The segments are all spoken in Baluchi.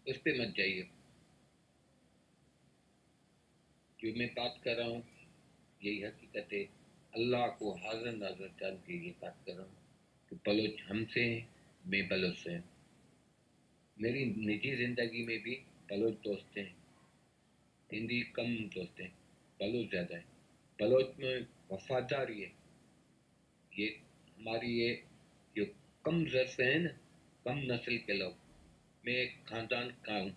اس پہ مت جائیے۔ جو میں بات کر رہا ہوں، یہی حقیقت ہے۔ اللہ کو حاضر ناظر جان کے یہ بات کر رہا ہوں کہ بلوچ ہم سے ہیں، میں بلوچ سے ہوں۔ میری نجی زندگی میں بھی بلوچ دوست ہیں، ہندی کم دوست ہیں، بلوچ زیادہ ہیں۔ بلوچ میں وفاداری ہے۔ یہ ہماری یہ جو کم زر سے ہیں نا، کم نسل کے لوگ، میں ایک خاندان کا ہوں،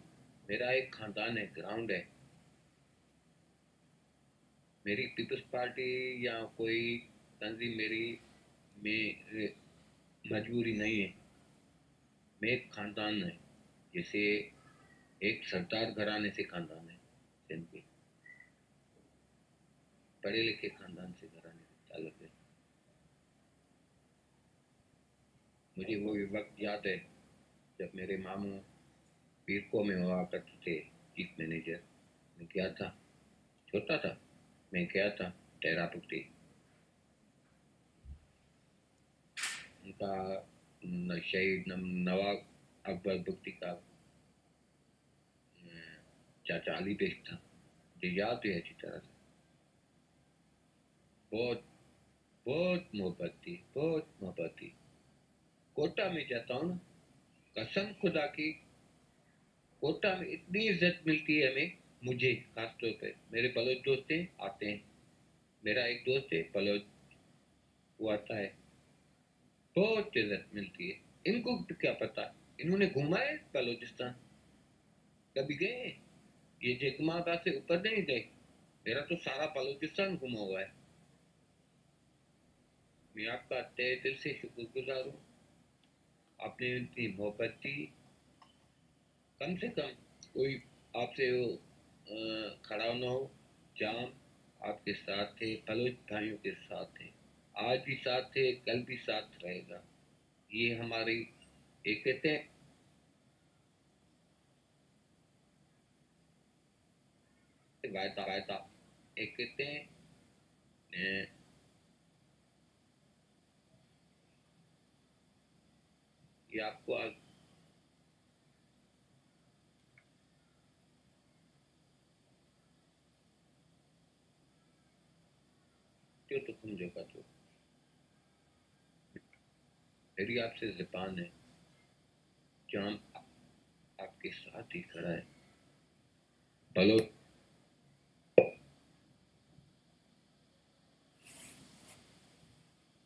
میرا ایک خاندان ہے، گراؤنڈ ہے۔ میری پیپلز پارٹی یا کوئی تنظیم میری میں مجبوری نہیں ہے۔ میں ایک خاندان ہے، جیسے ایک سردار گھرانے سے خاندان ہے، سندھ کے پڑھے لکھے خاندان سے گھرانے سے تعلق ہے۔ مجھے وہ وقت یاد ہے جب میرے ماموں پیرکو میں ہوا کرتے تھے، چیف مینیجر۔ میں گیا تھا، چھوٹا تھا، میں گیا تھا ٹیرا بگٹی۔ ان کا ن-، شہید نم-، نواب اکبر بگٹی کا چاچا علی بیگ تھا، مجھے یاد ہے اچھی طرح سے۔ بہت، بہت محبت تھی، بہت محبت تھی۔ کوئٹہ میں جاتا ہوں نا، قسم خدا کی، کوئٹہ میں اتنی عزت ملتی ہے ہمیں، مجھے خاص طور پہ۔ میرے بلوچ دوست ہیں، آتے ہیں۔ میرا ایک دوست ہے بلوچ، وہ آتا ہے۔ بہت عزت ملتی ہے۔ ان کو کیا پتا، انہوں نے گھوما ہے بلوچستان؟ کبھی گئے ہیں؟ یہ جیکما آباد سے اوپر نہیں گئے۔ میرا تو سارا بلوچستان گھما ہوا ہے۔ میں آپ کا تہہ دل سے شکر گزار ہوں۔ آپ نے اتنی محبت دی۔ کم سے کم کوئی آپ سے وہ، آ، کھڑا نہ ہو۔ جام آپ کے ساتھ تھے، بلوچ بھائیوں کے ساتھ تھے، آج بھی ساتھ تھے، کل بھی ساتھ رہے گا۔ یہ ہماری ایک کہتے ہیں وعدہ، وعدہ، ایک کہتے ہیں، اے، یہ آپ کو آ-، جو تو سمجھو گا تو۔ میری آپ سے زبان ہے، جام آپ کے ساتھ ہی کھڑا ہے۔ بلوچ۔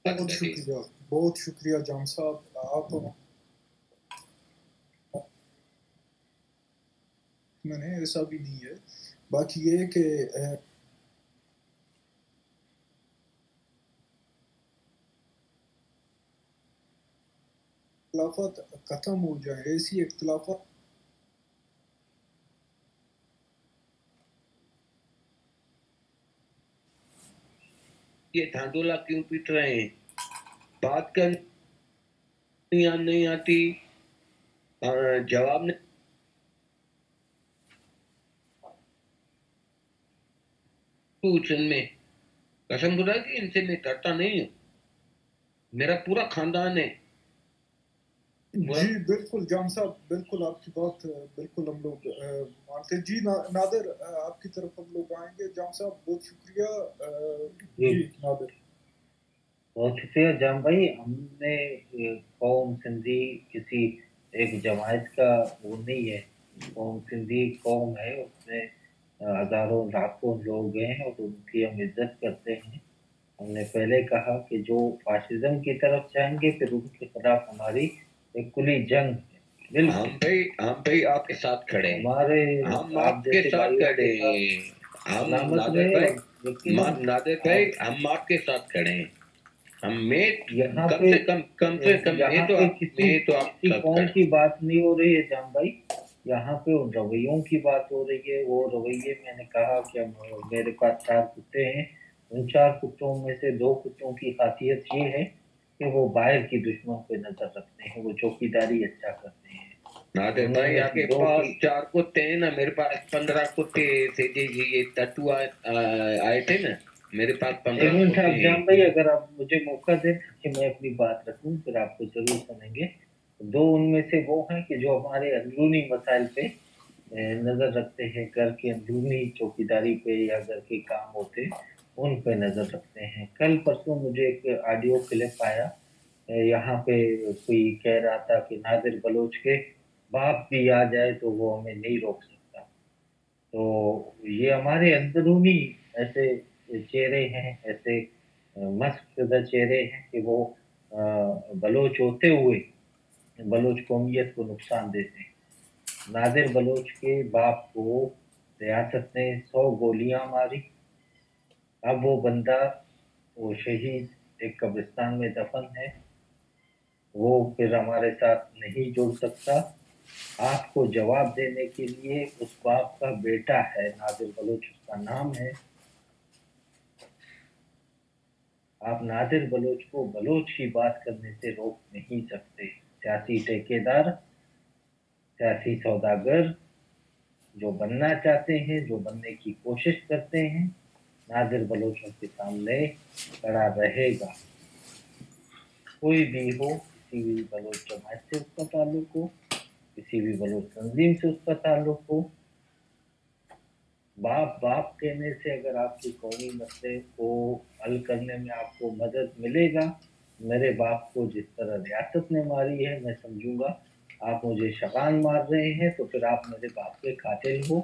بہت شکریہ، بہت شکریہ جام صاحب۔ آپ میں نے ایسا بھی نہیں ہے۔ باقی یہ کہ، اے، اختلافات ختم ہو جائیں، ایسی اختلافات۔ یہ دھاندولا کیوں پیٹ رہے ہیں؟ بات کرنی یاد نہیں آتی، آ، جواب نہیں۔ پوچھ ان میں۔ قسم خدا کی، ان سے میں ڈرتا نہیں ہوں۔ میرا پورا خاندان ہے۔ جی، بالکل جام صاحب، بالکل آپ کی بات، بالکل ہم لوگ، آ، مانتے ہیں۔ جی، نا-، نادر، آ، آپ کی طرف ہم لوگ آئیں گے۔ جام صاحب، بہت شکریہ۔ آ، جی۔ جی، نادر۔ بہت شکریہ جام بھائی۔ ہم نے، اے، قوم سندھی کسی ایک جماعت کا وہ نہیں ہے۔ قوم سندھی قوم ہے، اس میں، اے، ہزاروں لاکھوں لوگ ہیں اور ان کی ہم عزت کرتے ہیں۔ ہم نے پہلے کہا کہ جو فاشزم کی طرف جائیں گے، پھر ان کے خلاف ہماری ایک کھلی جنگ ہے۔ بالکل۔ ہم بھی، ہم بھی آپ کے ساتھ کھڑے ہیں۔ ہمارے، ہم آپ آپ کے جیسے ساتھ بھائیوں کے کھڑے ساتھ ہیں۔ ہم سلامت نادر رہے بھائی، اور لیکن ہم نادر بھائی، آپ ہم آپ کے ساتھ کھڑے ہیں۔ ہم میں یہاں کم پہ، سے کم، کم سے کم میں یہاں تو پہ آپ، کسی، میں تو آپ کسی ساتھ قوم کھڑا۔ کی بات نہیں ہو رہی ہے جام بھائی، یہاں پہ ان رویوں کی بات ہو رہی ہے۔ وہ رویے، میں نے کہا کہ ہم، میرے پاس چار کتے ہیں، ان چار کتوں میں سے دو کتوں کی خاصیت یہ ہے کہ وہ باہر کی دشمن پہ نظر رکھتے ہیں، وہ چوکیداری اچھا کرتے ہیں۔ نادر بھائی، آپ کے پاس چار کتے ہیں نا، میرے پاس پندرہ کتے تھے، جی، جی، یہ ٹٹو آئے، آ، آئے تھے نا، میرے پاس پندرہ کتے ہیں۔ ایک منٹ صاحب، جام بھائی، اگر آپ مجھے موقع دیں کہ میں اپنی بات رکھوں، پھر آپ کو ضرور سنیں گے۔ دو ان میں سے وہ ہیں کہ جو ہمارے اندرونی مسائل پہ، اے، نظر رکھتے ہیں، گھر کے اندرونی چوکیداری پہ یا گھر کے کام ہوتے، ان پہ نظر رکھتے ہیں۔ کل پرسوں مجھے ایک آڈیو کلپ آیا، اے، یہاں پہ کوئی کہہ رہا تھا کہ نادر بلوچ کے باپ بھی آ جائے تو وہ ہمیں نہیں روک سکتا۔ تو یہ ہمارے اندرونی ایسے چہرے ہیں، ایسے، آ، مسخ شدہ چہرے ہیں کہ وہ، آ، بلوچ ہوتے ہوئے بلوچ قومیت کو نقصان دیتے ہیں۔ نادر بلوچ کے باپ کو ریاست نے سو گولیاں ماری۔ اب وہ بندہ، وہ شہید ایک قبرستان میں دفن ہے، وہ پھر ہمارے ساتھ نہیں جڑ سکتا۔ آپ کو جواب دینے کے لیے اس باپ کا بیٹا ہے، نادر بلوچ اس کا نام ہے۔ آپ نادر بلوچ کو بلوچ کی بات کرنے سے روک نہیں سکتے۔ سیاسی ٹھیکیدار، سیاسی سوداگر جو بننا چاہتے ہیں، جو بننے کی کوشش کرتے ہیں، نادر بلوچ ان کے سامنے کھڑا رہے گا۔ کوئی بھی ہو، کسی بھی بلوچ جماعت سے اس کا تعلق ہو، کسی بھی بلوچ تنظیم سے اس کا تعلق ہو، باپ باپ کہنے سے اگر آپ کے قومی مسئلے کو حل کرنے میں آپ کو مدد ملے گا، میرے باپ کو جس طرح ریاست نے ماری ہے، میں سمجھوں گا آپ مجھے شغان مار رہے ہیں، تو پھر آپ میرے باپ کے قاتل ہو۔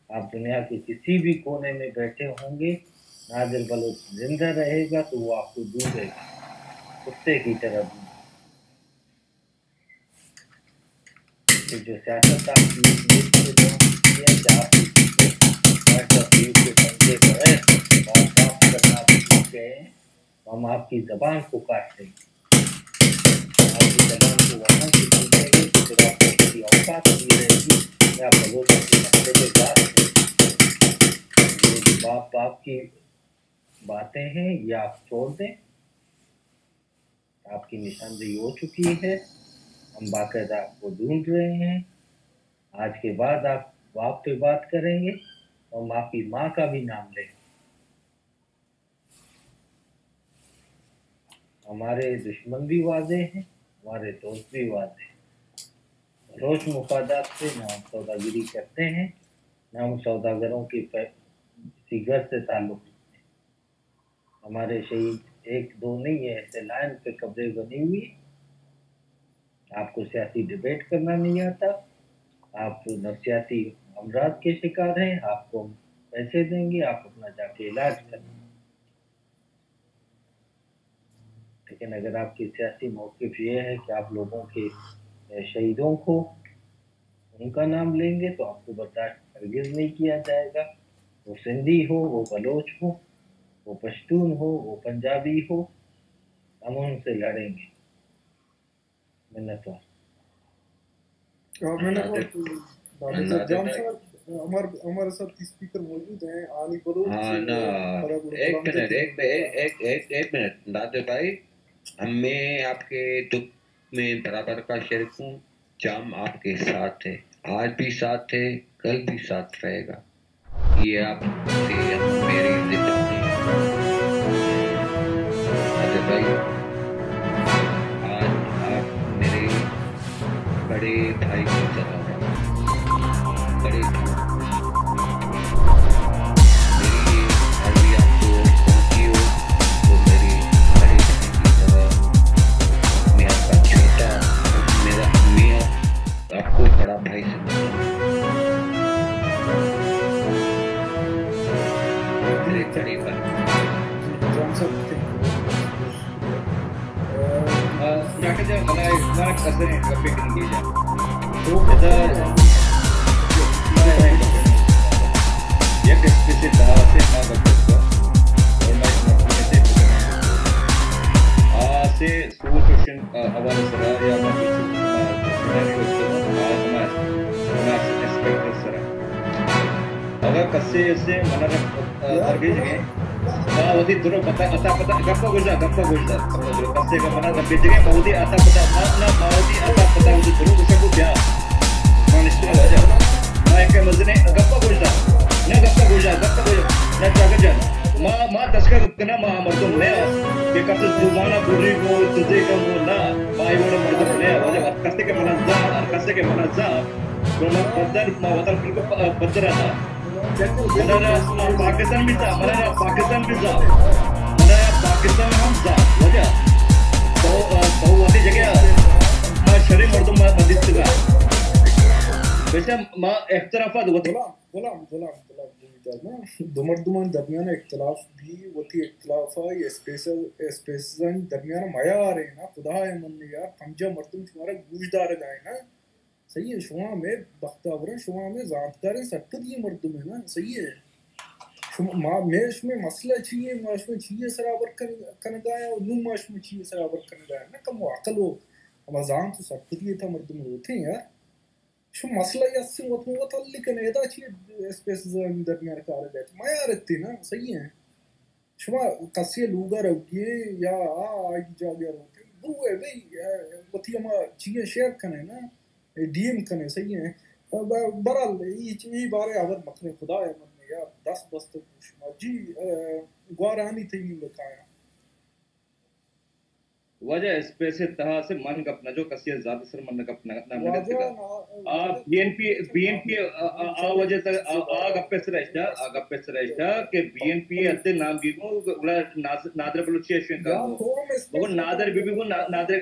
آپ دنیا کے کسی بھی کونے میں بیٹھے ہوں گے، نادر بلوچ زندہ رہے گا تو وہ آپ کو ڈھونڈے گا، کتے کی طرح ڈھونڈے گا۔ کہ جو سیاست آپ کی اس ملک کے لوگوں کی ہے، کہ آپ کسی کو پوائنٹ آف ویو کے سمجھے بغیر بات بات کرنا آپ سیکھ گئے ہیں، تو ہم آپ کی زبان کو کاٹ دیں گے۔ آپ کی زبان کو وہاں سے کاٹیں گے کہ پھر آپ کو کسی اوقات نہیں رہے گی کہ آپ بلوچوں کے مسئلے پہ بات کریں۔ یہ جو باپ باپ کی باتیں ہیں، یہ آپ چھوڑ دیں۔ آپ کی نشاندہی ہو چکی ہے، ہم باقاعدہ آپ کو ڈھونڈ رہے ہیں۔ آج کے بعد آپ باپ پہ بات کریں گے، تو ہم آپ کی ماں کا بھی نام لیں گے۔ ہمارے دشمن بھی واضح ہیں، ہمارے دوست بھی واضح ہیں۔ بلوچ مفادات سے نہ ہم سوداگری کرتے ہیں، نہ ہم سوداگروں کے پے-، کسی گھر سے تعلق رکھتے ہیں۔ ہمارے شہید ایک دو نہیں ہے، ایسے لائن پہ قبریں بنی ہوئی۔ آپ کو سیاسی ڈیبیٹ کرنا نہیں آتا، آپ نفسیاتی امراض کے شکار ہیں، آپ کو ہم پیسے دیں گے، آپ اپنا جا کے علاج کریں۔ لیکن اگر آپ کی سیاسی موقف یہ ہے کہ آپ لوگوں کے، اے، شہیدوں کو ان کا نام لیں گے تو آپ کو برداشت ہرگز نہیں کیا جائے گا۔ وہ سندھی ہو، وہ بلوچ ہو، وہ پشتون ہو، وہ پنجابی ہو، ہم ان سے لڑیں گے۔ منتوار۔ ہاں، منتوار۔ نادر، نادر جام بھائی۔ صاحب، ہمار-، ہمارے ساتھ اسپیکر موجود ہیں، آنی بلوچ ہاں، سے نا، پدا گڑا ایک کلام منٹ، دیتے ایک، ہیں۔ ایک، ایک، ایک، ایک منٹ، نادر بھائی، ہمیں آپ کے دکھ میں برابر کا شریک ہوں۔ جام آپ کے ساتھ ہے، آج بھی ساتھ ہے، کل بھی ساتھ رہے گا۔ یہ آپ سے میری ذمہ ہے۔ اجے بھائی، آج آپ میرے بڑے بھائی کی طرح ہیں۔ بڑے بھائی۔ میری یہ عرض آپ کو پہنچی ہو تو میری بڑے بھائی کی طرح، میں آپ کا چھوٹا، میرا، میں آپ کو بڑا بھائی سمجھتا ہوں۔ میرے بڑے بھائی۔ جان صاحب، آ، ڈاکٹر جان، بلائے، بلائے کسے گپے کنگی جان۔ تو ادا، یک اسپیسے تہا سے ما گپ کرتا اور میں مفہوم سے آ سے سوچ و شن، آ، حوالے سرا یا ما کچھ، آ، سیناریو استعمال، آ، ما، ما ایکسپیکٹ سرا۔ اگر کسے سے منا درگیجگیں، ما وتی درو پتا، عطا پتا، گپا گوش دار، گپا گوش دار، گپا گوش دار۔ کسے کہ منا درگیجگیں، ما وتی عطا پتا، ما، نا، ما وتی عطا پتا وتی درو گوشا کو بیا۔ ما نشتگاں واجہ۔ ما ایک مزنے گپا گوش دار۔ نہ گپا گوش دار، گپا گوش دار۔ نہ چاگا جان۔ ما، ما تشکر کناں، ما مردم نہ کہ کس زبان ءَ بری گو، دزے کن گو، نہ، ما اے وڑ مردم نہ، واجہ ہر کسے کہ منا زان، ہر کسے کہ منا زان، تو ما بدل، ما وطن بالکل پ-، پدر ءَ نہ۔ منا نہ پاکستان بھی زان، منا نہ پاکستان بھی زان، منا نہ پاکستان ہم زان، واجہ۔ تو، تو وتی جگہ ما شریں مردم ما مدد کرا۔ ویسے ما اختلافات وطن غلام، غلام، غلام، غلام، گوش دار نا، دو مردمانی درمیان اختلاف بی، وتی اختلاف ءَ اسپیس، اسپیسانی درمیان میار ایں نا، خدائے من یار، پنجاہ مردم شمارا گوش دارگ ءَ ایں نا۔ صحیح ہے، شما مئے بختاور ایں، شما مئے زانتکاریں سرپدی مردم ایں نا، صحیح ہے۔ شما، ما، مئے شمئے مسئلہ چی ہے، ما شمئے چی ہے سرا بر کن-، کنگا ایں، اور نوں ما شمئے چی ہے سرا بر کنگا ایں نا، کم عقل و ہما زانت و سرپدی تا مردم روتے ہیں یار۔ شما مسئلہ ءَ است وت وت حل کن، ادا چی اسپیسز درمیان کار بیت؟ میار اتے نا، صحیح ہے۔ شما کسی لوگا روگی یا آ، آئی جاگہ روگی، برو ہے بھئی، وتی ہما چیزیں شیئر کنے نا، ڈی ایم کنے، صحیح ہے۔ ب-، برحال، ای، ای بارے آور مکنے، خدا ہے من یار، دست بست شما۔ جی، گوارانی تئی بتایا۔ واجہ اسپیس ءِ تہا سے من گپ نہ جو، کسی ءِ ذات سر من گپ نہ، نہ، نہ واجہ گپتگ۔ نا-، آ واجہ B N P, B N P, آ، آ، آ وجہ تک، آ، آ گپ سر اشتا، آ گپ سر اشتا کہ بی این پی اتے نام بی گو، گڑا ناز-، نادر بلوچی اشوین کا یا گو۔ تو ہم اسپیس بگو نادر بی بی گو، نا-، نادر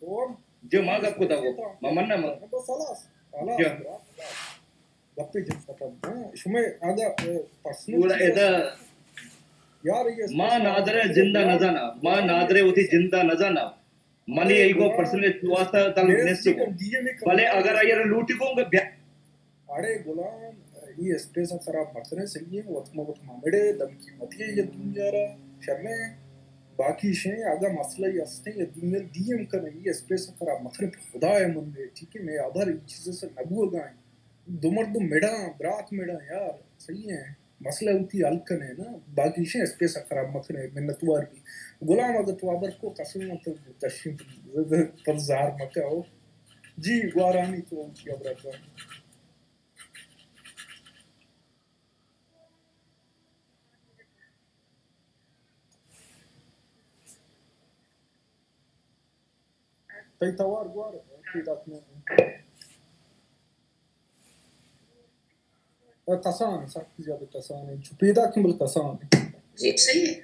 تو ہم جو ما گپ کو تا گو، ما من نہ من۔ بس خلاص، خلاص، جو۔ خلاص، خلاص۔ گپے جن ختم۔ ہاں، شمئے اگا، اے، پرسنل گڑا چیز ادا است۔ یار، یہ ما نادر ءَ زندہ نہ زاناں، ما نادر ءَ وتی زندہ نہ زاناں۔ منی ارے ایگو غلام، پرسنل واسطہ تعلق نیست۔ بلے اگر آئی ءَ لوٹی گوں بیا۔ اڑے غلام، یہ اسپیس خراب مکنے، صحیح ہے، وت ما وت ما مڑے، دمکی مت یہ دنیا را، شرمے۔ باقی شے اگا مسئلہ یہ ہستے، یہ دنیا ڈی ایم کنے، یہ اسپیس خراب مکنے، خدا ہے من دے، ٹھیک ہے، میں ابر یہ چیزیں سے نبو گائیں۔ دو مردم مڑاں، برات مڑاں یار، صحیح ہے۔ مسئلہ وتی حل کنے نا، باقی شے اسپیس خراب مکنے، منتوار بی۔ غلام اگہ تو ابر کو قسم من تو کشیں پر زار مکہ ہو۔ جی، گوارانی تو وتی ابر کن۔ تئی توار گوار پیداک نہ۔ کسان، سخت زیادہ کسان ہے۔ چو پیداک بل کسان ہے۔ جی، صحیح ہے۔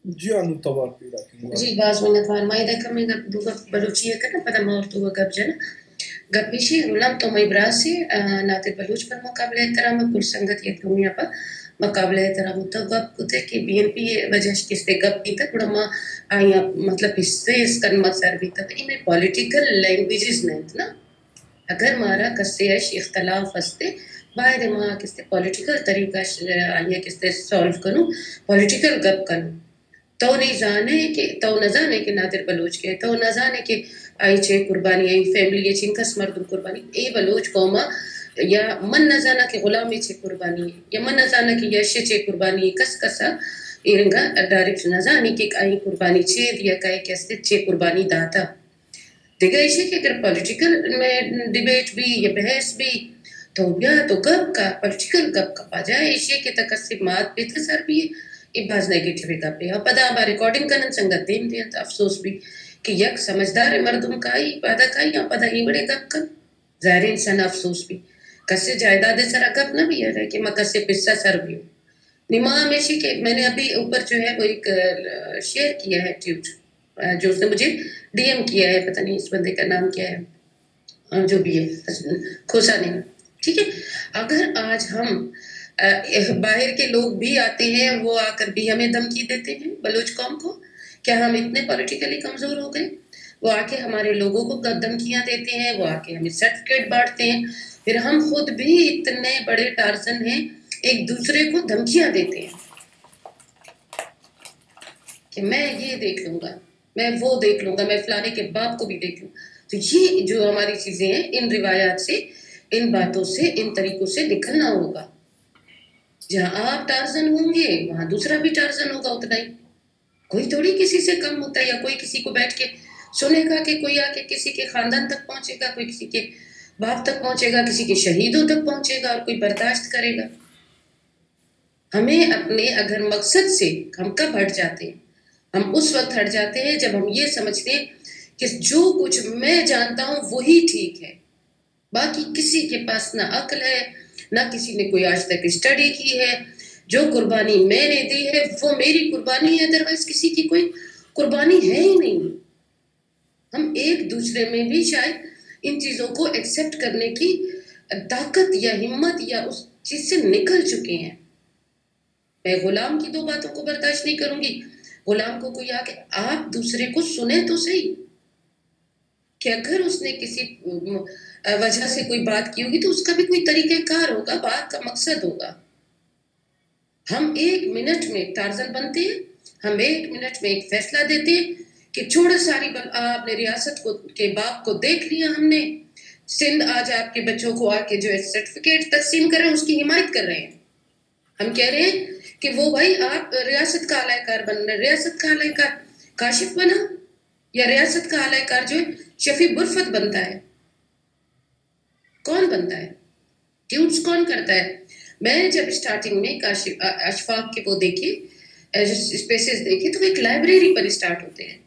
جی، انو توار پیداک گوار۔ جی، باز منتوار۔ ما ادا کمے گپ، دو گپ بلوچی ہے کنا، پدا ما اور دو گپ جنا۔ گپ ایشی، غلام تو مئی براسی، آ، نادر بلوچ پر مقابلہ احترام، کل سنگت یک دنیا پر مقابلہ احترام۔ تو گپ کتے کہ بی این پی وجہ اش کستے گپ بیتا، گڑا ما آیا مطلب حصے اس کن ما سر بیتا۔ تو اے میں پولیٹیکل لینگویجز نہیں نا۔ اگر مارا کسے اش اختلاف ہستے، باید ما کستے پولیٹیکل طریقہ اش آیا کستے سالو کنو، پولیٹیکل گپ کنو۔ تو نہیں زانے کہ، تو نہ زانے کہ نادر بلوچ کے، تو نہ زانے کہ آئی چے قربانی، آئی فیملی اے چنکس مردم قربانی، اے بلوچ قوم یا من نہ زانا کہ غلام چے قربانی، یا من نہ زانا کہ یش چے قربانی، کس کسا ایرنگا ڈائریکٹ نہ زانی کہ آئی قربانی چے دیا، کائے کہ است چے قربانی داتا۔ دگہ ایشی کہ اگر پولیٹیکل میں ڈیبیٹ بھی یا بحث بھی، تو بیا تو گپ کا، پولیٹیکل گپ کا، پجا ایشی کہ تک کسی مات پت سر بھی، اے باز نیگیٹیو گپ ہے۔ اور پدا ہما ریکارڈنگ کنن سنگت دیم دینت، افسوس بھی کہ یک سمجھدار مردم کائی، پدا کائی، یا پدا اے وڑے گپ کن، ظاہر انسان افسوس بھی۔ کسی جائیداد سر گپ نہ بھی ہے کہ ما کسی پسہ سر بھی ہوں۔ نی ما ہمیشی کہ میں نے ابھی اوپر جو ہے وہ ایک، آ، شیئر کیا ہے ٹویٹ، آ، جو اس نے مجھے ڈی ایم کیا ہے، پتہ نہیں اس بندے کا نام کیا ہے، آ، جو بھی ہے، کھوسا نہیں، ٹھیک ہے۔ اگر آج ہم، آ، باہر کے لوگ بھی آتے ہیں، وہ آ کر بھی ہمیں دھمکی دیتے ہیں بلوچ قوم کو، کیا ہم اتنے پولیٹیکلی کمزور ہو گئے؟ وہ آ کے ہمارے لوگوں کو ک-، دھمکیاں دیتے ہیں، وہ آ کے ہمیں سرٹیفکیٹ بانٹتے ہیں، پھر ہم خود بھی اتنے بڑے ٹارزن ہیں، ایک دوسرے کو دھمکیاں دیتے ہیں کہ میں یہ دیکھ لوں گا، میں وہ دیکھ لوں گا، میں فلانے کے باپ کو بھی دیکھ لوں۔ تو یہ جو ہماری چیزیں ہیں، ان روایات سے، ان باتوں سے، ان طریقوں سے نکلنا ہوگا۔ جہاں آپ ٹارزن ہوں گے، وہاں دوسرا بھی ٹارزن ہوگا اتنا ہی۔ کوئی تھوڑی کسی سے کم ہوتا ہے یا کوئی کسی کو بیٹھ کے سنے گا کہ کوئی آ کے کسی کے خاندان تک پہنچے گا، کوئی کسی کے باپ تک پہنچے گا، کسی کے شہیدوں تک پہنچے گا اور کوئی برداشت کرے گا؟ ہمیں اپنے اگر مقصد سے ہم کب ہٹ جاتے ہیں؟ ہم اس وقت ہٹ جاتے ہیں جب ہم یہ سمجھتے ہیں کہ جو کچھ میں جانتا ہوں وہی ٹھیک ہے، باقی کسی کے پاس نہ عقل ہے، نہ کسی نے کوئی آج تک اسٹڈی کی ہے۔ جو قربانی میں نے دی ہے وہ میری قربانی ہے، ادروائز کسی کی کوئی قربانی ہے ہی نہیں۔ ہم ایک دوسرے میں بھی شاید ان چیزوں کو ایکسپٹ کرنے کی طاقت یا ہمت یا اس چیز سے نکل چکے ہیں۔ میں غلام کی دو باتوں کو برداشت نہیں کروں گی۔ غلام کو کوئی آ کے، آپ دوسرے کو سنیں تو صحیح، کہ اگر اس نے کسی وجہ سے کوئی بات کی ہوگی تو اس کا بھی کوئی طریقہ کار ہوگا، بات کا مقصد ہوگا۔ ہم ایک منٹ میں ٹارزن بنتے ہیں، ہم ایک منٹ میں ایک فیصلہ دیتے ہیں کہ چھوڑو ساری بل-، آپ نے ریاست کو، کے باپ کو دیکھ لیا ہم نے، سندھ آج آپ کے بچوں کو آ کے جو ہے سرٹیفکیٹ تقسیم کر رہے ہیں، اس کی حمایت کر رہے ہیں۔ ہم کہہ رہے ہیں کہ وہ بھائی آپ ریاست کا آلہ کار بن رہے، ریاست کا آلہ کار کاشف بنا یا ریاست کا آلہ کار جو ہے شفیع برفت بنتا ہے؟ کون بنتا ہے؟ ٹیوٹس کون کرتا ہے؟ میں جب اسٹارٹنگ میں کاشف، ا-، اشفاق کے وہ دیکھے، اسپیسز دیکھے تو وہ ایک لائبریری پر اسٹارٹ ہوتے ہیں۔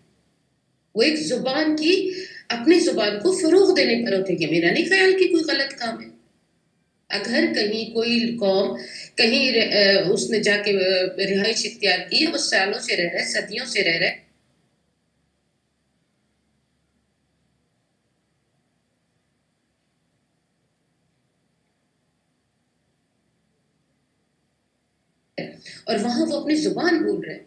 وہ ایک زبان کی، اپنی زبان کو فروغ دینے پر ہوتے ہیں۔ یہ میرا نہیں خیال کہ کوئی غلط کام ہے۔ اگر کہیں کوئی قوم کہیں ر-، ا، اس نے جا کے، ا، رہائش اختیار کی ہے، وہ سالوں سے رہ رہے، صدیوں سے رہ رہے، اور وہاں وہ اپنی زبان بھول رہے ہیں۔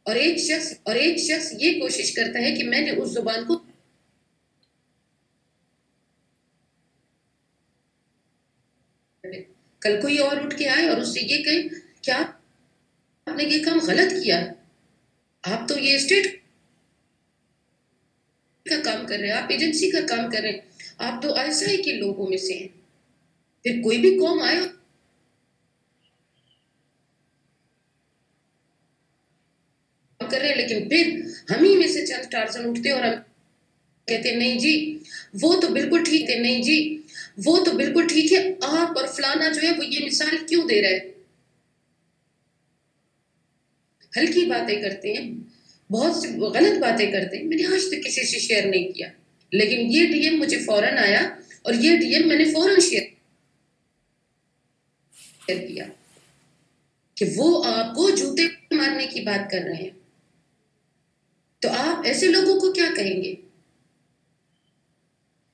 اور ایک شخص، اور ایک شخص یہ کوشش کرتا ہے کہ میں نے اس زبان کو، کل کوئی اور اٹھ کے آئے اور اس سے یہ کہے کہ آپ نے یہ کام غلط کیا، آپ تو یہ اسٹیٹ کا کام کر رہے ہیں، آپ ایجنسی کا کام کر رہے ہیں، آپ تو آئی ایس آئی کے لوگوں میں سے ہیں، پھر کوئی بھی قوم آئے کر رہے ہیں، لیکن پھر ہم ہی میں سے چند ٹارزن اٹھتے ہیں اور ہم کہتے ہیں، "نہیں جی، وہ تو بالکل ٹھیک ہے، نہیں جی، وہ تو بالکل ٹھیک ہے، آپ اور فلانا جو ہے وہ یہ مثال کیوں دے رہے ہیں؟" ہلکی باتیں کرتے ہیں، بہت سی غلط باتیں کرتے ہیں۔ میں نے آج تک کسی سے شیئر نہیں کیا، لیکن یہ ڈی ایم مجھے فوراً آیا اور یہ ڈی ایم میں نے فوراً شیئر کیا کہ وہ آپ کو جوتے مارنے کی بات کر رہے ہیں۔ تو آپ ایسے لوگوں کو کیا کہیں گے؟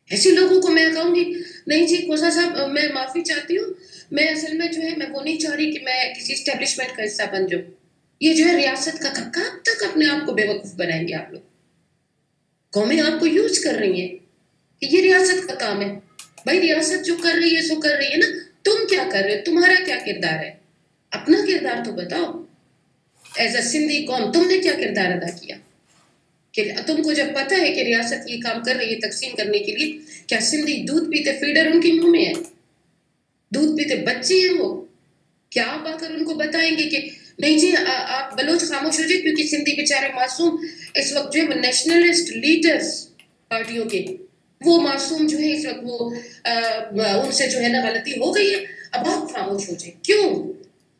ایسے لوگوں کو میں کہوں گی، "نہیں جی، کھوسہ صاحب، میں معافی چاہتی ہوں، میں اصل میں جو ہے، میں وہ نہیں چاہ رہی کہ میں کسی اسٹیبلشمنٹ کا حصہ بن جاؤں۔" یہ جو ہے ریاست کا کب تک اپنے آپ کو بیوقوف بنائیں گے آپ لوگ؟ قومیں آپ کو یوز کر رہی ہیں کہ یہ ریاست کا کام ہے۔ بھائی، ریاست جو کر رہی ہے سو کر رہی ہے نا، تم کیا کر رہے ہو؟ تمہارا کیا کردار ہے؟ اپنا کردار تو بتاؤ۔ ایز اے سندھی قوم تم نے کیا کردار ادا کیا؟ کہ تم کو جب پتہ ہے کہ ریاست یہ کام کر رہی ہے تقسیم کرنے کے لیے، کیا سندھی دودھ پیتے فیڈر ان کے منہ میں ہے؟ دودھ پیتے بچے ہیں وہ؟ کیا آپ آ کر ان کو بتائیں گے کہ نہیں جی، آ-، آپ بلوچ خاموش ہو جائے، کیونکہ سندھی بیچارے معصوم اس وقت جو ہے وہ نیشنلسٹ لیڈرز پارٹیوں کے، وہ معصوم جو ہے اس وقت وہ، آ، ان سے جو ہے نا غلطی ہو گئی ہے، اب آپ خاموش ہو جائیں۔ کیوں؟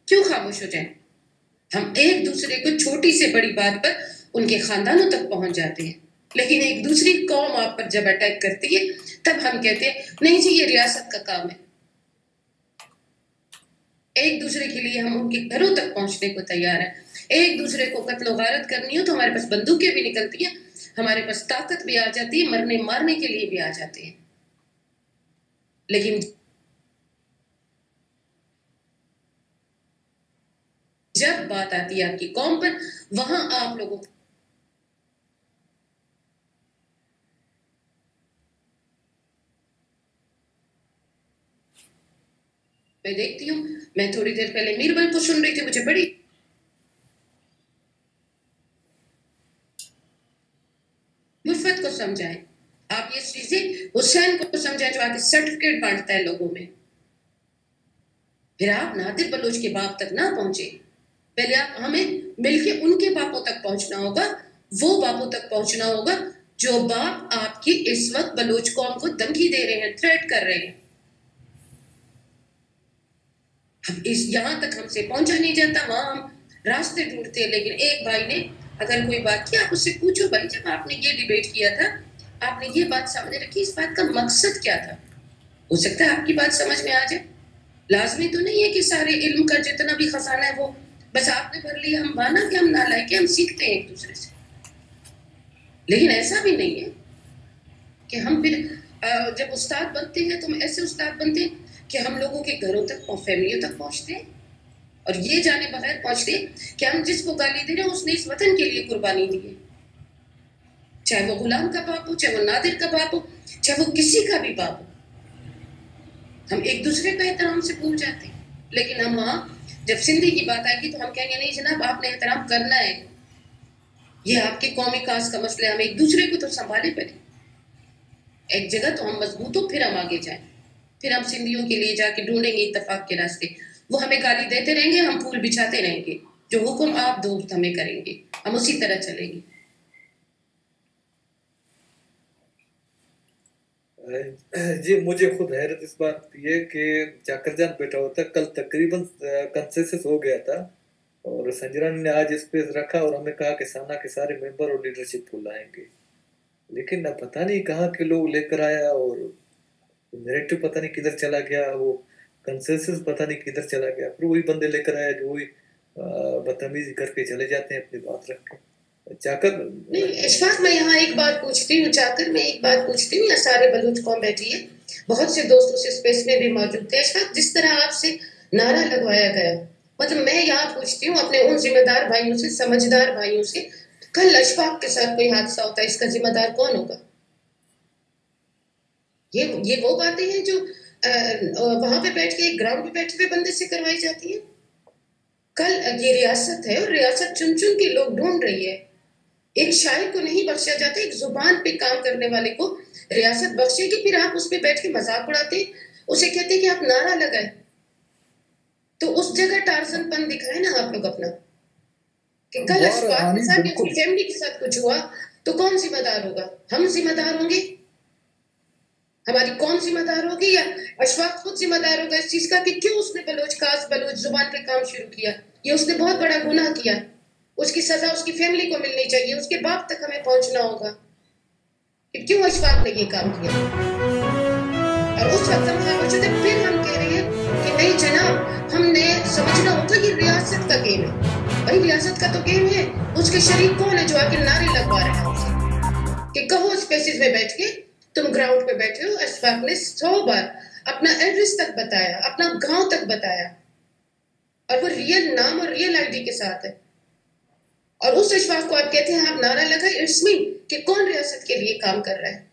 کیوں خاموش ہو جائیں؟ ہم ایک دوسرے کو چھوٹی سے بڑی بات پر ان کے خاندانوں تک پہنچ جاتے ہیں، لیکن ایک دوسری قوم آپ پر جب اٹیک کرتی ہے، تب ہم کہتے ہیں، "نہیں جی، یہ ریاست کا کام ہے۔" ایک دوسرے کے لیے ہم ان کے گھروں تک پہنچنے کو تیار ہیں۔ ایک دوسرے کو قتل و غارت کرنی ہو تو ہمارے پاس بندوقیں بھی نکلتی ہیں، ہمارے پاس طاقت بھی آ جاتی ہے، مرنے مارنے کے لیے بھی آ جاتے ہیں۔ لیکن جب بات آتی ہے آپ کی قوم پر، وہاں آپ لوگوں میں دیکھتی ہوں، میں تھوڑی دیر پہلے میربل کو سن رہی تھی، مجھے بڑی الفت کو سمجھائیں۔ آپ یہ چیزیں حسین کو سمجھائیں جو آ کے سرٹیفکیٹ بانٹتا ہے لوگوں میں۔ پھر آپ نادر بلوچ کے باپ تک نہ پہنچے، پہلے آپ ہمیں مل کے ان کے باپوں تک پہنچنا ہوگا، وہ باپوں تک پہنچنا ہوگا جو باپ آپ کی اس وقت بلوچ قوم کو دھمکی دے رہے ہیں، تھریٹ کر رہے ہیں۔ اب اس، یہاں تک ہم سے پہنچا نہیں جاتا، وہاں ہم راستے ڈھونڈتے ہیں۔ لیکن ایک بھائی نے اگر کوئی بات کی، آپ اس سے پوچھو، "بھائی، جب آپ نے یہ ڈیبیٹ کیا تھا، آپ نے یہ بات سامنے رکھی، اس بات کا مقصد کیا تھا؟" ہو سکتا ہے آپ کی بات سمجھ میں آ جائے۔ لازمی تو نہیں ہے کہ سارے علم کا جتنا بھی خزانہ ہے، وہ بس آپ نے بھر لیا۔ ہم مانا کہ ہم نالائق ہیں، ہم سیکھتے ہیں ایک دوسرے سے، لیکن ایسا بھی نہیں ہے کہ ہم پھر، آ، جب استاد بنتے ہیں تو ہم ایسے استاد بنتے ہیں کہ ہم لوگوں کے گھروں تک اور فیملیوں تک پہنچتے ہیں اور یہ جانے بغیر پہنچتے ہیں کہ ہم جس کو گالی دے رہے ہیں، اس نے اس وطن کے لیے قربانی دی ہے۔ چاہے وہ غلام کا باپ ہو، چاہے وہ نادر کا باپ ہو، چاہے وہ کسی کا بھی باپ ہو، ہم ایک دوسرے کا احترام سے بھول جاتے ہیں۔ لیکن ہم وہاں جب سندھی کی بات آئے گی تو ہم کہیں گے، "نہیں جناب، آپ نے احترام کرنا ہے، یہ آپ کے قومی کاز کا مسئلہ ہے، ہم ایک دوسرے کو تو سنبھالیں پہلے۔" ایک جگہ تو ہم مضبوط ہوں، پھر ہم آگے جائیں، پھر ہم سندھیوں کے لیے جا کے ڈھونڈیں گے اتفاق کے راستے۔ وہ ہمیں گالی دیتے رہیں گے، ہم پھول بچھاتے رہیں گے، جو حکم آپ دو ہمیں کریں گے، ہم اسی طرح چلیں گے۔ جی، مجھے خود حیرت اس بات کی ہے کہ چاکر جان بیٹھا ہوتا، کل تقریباً کنسنسس ہو گیا تھا اور سنجرانی نے آج اسپیس رکھا اور ہمیں کہا کہ سانا کے سارے ممبر اور لیڈرشپ کو لائیں گے، لیکن اب پتہ نہیں کہاں کے لوگ لے کر آیا اور نیریٹو پتہ نہیں کدھر چلا گیا، وہ کنسنسس پتہ نہیں کدھر چلا گیا، پھر وہی بندے لے کر آیا جو وہی، آ، بدتمیزی کر کے چلے جاتے ہیں اپنی بات رکھ کے۔ چاکر۔ نہیں، اشفاق، میں یہاں ایک بات پوچھتی ہوں، چاکر، میں ایک بات پوچھتی ہوں، یہاں سارے بلوچ قوم بیٹھی ہے، بہت سے دوست اس اسپیس میں بھی موجود تھے۔ اشفاق، جس طرح آپ سے نعرہ لگوایا گیا، مطلب، میں یہاں پوچھتی ہوں اپنے ان ذمہ دار بھائیوں سے، سمجھدار بھائیوں سے، کل اشفاق کے ساتھ کوئی حادثہ ہوتا ہے، اس کا ذمہ دار کون ہوگا؟ یہ، یہ وہ باتیں ہیں جو، آ، آ، وہاں پہ بیٹھ کے، ایک گراؤنڈ پہ بیٹھے ہوئے بندے سے کروائی جاتی ہیں۔ کل یہ ریاست ہے اور ریاست چن چن کے لوگ ڈھونڈ رہی ہے۔ ایک شاعر کو نہیں بخشا جاتا، ایک زبان پہ کام کرنے والے کو ریاست بخشے گی، پھر آپ اس پہ بیٹھ کے مذاق اڑاتے ہیں، اسے کہتے ہیں کہ آپ نعرہ لگائے۔ تو اس جگہ ٹارزن پن دکھائے نا آپ لوگ اپنا، کہ کل اشفاق کے ساتھ یا اس کی فیملی کے ساتھ کچھ ہوا تو کون ذمہ دار ہوگا؟ ہم ذمہ دار ہوں گے؟ ہماری قوم ذمہ دار ہوگی یا اشفاق خود ذمہ دار ہوگا اس چیز کا کہ کیوں اس نے بلوچ کاز، بلوچ زبان پہ کام شروع کیا؟ یہ اس نے بہت بڑا گناہ کیا۔ اس کی سزا اس کی فیملی کو ملنی چاہیے، اس کے باپ تک ہمیں پہنچنا ہوگا کہ کیوں اشفاق نے یہ کام کیا۔ اور اس وقت ہم خاموش ہوتے، پھر ہم کہہ رہے ہیں کہ نہیں جناب، ہم نے سمجھنا ہوگا یہ ریاست کا گیم ہے۔ بھائی، ریاست کا تو گیم ہے، اس کے شریک کون ہے جو آ کے نعرے لگوا رہے ہیں اسے کہ کہو اسپیسز میں بیٹھ کے، تم گراؤنڈ پہ بیٹھے ہو، اشفاق نے سو بار اپنا ایڈریس تک بتایا، اپنا گاؤں تک بتایا، اور وہ ریئل نام اور ریئل آئی ڈی کے ساتھ ہے۔ اور اس اشفاق کو آپ کہتے ہیں، آپ نعرہ لگائے، اٹس می، کہ کون ریاست کے لیے کام کر رہا ہے؟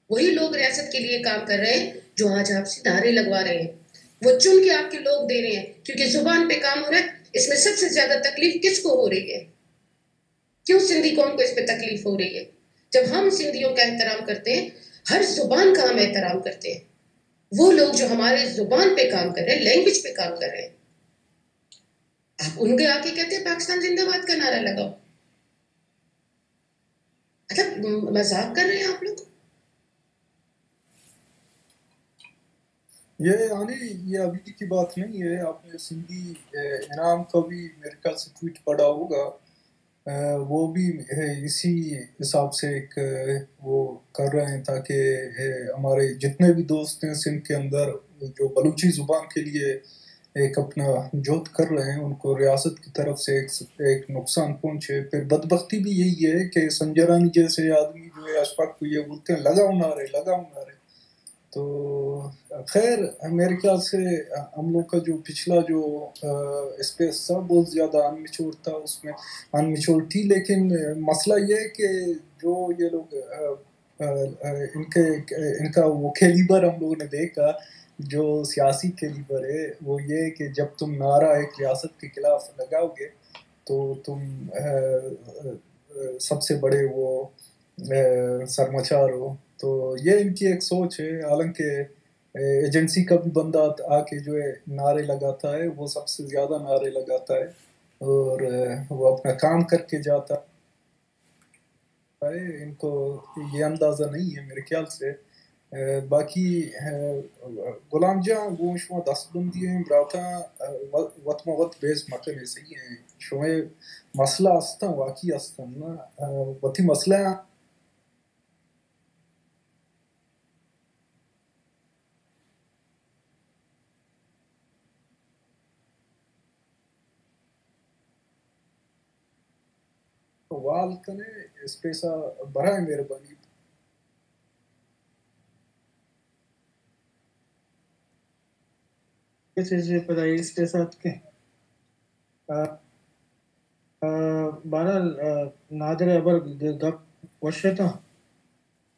وہی لوگ ریاست کے لیے کام کر رہے ہیں جو آج آپ سے نعرے لگوا رہے ہیں۔ وہ چن کے آپ کے لوگ دے رہے ہیں، کیونکہ زبان پہ کام ہو رہا ہے۔ اس میں سب سے زیادہ تکلیف کس کو ہو رہی ہے؟ کیوں سندھی قوم کو اس پہ تکلیف ہو رہی ہے؟ جب ہم سندھیوں کا احترام کرتے ہیں، ہر زبان کا ہم احترام کرتے ہیں، وہ لوگ جو ہمارے زبان پہ کام کر رہے ہیں، لینگویج پہ کام کر رہے ہیں، آپ ان کے آ کے کہتے ہیں پاکستان زندہ باد کا نعرہ لگاؤ۔ مطلب، م-، مذاق کر رہے ہیں آپ لوگ؟ یہ، یعنی، یہ ابھی کی بات نہیں ہے۔ آپ نے سندھی، اے، انعام کا بھی میرے خیال سے ٹویٹ پڑھا ہوگا۔ اے، وہ بھی، اے، اسی حساب سے ایک، اے، وہ کر رہے ہیں تاکہ، اے، ہمارے جتنے بھی دوست ہیں سندھ کے اندر جو بلوچی زبان کے لیے ایک اپنا جہد کر رہے ہیں، ان کو ریاست کی طرف سے ایک، ایک نقصان پہنچے۔ پھر بدبختی بھی یہی ہے کہ سنجرانی جیسے آدمی جو ہے اشفاق کو یہ بولتے ہیں، "لگاؤ نعرے، لگاؤ نعرے۔" تو خیر، میرے خیال سے ہم لوگ کا جو پچھلا جو، آ، اسپیس تھا، بہت زیادہ انمیچور تھا، اس میں انمیچورٹی، لیکن مسئلہ یہ ہے کہ جو یہ لوگ، آ، آ، آ، ان کے، ان کا وہ کیلیبر ہم لوگوں نے دیکھا، جو سیاسی کیلیبر ہے، وہ یہ ہے کہ جب تم نعرہ ایک ریاست کے خلاف لگاؤ گے تو تم، آ، آ، سب سے بڑے وہ، آ، سرمچار ہو۔ تو یہ ان کی ایک سوچ ہے، حالانکہ، آ، ایجنسی کا بھی بندہ آ کے جو ہے نعرے لگاتا ہے، وہ سب سے زیادہ نعرے لگاتا ہے اور، آ، وہ اپنا کام کر کے جاتا ہے۔ ہے، ان کو یہ اندازہ نہیں ہے میرے خیال سے۔ اے، باقی، اے، غلام جان، گوں شما دست بندی ہیں براتاں، اے، و-، وت ما وت بیز مکنے، صحیح ہیں۔ شما مسئلہ استن، واقعی استن نا، اے، وتی مسئلہ وال کنے، اسپیس ءَ برائے مہربانی۔ کسے پدا اسپیس ءَ اتکے۔ آ، آ، بہرحال، آ، نادر ءِ ہبر گ-، گپ وش اتاں۔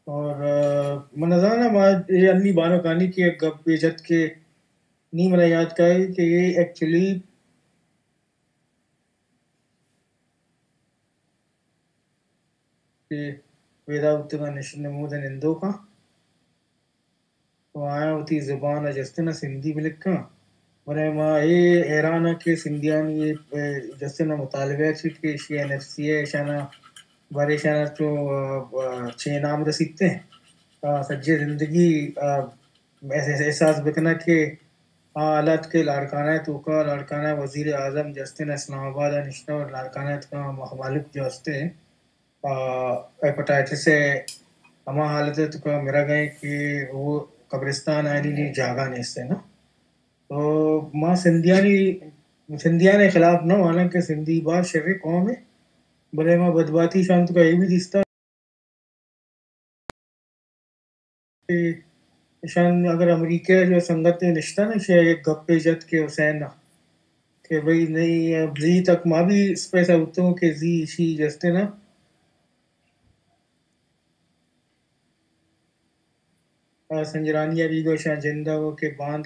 اور، آ، من نزاناں ما اے انی بانکانی کہ یک گپے جت کہ نی منا یاد کائے کہ اے ایکچولی کہ پیدا بوتگاں نش-، نمود نندوکاں۔ و آیاں وتی زبان ءَ جستن ءَ سندھی بلکاں۔ بلے ما اے حیران آں کہ سندھیانی اے، اے جستن ءَ مطالبہ چی کہ ایشی این ایف سی ءَ ایشاناں بارے ایشاناں چو، آ، آ، چے انعام رسیت ایں۔ آ، سجے زندگی، آ، احس-، احساس بکناں کہ آ حالات کہ لاڑکانہ ءِ توکا، لاڑکانہ ءِ وزیر اعظم جستن اسلام آباد ءَ نشتہ اور لاڑکانہ ءِ توکا مخالف جو ہستے، آ، ہیپاٹائٹس ءِ ہما حالت ءِ توکا مرگ ءَ کہ وہ قبرستان آنی نی جاگہ نیست ہے نا۔ تو ما سندھیانی، سندھیانی خلاف نہ، حالانکہ سندھی باز شریں قوم ہے، بلے ما بدباتی شان توکا اے بھی دیستا کہ ایشان اگر امریکہ ءَ جو سنگت نشتہ نا، ایشی ءَ یک گپے جت کہ حسین ءَ کہ بھئی نہیں، اب زی تک ما بھی اس پیسہ ہوتے ہوں کہ زی ایشی جستے نا، آ، سنجرانی ءَ بھی گوشاں جند ءَ وہ کہ باند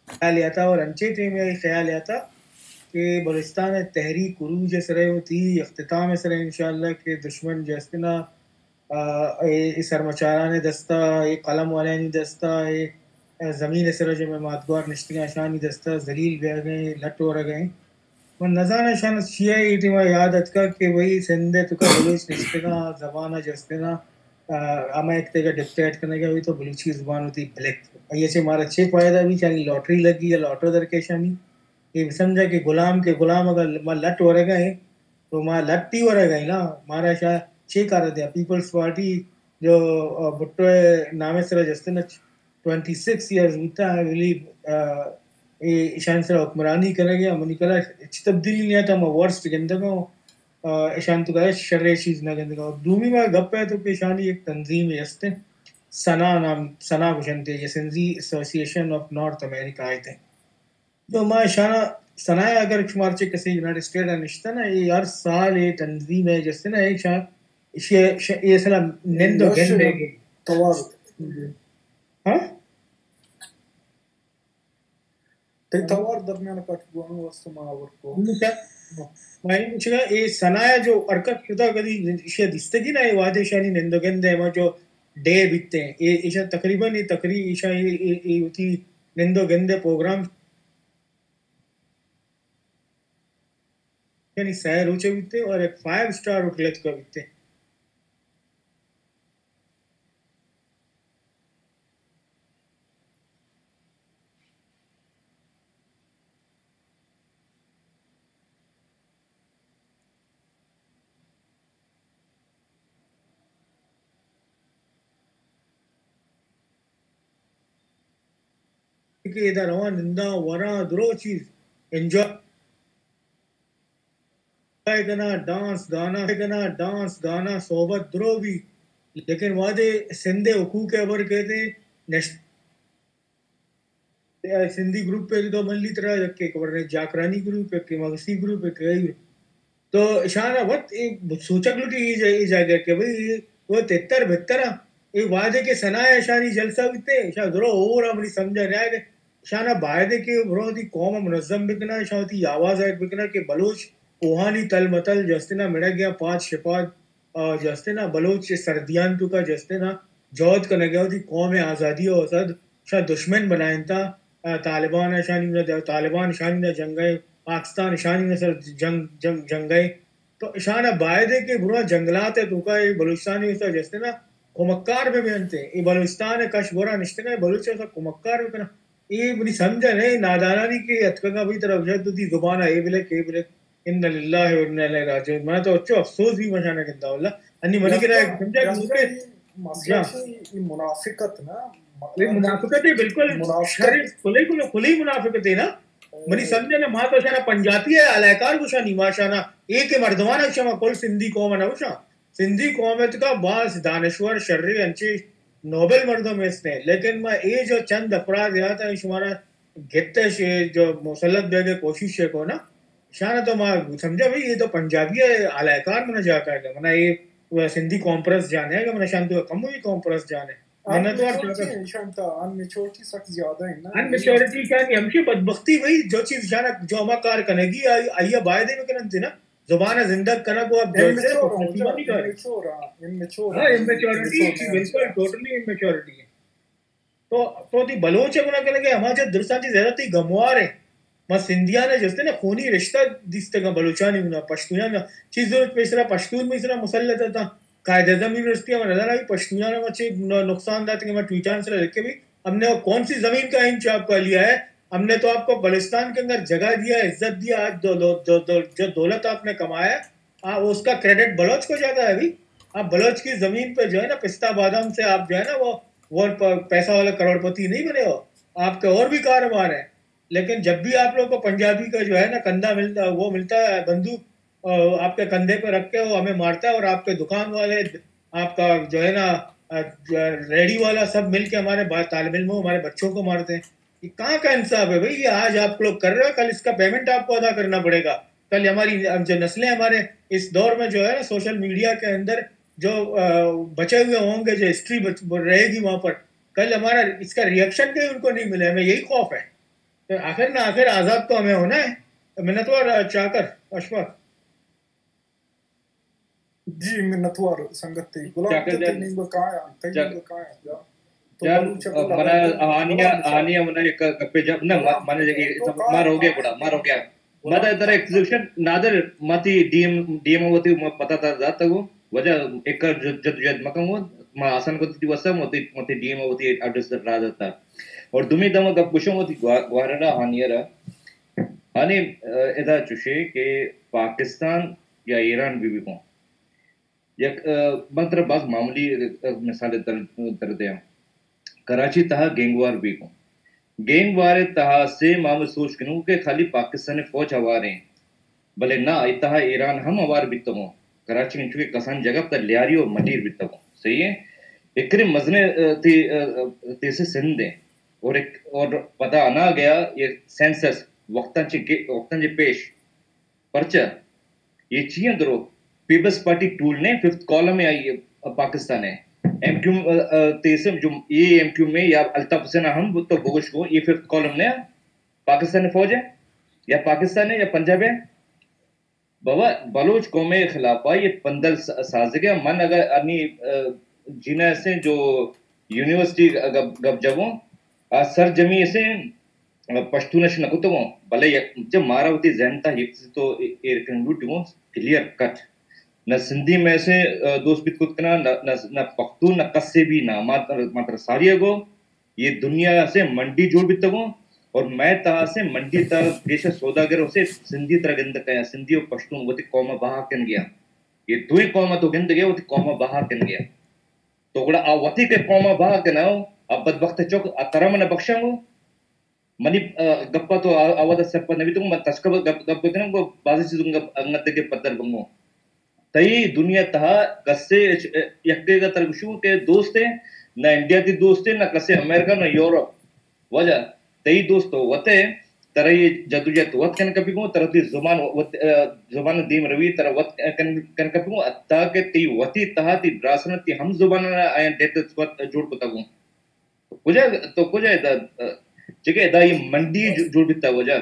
خیالیاتا اور انچے ٹیم ءَ خیالیاتا کہ بلوچستان ءِ تحریک عروج ءِ سرا وتی اختتام ءِ سرا انشاءاللہ کہ دشمن جستنا، آ، اے، اے سرمچارانی دستا، اے قلم والانی دستا، اے، اے زمین ءِ سرا جو مئے ماتگوار نشتگاں اشانی دستا ذلیل بیاگیں، لٹ ورگیں۔ من نزاناں شان چیا اے ٹیما یاد اتکا کہ بھئی سندھ ءِ توکا بلوچ نشتگاں، زبان ءَ جستگاں، آ، ہما یک دگہ ڈکٹیٹ کنگا ہوئی تو بلوچی زبان ہوتی بلک۔ آئی چے مارا چے فائدہ بھی، چانی لاٹری لگی یا لاٹر درکیشانی۔ اے سمجھا کہ غلام کہ غلام اگر ما لٹ ورگا ہیں تو ما لٹ ہی ورگا ہیں نا، مارا شا چے کار دیا؟ پیپلز پارٹی جو، آ، بھٹو ءِ نام ءِ سرا جستن ٹوئنٹی سکس ایئرز بوتا، آئی بلیو، آ، اے ایشان سرا حکمرانی کنگ ءَ، منی خیال ءَ ہچ تبدیلی نہیں آتا، ما ورسٹ گندگا ہوں، آ، ایشان توکا شر چیز نہ گندگا۔ اور دومی ما گپ ہے تو کہ ایشانی ایک تنظیم ہستے، سنا نام، سنا گوشنتے، یہ سندھی ایسوسی ایشن آف نارتھ امریکہ آئے تھے۔ تو ما ایشانا سنا اگر شمار چہ کسی یونائیٹڈ اسٹیٹ ءَ نشتہ نا، اے ہر سال اے تنظیم ہے جستے نا، اے شا-، ایشی ءَ ش-، اے اصلا نند و گند ہے کہ توار۔ ہاں؟ تئی توار درمیان کٹ بو، ہمے واسطہ ما آور کو۔ ما این چگا اے سنا جو حرکت شدہ کدی ایشی دیستگی نا، اے وادے شانی نند و گند ہے، ما جو ڈے بیتے ہیں، اے ایشا تقریباً اے تقریب ایشا اے، اے، اے ہوتی نند و گند ہے پروگرام۔ یعنی سئے روچ بیتے اور ایک فائیو اسٹار ہوٹل ءِ توکا بیتے۔ کہ ادا رواں ننداں وراں درو چیز انجوائے کناں، ڈانس گانا کناں، ڈانس گانا صحبت درو بی، لیکن وہدے سندھ ءِ حقوق ءِ ہبر کئیت نش-، سندھی گروپ ءِ تو ملی ترا یکے کہ ورنہ جاکرانی گروپ، یکے مگسی گروپ، یکے اے گروپ۔ تو اشانا وت اے سوچگ لوٹی اے جا-، اے جاگہ کہ بھئی اے وت اتر بہتر آں۔ اے وہدے کہ سنا ء اشانی جلسہ بیتے، اشاں درو ہور آ منی سمجھ ء نیائے۔ اشانا باید کہ برو وتی قوم ء منظم بکناں، اشاں وتی آواز ء بکناں کہ بلوچ کوہانی تل متل جستنا مڑگ یا پاد شپاد آ، جو ہستے نا بلوچ سردیان توکا جو ہستے نا جہد کنگا وتی قوم آزادی و اسد شاہ دشمن بنائنتا، آ، طالبان شانی نا، طالبان شانی نا جنگ ء، پاکستان شانی نا سر جنگ، جنگ، جنگ ء۔ تو شان باید ہے کہ برو جنگلات ء توکا اے بلوچستان ء جو ہستے نا کمکار بہ بینتے، اے بلوچستان ء کش برا نشتگا بلوچ ء کمکار بہ کنا۔ اے منی سمجھ ء نہ، اے نادانانی کہ اتکگاں بھئی ترا بجد وتی زبان ء اے بلک، اے بلک۔ انا للہ و انا الیہ راجعون۔ من تو اچو افسوس بھی مشانہ گندا واللہ۔ انی منی کرا سمجھا کہ مسئلہ جی۔ اے منافقت نا، اے منافقت ہے، بالکل۔ منافقت۔ شر کھلے، کھلے، کھلی منافقت ہے نا۔ منی سمجھا نا، ما تو شانا پنجابی ہے، الاکار کو شانی ما شانا ایک مردمان شما کل سندھی قوم نہ وشا۔ سندھی قوم ء تکا باز دانشور، شریں، انچیں نوبل مردم است ہیں، لیکن ما اے جو چند افراد یات ہیں، شمارا گت ہے، شے جو مسلط بیگ ء کوشش ہے کو نا، شان تو ما سمجھا بھئی، یہ تو پنجابی ہے، اعلی کار منا جا کر گا، منا یہ سندھی کانفرنس جانے ہے کہ منا شان تو کم ہوئی کانفرنس جانے۔ من تو میچورٹی ہے، شان تا ان میچورٹی سخت زیادہ ہے نا۔ ان میچورٹی شان ہمشی بدبختی بھئی، جو چیز شان جو ہما کار کنگی آئی، آئی باید ہے بکنن تھی نا۔ زبان ء زندگ کنگ و اب جلسے امچور ہاں، امچور ہاں، امچورٹی، بالکل، ٹوٹلی امچورٹی ہے۔ تو، تو دی بلوچ ء گناہ کنگ ء ہما چہ درستاں چہ زیادہ تئی گموار ہے۔ ما سندھیان ء جستے نا خونی رشتہ دیستگاں بلوچانی گناہ، پشتونان نا۔ چیز ضرورت پیسرا پشتون بھی سرا مسلط تھا۔ قائد اعظم یونیورسٹی ہم نظر آئی پشتونان نا چہ نقصان دات کہ ما ٹویٹان سرا لکھے بھی، ہم نے وہ کون سی زمین کا انچ آپ کا لیا ہے؟ ہم نے تو آپ کو بلوچستان کے اندر جگہ دیا، عزت دیا، آج دو، دو، دو، دو، جو دولت آپ نے کمایا ہے، آ، اس کا کریڈٹ بلوچ کو جاتا ہے ابھی۔ آپ بلوچ کی زمین پہ جو ہے نا پستہ بادام سے آپ جو ہے نا وہ، وہ پ-، پیسہ والا کروڑ پتی نہیں بنے ہو، آپ کے اور بھی کاروبار ہیں۔ لیکن جب بھی آپ لوگ کو پنجابی کا جو ہے نا کندھا ملتا، وہ ملتا ہے بندوق، آ، آپ کے کندھے پہ رکھ کے وہ ہمیں مارتا ہے اور آپ کے دکان والے، آپ کا جو ہے نا، آ، ریڑھی والا سب مل کے ہمارے با-، طالب علموں، ہمارے بچوں کو مارتے ہیں۔ یہ کہاں کا انصاف ہے بھائی؟ یہ آج آپ لوگ کر رہے ہو، کل اس کا پیمنٹ آپ کو ادا کرنا پڑے گا۔ کل ہماری، اب جو نسلیں ہمارے اس دور میں جو ہے نا سوشل میڈیا کے اندر جو، آ، بچے ہوئے ہوں گے، جو ہسٹری بچ-، رہے گی وہاں پر، کل ہمارا اس کا ریئیکشن کہیں ان کو نہیں ملے، ہمیں یہی خوف ہے۔ تو آخر نہ آخر آزاد تو ہمیں ہونا ہے۔ منتوار، آ، چاکر اشفاق۔ جی، منتوار سنگت تئی۔ غلام چاکر تے جان، تئی نیمگا کایا، تئی چاک-، نیمگا کایا۔ تو جان، بلوچ ء منا ہانی ء، ہانی ء منا یک گپے جا-، نہ، غلام، ما، منا تو ما رو گیا کایا۔ گڑا، ما رو گیا۔ ما غلام، در، در ایگزیبیشن نادر، ما تی ڈی ایم، ڈی ایم وتی ما پتہ تا داتا گو، وجہ ایک جد، جد، جد مکن گو، ما آسان کو تی واسطہ، ما تی، ما تی ڈی ایم وتی ایڈریس را داتا۔ اور دومی دم گپ گوشوں وتی گوا-، گوارا ہانی را۔ ہانی، ا، ادا چوشے کہ پاکستان یا ایران بہ بی کن۔ یک، ا، من ترا باز معمولی، ا، مثال در، در دیاں۔ کراچی تہا گینگ وار بی کن۔ گینگ وار تہا سے ما سوچ کنوں کہ خالی پاکستان فوج ہوار ہیں۔ بلے نہ، اے تہا ایران ہم ہوار بیتگوں۔ کراچی انچو کہ کسان جگہ تہ لیاری و مٹیر بیتگوں۔ صحیح ہے؟ اکرے مزنے، ا، تی، ا، ا، تی سے سندھ ہیں۔ اور ایک، اور پتہ آنا گیا یہ سینسس وقتاں چہ گے-، وقتاں چہ پیش۔ پرچا؟ یہ چی ہیں درو؟ پیپلز پارٹی ٹول نے، ففتھ کالم ہے آئی پاکستان ہے۔ ایم کیو، ا، ا، تیسم جو یہ ایم کیو میں یا الطاف حسین ہم تو بگوش کو، یہ ففتھ کالم نے پاکستان فوج ہے یا پاکستان ہے یا پنجاب ہے؟ بابا، بلوچ قوم خلاف یہ پندل س-، سازگے من اگر انی، ا، جنہ سے جو یونیورسٹی گپ، گپ جگوں، آ سرجمی سے پشتون اش نہ کتگوں، بلے یک، چہ مارا وتی ذہن تا یک چیز تو ایر کنگ لوٹگوں، کلیئر کٹ۔ نہ سندھی میں سے، آ، دوست بیت کت کناں، نہ، نہ، نہ پختون، نہ کسے بھی نہ۔ ما تر، ما تر ساری گو، یہ دنیا سے منڈی جوڑ بیتگوں اور میں تہا سے منڈی تا گیش سوداگر سے سندھی ترا گند کیا، سندھی و پشتون وتی قوم بہا کن گیا۔ یہ دوئی قوم تو گند گیا، وتی قوم بہا کن گیا۔ تو گڑا آ وتی کہ قوم بہا کناؤ، آ بدبخت چوک آ ترا من بخشاں گو۔ منی، آ، گپا تو آ-، آ ودا سرپد نہ بیتگوں، من تچکا گپ، گپ بکناں، گو بازی چیزوں گپ انگت دگہ پدر بنگوں۔ تئی دنیا تہا کسے اچ-، یکے گا تر گشوں کہ دوست ہے، نہ انڈیا تی دوست ہے، نہ کسے امریکہ، نہ یورپ۔ وجہ تئی دوست تو وتے، ترا یہ جدوجہد وت کن کپی گوں، ترا تی زبان وت، زبان دیم روی، ترا وت کن، کن کپی گوں، حتی کہ تی وتی تہا تی براسن تی ہم زبان آیاں ڈیتھ وت جوڑ کتا گوں۔ کجا تو کجا ادا، چکہ ادا یہ منڈی جوڑ بیتا وجہ۔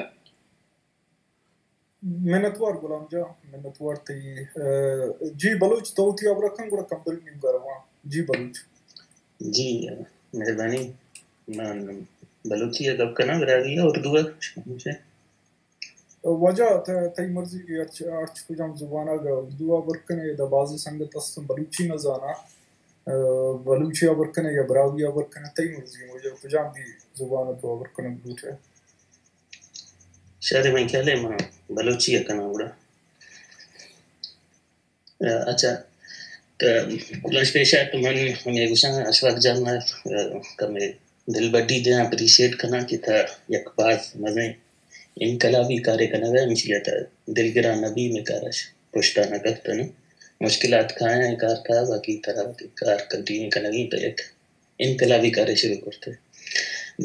منتوار غلام جان، منتوار تئی۔ جی بلوچ، تو وتی ہبرا کن، گڑا کمبل نیمگا رواں۔ جی بلوچ۔ جی، مہربانی۔ من بلوچی ء گپ کناں، براہوئی ء، اردو ء؟ واجہ، تئی مرضی کہ ہرچ، ہرچ کجام زبان ء، اگر اردو ء ہبر کنے، ادا بازیں سنگت استن بلوچی نہ زاناں، بلوچی ء ہبر کنے یا براہوئی ء ہبر کنے، تئی مرضی، واجہ کجام بھی زبان ء تو ہبر کنگ لوٹ ئے؟ شاید من خیال ء من بلوچی ء کناں گڑا۔ اچھا، تو کلش پیش ات، من ہمے گوشاں، اشفاق جان، من کمے دلبڈی دیاں، اپریشیٹ کناں کہ تا یک باز مزیں انقلابی کارے کنگ ء، ہمشی ء تا دلگران نہ بی، مئے کارش پشتا نہ کپتن۔ مشکلات کایاں، کار کا، باقی ترا وتی کار کنٹینیو کنگی پہ یک انقلابی کارے شروع کرتے۔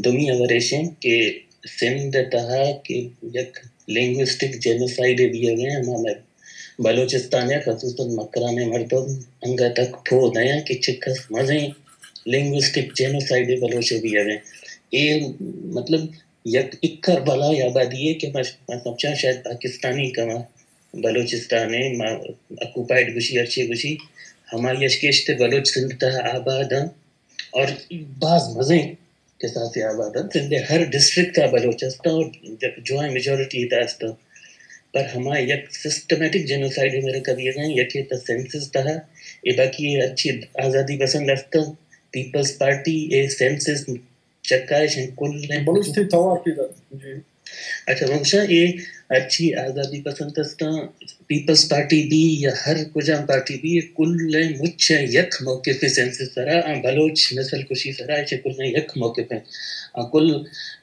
دومی ہبر ایش انت کہ سندھ ء تہا کہ یک لنگوسٹک جینوسائیڈ بیگ ء، ہما مئے بلوچستان ء خصوصاً مکران ء مردم انگت تک پوہ نہ انت کہ چکس مزیں لنگوسٹک جینوسائیڈ بلوچ ء بیگ ء۔ اے مطلب یک اکر بلاہیں آبادی ء کہ ما، ما سمجھاں شاید پاکستانی کما بلوچستان ء ما آکوپائیڈ گوشی، ہرچی گوشی، ہمائی اش گیشتر بلوچ سندھ تہا آباد انت۔ اور باز مزیں کساسے آباد انت۔ سندھ ء ہر ڈسٹرکٹ ء بلوچ است اور یک جوائیں میجورٹی ء است۔ پر ہما یک سسٹمیٹک جینوسائیڈ ء میرے کبھی اگاں یکے تا سینسز تہا، اے باقی اے ہرچی آزادی پسند است، پیپلز پارٹی اے سینسز چکائش ہیں کل ہیں۔ بلوچ تھی توار پیدا۔ جی۔ اچھا، من گوشاں اے ہرچی آزادی پسند استاں، پیپلز پارٹی بی یا ہر کجام پارٹی بی، اے کل ء مچ ء یک موقف ء سینسز سرا، آ بلوچ نسل کشی سرا، ایشی کل ء یک موقف ء۔ آ کل،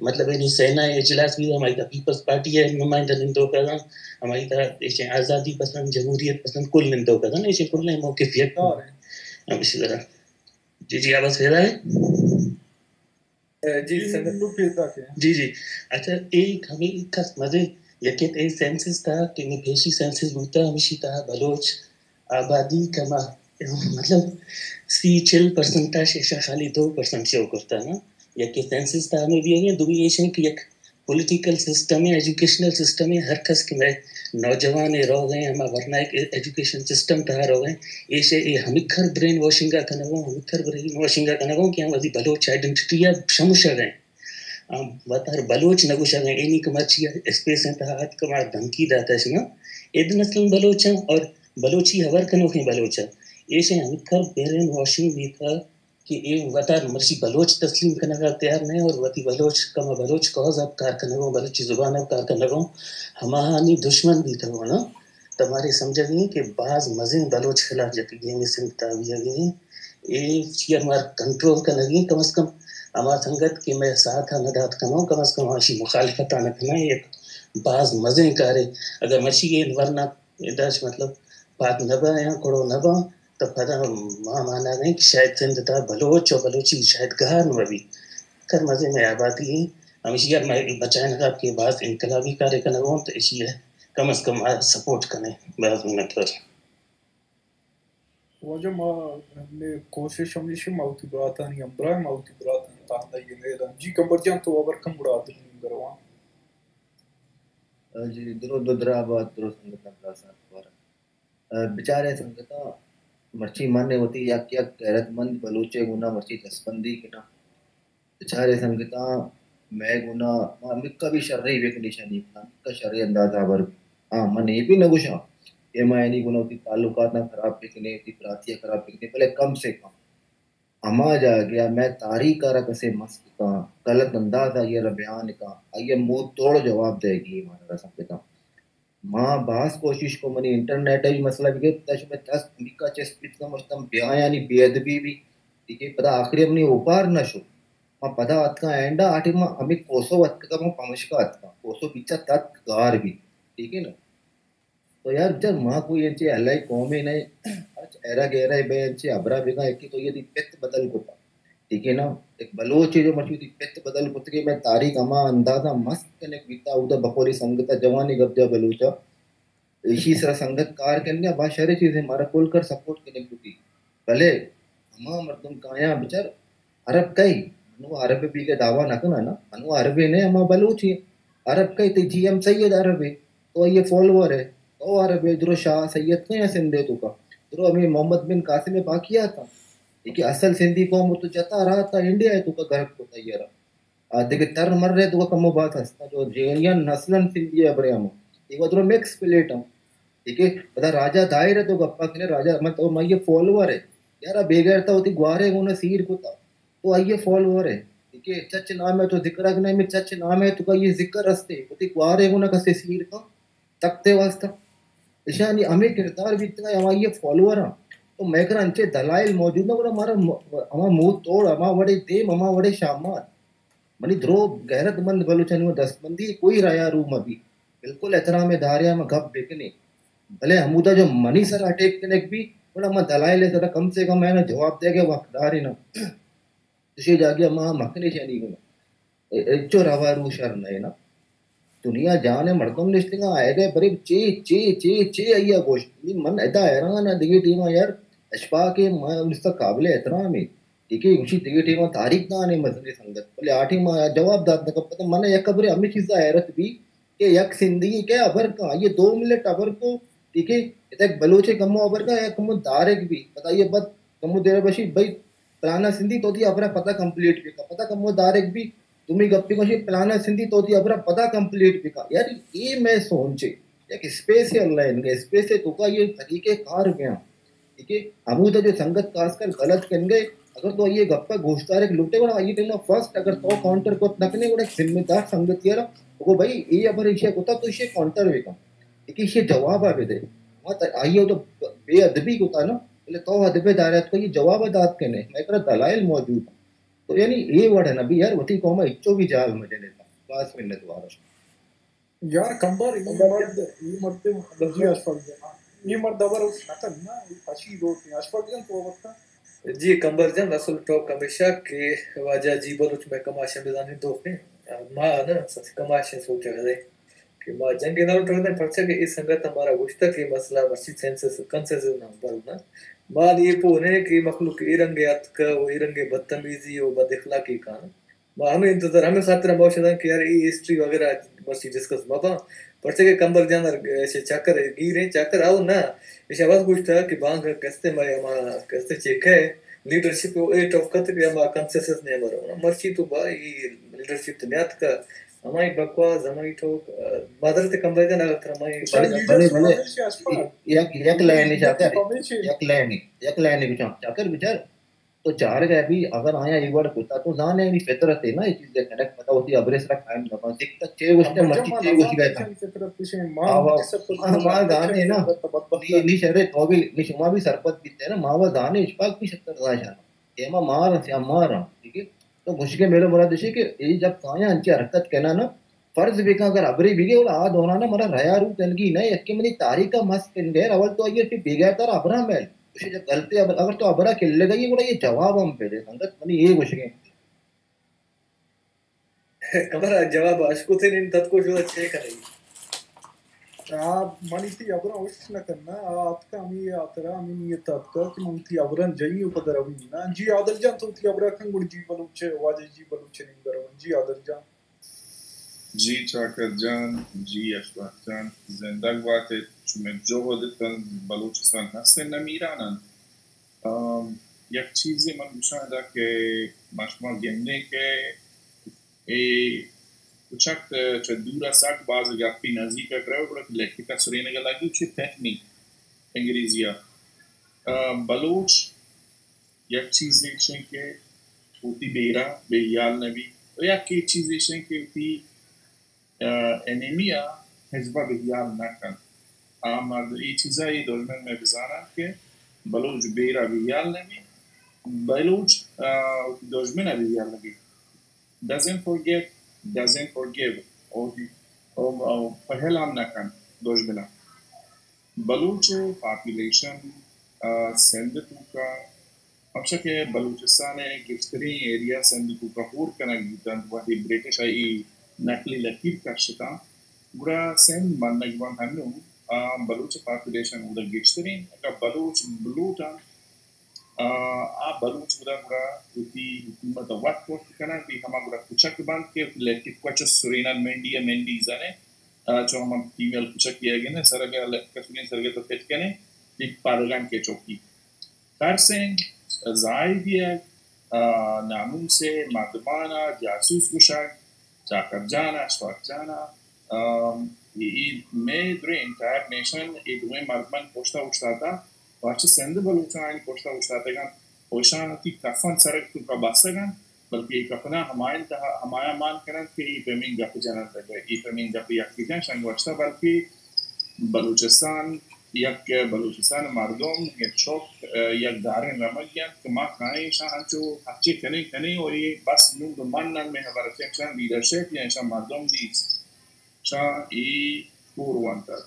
مطلب، یعنی سینا ء اجلاس بی، ہمائی تا پیپلز پارٹی ء نمائندہ نندوک اتاں، ہمائی تا ایشی آزادی پسند، جمہوریت پسند کل نندوک اتاں، ایشی کل ء موقف یک۔ ہمیشی طرح۔ جی، جی، آواز پیدا ہے؟ جی، جی، سنگت۔ نو پیدا کے۔ جی، جی۔ اچھا، ایک ہمیں کس مزے یکے تے سینسز تھا کہ میں پیشی سینسز بوتا، ہمیشی تھا بلوچ آبادی کما، مطلب، سی چل پرسنٹ تھا، شیشہ خالی دو پرسنٹ شو کرتا نا۔ یکے سینسز تھا ہمیں بھی ہے، دومی ایش ہے کہ یک پولیٹیکل سسٹم ہے، ایجوکیشنل سسٹم ہے، ہر کس کہ میں نوجوان ء روگ ء ہما ورنا ایک ایجوکیشن سسٹم تہا روگ ء، ایش ء اے ہمکر برین واشنگ ء کنگوں، ہمکر برین واشنگ ء کنگوں کہ ہم وتی بلوچ آئیڈنٹیٹی ء شموشگ ء، ہم وتار بلوچ نہ گوشگ ء، اینی کہ مرچی اسپیس ء تہا اتک ما دھمکی داتش نا، اے دن اصلاً بلوچ ء اور بلوچی ہبر کنوکیں بلوچ ء، ایش ء ہمکر برین واشنگ بیتگ۔ کہ اے وتا مرچی بلوچ تسلیم کنگ ء تیار نہ اور وتی بلوچ کما بلوچ کاز ء کار کنگ ء بلوچی زبان ء کار کنگ ء ہماہانی دشمن بیتگ نا۔ تو مارے سمجھگ ء کہ باز مزین بلوچ خلاف یک گیمے سنگت ء بیگ ء اے چیئر مار کنٹرول کنگ ء کم از کم ہما سنگت کہ میں ساتھ ء نہ دات کنوں کم از کم ہماشی مخالفت ء نہ کناں، یک باز مزین کارے۔ اگر مرچی اے ورنا اداش مطلب پاد نہ باں یا کڑو نہ باں، تو پدا ما مانا گئیں کہ شاید سندھ تا بلوچ و بلوچی شاید گار نہ بی۔ کر مزے میں آبادی ہیں، ہمیشی یار میں بچائیں نہ کہ باز انقلابی کارے کنگ ہوں، تو اسی ہے کم از کم آ سپورٹ کنے۔ باز منت وار۔ واجہ ما نے کوشش ہمیشی ما وتی براتانی ہمراہ، ما وتی براتانی تہا یہ نہیں دان۔ جی کمبر جان تو ابر کم گڑا عادل نیم گروان۔ جی درو دو درا آباد درو سنگتاں براسان دوبارہ۔ ء بچاریں سنگتاں، مرچی من ء وتی یک یک غیرت مند بلوچ ء گونا مرچی دستبندی کناں۔ بچاریں سنگتاں، مئے گونا ما ہمکا بھی شریں بکنی شنی کناں، ہمکا شریں انداز آور بی۔ ہاں، من اے بھی نہ گوشاں کہ ما اینی گونا وتی تعلقاتاں خراب بکنیں، وتی براتی ء خراب بکنیں، بلے کم سے کم ہما جاگہ ء مئے تاریخ ء را کسے مسخ کاں، غلط انداز ء آئی ء را بیان کاں، آئی ء مود توڑ جواب دئیگی مارا سنگتاں۔ ما باز کوشش کو، منی انٹرنیٹ ء بھی مسئلہ بگیت، پدا شمئے دست ہمیکا چست بیت کن، مشتم بیایانی بے ادبی بھی، ٹھیک ہے، پدا آخری منی اوپار نہ شو۔ ما پدا اتکاں اینڈا، آ ٹائم ما ہمیں کوسو اتکا، ما پمشکا اتکاں، کوسو بیچا تت گار بھی، ٹھیک ہے نا؟ تو یار، بچار ما کوئی انچے اللہ قومے نہ، ہرچ ایرا گیرا بے انچے ابرا بگا، ایک تو یہ دی پت بدل کو پا۔ ٹھیک ہے نا؟ ایک بلوچ ہے جو مرچی وتی پت بدل کتگے، میں تاریخ ہما اندازہ مست کنک بیتا، اودا بقول سنگتا جوانی گپ جا بلوچا، ایشی سرا سنگت کار کنگا، با شر چیزیں، مارا کل کر سپورٹ کنک بوتی۔ بلے ہما مردم کایاں بچار عرب کئی؟ انو عرب بیگے دعویٰ نہ کنا نا، انو عربے نے، ہما بلوچی۔ عرب کئی؟ تے جی ایم سید عربے، تو آئی فالوور ہے، تو عربے۔ درو شاہ سید کئی سندھے تو کا، درو امیر محمد بن قاسم باقی آتا۔ لیکن اصل سندھی قوم تو جتا رہا تھا، انڈیا ہے تو کا گرک کو تیارا۔ آ دگہ تر مر رہے تو کمو بات ہستا جو جیلین نسلن سندھی ابرے ہم۔ یہ وہ درو مکس پلیٹ ہم۔ ٹھیک ہے، پدا راجہ دائر ہے تو گپا کنے، راجہ من تو میں یہ فالوور ہے۔ یار، بے غیرتا ہوتی گوارے ہونا سیر کو تا۔ تو آئیے فالوور ہے۔ ٹھیک ہے، چچ نام ہے تو ذکر اگنا میں چچ نام ہے تو کا یہ ذکر ہستے۔ ہوتی گوارے ہونا کسے سیر کا تختے واسطہ۔ اشانی ہمیں کردار بیتگا، ہمائی فالوور ہاں۔ تو میں کرا انچے دلائل موجود نہ، گڑا ہمارا م-، ہما موت توڑ، ہما وڑے دیم، ہما وڑے شامان۔ منی درو غیرت مند بلوچانی و دستبندی کوئی رایا رو مبی۔ بالکل احترام داریا میں گپ بکنی۔ بلے ہمودا جو منی سر اٹیک کنک بی، گڑا ما دلائل سر کم سے کم ہے نا جواب دے گے وقت داری نا۔ تشے جاگے ما مکنے شانی گنا۔ اے، اے، چو روا رو شر نہ نا۔ دنیا جان ہے مردم نشتگا آئے گئے، برے چے، چے، چے، چے آئیا گوشت۔ نی من ادا حیران ہاں دگے ٹیما یار، اشفاق ہے، ما انستا قابل احترام ہے۔ ٹھیک ہے، اسی دگے ٹیما تاریخ دان ہے مزنی سنگت۔ بلے آ ٹیما جواب دات نہ کپتا۔ من یک برے ہمیں چیزا حیرت بھی کہ یک سندھی کے ابر کا، یہ دو منٹ ابر کو، ٹھیک ہے، اتنا ایک بلوچے کمو ابر کا، یا کمو دارک بھی، پتا یہ بات کمو دیر بشی، بھائی، پلانا سندھی تو دی ابرا پتا کمپلیٹ بھی کا، پتا کمو دارک بھی، تمی گپی کو شی پلانا سندھی تو دی ابرا پتا کمپلیٹ بھی کا۔ یار، یہ میں سوچے، یک اسپیس ہے اللہ ان کے، اسپیس ہے تو کا یہ طریقے کار گیا۔ ٹھیک ہے، ہمودا جو سنگت خاص کر غلط کن گئے، اگر تو یہ گپا گوشدار ایک لوٹے گڑا، یہ ٹائم فرسٹ اگر تو کاؤنٹر کو نہ کنے گڑا، ذمہ دار سنگت یارا، وہ بھائی، یہ ابر ایشیا کوتا تو اسے کاؤنٹر بھی کا، ٹھیک ہے، اسے جواب آ بھی دے۔ وہاں تک آئیے تو بے ادبی کوتا نا، بولے تو ادبے دارات کو یہ جواب دات کنے، میں کرا دلائل موجود۔ تو یعنی یہ وڑ ہے نا بھی یار، وتی قوم اچو بھی جال مجنے تھا۔ باس منت وارا۔ یار کمبر، اے مرد، اے مرد، جی اشفاق جان، اے مرد ابر اش نہ کن نا، اے پشی روت ہیں۔ اشفاق جان تو وقت۔ جی کمبر جان، اصل ٹوک ہمیشہ کہ واجہ جی بلوچ میں کماش ہم بزانے دوخ ہیں۔ ما نا سچ کماش ہیں سوچا کرے کہ ما جنگ نہ اٹھا دیں، پرچہ کہ اے سنگت ہمارا گوشتا کہ مسئلہ مرچی سینسس، کنسنسس نہ برونا۔ ما یہ پوہ نہیں کہ مخلوق اے رنگ اتکا و اے رنگ بدتمیزی و بد اخلاقی کانا۔ ما ہمے انتظار، ہمے خاطر ما شدن کہ یار اے ہسٹری وغیرہ مرچی ڈسکس مباں، پرچہ کہ کمبر جان ار ایشی چاکر گیریں، چاکر آؤ نہ، ایشی بس گوشتا کہ بانگ کستے ما، ما کستے چیک ہے، لیڈرشپ او ایٹ آف کت کہ ما کنسنسس نے مرو۔ مرچی تو با اے لیڈرشپ تو نیات کا، ہمائی بکواس، ہمائی ٹوک، معذرت کمبر جان اگر ترا ہمائی بلے، بلے، بلے۔ یک، یک لائن چاکر، یک لائن، یک لائن بچار، چاکر بچار۔ تو چارگ ء بھی اگر آیاں اے وڑ کتا تو زانے نی فطرت ہے نا، یہ چیز کنک پتہ ہوتی ابرے سرا قائم نہ بن سکتا۔ چے گوشتے مرچی چے گوشی گئے تھا۔ آوا، ما، ما زانے نا، نی، نی شرے تو بھی، نی شما بھی سرپد بیتے نا، ما وا زانے اشفاق بھی شتر زاشانا۔ ایما مار، سیام مار، ٹھیک ہے؟ تو گوشگے میرے مراد ہے کہ یہ جب آیاں انچے حرکت کنا نا، فرض بکن اگر ابرے بگے، گڑا آ دوران ء منا ریا رو کنگی نہ، یکے منی تاریخ ء مست کنگ ء، اول تو آئی ء بے غیرت ء را ابرا میل، گوشے جب غلطی ابر-، اگر تو ابرا کلگ ء ئے، گڑا یہ جواب ہم پہ دے۔ سنگت منی یہ گوشگیں۔ کمرا جواب اشکوتے نین تتکو شو چے کرے؟ آ، منی تی ابرا ہوش نہ کرنا، آ اتکا ہمی آترا ہمی نیت اتکا کہ من تی ابرا جئی و پدر ہوئی نا۔ جی عادل جان تو تی ابرا کن گڑ جی بلوچ، واجہ جی بلوچ نین درون۔ جی عادل جان۔ جی چاکر جان، جی اشفاق جان، زندگ بات ات، شمئے جہد اتن بلوچستان ہستیں نمیران انت۔ آم، یک چیزے من گوشاں ادا کہ ما شما گندیں کہ اے کچک چہ دور ء سک باز گپی نزیک ء کرو گڑا لکھک ء سرینگ ء لگی چہ پہمی انگریزی ء۔ آ، بلوچ یک چیزے ایش انت کہ وتی بیرا بے ہیال نہ بیت، و یکے چیزے ایش انت کہ وتی، آ، انیمی ء حزب ء بے ہیال نہ کنت۔ آ مرد اے چیزا اے دژمن مئے بزاننت کہ بلوچ بیرا بے ہیال نہ بیت، بلوچ، آ، وتی دژمن ء بے ہیال نہ بیت۔ Doesn't forget, doesn't forgive، او، او، او پہل ہم نہ کنت دژمن ء۔ بلوچ ء پاپولیشن، آ، سندھ توکا پمشکہ بلوچستان ءِ گیشتریں ایریا سندھ توکا ہور کنگ بوتنت، وہدے برٹش ءَ اے نقلی لکیر کشتاں، گڑا سندھ منگ بنت ہنوں، آ، بلوچ پاپولیشن اودا گیشتریں۔ اگاں بلوچ بلوٹ انت، آ، آ بلوچ گڑا، گڑا وتی حکومت ءَ وت پشت کننت، اے ہما گڑا کچک بنت کہ لٹک ءَ چو سرینن، منڈی ءَ منڈی زنے، آ، چو ہما فیمیل کچک ءَ گندے، سرگ ءَ ل-، کسولیں سرگ ءَ تو فٹ کنے، اے پادگان کے چوکی۔ ترسیں، زاہ دیگ، آ، ناموس ءِ، مردمان ءَ جاسوس گوشگ، چاکر جان ءَ، اشفاق جان ءَ، آ، اے، اے مئے دریں انٹائر نیشن اے دوئیں مردمانی پشت ءَ اوشتاتگ، پرچہ سندھ بلوچاں آیانی پشت ءَ اوشتاتگ انت، و اشاں وتی کفن سرگ توکا بستگ انت، بلکہ اے کفناں ہمایاں تہا، ہمایاں مان کننت کہ اے پیمیں گپ جننت، اگہ اے پیمیں گپ یکے جن شنگ وشتا، بلکہ بلوچستان یک، بلوچستان مردم یک چک، یک گاریں رمگی انت کہ ما کائیں اشاں انچو ہرچی کنیں کنیں و اے بس نوں من نن مئے ہبر چہ اشاں لیڈرشپ یا اشاں مردم نیست، اشاں اے کور وانتگ۔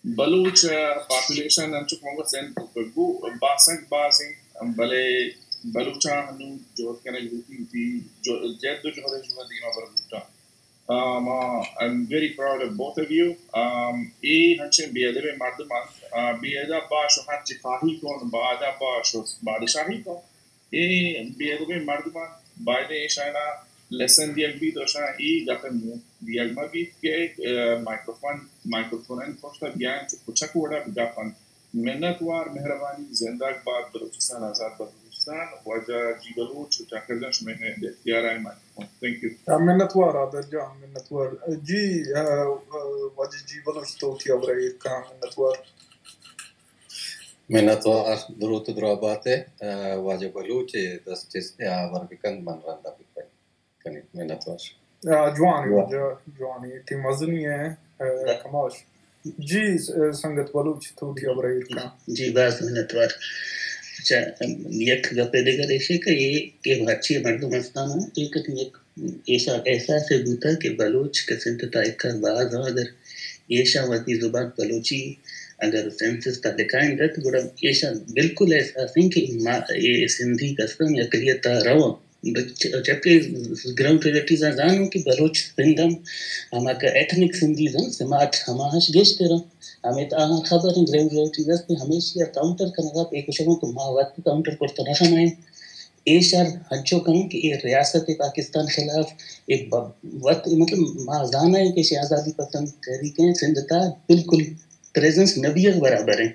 بلوچ پاپولیشن انچو کہ ما گوشت سندھ بگو باسک بازیں، بلے بلوچاں ہنوں جہد کنگ لوٹی، وتی جو-، جد و جہد ءَ شما دیما بر بوتاں۔ آ، ما، I'm very proud of both of you. آ، اے ہنچیں بے ادبیں مردم انت۔ آ، بے ادب باش و ہرچی خواہی کن، با ادب باش و بادشاہی کن۔ اے بے ادبیں مردم انت۔ بایدیں ایشانا لیسن دیگ بیت و اشاں اے گپ ءَ مون دیگ مہ بیت کہ، آ، مائیکروفون، مائیکروفون ءِ پشت ءَ بیاینت چو کچک وڑا بگپ انت۔ منت وار، مہربانی، زندگ بات بلوچستان، آزاد بات بلوچستان۔ واجہ جی بلوچ، چاکر جان، شمئے اختیار ءَ مائیکروفون۔ Thank you. آ، منت وار عادل جان، منت وار۔ جی، آ، آ، واجہ جی بلوچ تو وتی ہبر ءَ ایر کن، منت وار۔ منت وار، دروت دراہ بات ئے، آ، واجہ بلوچ ءِ دست چست ءَ ہبر بکن، من رندا بکن۔ کنیں۔ منت وار۔ آ، جوان ئے، جوان۔ واجہ، جوان ئے، تئی مزنی ئے، آ، کماش۔ جی، س-، سنگت بلوچ تو وتی ہبر ءَ ایر کن۔ جی، باز منت وار۔ اچھا، یک گپے دگر ایش کہ اے کہ ہرچی مردم استان، اے کہ یک ایشاں احساس بوتا کہ بلوچ کہ سندھ تہا اکثر باز آں، اگر ایشاں وتی زبان بلوچی اگر سنسس تہا لکھائیں دت، گڑا ایشاں بالکل احساس ایں کہ ما اے سندھی کسان اقلیت تہا رواں۔ چ-، چکے گراؤنڈ ریئلٹیز آں زانوں کہ بلوچ سندھ ہم ہما کہ ایتھنک سندھیز ہم سماٹ ہماہاش گیشتر ہم۔ ہمے تو آہاں خبر ایں، گراؤنڈ ریئلٹیز است، ہمیشی ءَ کاؤنٹر کنگا اے گوشگاں کہ ما وت کاؤنٹر کرتا نہ کنائیں۔ اے شر ہنچو کنیں کہ اے ریاست پاکستان خلاف اے ب-، وت، مطلب، ما زانائیں کہ ایشی آزادی پسند تحریکیں سندھ تا بالکل پریزنس نہ بیگ برابر ایں۔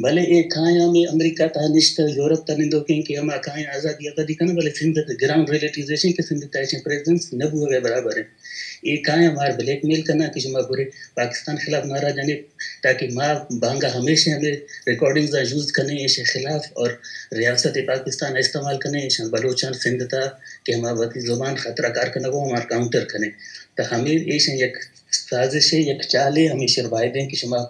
بلے اے کایاں ہمے امریکہ تہا نشتہ، یورپ تہا نندوکیں کہ ہما کایاں آزادی آزادی کناں، بلے سندھ تہا گراؤنڈ ریئلٹیز ایشیں کہ سندھ تہا ایشیں پریزنس نہ بوگ ءَ برابر ایں۔ اے کایاں مار بلیک میل کناں کہ شما برے پاکستان خلاف نعرہ جنے، تاکہ ما بانگا ہمیشہ ہمے ریکارڈنگز آں یوز کنیں ایشی خلاف اور ریاست پاکستان استعمال کنیں ایشاں بلوچاں سندھ تہا کہ ہما وتی زبان خاطرا کار کنگو ہمار کاؤنٹر کنیں۔ تو ہمے ایشاں یک سازشے، یک چالے، ہمیشہ بایدیں کہ شما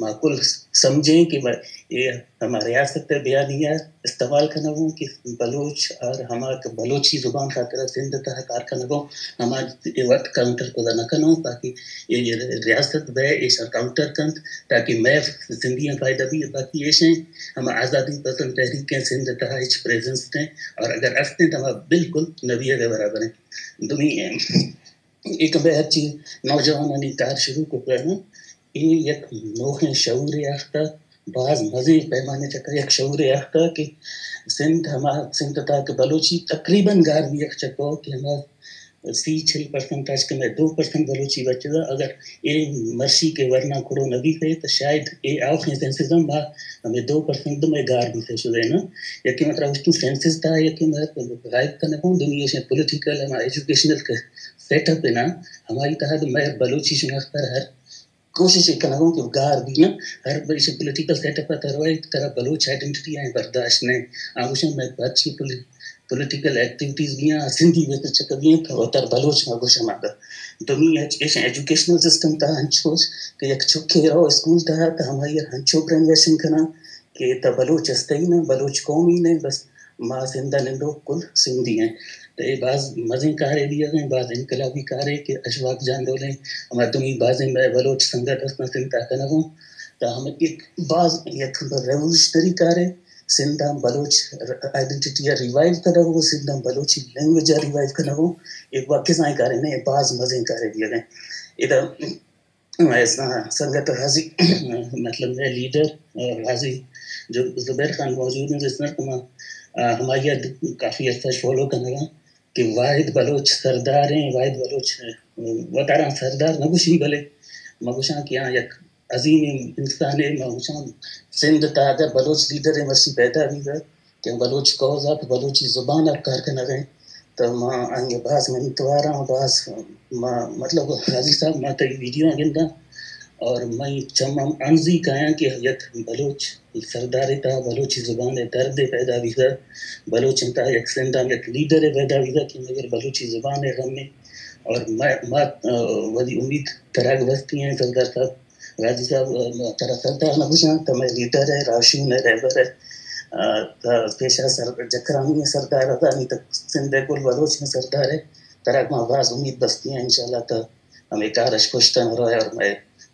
ما کل سمجھیں کہ ب-، اے ہما ریاست ءِ بیانیہ استعمال کنگوں کہ بلوچ اور ہما کہ بلوچی زبان خاطر سندھ تہا کار کنگوں، ہما اے وقت کاؤنٹر کدا نہ کنوں، تاکہ اے ریاست بہ ایشاں کاؤنٹر کنت، تاکہ مئے سندھیاں فائدہ بی۔ باقی ایشیں ہما آزادی پسند تحریکیں سندھ تہا ہچ پریزنس نیں، اور اگر استیں تو ہما بالکل نہ بیگ ءِ برابر ایں۔ دومی اے کہ بہ ہرچی نوجوانانی کار شروع کتگ انت، اے یک نوخیں شعورے آختہ، باز مزیں پیمانے چکا یک شعورے آختہ کہ سندھ ہما، سندھ تہا کہ بلوچی تقریباً گار بیگ چکو کہ ہما سی چل پرسنٹ اش کہ مئے دو پرسنٹ بلوچی بچگا، اگر اے مرشی کہ ورنا کھڑو نہ بیتے تو شاید اے آخیں سینسز ہم ما ہمے دو پرسنٹ مئے گار بیتے شدے نا۔ یکے مطلب اس تو سینسز تہا یکے مطلب غائب کنگوں، دومی ایشیں پولیٹیکل ہما ایجوکیشنل کہ سیٹ اپ ہے نا، ہمائی تہا تو مئے بلوچی شناخت پر ہر کوشش اے کنگوں کہ گار بی نا، ہر بریشے پولیٹیکل سیٹ اپ ءِ تہا روئے، ترا بلوچ آئیڈینٹی آئیں برداشت نہ۔ آ گوشن مئے پرچی پولی-، پولیٹیکل ایکٹیویٹیز بیاں، سندھی بیت چکہ بیاں، تو تر بلوچ ما گوشن ماتا۔ دومی ایج-، ایش ایجوکیشنل سسٹم تہا انچوش کہ یک چکے رو اسکول تہا تو ہمائی انچو برین ویشنگ کناں کہ تا بلوچ استئی نہ، بلوچ قومی نہ، بس ما سندھ ءَ نندوک کل سندھی ایں۔ تو اے باز مزیں کارے بیگ ایں، باز انقلابی کارے کہ اشفاق جان ڈولیں ہما دومی بازیں مئے بلوچ سنگت است اَنت سندھ ءَ کنگ اَنت۔ تو ہم یک باز یک ریولوشنری کارے سندھ ءَ بلوچ آئیڈنٹیٹی ءَ ریوائیو کنگ ءُ سندھ ءَ بلوچی لینگویج ءَ ریوائیو کنگ ءُ اے وت کسانیں کارے نہ، اے باز مزنیں کارے بیگ ءَ اِنت۔ ادا سنگت غازی، مطلب مئے لیڈر غازی جو زبیر خان موجود اِنت، جس نہ کہ ما، آ، ہمائی ءَ کافی عرصہ فالو کنگ ءَ آں کہ واحد بلوچ سردار ایں، واحد بلوچ، آ، وتارا سردار نہ گوشیں، بلے ما گوشاں کہ آ یک عظیمیں انسانے۔ ما گوشاں سندھ ءِ تہا اگر بلوچ لیڈرے مرچی پیدا بیتگ کہ بلوچ کاز ءَ، بلوچی زبان ءَ کار کنگ ءَ اِنت، تو ما آئی ءِ باز منتوار آں، باز ما، مطلب، غازی صاحب، ما تئی ویڈیو آں گنداں اور مئے چم ہم انزی کایاں کہ یک بلوچ سردارے تہا بلوچی زبان ءِ درد ءَ پیدا بیتگ، بلوچ ءِ تہا یک سندھ ءَ یک لیڈرے پیدا بیتگ کہ مگر بلوچی زبان ءِ غم ءَ۔ اور ما، ما، آ، وتی امید ترا گوستی ایں سردار صاحب، غازی صاحب، آ، ترا سردار نہ گوشاں، تو مئے لیڈر ئے، راہشون ئے، رہبر ئے۔ آ، تو پیشہ سر، جکرانی ئے سردار ئے، نی تو سندھ ءِ کل بلوچ ئے سردار ئے۔ ترا ما باز امید بستی ایں، انشاءاللہ تو ہمے کار اش پشت ءَ نہ روئے اور مئے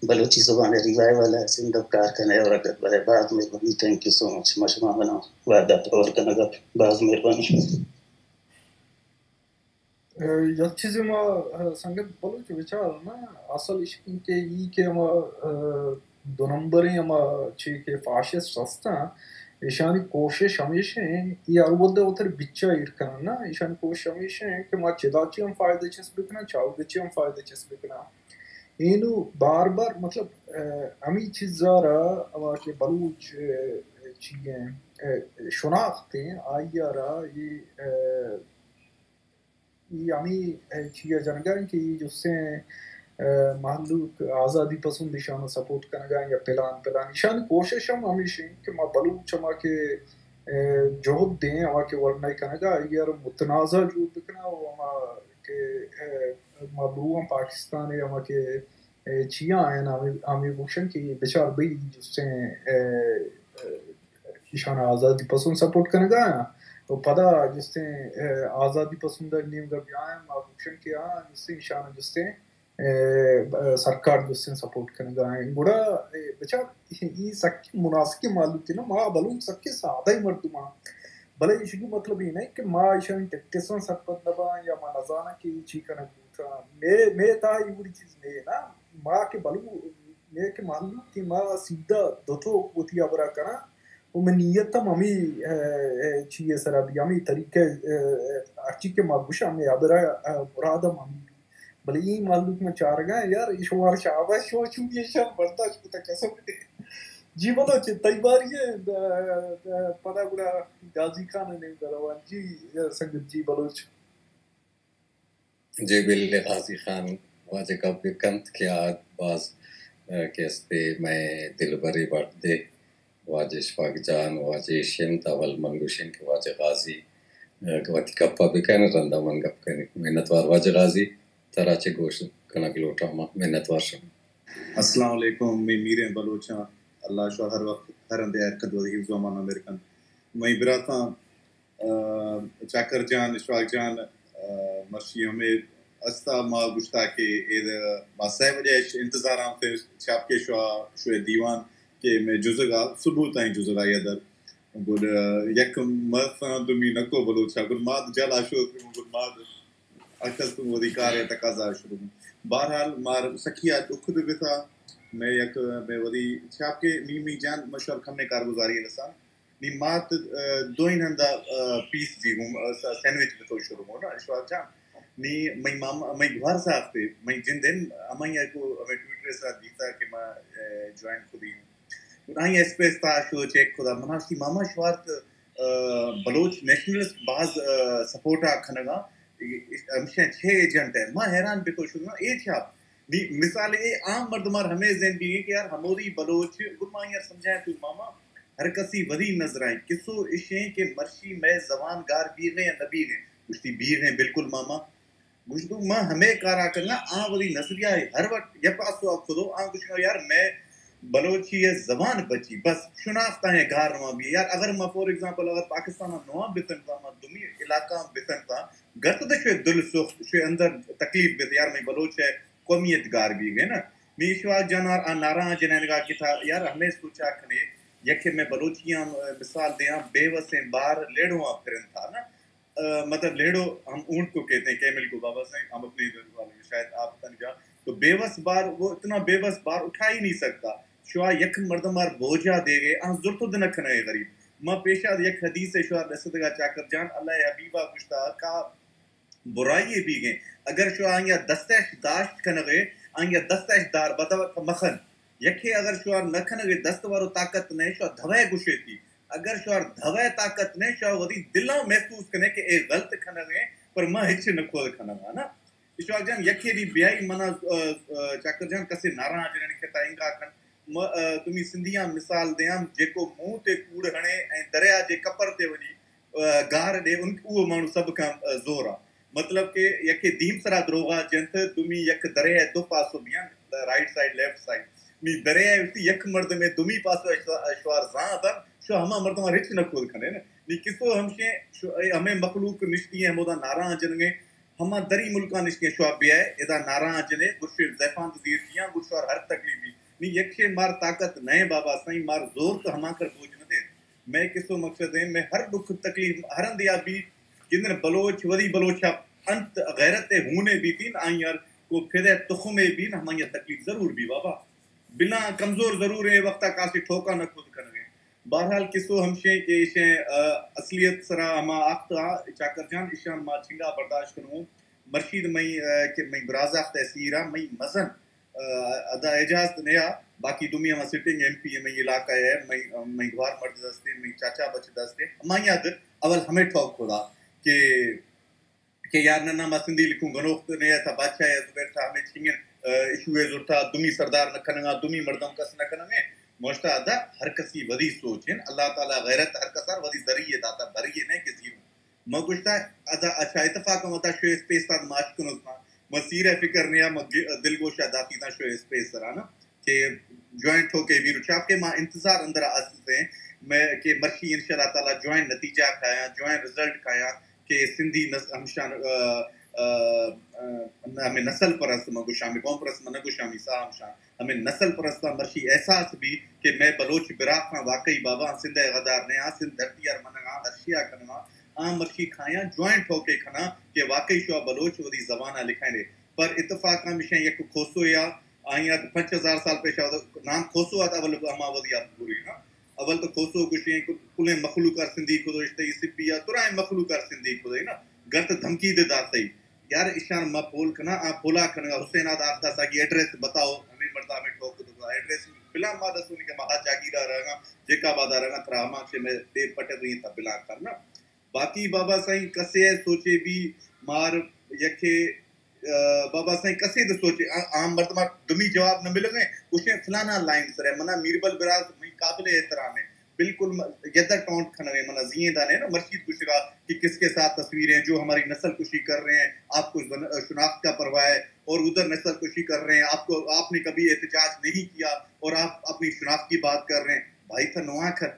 بلوچی زبان ءِ ریوائیول ءَ سندھ ءَ کار کنئے اور اگت برئے۔ باز مہربانی، thank you so much۔ ما شما منا وعدہ اور کنگ ءَ باز مہربانی۔ اے، یک چیزے ما، اے، سنگت بلوچ بچار نا، اصل اش انت کہ ای کہ ہما، اے، دو نمبریں ہما چی کہ فاشسٹ ہستاں، ایشانی کوشش ہمیش ہیں، ای ہر وھد ءَ وتر بچا ایر کنن نا، ایشانی کوشش ہمیش ہیں کہ ما چدا چی ہم فائدہ چست بکناں، چاوگے چی ہم فائدہ چست بکناں۔ اینو بار بار مطلب، اے، ہمی چیز ءَ را ہما کہ بلوچ، اے، چی ہیں، اے، شناخت ہیں، آئی ءَ را یہ، اے، ای ہمے، اے، چیا جنگا انت کہ ای جستیں، اے، مہلوک آزادی پسند ایشانا سپورٹ کنگا یا پلان پلان۔ ایشانی کوشش ہم ہمیش انت کہ ما بلوچ ہما کہ، اے، جہد دیں، ہما کہ ورنہ کنگا، اگر متنازع جوڑ بکناں و ہما کہ، اے، ما برواں پاکستان ہما کہ اے، چیا آیان ہمے، ہمے گوشن کہ بچار بھئی جستیں، اے، اے، ایشان آزادی پسند سپورٹ کنگا آیاں و پدا جستیں، اے، آزادی پسند نیمگا بیاین، ما گوشن کہ آ جستیں ایشان جستیں، اے، سرکار جستیں سپورٹ کنگا آیاں۔ گڑا، اے، بچار ای سکیں مناسکیں مہلوک نا، ما بلوچ سکیں سادہ مردم آں۔ بلے ایشی مطلب ای نہ کہ ما ایشان ٹیکٹساں سرپد نہ باں یا ما نزاناں کہ ای چی کنگ مئے، مئے تہا اے وڑی چیز نئے نا۔ ما کہ بلو، مئے کہ مہلوک کہ ما سیدھا دو ٹوک وتی ہبرا کناں و مئے نیت ہم ہمے، اے، اے، چیئے سرا بی، ہمے طریقہ، اے، اے، ہرچی کہ ما گوشاں، مئے ہبرا، اے، مراد ہم ہمے بی۔ بلے اے مہلوک من چارگاں، یار، اے شمار شاباش، شما چونی ایشان برداشت کتا قسم۔ جی بلوچ، تئی باری ہے، دا، دا، پدا گڑا غازی خان نے روان۔ جی، سنگت جی بلوچ۔ جی بلے غازی خان واجہ گپ بہ کنت کہ آ باز، اہ، کہ استے مئے دلبرے برتھ ڈے، واجہ اشفاق جان، واجہ ایش انت، اول من گوشیں کہ واجہ غازی، اہ، وتی گپ ءَ بہ کن، رندا من گپ کنیں۔ منتوار واجہ غازی، ترا چہ گوش کنگ لوٹاں ما۔ منتوار شما۔ السلام علیکم، مئے میریں بلوچاں، اللہ شما ہر وقت ہر ہندے حرکت وتی حفظ و امان ءَ مہر کنت۔ مئے براتاں، آ، چاکر جان، اشفاق جان، آ، مرشی ہمے استا ما گوشتا کہ اے ما سئے بجے اش انتظار آں تے چاپ کے شوا، شوے دیوان کہ مئے جزگا، ثبوت آئیں جزگا یا در۔ گڑ، آ، یک مس آں دومی نکو بلوچا، گڑ ماد جلا شو، گڑ ماد اکل تو وتی کار ءِ تقاضا شروع۔ بہرحال مار سکیا دکھ دے بتا، مئے یک، مئے وتی چاپ کے میمی جان مشور کمیں کارگزاری رسان۔ نی مات، آ، دوئیں ہندا، آ، پیس دی گوں، آ، س-، سینڈوچ بتو شروع ہو نا، اشفاق جان۔ نی مئی ماما، مئی گوار ساختے، مئی جندن، امئی کو ہمیں ٹویٹر سا دیتا کہ ما، آ، جوائن خودی ہوں۔ آئی اسپیس تا شو چیک خدا مناشتی ماما شوارت، آ، بلوچ نیشنلسٹ باز، آ، سپورٹ آ کھنگا، ہمشہ چھ ایجنٹ ہے۔ ما حیران بتو شروع اے چھاپ۔ نی مثال اے عام مردمار ہمے ذہن بیگی کہ یار ہموری بلوچ، گڈ ما یار سمجھائیں تو ماما، ہر کسی وری نظر آئیں۔ کسو اشیں کہ مرشی مئے زبان گار بیغیں یا نہ بیغیں؟ گوشتی بیغیں، بالکل ماما۔ گوشتو ما ہمے کارا کنگا، آ وری نظریہ ہر وقت یا پاسو اب خودو، آ گوشگا یار مئے بلوچی ہے زبان بچی، بس شناخت آئیں گار نواں بی۔ یار اگر ما فور ایگزامپل اگر پاکستان نواں بتن تا، ما دمی علاقہ بتن تا، گرت دشوے دل سوخت، شوے اندر تکلیف بیت، یار مئی بلوچ ہے قومیت گار بیگ ہے نا۔ نی اشفاق جان آ نعرہ جنینگا کہ تھا، یار ہمیں سوچا کھنے، یکے میں بلوچی ہم مثال دیاں، بے وسیں بار لیڑواں پھرن تھا نا۔ مطلب لیڑو ہم اونٹ کو کہتے ہیں، کیمل کو بابا سائیں، ہم اپنے ادھر والے میں شاید آپ تن جا۔ تو بے وس بار، وہ اتنا بے وس بار اٹھا ہی نہیں سکتا۔ شوا یک مردم آر بوجھا دے گئے، آں زرت دنکھنا ہے غریب۔ ما پیشا یک حدیث ہے شوا رسدگا چاکر جان، اللہ حبیبہ گشتا کا برائی بیگیں۔ اگر شوا آنگیا دستش داشت کنگے، آنگیا دستش دار بدو مخن۔ یکے اگر شوا نہ کنگے، دست وارو طاقت نہیں، شوا دھوے گشے تھی۔ اگر شوا دھوے طاقت نہیں، شوا ودی دلاں محسوس کنے کہ اے غلط کنگے، پر ما ہچ نہ کھول کنگا نا۔ اشفاق جان، یکے بھی بیائی منا، آ، آ، چاکر جان کسے ناراں جنن کتا انگا کن۔ م-، آ، تمی سندھیاں مثال دیاں، جیکو منہ تے کوڑ ہنے، ایں دریا جے کپر تے ونی، آ، گار دے، ان، او مانو سب کم، آ، زورا۔ مطلب کہ یکے دیم سرا دروغا جنت، دومی یک دریا دو پاسو بیان، رائٹ سائیڈ، لیفٹ سائیڈ۔ نی دریا اسی یک مردمے دومی پاسو اشوا-، اشوار زان دن، شو ہما مردم رچ نہ کھول کھنے نا۔ نی کسو ہمشے، شو، اے ہمیں مخلوق نشتی ہیں، ہمودا ناراں جنگے، ہما دری ملکاں نشتیں شوا بیائے، ادا ناراں جنے، گشے زیفان تو دیر کیاں، گشوار ہر تکلیف بھی۔ نی یکشے مار طاقت نئے بابا سائیں، مار زور تو ہما کر بوجھ نہ دے۔ میں کسو مقصد ہے، میں ہر دکھ تکلیف، ہر اندیا بھی، جندر بلوچ، وری بلوچ انت غیرت ہونے بھی تین، آئیں یار کو پھدے تخمے بھی، ہمائی تکلیف ضرور بھی بابا۔ بنا کمزور ضرور ہے، وقتا کاسی ٹھوکا نہ خود کنگے۔ بہرحال کسو ہمشیں کہ ایشیں، آ، اصلیت سرا ہما آخت آ چاکر جان، ایشان ما چنگا برداشت کنوں۔ مرشید مئی، آ، کہ مئی برازاخت ہے سیرا، مئی مزن، آ، ادا اعجاز نیا، باقی دومی ہما سٹنگ ایم پی ہے مئی علاقہ ہے، مئی، مئی گوار مرد دستے، مئی چاچا بچ دستے، ہمائی اد اول ہمیں ٹھوک خدا کہ کہ یار نہ، نہ، ما سندھی لکھوں گنوخت نے تھا بادشاہ یا زبیر تھا ہمیں چھنگن، آ، ایشو ہے زرتا دومی سردار نہ کنگا، دومی مردم کس نہ کنگے۔ موشتا ادا ہر کسی ودی سوچ ہیں، اللہ تعالی غیرت ہر کسار ودی ذریعے داتا، بریے نے کہ زیرو۔ ما گشتا ادا اچھا اتفاق ہم ادا شو اسپیس تا ماش کنو ما، ما سیرہ فکر نیا، ما گ-، دل گوشا داتی تا شو اسپیس سرانا۔ کہ جوائنٹ ہو کے بھی رچاپ کے ما انتظار اندر آستے ہیں، میں کہ مرشی انشاءاللہ تعالی جوائنٹ نتیجہ کھایا، جوائنٹ رزلٹ کھایا کہ سندھی نس-، ہمشان، آ، آ، آ، ہمیں نسل پرست ما گشامی، قوم پرست ما نہ گشامی سا ہمشان، ہمیں نسل پرست مرشی احساس بھی کہ میں بلوچ براق ہاں، واقعی بابا سندھ غدار نے آ، سندھ دھرتی ار منگا، درشیا کنگا، آ مرشی کھایا، جوائنٹ ہو کے کھنا کہ واقعی شوا بلوچ ودی زبان لکھائیں۔ پر اتفاق ہمیشہ یک کھوسو یا آئی ءَ پنچ ہزار سال پیش آ نام کھوسو آتا، اول ہما وھدی آ پوری نا۔ اول تو کھوسو گوشیں کہ کلیں مخلوق ار سندھی کھدو اشتے، سبی یا ترائیں مخلوق ار سندھی کھدو نا۔ گرت دھمکی دے داتے۔ یار ایشان ما پول کنا، آ پولا کنگا حسین آ داختا ساگی ایڈریس بتاؤ، ہمیں مردا ہمیں ٹھوک دو ایڈریس۔ بلا ما دسونی کہ ما ہا جاگیرا رہگا، جیکا بادا رہگا، ترا ہما چے میں دے پٹے دوئیں تا بلا کرنا۔ باقی بابا سائیں کسے ءِ سوچے بھی مار یکے، آ، بابا سائیں کسے دے سوچے، آ-، عام مردم ءَ دمی جواب نہ ملگے، گوشے فلانا لائن سر ہے، منا میربل براز مئی قابل احترام ہے، بالکل م-، یدہ ٹونٹ کھنوے، منا زییں دانے نا مرشید گوشگا کہ کس کے ساتھ تصویریں، جو ہماری نسل کشی کر رہے ہیں، آپ کو زن-، شناخت کا پرواہ ہے، اور ادھر نسل کشی کر رہے ہیں، آپ کو، آپ نے کبھی احتجاج نہیں کیا اور آپ اپنی شناخت کی بات کر رہے ہیں۔ بھائی تھا نواں کھر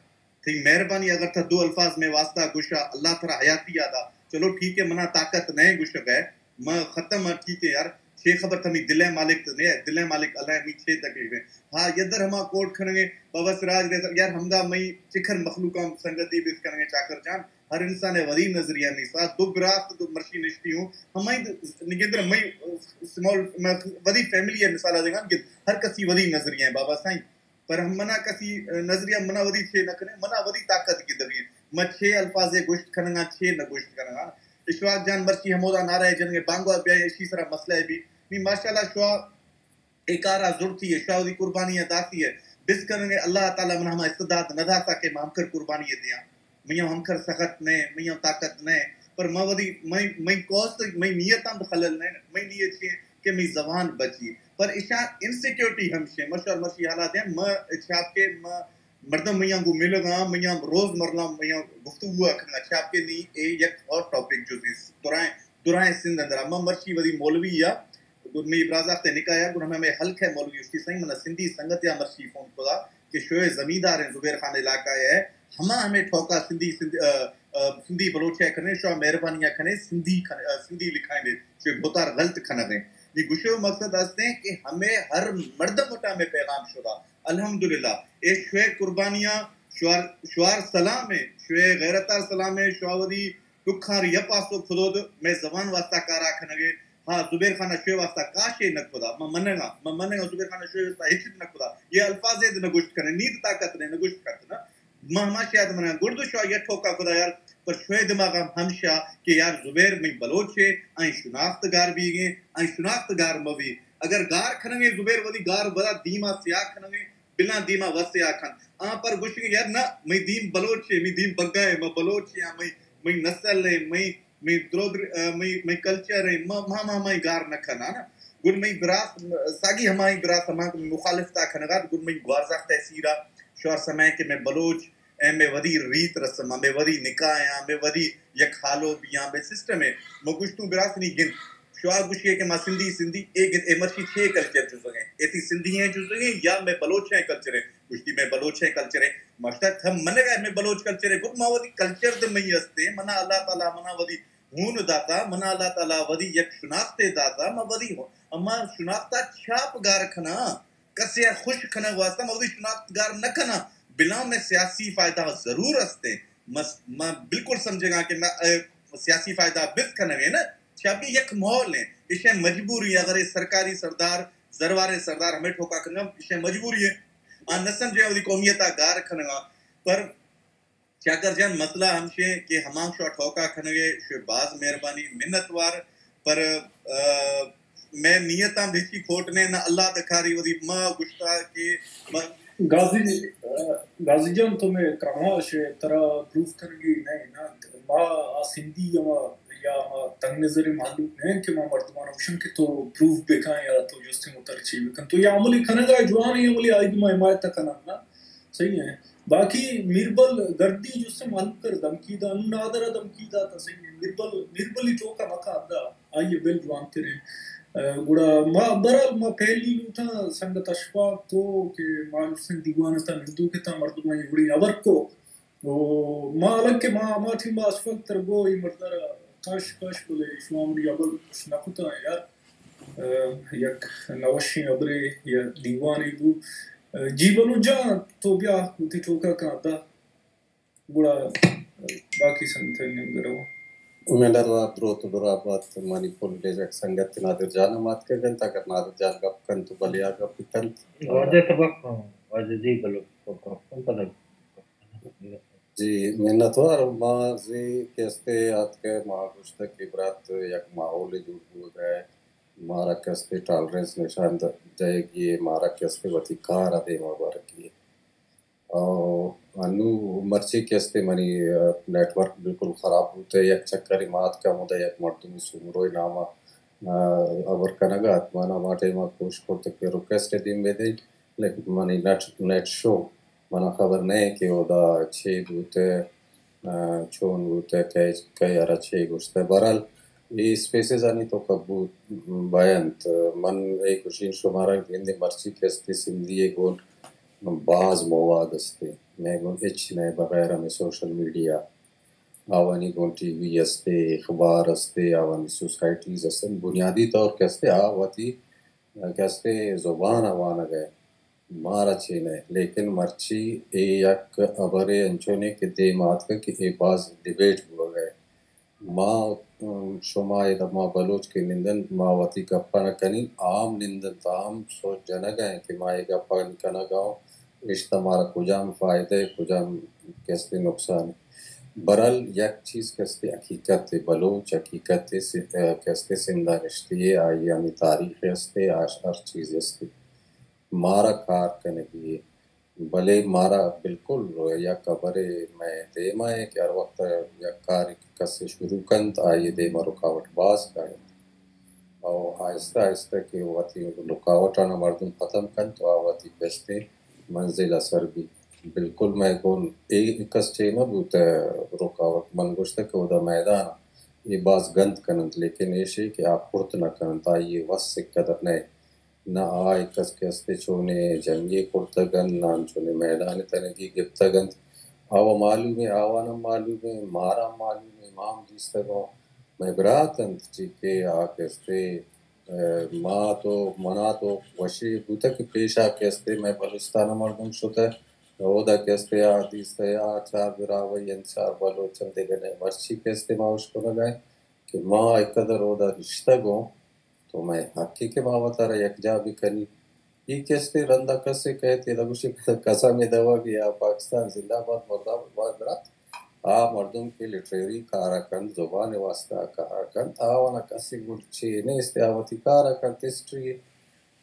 تئی مہربانی، اگر تھا دو الفاظ میں واسطہ گوشا، اللہ تھرا حیاتی آدا۔ چلو ٹھیک ہے، منا طاقت نئے گوشگ ہے، ما ختم ہے، ٹھیک ہے یار، چے خبر تھا، می دل ہے مالک تو نہیں ہے، دل ہے مالک اللہ ہے، می چے تکلیف ہے۔ ہاں، یدر ہما کوٹ کھنگے، بابا سراج رحمان، یار ہمدا مئی چکھر مخلوقاں سنگتی بیت کنگے چاکر جان، ہر انسان ہے وری نظریہ می ساتھ، دو برات تو مرشی نشتی ہوں، ہمائی نگندر مئی سمال، میں وری فیملی ہے، مثال دے گا کہ ہر کسی وری نظریہ ہے بابا سائیں۔ پر ہم منا کسی، آ، نظریہ منا ودی چے نہ کنے، منا ودی طاقت کی دگی۔ ما چے الفاظ گوشت کنگا، چے نہ گوشت کنگا۔ اشفاق جان مرچی ہمودا نعرہ جنگے بانگوا بیا، اشی سرا مسئلہ ہے بھی۔ نی ماشاءاللہ شوا اے کارا زرتی ہے، شوا ودی قربانی داتی ہے۔ بس کنگے اللہ تعالی من ہما استعداد نہ داتا کہ ما ہم کر قربانی دیاں۔ میاں ہم کر سخت نہ، میاں طاقت نہ، پر ما ودی، مئی، مئی کوست، مئی نیت ہم خلل نہ، مئی نیت چے کہ مئی زبان بچی۔ پر اشان انسیکیورٹی ہم شے، مشور مرشی حالات ہیں، ما چھاپ کے ما مردم میاں گو ملگا، میاں روز مرلا، میاں گفتگو کنگا، چھاپ کے نی اے یک اور ٹاپک جو درائیں، درائیں سندھ اندرا۔ ما مرشی ودی مولوی یا گڑ مئی برازاخت نکایا، گڑ ہمیں، ہمیں حلقہ مولوی اشتی سائیں، منا سندھی سنگت یا مرشی فون کھدا کہ شوئے زمیندار ہیں زبیر خان علاقہ ہے، ہما ہمیں ٹھوکا سندھی، سندھی، آ، آ، سندھی بلوچ ہے کھنے، شوا مہربانی کھنے، سندھی کھنے، آ، سندھی لکھائیں دے، شوئے بھوتار غلط کھنا دیں۔ یہ گشو مقصد ہستے ہیں کہ ہمیں ہر مردم اٹا میں پیغام شدا۔ الحمدللہ، اے شوئے قربانیاں، شوار، شوار سلام ایں، شوئے غیرت ءَ سلام ایں، شوا وتی ڈکھاں ری پاسو پھدود، مئے زبان واسطہ کارا کنگے۔ ہاں، زبیر خان ءَ شوئے واسطہ کاشے نہ کھدا، من منگاں، من منگاں زبیر خان ءَ شوئے واسطہ ہچ نہ کھدا۔ یہ الفاظ اے نہ گوشت کنے، نی تاکت نے نہ گوشت کت نہ۔ ما ہما شاید منا گرد شوا یہ ٹھوکا خدا یار، پر شوئے دماغ ہم ہمشا کہ یار زبیر مئی بلوچ ہے، آئی شناخت گار بیگیں، آئی شناخت گار موی۔ اگر گار کھنگے زبیر وتی گار بدا دیما سیاہ کھنگے، بلاں دیما وسے آ کھنت۔ آ پر گوشگ یار نہ، مئی دیم بلوچ ہے، مئی دیم بگا ہے، ما بلوچ ہے، مئی، مئی نسل ہے، مئی، مئی درود، مئی، مئی کلچر ہے، ما، ما، ما، مئی گار نہ کھنا نا۔ گڑ مئی براس، ساگی ہمائی براس ہما مخالفتا کھنگات، گڑ مئی گوارزاخت ہے سیرا، شوار سمے کہ مئی بلوچ، اے مئے ودی ریت رسم، مئے ودی نکاح آں، مئے ودی یک حالو بیاں، مئے سسٹم ہے۔ ما گوشتوں براس نی گند۔ شوا گوشی کہ ما سندھی، سندھی، اے گند، اے مرشی چے کلچر جزگیں؟ اے تی سندھی ہیں جزگیں یا مئے بلوچ ہیں کلچر ہے؟ گوشتی مئے بلوچ ہیں کلچر ہے۔ ماشتا تھم منگا مئے بلوچ کلچر ہے۔ گڑ ما ودی کلچر دے مئی ہستے، منا اللہ تعالی منا ودی ہون داتا، منا اللہ تعالی ودی یک شناختے داتا، ما ودی ہو-، اما شناختا چھاپ گار کھنا۔ کسے ء خوش کنگ واسطہ ما وتی شناخت گار نہ کناں، بلاں مئے سیاسی فائدہ ضرور است انت۔ مس-، ما بالکل سمجھگاں کہ ما، اے، سیاسی فائدہ بت کنگ ء نا، چابی یک ماحول ہیں، ایشیں مجبوری، اگر اے سرکاری سردار، زرواریں سردار ہمیں ٹھوکا کنگا، ایشیں مجبوری ہے۔ آ نہ سمجھے وتی قومیت ء گار کنگا، پر چاکر جان، مسئلہ ہمشیں کہ ہمانگ شوا ٹھوکا کھنگے، شوئے باز مہربانی، منتوار، پر، آ، مئے نیتاں بچی کھوٹ نے، نہ اللہ دکھاری ودی ما گشتا کہ ما غازی، غازی جان، تو مئے کرا شے، ترا پروف کنگی نہیں نا، ما آ سندھی یا ما، یا ما تنگ نظر معلوم نہیں کہ ما مردمان اوشن کہ تو پروف بکن یا تو جستے متر چی بکن، تو یا عملی کھنگا جوان عملی آئی ما حمایت کنن نا۔ صحیح ہے۔ باقی میربل گردی جو سے مالو کر دھمکی دا، انو نادر دھمکی دا تا صحیح ہے۔ میربل، میربلی چوکا مکا دا، آئیے بل جوان ترے۔ اہ، گڑا ما، برحال ما پہلی لوٹا سنگت اشفاق تو کہ ما جسن دیوان تا نندو کے تا مردمانی وڑی ابر کو۔ او ما حالانکہ ما، ما ٹیم ما اشفاق تر گو ای مردارا کاش، کاش بلے شما منی ابر کچھ نہ کتا یار۔ اہ، یک نوشیں ابرے یا دیوانے بو۔ اہ، جی بلوچ جان، تو بیا وتی ٹوکا کاں دا۔ گڑا، اہ، باقی سنگتانی نیمگ ء رواں۔ منت وار، دروت و درابات منی پل لیجک سنگت نادر جان ء ماتکگ انت، اگر نادر جان گپ کنت تو بلے آ گپ کنت۔ واجہ تو گپ کن، واجہ جی بلوچ تو گپ کن، پدا۔ جی، منتوار۔ ما زی کہ استے آتکہ ما گوشتہ کہ برات یک ماحولے جوڑ بوگا ہے، مارا کہ استے ٹالرنس نشان د-، دئیگی ہے، مارا کہ استے وتی کار ء دیما برگی ہے۔ او انو مرچی کہ استے منی، آ، نیٹ ورک بالکل خراب بوتہ، یک چکرے ما آتکہ ہمودا یک مردمی سومروئے نام ء، آ، ہبر کنگا ات، من ہما ٹائما کوشش کرتہ کہ ریکویسٹ دیم بدئیں، لیکن منی نیٹ، نیٹ شو، منا خبر نہ کہ اودا چے بوتہ، آ، چون بوتہ، کئے، کئے ہرا چے گوشتہ۔ بہرحال، اے اسپیسز آنی توکا بوت، بینت۔ من اے گوشین شمارا گندے مرچی کہ استے سندھی ء گون باز مواد استے۔ مئے گون ہچ نئے بغیر ہمے سوشل میڈیا۔ آوانی گون ٹی وی استے، اخبار استے، آوانی سوسائٹیز استے۔ بنیادی طور کہ استے آ وتی کہ استے زبان ء وانگ ء مارا چین ء، لیکن مرچی اے یک ہبرے انچونے کہ دیم آتکگ کہ اے باز ڈیبیٹ بوگ ء۔ ما، ام، شما ادا ما بلوچ کہ نندن، ما وتی گپ ء نہ کنین، عام نندن تا عام سوچ جنگ ء کہ ما اے گپ ء کنگ ء، اشتا مارا کجام فائدہ ء، کجام کستے نقصان ء۔ برحال یک چیز کستے حقیقت ء، بلوچ حقیقت ء س-، کستے سندھ ء نشتی ء، آئی ہمے تاریخ است ء، ہر، ہر چیز است ء۔ مارا کار کنگی ء، بلے مارا بالکل یک ہبرے مئے دیما ء کہ ہر وقت یک کارے کہ کسے شروع کنت، آئی ء دیما رکاوٹ باز کاینت۔ او آہستہ آہستہ کہ وتی رکاوٹانا مردم ختم کنت، تو آ وتی بہشتیں منزل ء سر بیت۔ بالکل مئے گون اے کس چے نہ بوت رکاوٹ۔ من گوشتہ کہ اودا میدان ء اے باز گند کننت، لیکن ایشی کہ آ پرت نہ کننت، آئی ء وس قدر نئے۔ نہ آ کس کہ استے چونیں جنگے کرتگ انت، نہ انچونیں میدان تنگی گپتگ انت۔ آوا معلوم ہے، آوان ہم معلوم ہے، مارا ہم معلوم ہے، ما ہم دیستگ اوں۔ مئے برات انت، چی کہ آ کہ استے، ما تو، منا تو وشی بوتہ کہ پیشا کہ استے مئے بلوچستان ء مردم شتہ، اودا کہ استے آ دیستہ آ چار براہوئی انت، چار بلوچ انت، دگہ نہ۔ مرچی کہ استے ما اشکنگا ایں کہ ما اے قدر اودا نشتگوں، تو مئے حقے کہ ما وتارا یکجا بکنی۔ اے کہ استے رندا کسے کئیت، ادا گوشی قسم دوگ یا پاکستان زندہ باد، مردہ باد برات۔ آ مردم کہ لٹریری کارا کنت، زبان واسطہ کارا کنت، آوانا کسے گل چے نیست، آ وتی کارا کنت، ہسٹری۔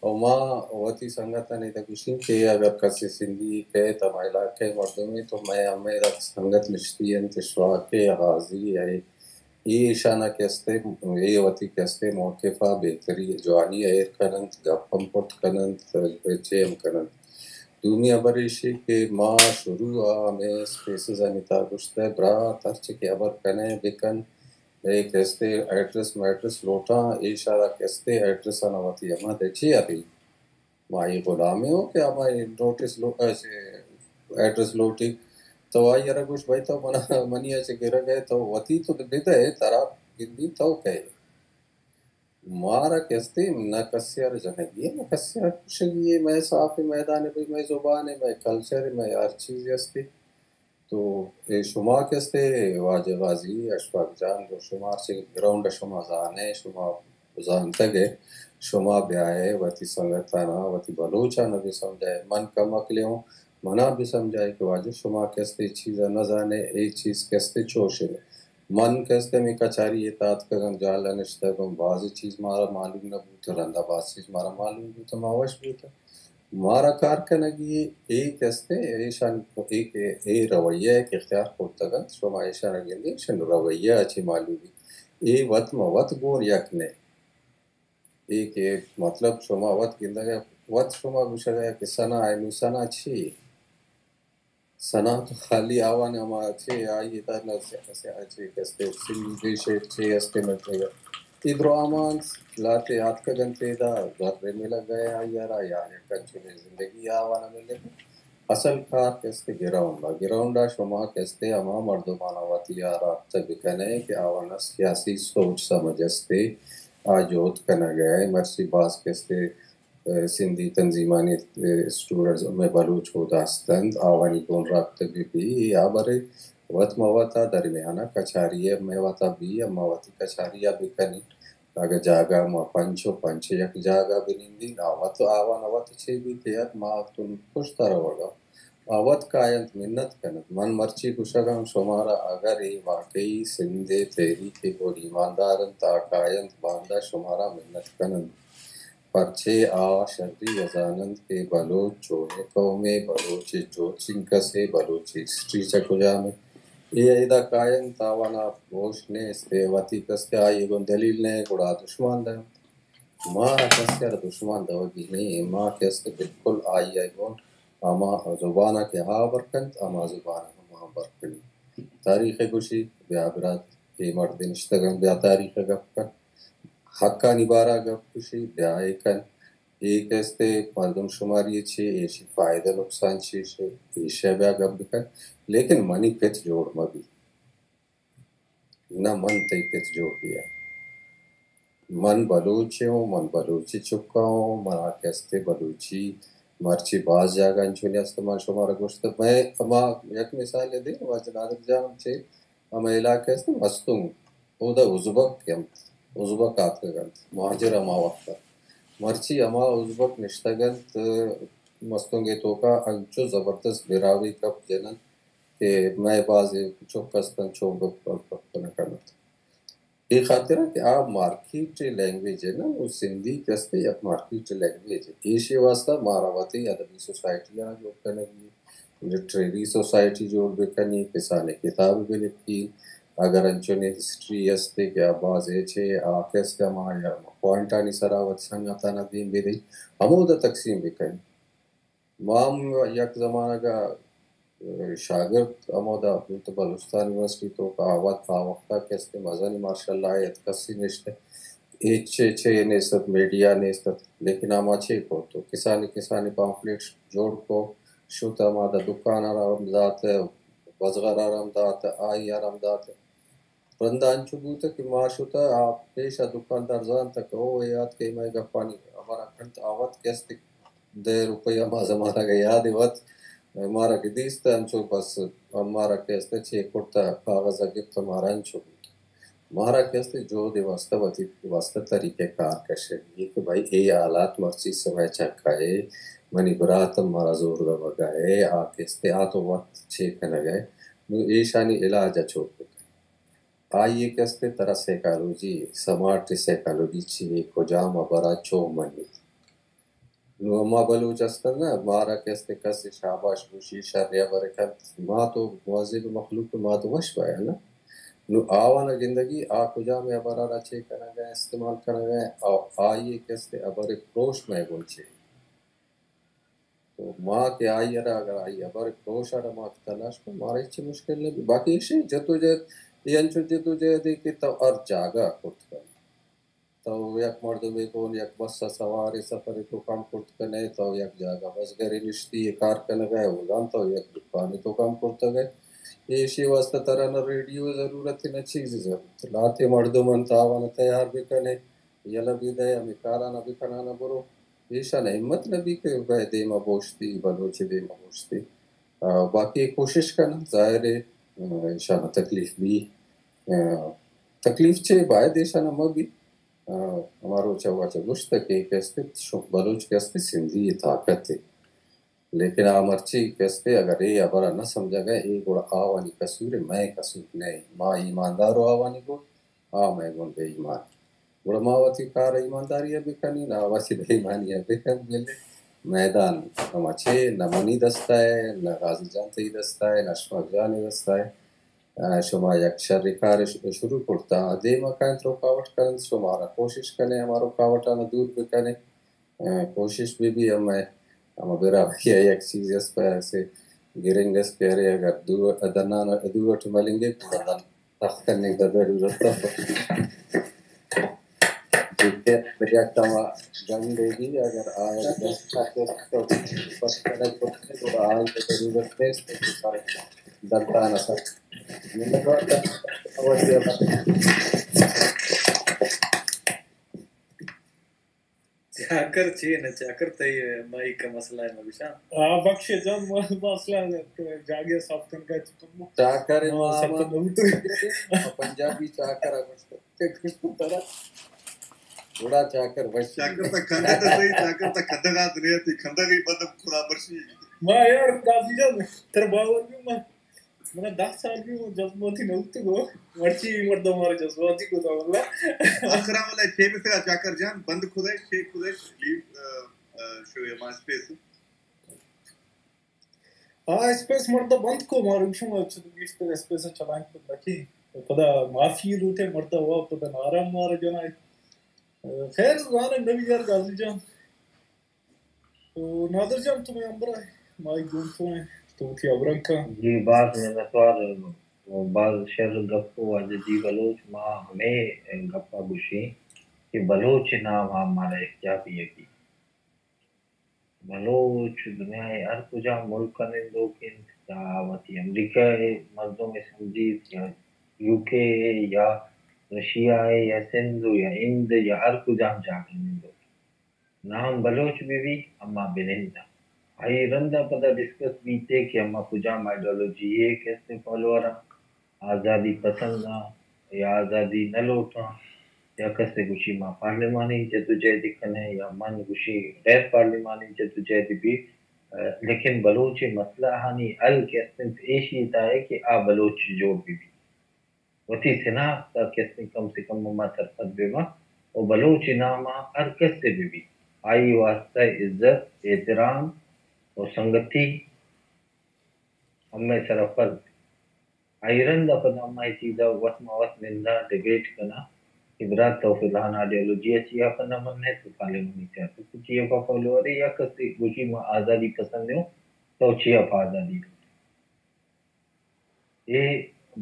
و ما وتی سنگتانی تہ گوشیں کہ اگر کسے سندھی کئیت، ہما علاقہ مردمے، تو مئے ہمے سنگت نشتی انت، اشفاق، غازی، اے، اے ایشانا کہ استے، اے وتی کہ استے موقفا بہتری، جوانی ایر کننت، گپ ہم پٹ کننت، چے ہم کننت۔ دومی ہبر ایشی کہ ما شروع ء ہمے اسپیسز آنی تہا گوشتہ، برات ہرچی کہ ہبر کنئے بکن، اے کہ استے ایڈریس میڈریس لوٹاں، ایشارا کہ استے ایڈریس آنا وتی ہما دے چی اری۔ ما اے غلامے ہوں کہ ہما اے نوٹس لو-، اے چے ایڈریس لوٹی۔ تو آئی ارا گوش بھائی تو منا، منی اچ گرگ ہے تو وتی تو بدے ترا گندی تو کئے۔ مارا کہ استے نہ کسے ء جنگی ء، نہ کسے ء کشگی ء، مئے صاف میدان ء بھئی، مئے زبان ء، مئے کلچر ء، مئے ہر چیز استے۔ تو اے شما کہ استے واجہ غازی، اشفاق جان، تو شما ہرچی گراؤنڈ ء شما زانے، شما زانتگ ء، شما بیائے وتی سنگتانا، وتی بلوچانا بھی سمجھائے۔ من کم عقلے ہوں، منا بھی سمجھائے کہ واجہ شما کہ استے چیز ء نہ زانے، اے چیز کہ استے چوش ہے۔ من کہ است ہمے کچاری ء تاتکگاں، جال ء نشتگاں، بازیں چیز مارا معلوم نہ بوت، رندا باز چیز مارا معلوم بوت، ما وش بوت۔ مارا کار کنگی اے کہ است، ایشان اے، اے، اے رویہ کہ اختیار کرتگ انت، شما ایشان گندے، ایشان رویہ ء چی معلوم بیت۔ اے وت ما وت گون یک نہ۔ اے کہ مطلب شما وت گندگ ء، وت شما گوشگ ء کہ ثنا ء، نوں ثنا چی؟ ثنا تو خالی آوان ہما چے آئی ء تہا نہ سیاہ سیاہ چے کستے سندی شعر چے استے ملتگ۔ اے دراہ ہما انت لہتے آتکگ انت ادا، زر ملگ ء آئی ء را یا یک انچویں زندگی آوان ء ملگ۔ اصل کار کستے گراؤنڈ ء، گراؤنڈ ء شما کستے ہما مردمانا وتی ء رابطہ بکنئے کہ آوان ء سیاسی سوچ سمجھ استے، آ جہد کنگ ء۔ مرچی باز کستے سندھی تنظیمانی، اے، اسٹوڈنٹس مئے بلوچ اودا ہست انت، آوانی گون رابطہ بہ بی، یا برے وت ما وتا درمیانا کچاری ء مئے وتا بی، ما وتی کچاری ء بکنی۔ اگہ جاگہ ما پنچ و پنچ یک جاگہ بنندین، آ وت آوان وت چے بی کہ یار ما تو پشت روگا، آ وت کاینت منت کنت۔ من مرچی گوشگاں شمارا، اگر اے واقعی سندھ ء تحریک ء گون ایماندار انت، آ کاینت باندا شمارا منت کننت۔ پرچے آ شری ء زاننت کہ بلوچ چونیں قومے، بلوچ ء چونچیں کسے، بلوچ ء ہسٹری چہ کجامے۔ اے ادا کاینت، آوانا ہوش نیست، اے وتی کستے آئی گون دلیل نہ، گڑا دشمان دنت۔ ما کسے ء دشمان دوگی نہ ایں، ما کستے بالکل آئی ء گون ہما زبان ء کہ آ بر کنت، ہما زبان ء ہما بر کنی۔ تاریخ ء گوشی، بیا برات، اے مرد نشتگ انت، بیا تاریخ ء گپ کن۔ حقانی بارا گپ گوشی، بیا اے کن۔ اے کہ استے مردم شماری چی، ایشی فائدہ نقصان چی شے، ایشی بیا گپ بکن۔ لیکن منی پت جوڑ مبی۔ نہ من تئی پت جوڑ بیا۔ من بلوچے ہوں، من بلوچی چکا ہوں، منا کہ استے بلوچی مرچی باز جاگہ انچونی است، من شمارا گوشت، میں ہما یک مثال دے، واجہ نادر جان چے ہما علاقہ است مستونگ، اودا ازبک انت، ازبک آتکگ انت، مہاجر ہما وقت ء۔ مرچی ہما ازبک نشتگ انت، مستونگ ء توکا انچو زبردست براہوئی گپ جننت کہ مئے بازیں چک است انت، چون گپ، گپ نہ کننت۔ اے خاطر ء کہ آ مارکیٹ لینگویج ء نہ، او سندھی کہ است یک مارکیٹ لینگویج ء۔ ایشی واسطہ مارا وتی ادبی سوسائٹی آنا جوڑ کنگی، لٹریری سوسائٹی جوڑ بکنی، کسانیں کتاب بلکھی۔ اگر انچونیں ہسٹری است کہ آ باز اچ ء آ کہ است ہما یا پوائنٹانی سرا وت سنگتانا دیم بدئی، ہمودا تقسیم بکنی۔ ما ہم یک زمانگ ء شاگرد ہمودا بوت بلوچستان یونیورسٹی تو آ وت، آ وقتا کہ است مزنی ماشاءاللہ ات، کسی نشت، ہچ چے نیست ات، میڈیا نیست ات، لیکن ہما چے کو تو کسانی کسانی پامفلیٹ جوڑ کو، شت ہما دا دکان آرام دات، بزغر آرام دات، آئی آرام دات۔ رندا انچو بوتہ کہ ما شتہ، آ پیشا دکاندار زانتہ کہ او اے آتکہ مئے گپانی ہبرا کنت، آ وت کہ استے دہ روپیہ ما زمانگ ء یاد ء وت مارا کہ دیست انچو بس مارا کہ استے چے کرتہ کاغذ ء گپتہ مارا انچو بوت۔ مارا کہ استے جہد ء واسطہ وتی واسطہ طریقہ کار کشگ بیت کہ بھائی اے حالات مرچی سمے چکا ء منی برات ہم مارا زور دمگا ء آ کہ استے آ تو وت چے کنگ ء نو ایشانی علاج ء چو بکن۔ آئی ء کہ استے ترا سائیکالوجی، سمارٹ سائیکالوجی چی اے، کجام ہبرا چو منی۔ نو ہما بلوچ است نہ، مارا کہ استے کس شاباش گوشی، شر ہبر کنت، ما تو مہذب مخلوق ما تو وش بایا نہ۔ نو آوانا گندگی آ کجام ہبرا را چے کنگ ء استعمال کنگ ء، آ-، آئی ء کہ استے ہبر پروش مئے گون چے۔ تو ما کہ آئی ء را اگر آئی ہبر پروش ء را ما تلاش کن، مارا ہچ مشکل نہ بی۔ باقی ایشی جدوجہد، اے انچو جدوجہدے کہ تو ہر جاگہ کرت کن۔ تو یک مردمے گون یک بس ء سوارے سفرے تو کم کرت کنے، تو یک جاگہ بزگرے نشتی ء کار کنگ ء، اوزان تو یک دکانے تو کم کرتگ ء۔ ایشی واسطہ ترا نہ ریڈیو ضرورت نہ چیزی ضرورت۔ لہتے مردم انت آوانا تیار بکنے، یلہ بدئے، ہمے کارانا بکنانا برو۔ ایشانا ہمت نہ بی کہ بئے دیما بوشتی، بلوچ دیما بوشتی۔ آ، باقی کوشش کنن، ظاہر ہے، آ، ایشانا تکلیف بی۔ آ، تکلیف چے باید ایشانا مہ بی۔ آ، ہما روچا واجہ گوشتہ کہ کستے شو-، بلوچ کستے سندھی یہ طاقت ہے۔ لیکن آ مرچی کستے اگر اے ہبرا نہ سمجھگا، اے گڑا آوانی قصور ہے، مئے قصور نہ ہے۔ ما ایماندار و آوانی گون، آ مئے گون بے ایمان۔ گڑا ما وتی کار ایمانداری ء بکنیں، نہ وتی بے ایمانی ء بکن، بلے میدان ہما چے نہ منی دستا ہے، نہ غازی جان تئی دستا ہے، نہ اشفاق جان دستا ہے۔ آ، شما یک شر کار ش-، شروع کرتا، دیما کائنت رکاوٹ کنت، شمارا کوشش کنے، ہما رکاوٹانا دور بکنے۔ آ، کوشش بہ بی، ہمے، ہما برا یا یک چیز اس پہ ایسے گرنگ اس کہ ارے اگر دو دنان دو وٹ ملنگے تو دن تخت کنگ کا ضرورت ہے۔ جدے بریا کما گنڈے گی اگر آیا دست تو پتہ کو آیا ضرورت ہے تو دنتانا سر۔ چاکر چی نہ، چاکر تئی مائی کا مسئلہ ہے مگشاں۔ ہاں، بخش جان، م-، مسئلہ جاگہ صاف کن کا چکم۔ چاکر ہاں، ما سب ما تو بولتے۔ پنجابی چاکر ہے، بس۔ گڑا چاکر وش۔ چاکر تا کھندا تا صحیح، چاکر تا کھندا کا دنیا تی کھندا بھی بندم خدا مرشی۔ ما یار، غازی جان، تر باور بھی ما منا دہ سال بھی من جذباتی نہ بوتگو، مرچی اے مردم مارا جذباتی کتا واللہ۔ آخرا واللہ چے بسرا چاکر جان بند کھدے، چے کھدے، لیو، آ، آ، شو یا ما اسپیس۔ آ، اسپیس مردم بند کو، مارا شما چہ گیشتر اسپیس چلائیں کت نکی۔ پدا معافی لوٹے مردم وا پدا نارا مارا جنائے۔ آ، خیر زانے نبی یار غازی جان۔ تو نادر جان، تو مئے ہمبراہ ئے، مائی گون تو ئے، تو وتی ہبراں کن۔ جی، باز منتوار، باز شر گپ و واجہ جی بلوچ، ما ہمے گپا گوشیں کہ بلوچ نام آ مارا یکجا بیگی۔ بلوچ دنیا ء ہر کجا ملک ء نندوک انت، یا وتی امریکہ ء مردم ء سمجھیت، یا یو کے ء یا رشیا ء یا سندھ یا ہند یا ہر کجام جاگہ نندوک۔ نام بلوچ بہ بی، اما بنند آں۔ آئی رند ء پدا ڈسکس بیتے کہ اما کجام آئیڈیالوجی ء کسے فالوور آں، آزادی پسند آں یا آزادی نہ لوٹاں، یا کسے گوشی ما پارلیمانی جدوجہد کنیں، یا من گوشی غیر پارلیمانی جدوجہد بی، لیکن بلوچ مسئلہ آنی حل کہ است انت ایشی تہا کہ آ بلوچ جوڑ بہ بی۔ وتی شناخت ء کسے کم سے کم ما سرپد بہ باں و بلوچ نام ء ہر کس ء بہ بیت، آئی واسطہ عزت، احترام و سنگتی ہمے سرا فرض۔ آئی رند ء پدا ما اے چیز ء وت ما وت ننداں، ڈیبیٹ کناں کہ برات تو فی الحال آئیڈیالوجی ء چیا پہ نہ من ئے، تو پارلیمانی سیاست ء چیا پہ فالوور ئے، یا کسے گوشی ما آزادی پسند اوں، تو چیا پہ آزادی لوٹ ئے؟ اے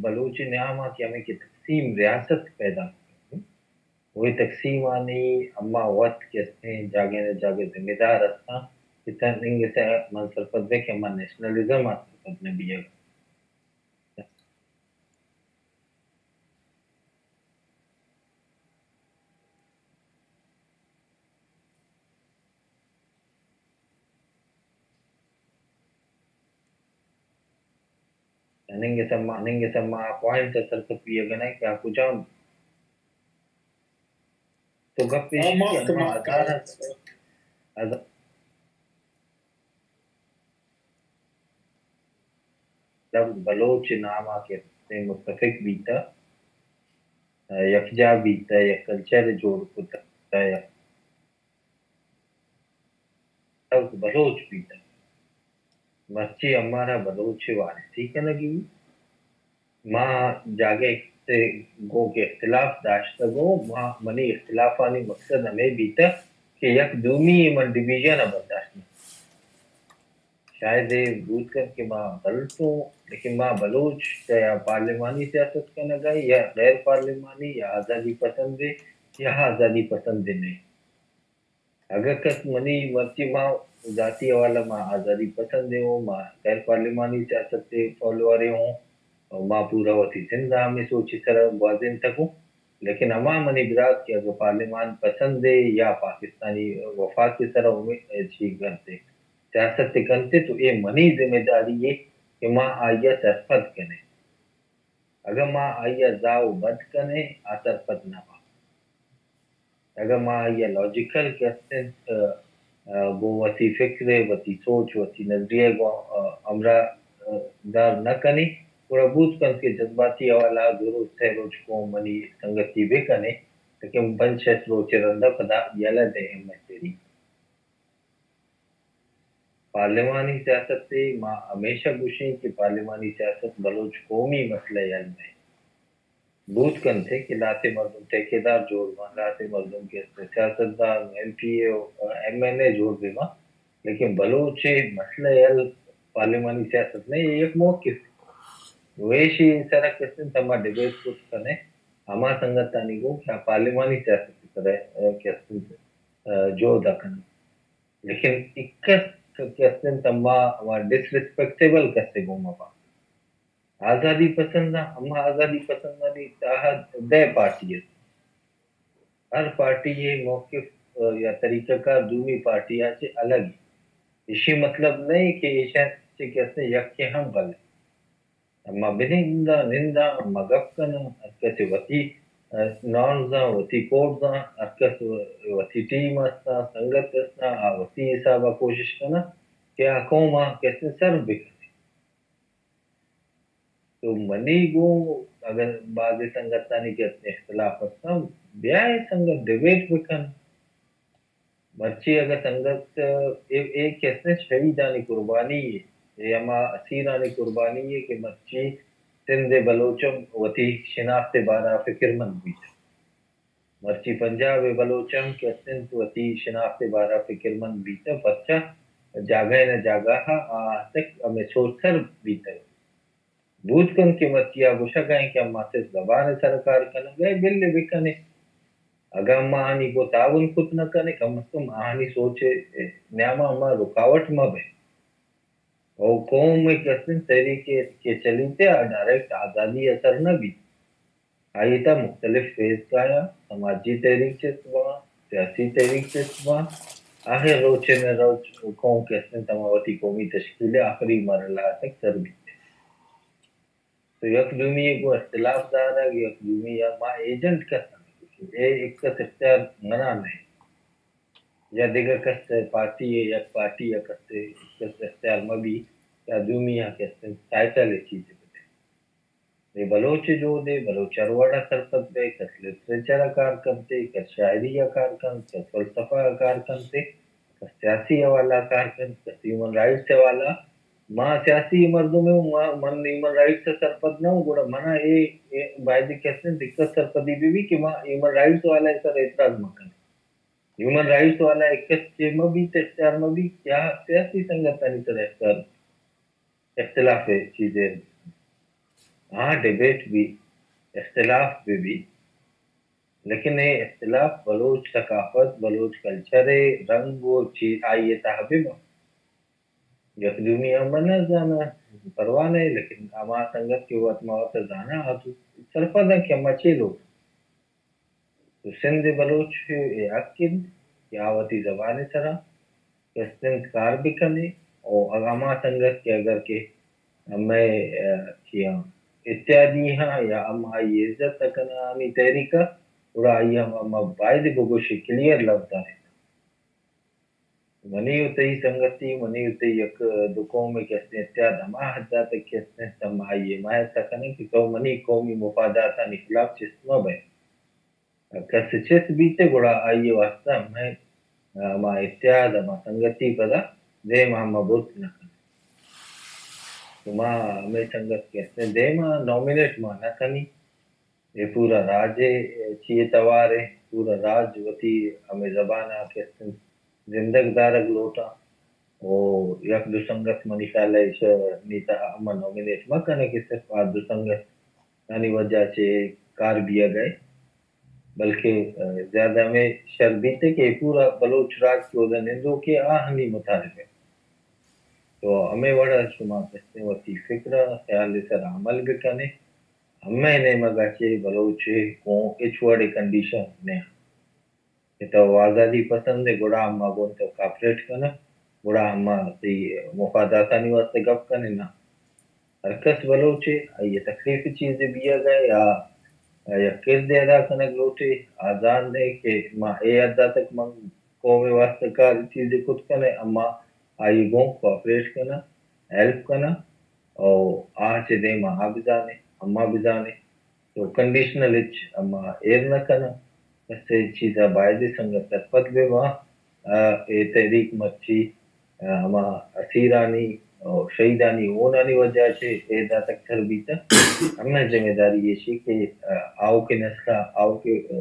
بلوچ نیام ء کہ ہمے کہ تقسیم ریاست پیدا کتگ، و اے تقسیم آنی ہما وت کہ استیں جاگہ نہ جاگہ ذمہ دار استاں کہ تننگ ء من سرپد بہ کہ من نیشنلزم ء سرپد نہ بیگ۔ اننگ ء سما، اننگ ء سما آ پوائنٹ ء سرپد بیگ ء نہ کہ آ کجام. تو گپ ایش ہاں، کہ ماست، اما ماست. ہزار، ہزار لفظ بلوچ نام ء کہ متفق بیتہ، یکجا بیتہ، یک کلچر جوڑ کتہ، یک لفظ بلوچ بیتہ. مرچی امارا بلوچ ء وارثی کنگی. ما جاگہ ء گوں کہ اختلاف داشتگ و ما، منی اختلافانی مقصد ہمے بیتہ کہ یک دومی ء من ڈویژن ء برداشت نہ. شاید اے بوت کنت کہ ما غلط اوں، لیکن ما بلوچ یا پارلیمانی سیاست کنگ ء یا غیر پارلیمانی یا آزادی پسند ء یا آزادی پسند ء نہ. اگہ کس منی، مرچی ما ذاتی حوالہ ما آزادی پسندے ہوں، ما غیر پارلیمانی سیاست تے فالوورے ہوں، ما پورا وتی زند ہمے سوچی سرا گوازینتگ ہوں، لیکن ہما منی برات کہ اگہ پارلیمان پسندے یا پاکستانی وفاق سرا امید چی کنتے، سیاست کنتے، تو اے منی ذمہ داری ہے کہ ما آئیا سرپد کنیں. اگہ ما آئیا زاہ و بد کنیں، آ سرپد نہ باں. اگہ ما آئی ء لاجیکل کہ است انت، ء، ء، گوں وتی فکر ء، وتی سوچ، وتی نظریہ ء گوں، ء، ہمراہ، ء، دار نہ کنیں، گڑا بوت کنت کہ جذباتی حوالہ ء دو روچ، سہ روچ گوں منی سنگتی بہ کنیں، لیکن پنچ شش روچ ء رند ء پدا یلہ دئے ہمے تحریک. پارلیمانی سیاست ء ما ہمیشہ گوشیں کہ پارلیمانی سیاست بلوچ قومی مسئلہ ء حل نہ انت. بوت کنت کہ لہتے مردم ٹھیکیدار جوڑ باں، لہتے مردم کہ سیاستدان، ایم پی اے و ایم این اے جوڑ بہ باں، لیکن بلوچ ء مسئلہ ء حل پارلیمانی سیاست نہ، اے یک موقف. نوں ایشی سرا کہ است انت ہما ڈیبیٹ کت کنیں، ہما سنگتانی گوں کہ آ پارلیمانی سیاست ء سرا کہ است انت، ء، جہد ء کناں. لیکن اکس کہ است انت ہما، ہما ڈسریسپیکٹیبل کسے گوں مہ باں. آزادی پسند آں، ہما آزادی پسندانی تہا دہ پارٹی است. ہر پارٹی ء موقف، ء، یا طریقہ کار دومی پارٹی ء چہ الگ انت. ایشی مطلب نہ انت کہ ایشاں چہ کسے یکے ہم غلط. اما بننداں، ننداں، اما گپ کناں، ہر کس وتی، ء، نارمز آں، وتی کوڈز آں، ہر کس وتی ٹیم است آں، سنگت است آں، آ وتی حساب ء کوشش کناں کہ آ قوم ء کسے سرو بکنیں. تو منی گوں اگر بعض سنگتانی کہ اختلاف است آں، بیائے سنگت ڈیبیٹ بکن. مرچی اگہ سنگت، اے، اے کسے شہیدانی قربانی ہے، اے ہما اسیرانی قربانی ہے کہ مرچی سندھ ء بلوچ ہم وتی شناخت ء بارہ ء فکرمند بیت. مرچی پنجاب ء بلوچ ہم کہ است انت وتی شناخت ء بارہ ء فکرمند بیت، پرچا جاگہ نہ جاگہ ء آ تک ہمے سوچ سر بیتگ. بوت کنت کہ مرچی آ گوشگ ء انت کہ اما صرف زبان ء سر ء کار کنگ ء، بلے بکن انت. اگاں ما آہانی گوں تعاون کت نہ کنیں، کم از کم آہانی سوچ ء نیام ء ما رکاوٹ مہ بیں. او قوم ء کہ است انت تحریک کہ چلیت ء آ ڈائریکٹ آزادی ء سر نہ بیت. آئی ء تہا مختلف فیز کایاں، سماجی تحریک چست باں، سیاسی تحریک چست باں، آخر روچ ء نہ روچ قوم کہ است انت ہما وتی قومی تشکیل ء آخری مرحلہ ء تک سر بیت. تو یک دومی ء گوں اختلاف دارگ، یک دومی ء ما ایجنٹ کس نہ بکن. اے یک کس اختیار مناں نہ انت. یا دگہ کس ء پارٹی ء، یک پارٹی ء کس ء، کس اختیار مہ بی، یا دومی ء کس ٹائٹل ء چیزے بدے. اے بلوچ ء جہد ء، بلوچ ہر وڑ ء سرپد بئے، کس لٹریچر ء کار کنت ء، کس شاعری ء کار کنت، کس فلسفہ ء کار کنت ء، کس سیاسی حوالہ ء کار کنت، کس ہیومن رائٹس ء حوالہ. ما سیاسی مردم اوں، ما، من ہیومن رائٹس ء سرپد نہ اوں، گڑا منا اے، اے بایدے کس انت دقت سرپدی بہ بی کہ ما ہیومن رائٹس والا ء سر اعتراض مہ کنیں. ہیومن رائٹس والا ء کس چے مہ بیت، اختیار مہ بیت کہ آ سیاسی سنگتانی سر اختیار اختلاف ء چیزے آ ڈیبیٹ بی، اختلاف بہ بی، لیکن اے اختلاف بلوچ ثقافت، بلوچ کلچر ء رنگ و چیز آئی ء تہا بہ باں. یک دومی ء من نہ زاناں، پرواہ نہ، لیکن ہما سنگت کہ وت ما وت ء زاناں، آ تو سرپد انت کہ ما چے لوٹ. تو سندھ ء بلوچ ء حق انت کہ آ وتی زبان ء سرا کہ است انت کار بہ کن ء، او اگاں ہما سنگت کہ اگر کہ ہمے، آ، چیاں اتحادی ہاں یا ہم آئی عزت کنانی تحریک ءَ، گڑا آئی ہم، ہم باید بگوشی کلیئر لفظ ءَ۔ منی و تئی سنگتی، منی و تئی یک دو قوم ءِ کہ استیں اتحاد ہما حد ءَ تک کہ استیں، ہم آئی ءَ ما ایسا کنیں کہ تو منی قومی مفاداتانی خلاف چست مہ بئے۔ کس چست بیت گڑا آئی ءِ واستہ ہمے، ہما اتحاد، ہما سنگتی پدا دیم ءَ ہم برت نہ کنت۔ تو ما ہمے سنگت کہ استیں دیم ءَ نامینیٹ ما نہ کنی۔ اے پورا راج ءِ چی توار ءَ، پورا راج وتی ہمے زبان ءَ کہ استیں زندگ دارگ لوٹاں۔ و یک دو سنگت منی خیال ءَ ایشانی تہا ہما نامینیٹ مہ کنیں کہ صرف آ دو سنگت آنی وجہ چہ کار بیگ ءَ، بلکہ، آ، زیادہ ہمے شر بیت کہ اے پورا بلوچ راج کہ اودا نندوک ءَ آہانی مطالبہ۔ تو ہمے وڑ ءَ شما کسے وتی فکر ءَ خیال ءِ سر ءَ عمل بکنے۔ ہمے نیمگ ءَ چہ بلوچ ءِ گوں ہچ وڑ ءِ کنڈیشن نہ کہ تو آزادی پسند ئے، گڑا ہما گوں تو کاپریٹ کناں، گڑا ہما تئی مفاداتانی واسطہ گپ کناں۔ نہ، ہر کس بلوچے، آئی ءَ تکلیف چیزے بیگ ءَ یا یک کردے ادا کنگ لوٹے، آ زان دے کہ ما اے حد ءَ تک من قوم ءِ واسطہ کار چیزے کت کنیں، اما آئی گوں کوآپریٹ کناں، ہیلپ کناں، او آ چہ دیم ءَ آ بزانے، اما بزانے۔ تو کنڈیشنل ہچ اما ایر نہ کناں۔ کسے چیز ءَ باید سنگت سرپد بہ باں، آ، اے تحریک مرچی، آ، ہما اسیرانی و شہیدانی ہونانی وجہ چہ اے داتک تر بیتہ۔ ہمے ذمہ داری ایشی کہ، آ، آؤکیں نسل ءَ، آؤکیں، آ،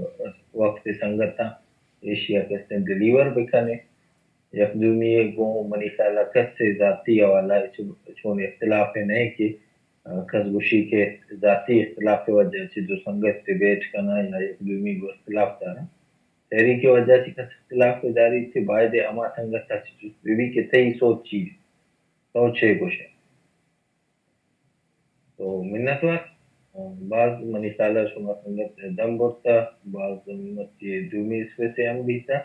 وقت سنگتاں ایشی ءَ کستیں ڈیلیور بکنے۔ یک دومی ءَ گوں منی خیال ءَ کسے ذاتی حوالہ ءَ چ-، چون اختلاف ءَ نہ کہ، آ، کس گوشی کہ ذاتی اختلاف ءِ وجہ چہ دو سنگت ڈیبیٹ کناں یا یک دومی گوں اختلاف داراں۔ تحریک ءِ وجہ چہ کس اختلاف ءَ داریت کہ باید ءَ ہما سنگت ءَ چہ جست بہ بی کہ تئی سوچ چی انت؟ تو چے گوش ئے؟ تو منتوار۔ باز منی خیال ءَ شما سنگت دم برتہ، باز مرچی دومی اسپیس ءَ ہم بیتہ۔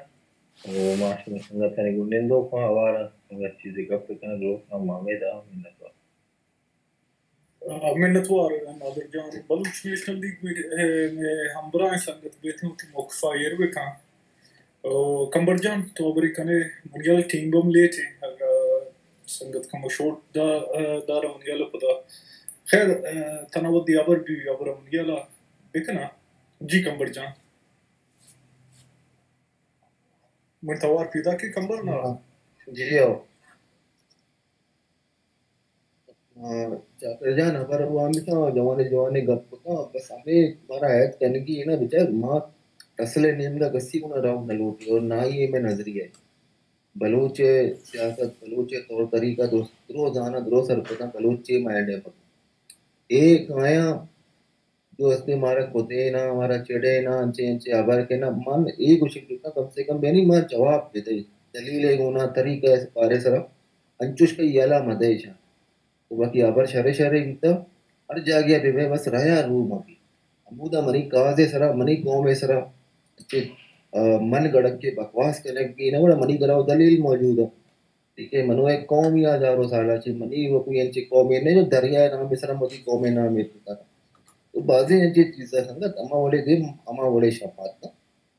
و ما شما سنگتانی گوں نندوک آں، ہوار آں، سنگت چیزے گپ بہ کناں، دروت آں، ما امید آں، منتوار۔ آ، منتوار نادر جان۔ بلوچ نیشنل لیگ ءِ، اے، ہمبراہیں سنگت بیتیں وتی موقف ءَ ایر بہ کن۔ او، کمبر جان، تو ہبرے کنے؟ منی ہیال ءَ ٹیم ہم لیٹ ایں، اگاں سنگت کمو شوٹ دا-، دار منی ہیال ءَ پدا۔ خیر، آ، تنا وھدے ہبر بی، ہبر منی ہیال ءَ بکناں۔ جی کمبر جان۔ من توار پیداک ئے کمبر نا؟ جی ہو۔ آ، چاکر جان، ہبر وانتا، جوانے جوانے گپ کتا، بس ہمے مارا ہیت کنگی ہے نا، بچار ما اصل نیمگا کسی کو نہ راؤ نہ لوٹی اور نہ ہی ہے میں نظریہ ہے۔ بلوچ سیاست، بلوچ طور طریقہ درست، درو زانا، درو سرپداں بلوچ چے مائنڈ ہے۔ اے کایاں جو استے مارا کدیناں، مارا چڑیناں، انچے انچے ہبر کناں، من اے گوشگ لوٹاں کم سے کم یعنی ما جواب بدئے، دلیلے گونا، طریقہ اس بارے سرا انچوش کہ یلا مدئے شان۔ تو باقی ہبر شرے شرے بیتا، ہر جاگہ بہ بے بس ریا رو مبی۔ ہمودا منی کازے سرا، منی قومے سرا، انچے، آ، من گڑکے بکواس کنگ بی نہ، گڑا منی گرا دلیل موجود ہے۔ ٹھیک ہے، منو ایک قوم یا ہزاروں سال چی منی وہ کوئی انچے قومے نہیں جو دریا نام سرا مدی قومے نام ہے۔ تو بازیں انچیں چیزاں سنگت ہما وڑے دیم، ہما وڑے شپات نا۔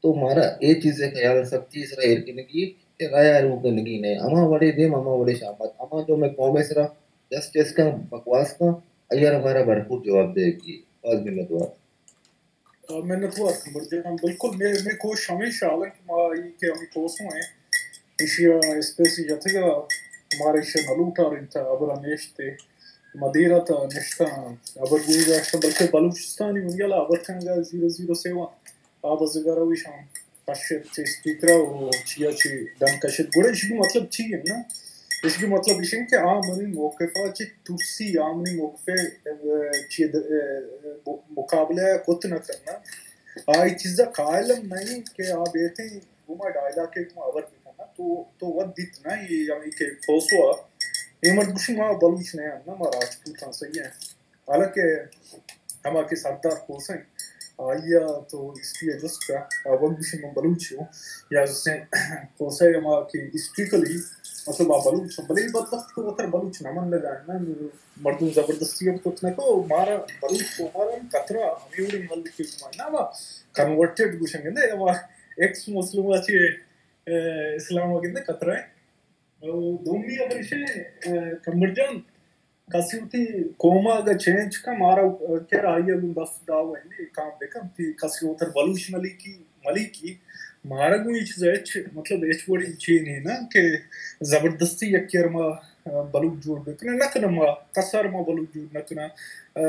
تو مارا اے چیز ءِ خیال سختی سرا ایر کنگی کہ رایا رو کنگی نہ، ہما وڑے دیم، ہما وڑے شامات، ہما جو میں قوم ءِ سرا جسٹس کا بکواس کا، ایار ہمارا بھرپور جواب دے گی۔ باز منتوار۔ آ، منتوار کمبر جان، بالکل۔ میں، میں کوشش ہمیشہ حالانکہ ما یہ کہ ہمیں کوسوں ہیں، ایشی اسپیس جتگا ہمارا ایشی نلوٹار انت، ابرا نیشتے، مدیرہ تا نشتہ، ابر گوئی داشتہ، بلکہ بلوچستانی منی ہیال ابر کنگا زیرو زیرو سیون۔ آ بزگار و ایشاں کشت چہ اسپیکر ءَ و چیا چہ ڈن کشت۔ گڑا ایشی مطلب چی انت نا؟ ایشی مطلب ایش انت کہ آ منی موقف ءَ چہ ترسی، آ منی موقف ءَ، ءَ، چہ د-، ءَ، م-، مقابلہ ءَ کت نہ کناں۔ آ اے چیز ءَ قائل ہم نہ انت کہ آ بیتیں گوما ڈائلاگ ءَ گوما ہبر بکناں۔ تو، تو وت دیت نا، اے ہمے کہ پوسو ءَ اے مرد گوشی ما بلوچ نہ آں نا، ما راجپوت آں، صحیح ہے۔ حالانکہ ہما کہ سردار کوسن، آئی ءَ تو ہسٹری ءَ جست کن، آ وت گوشی من بلوچ ہوں، یا جستیں کوسہ ءَ ہما کہ ہسٹریکلی مطلب آ بلوچ ہوں، بلے اے بدبخت کہ وتر بلوچ نہ منگا انت، مردم زبردستی ہم کت نہ کو، مارا بلوچ کو مارا ہم قطرہ ہمے وڑیں ملک ءَ گما نہ، ہما کنورٹڈ گوشنگ انت، ہما ایکس مسلم ءَ چہ، اے، اسلام ءَ گندے قطرہ انت۔ او دومی ہبر ایش انت، اے، کمبر جان، کسے وتی قوم ءَ اگاں چینج کن، مارا، اے، کر آئی ءَ گوں دست داو ءَ انت، کام بکن، تی کسے وتر بلوچ ملیکی، ملیکی، مارا گوں اے چیز ءَ ہچ، مطلب، ہچ وڑیں چے نہ انت کہ زبردستی یکے ءَ را ما، اے، بلوچ جوڑ بکنیں، نہ کناں ما، کس ءَ را ما بلوچ جوڑ نہ کناں۔ اے،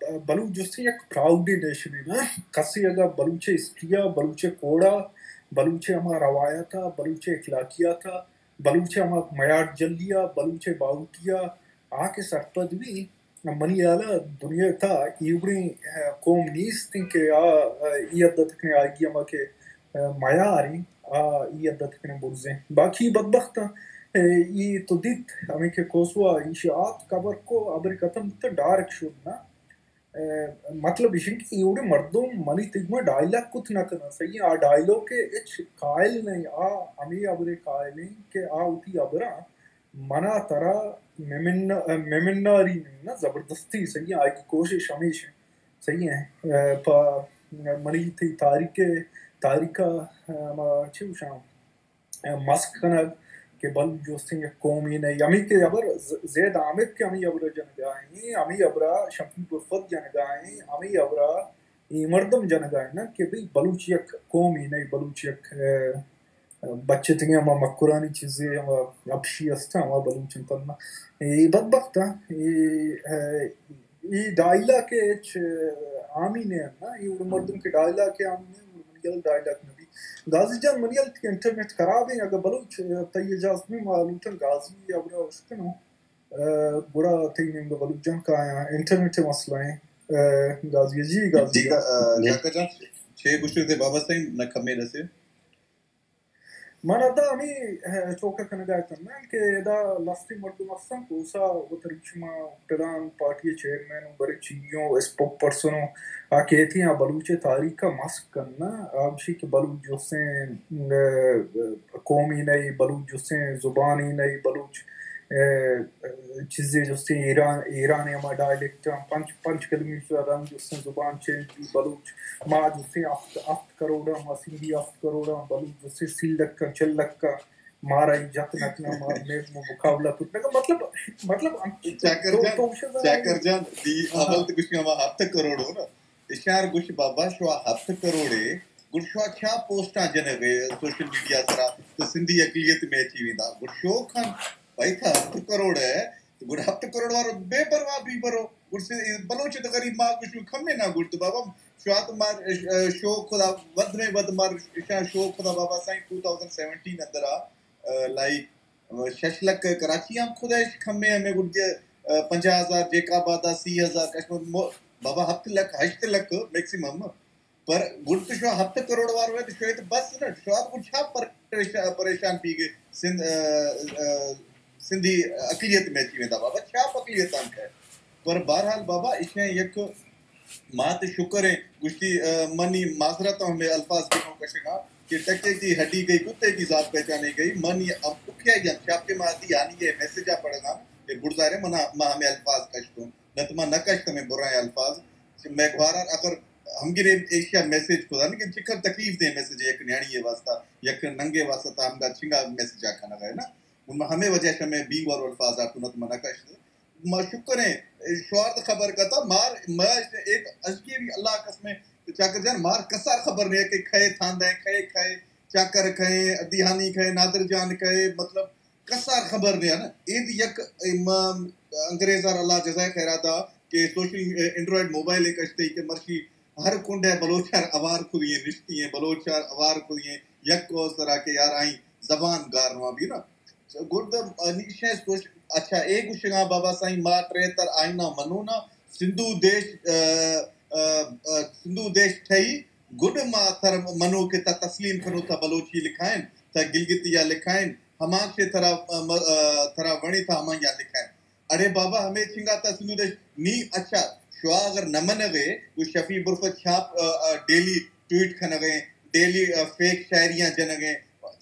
اے، بلوچ جستیں یک پراؤڈیں نیشنے نا، کسے اگاں بلوچ ءِ ہسٹری ءَ، بلوچ ءِ کوڈ ءَ، بلوچ ءِ ہما روایت ءَ، بلوچ ءِ اخلاقیات ءَ، بلوچ ءِ ہما میاٹ جلی ءَ، بلوچ ءِ باہوٹی ءَ آ کہ سرپد بی، منی ہیال ءَ دنیا ءِ تہا اے وڑیں، اے، قوم نیست انت کہ آ، اے حد ءَ تکنے آئی ہما کہ، اے، میار انت، آ اے حد ءَ تکنے برز انت۔ باقی بدبختاں، اے، اے تو دیت ہمے کہ کوسوا ایشی آت کبر کو، ابر ختم بوت، ڈائریکٹ شد نا۔ اے، مطلب ایش انت کہ اے وڑیں مردم منی تئی گوما ڈائیلاگ کت نہ کناں، صحیح ہے، آ ڈائیلاگ ءِ ہچ قائل نہ انت، آ ہمے ہبرے قائل انت کہ آ وتی ہبراں منا ترا ممنا-، ممناری نہ، زبردستی، صحیح ہے، آئی کوشش ہمیش انت، صحیح ہے، اے، پہ منی تئی تاریخ ءَ، تاریخ ءَ، اے، ما چی گوشاں، مسخ کنگ کہ بلوچ جستیں یک قومے نہ، ہمے کہ ہبر ز-، زید حامد کہ ہمے ہبر ءَ جنگا ایں، ہمے ہبر ءَ شفیق الفت جنگا ایں، ہمے ہبر ءَ اے مردم جنگا ایں نا کہ بھئی بلوچ یک قومے نہ، بلوچ یک، اے، بچتگیں ہما مکرانی چیزے، ہما حبشی است، ہما بلوچ انت نا۔ اے بدبخت، اے، اے، اے ڈائیلاگ ءِ ہچ حامی نہ انت نا، اے وڑ مردم کہ ڈائیلاگ ءِ حامی نہ انت، وڑ منی ہیال ءَ ڈائیلاگ نہ بی۔ غازی جان، منی ہیال ءَ تئی انٹرنیٹ خراب انت، اگر بلوچ تئی اجازت بی ما لوٹاں غازی ءِ ہبرا اشکنوں، اے، گڑا تئی نیمگا بلوچ جان کایاں، انٹرنیٹ ءِ مسئلہ انت، اے، غازی جی، غازی جی، جان۔ اے، جی۔ چاکر جان، چے گوشتے بابا سائیں، نہ کمے رسے۔ من ادا ہمے، اے، چوکہ کنگا اتاں نا کہ ادا لستے مردم استاں، کوسا وتر شما پلان پارٹی ءِ چیئرمین و برے چی او اسپوک پرسن او آ کیتی آ بلوچ ءِ تاریخ ءَ مسخ کن نا، آ گوشی کہ بلوچ جستیں، اے، قومے نہ، بلوچ جستیں زبانے نہ، بلوچ، اے، چیزے جستیں ایران، ایران ءِ ہما ڈائلیکٹ آں، پنچ، پنچ کلومیٹر ءَ رند جستیں زبان چینج بی، بلوچ ما جستیں ہفت، ہفت کروڑ آں، ما سندھی ہفت کروڑ آں، بلوچ جستیں سی لکھ آں، چل لکھ آں، مارا ہی جت نہ کناں، مار مے مقابلہ کت نہ کناں۔ مطلب، مطلب، ہم-، چاکر تو، جان، تو گوشے نا، چاکر جان، دی ہاں۔ اول تو گوشی ہما ہفت کروڑ ہو نا، اشار گوش بابا شوا ہفت کروڑ ہے، گڑ شوا چا پوسٹاں جنگ ہے سوشل میڈیا سرا، تو سندھی اقلیت میچی ویندا، گڑ شو کن، بھائی تھا ہفت کروڑ ہے، تو گڑ ہفت کروڑ وارو بے پرواہ بی برو۔ گڑ سے بلوچ تو غریب ما گوشو کمے نہ گڑ تو بابا شوات مار، اے، شوق خدا ود میں ود مار شان شوق خدا بابا سائیں ٹو تھاؤزنڈ سیونٹین اندرا، اے، لائک، اے، شش لکھ کراچی ہم خدا اش کمے ہمیں گڑ دے، اے، پنجاہ ہزار جیک آباد آ، سی ہزار کشمیر مو-، بابا ہفت لکھ، ہشت لکھ میکسیمم۔ پر گڑ تو شو ہفت کروڑ وار ہوئے تو شو تو بس نہ، شو آپ کو چھا پریشان، پریشان پی گئے سندھ، اے، اے، سندھی اقلیت میں تھی ویندا بابا، چھا اقلیت ہم ہے۔ پر بہرحال بابا، اشیں یک مات شکر ہے، گشتی، اے، منی معذرت ہمیں الفاظ بنو کشگا کہ ٹکے کی ہڈی گئی کتے کی ذات پہچانی گئی، منی اب دکھیا یا چھاپ کے ماتی آنی یہ میسج آ پڑھنا کہ بڑزارے منا، ما ہمیں الفاظ کشتوں، نہ تو ما نہ کشت ہمیں برائیں الفاظ، میں گوارا اگر ہمگرے ایشیا میسج خدا نے کہ چکر تکلیف دے میسج یک نیاڑی واسطہ، یک ننگے واسطہ تا ہمدا چنگا میسج آ کھنا گئے نا۔ ان میں ہمیں وجہ سے میں بی وار الفاظ آ کنت من کشت۔ ما شکر ہیں، شوارد خبر کتا مار، ما ایک ازگی بھی اللہ قسم ہے، چاکر جان مار کسار خبر نہیں ہے کہ کھے تھاندے، کھے کھے، چاکر کھے، دیہانی کھے، نادر جان کھے، مطلب کسار خبر نہ انت۔ اے دی یک، اے، ما انگریز ءَ را اللہ جزائے خیرات دا کہ سوشل، اے، اینڈرائیڈ موبائل ءَ کشتے کہ مرشی ہر کنڈے بلوچ ءَ را اوار کھدی ہیں، نشتی ہیں، بلوچ ءَ را اوار کھدی ہیں، یک کو سرا کہ یار آئیں زبان گار نوا بھی نا۔ گڑ دا، اے، نی شے سوش-، اچھا، اے گوشگا بابا سائیں ما ٹریتر آئینا منونا، سندھو دیش، اے، اے، اے، سندھو دیش ٹھئی، گڈ ما تر منو کہ تا تسلیم کنو تا بلوچی لکھائیں، تا گلگتی یا لکھائیں، ہما چے ترا، م-، م-، ترا وڑی تا ہما یا لکھائیں۔ اڑے بابا، ہمے چنگا تا سندھو دیش نی، اچھا، شوا اگر نہ منغے، گو شفیع برفت چھاپ، آ، آ، ڈیلی ٹویٹ کھنغے، ڈیلی، آ، فیک شاعریاں جنغے،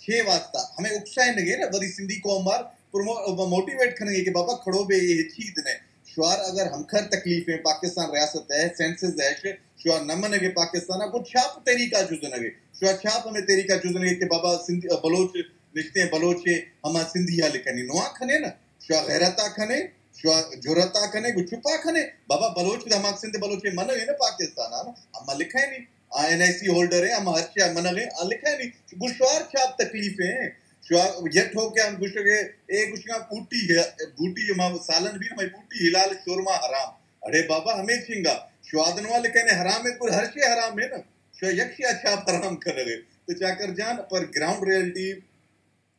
چے واسطہ؟ ہمیں اکسائنگے نا، وری سندھی قوم مار پرومو-، موٹیویٹ کھنغے کہ بابا کھڑو بے، اے چیز نے۔ شوار اگر ہمکھر تکلیف ہیں، پاکستان ریاست ہے، سینسز ہے، ش-، شوار نہ منگے پاکستان کو چھاپ طریقہ جو زنگے، شوار چھاپ ہمیں طریقہ جو زنگے کہ بابا سندھی، بلوچ نشتے ہیں، بلوچ ہیں، ہما سندھیا لکھنی نوا کھنے نا، شوار غیرتا کھنے، شوار جرتا کھنے، گو چھپا کھنے، بابا بلوچ دا ہما سندھ بلوچ ہیں، منگے نا پاکستان آ نا، ہما لکھے نہیں، آ این آئی سی ہولڈر ہیں، ہما ہر شیا منگے، آ لکھے نہیں، گو شوار چھاپ تکلیف ہیں، شوار یہ ٹھوکے ہم گوشگے، اے گوشگا بوٹی ہے، بوٹی ہما سالن بھی ہمیں بوٹی حلال شورما حرام۔ اڑے بابا ہمیں چنگا، شواد نوا لکھے نے حرام ہے، گو ہر شے حرام ہے نا۔ شو یک شیا چھاپ حرام کھنغے۔ تو چاکر جان، پر گراؤنڈ ریئلٹی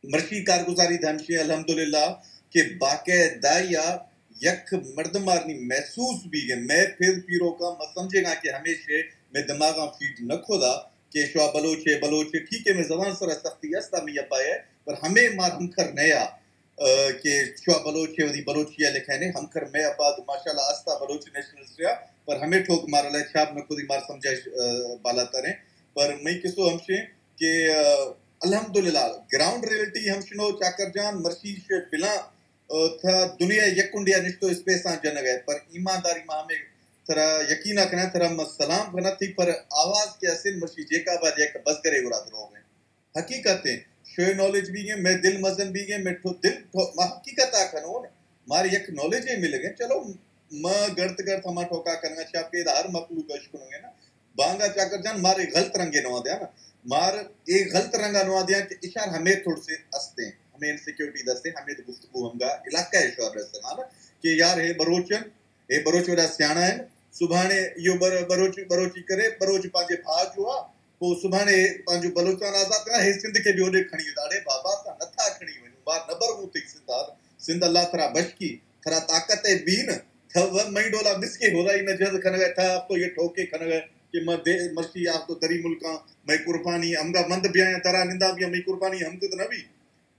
مرشی کارگزاری دھمشی الحمدللہ کہ باقاعدہ یا یک مردم آرنی محسوس بیگے، میں پھر پیرو کا میں سمجھے گا کہ ہمیشہ میں دماغاں فیڈ نہ کھودا کہ شوا بلوچ ہے، بلوچ ہے، ٹھیک ہے، میں زبان سرا سختی استا میں یپا ہے، پر ہمیں مار ہم کر نیا۔ آ، کہ شوا بلوچ ہے، ودی بلوچی ہے لکھائے نے، ہم کر میں اباد ماشاءاللہ استا بلوچ نیشنلسٹ یا، پر ہمیں ٹھوک مار لے چھاپ نہ کھودی مار سمجھائش، آ، بالا ترے۔ پر میں کسو ہمشے کہ، آ، الحمدللہ گراؤنڈ ریئلٹی ہمشنو چاکر جان مرشی شے بلاں، آ، تھا دنیا یک کنڈیا نشتو اسپیساں جنگ ہے، پر ایمانداری ما ہمیں تھرا یقینا کنا، تھرا ما سلام کنا تھی، پر آواز کے اسن مرشی جیکا با جیک بزگرے گرا دروغ ہیں۔ حقیقت ہیں، شوئے نالج بھی گئے، میں دل مزن بھی گئے، میں ٹھو-، دل ٹھو-، ما حقیقت آ کھنو نا، مارے یک نالج ہے مل گئے، چلو، ما گڑت گڑت ہما ٹھوکا کرنا چاپ کے ہر مخلوق اش کنو گے نا، بانگا چاکر جان، مارے غلط رنگے نوا دیا نا، مار اے غلط رنگا نوا دیا کہ اشار ہمیں تھوڑ سے استے، ہمیں انسیکیورٹی دستے، ہمیں تو گفتگو ہم گا علاقہ ہے شور رستے نا، کہ یار ہے بروچن، اے بروچ ودا سیاݨا ہن، سبھاݨے ایہو بر-، بروچ، بروچی کرے، بروچ پنجے بھا جو آ، پو سبھاݨے پنجو بلوچستان آزاد کرا، ہے سندھ کے بھی اوڈے کھڑی داڑے بابا تا نہ تھا کھڑی ونجو، مار نہ بر ہوتے سندھ آ، سندھ اللہ تھرا بشکی، تھرا طاقت ہے بین، تھا وہ مئی ڈولا بس کے ہودا ہی نہ جد کھنگا تھا، اب تو یہ ٹھوکے کھنگا کہ میں دے-، مرشی آپ تو دری ملکاں، میں قربانی، ہمگا مند بیاں ترا نندا بیاں، میں قربانی ہم تو نہ بھی۔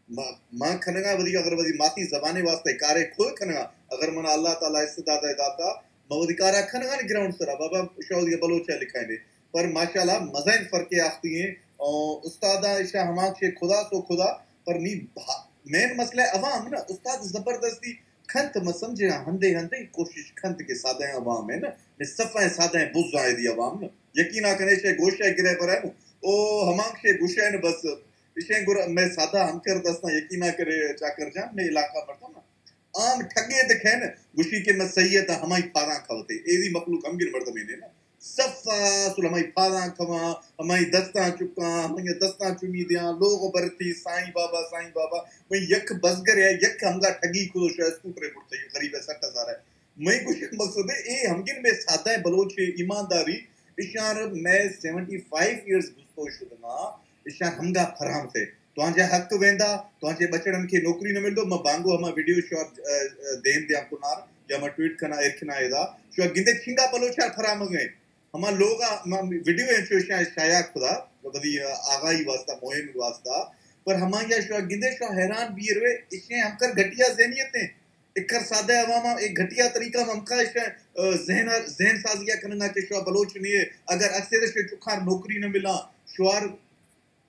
ما، ما کھنگا ودی، اگر ودی ماتی زبانے واسطے کارے کھل کھنگا، اگر منا اللہ تعالی استعداد ء داتا، ما ودی کارا کھنگا نی گراؤنڈ سرا، بابا شاہ ودی بلوچ ء لکھائیں دے۔ پر ماشاءاللہ مزین فرق آختی ہیں، او استاد اشا ہما شے خدا سو خدا، پر نی بھا-، مین مسئلہ عوام نا، استاد زبردستی کھنت ما سمجھے ہندے ہندے کوشش کھنت کے سادہ عوام ہے نا، نے صفا سادہ بز آئے دی عوام نا، یقینا کنے شے گوشہ گرے پر ہے نا، او ہما شے گوشہ نا بس، اشیں گڑا مئے سادہ ہمکر دستاں یقینا کرے چاکر جان، مئے علاقہ مردم نا عام ٹھگے دکھین، گوشی کہ مئے سید ہمائی پھاراں کھوتے۔ ایدی مخلوق ہمگن مردمے نے نا۔ صفا اصل ہمائی پھاراں کھواں، ہمائی دستاں چکاں، ہمائی دستاں چمی دیاں، لوغ برتی، سائیں بابا، سائیں بابا۔ میں یک بزگر ہے، یک ہمگا ٹھگی کھدو شاید اسکوٹرے پڑتے، غریب ہے، سٹھ ہزار ہے۔ مئے گوشگ مقصد ہے، اے ہمگن مئے سادہ بلوچ ایمانداری، اشان مئے سیونٹی فائیو ایئرز گستو شدما، اشان ہمگا فرام تھے۔ توانجا حق ویندا، توانجے بچڑن کے نوکری نہ ملدو، ما بانگو ہما ویڈیو شو، ا، ا، دیم دیاں کنار، یا ما ٹویٹ کنا، ایر کنا ایدا۔ شو گندے چنگا بلوچا فرام گئے۔ ہما لوگا، ہما ویڈیو ہیں شو شا-، شایا کھدا، ودی آگاہی واسطہ، مہم واسطہ۔ پر ہما یا شو گندے شو حیران بیر وے، اشیں ہمکر گھٹیا ذہنیت ہیں۔ اکر سادہ عوام ء ایک گھٹیا طریقہ ء ہمکا اش، ذہن، ذہن سازی ء کنگا کہ شوا بلوچ نہیں ہے، اگر اکثر اش چکار نوکری نہ ملا، شوار،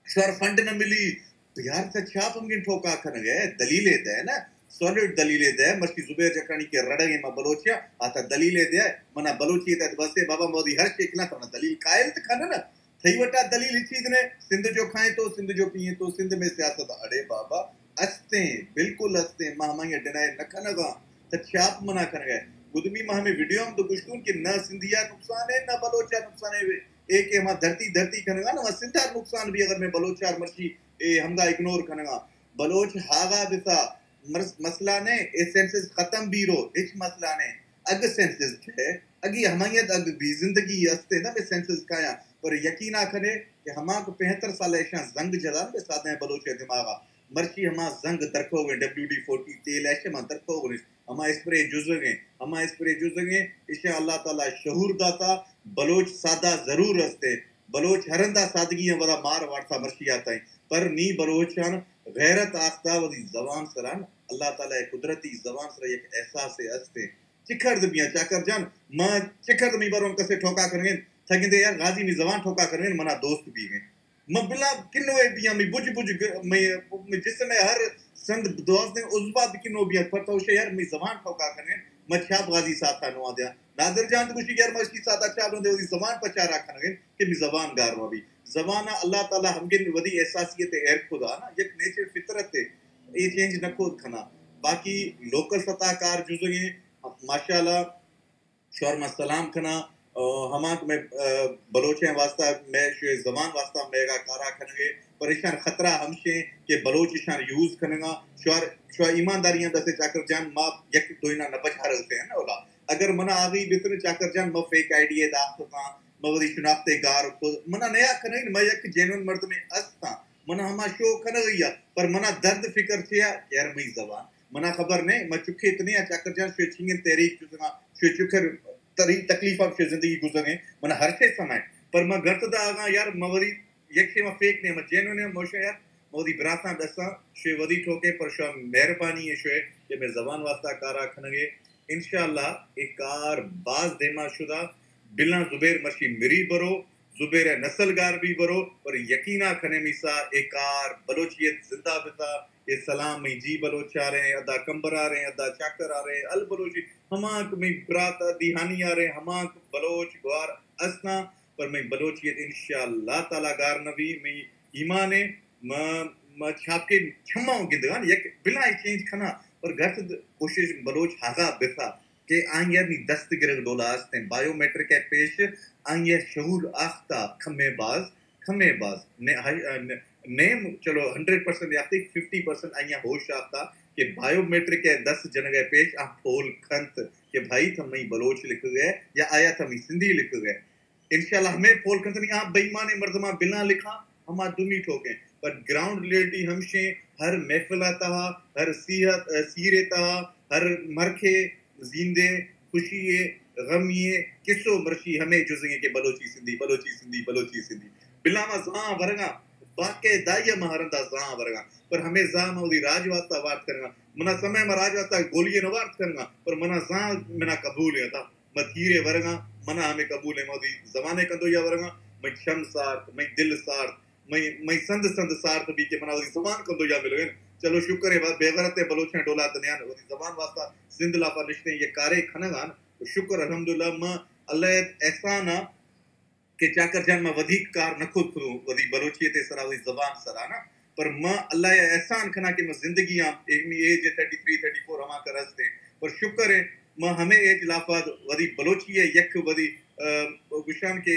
شوار فنڈ نہ ملی، تو یار تا چھاپ ہم گن ٹھوکا کنگ ہے، دلیلے دے نا، سالڈ دلیلے دے، مرشی زبیر جکانی کے رڑگے ما بلوچیا، آتا دلیلے دے، منا بلوچی تے بسے بابا مودی ہر شیخ نہ کرنا دلیل قائل تے کھانا نا، تھئی وٹا دلیل ہچ چیز نے، سندھ جو کھائیں تو، سندھ جو پیئیں تو، سندھ میں سیاست اڑے بابا، استیں، بالکل استیں، ما ہمائی ڈینائی نہ کھنگا، تھا چھاپ منا کھنگا۔ گدمی ما ہمیں ویڈیو ہم تو گشتون کہ نہ سندھیا نقصان ہے، نہ بلوچا نقصان ہے، اے کہ ہما دھرتی، دھرتی کھنگا، نہ ہما سندھا نقصان بھی اگر میں بلوچا مرشی، اے ہمدا اگنور کھنگا۔ بلوچ ہاگا بسا، مرس-، مسئلہ نے، اے سینسز ختم بیرو، ہچ مسئلہ نے۔ اگ سینسز کھے، اگی ہمائیت اگ بی زندگی استے نہ بے سینسز کھایا، پر یقینا کھنے کہ ہما کو پہتر سال ایشاں زنگ جلان بے سادہ بلوچ دماغا۔ مرچی ہما زنگ درکھو گئے ڈبلیو ڈی فورٹی تیل ایشے ما درکھو گئے، ہما اسپرے جزگیں، ہما اسپرے جزگیں، ایشاں اللہ تعالی شعور داتا، بلوچ سادہ ضرور استے، بلوچ ہرندا سادگی ہیں ودا مار واٹسا مرچی آتا ہیں، پر نی بلوچان غیرت آختا ودی زبان سران، اللہ تعالی قدرتی زبان سر یک احساس استے۔ چکرد بیاں چاکر جان، ما چکرد می باروا کسے ٹھوکا کنگیں، تھا گندے یار غازی می زبان ٹھوکا کنگیں، منا دوست بیگیں۔ ما بلا کنو اے بیاں، می بج بج گ-، می، می جسم ءِ ہر سند دوازدہ عضوات کنو بیاں، پر تو شے یار می زبان ٹھوکا کنگیں، ما چھاپ غازی ساتھا نوا دیاں۔ نادر جان تو گوشی یار ما اشی ساتھا چھاپ نوا دے، وتی زبان پچارا کنگیں کہ می زبان گار ما بی۔ زبان ءَ اللہ تعالیٰ ہمگن وتی احساسیت ءَ ایر کھدا نا، یک نیچر فطرت ءَ اے چینج نہ کھوت کھنا۔ باقی لوکل سطح کار جزگیں، ماشاءاللہ، شوار ما سلام کھنا، آ، ہما کہ میں، آ، بلوچیں واسطہ میں شوئے زبان واسطہ میگا کارا کھنگے، پر ایشان خطرہ ہمشیں کہ بلوچ ایشان یوز کھنگا، شوار، شوار ایمانداریاں دسے چاکر جان ما یک دوئینا نہ بچارتے ہیں نا اولا۔ اگر منا آگئی بتر چاکر جان ما فیک آئی ڈی اے داخت کاں، ما وتی شناخت ءَ گار کت، منا نیا کنین، ما یک جینون مردمے استاں، منا ہما شو کنگی ءَ، پر منا درد فکر چیا یار مئی زبان، منا خبر نہ، ما چکے تنے آ چاکر جان شوئے چنگن تحریک جزگاں، شوئے چکر تری-، تکلیف ءَ شوئے زندگی گزرگیں، منا ہر شے سمائے، پر ما گرت دا آگاں یار ما وتی یک شے ما فیک نے، ما جینون نے، موشا یار ما وتی براساں دساں شوئے وتی ٹھوکے، پر شوئے مہربانی ہے شوئے کہ میں زبان واسطہ کارا کھنگے۔ انشاءاللہ اے کار باز دیما شدا۔ بلاں زبیر مرشی مری برو، زبیر ءِ نسل گار بی برو، پر یقینا کھنے میسا اے کار بلوچیت زندہ بتا۔ اے سلام مئی جی بلوچ آ رہے ہیں، ادا کمبر آ رہے ہیں، ادا چاکر آ رہے ہیں، ال بلوچی ہمانک مئی برات دیہانی آ رہے ہیں، ہمانک بلوچ گوار استاں، پر مئی بلوچیت انشاءاللہ تعالیٰ گار نہ بی، مئی ایمان ہے۔ ما، ما چھاپکے چھماں گندگان یک بلاہیں چینج کھنا، پر گرت کوشش بلوچ ہاگا بسا کہ آئی ءَ نی دست گرگ ڈولا استیں۔ بایو میٹرک ءَ پیش آئی ءَ شعور آختا کمے باز، کمے باز۔ نے-، ہائی-، آ، نے-، نیم، چلو، ہنڈریڈ پرسنٹ یاختی، ففٹی پرسنٹ آئی ءَ ہوش آختا کہ بایو میٹرک ءَ دست جنگ ءَ پیش آ پول کنت کہ بھائی تھا مئی بلوچ لکھ گئے یا آیا تھا مئی سندھی لکھ گئے۔ انشاءاللہ ہمے پول کنت نی آ بے ایمانیں مردماں بلاں لکھاں ہما دومی ٹھوکیں۔ پر گراؤنڈ ریئلٹی ہمشیں، ہر محفل ءِ تہا، ہر سیحت، سیرے تہا، ہر مرکے، زیندے، خوشی ءِ، غمی ءِ، کسو مرشی ہمے جزگیں کہ بلوچی سندھی، بلوچی سندھی، بلوچی سندھی۔ بلا ما زاں ورگاں، باقاعدہ ما ہرندا زاں ورگاں۔ پر ہمے زاں ما وتی راج واسطہ وارت کنگاں۔ منا سمے ما راج واسطہ گولی نہ وارت کنگاں، پر منا زاں منا قبول ہے تا۔ ما تیرے ورگاں، منا ہمے قبول ہے، ما وتی زبانے کندو یا ورگاں، مئی چم سارت، مئی دل سارت، مئی، مئی سند سند سارت بی کہ منا وتی زبان کندو یا ملوین۔ چلو شکر ہے، بے غیرت ہے بلوچیں ڈولا دنیا وتی زبان واسطہ زند لافا نشتے یہ کارے کھنگان۔ شکر الحمدللہ، ما اللہ احسان کہ چاکر جان ما ودیک کار نہ کت، وتی بلوچیت ءِ سرا، وتی زبان سرا نا، پر ما اللہ ءِ احسان کھنا کہ ما زندگی آں، اے منی ایج ہے تھرٹی تھری، تھرٹی فور ہما کر ہستیں، پر شکر ہے ما ہمے ایج لافا وتی بلوچی ءِ یک وتی، آ، گشان کہ،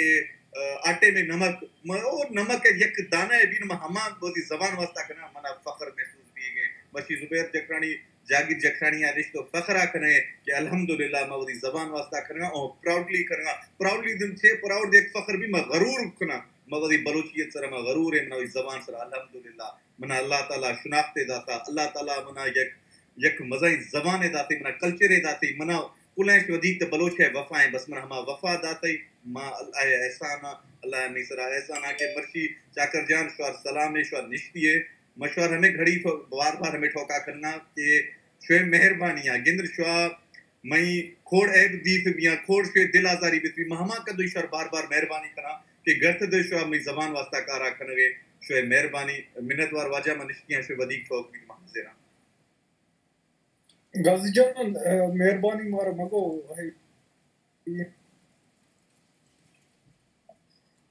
آ، آٹے میں نمک، ما او نمک ءِ یک دانہ ہے بین ما ہما وتی زبان واسطہ کھنا، منا فخر محسوس بیگے۔ مرشی زبیر جکرانی جاگیر جکھرانی ءَ نشت و فخر ءَ کنئے کہ الحمدللہ ما وتی زبان واسطہ کنگا اور پراؤڈلی کنگا۔ پراؤڈلی دم چے پراؤڈ یک فخر بی، ما غرور کنا، ما وتی بلوچیت سرا ما غرور ہے، منا وتی زبان سرا الحمدللہ منا اللہ تعالی شناخت داتا، اللہ تعالی منا یک، یک مزائیں زبان داتے، منا کلچر داتے، منا کلینش ودیت بلوچ ہے وفا ہے، بس منا ہما وفا داتے، ما اللہ احسان، اللہ می سرا احسان کہ مرشی چاکر جان شوار سلام ہے، شوار نشتی ہے، مشوار ہمے گھڑی بار بار ہمے ٹھوکا کنگا کہ شوئے مہربانی آ گندر شوا مئی کھوڑ عیب دیت بیاں، کھوڑ شوئے دل آزاری بیت بی، ما ہما کدو ایشار بار بار مہربانی کناں کہ گرت دے شوا مئی زبان واسطہ کارا کنگے، شوئے مہربانی، منتوار واجہ من نشتیاں شوئے ودیک ٹھوک بیت ما حاضراں۔ غازی جان، اہ، مہربانی مارا مگو،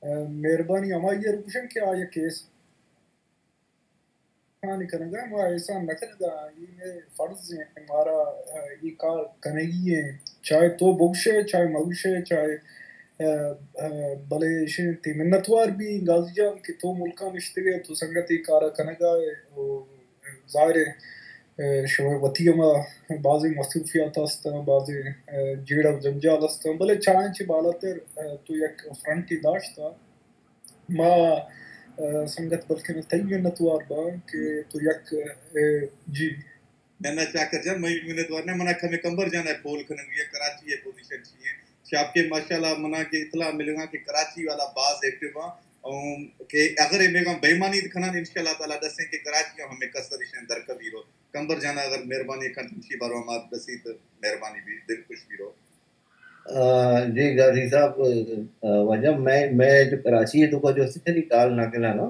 اہ، مہربانی ہمائی ءَ گوشن کہ آ یک کیس احسان کنگا، ما احسان نہ کنگا، اے مئے فرض ہیں، مارا، اہ، اے کار کنگی ہیں، چاہے تو بگشے، چاہے مگشے، چاہے، اہ، اہ، بلے اشیں تی منتوار بھی غازی جان کہ تو ملکا نشتگے، تو سنگت اے کارا کنگا ہے، او ظاہر ہے، اہ، شما وتی ہما بازیں مصروفیات ہستاں، بازیں، اہ، جیڑہ و جنجال ہستاں، بلے چاہیں چہ بالاتر، اہ، تو یک فرنٹے داشتا۔ ما، اہ، سنگت بلکن تئی منتوار باں کہ تو یک، اہ، جی۔ نہ، نہ، چاکر جان، مئی منتوار نہ، منا کمے کمبر جان ہے پول کنگی ہے، کراچی ہے پوزیشن چی ہے۔ شاپ کے ماشاءاللہ منا کہ اطلاع ملگا کہ کراچی والا باز ایکٹیو ہاں، ام، کہ اگر اے میگاں بے ایمانی کنن، انشاءاللہ تعالیٰ دسیں کہ کراچی ہم ہمیں کسر اشیں درکبی رو۔ کمبر جانا اگر مہربانی کن، تمشی باروا ما دسی تو مہربانی بی، دلخوش بی رو۔ آ، جی غازی صاحب، آ، واجہ میں، میں جو کراچی ہے تو کا جو سنی ڈال نہ کلانا،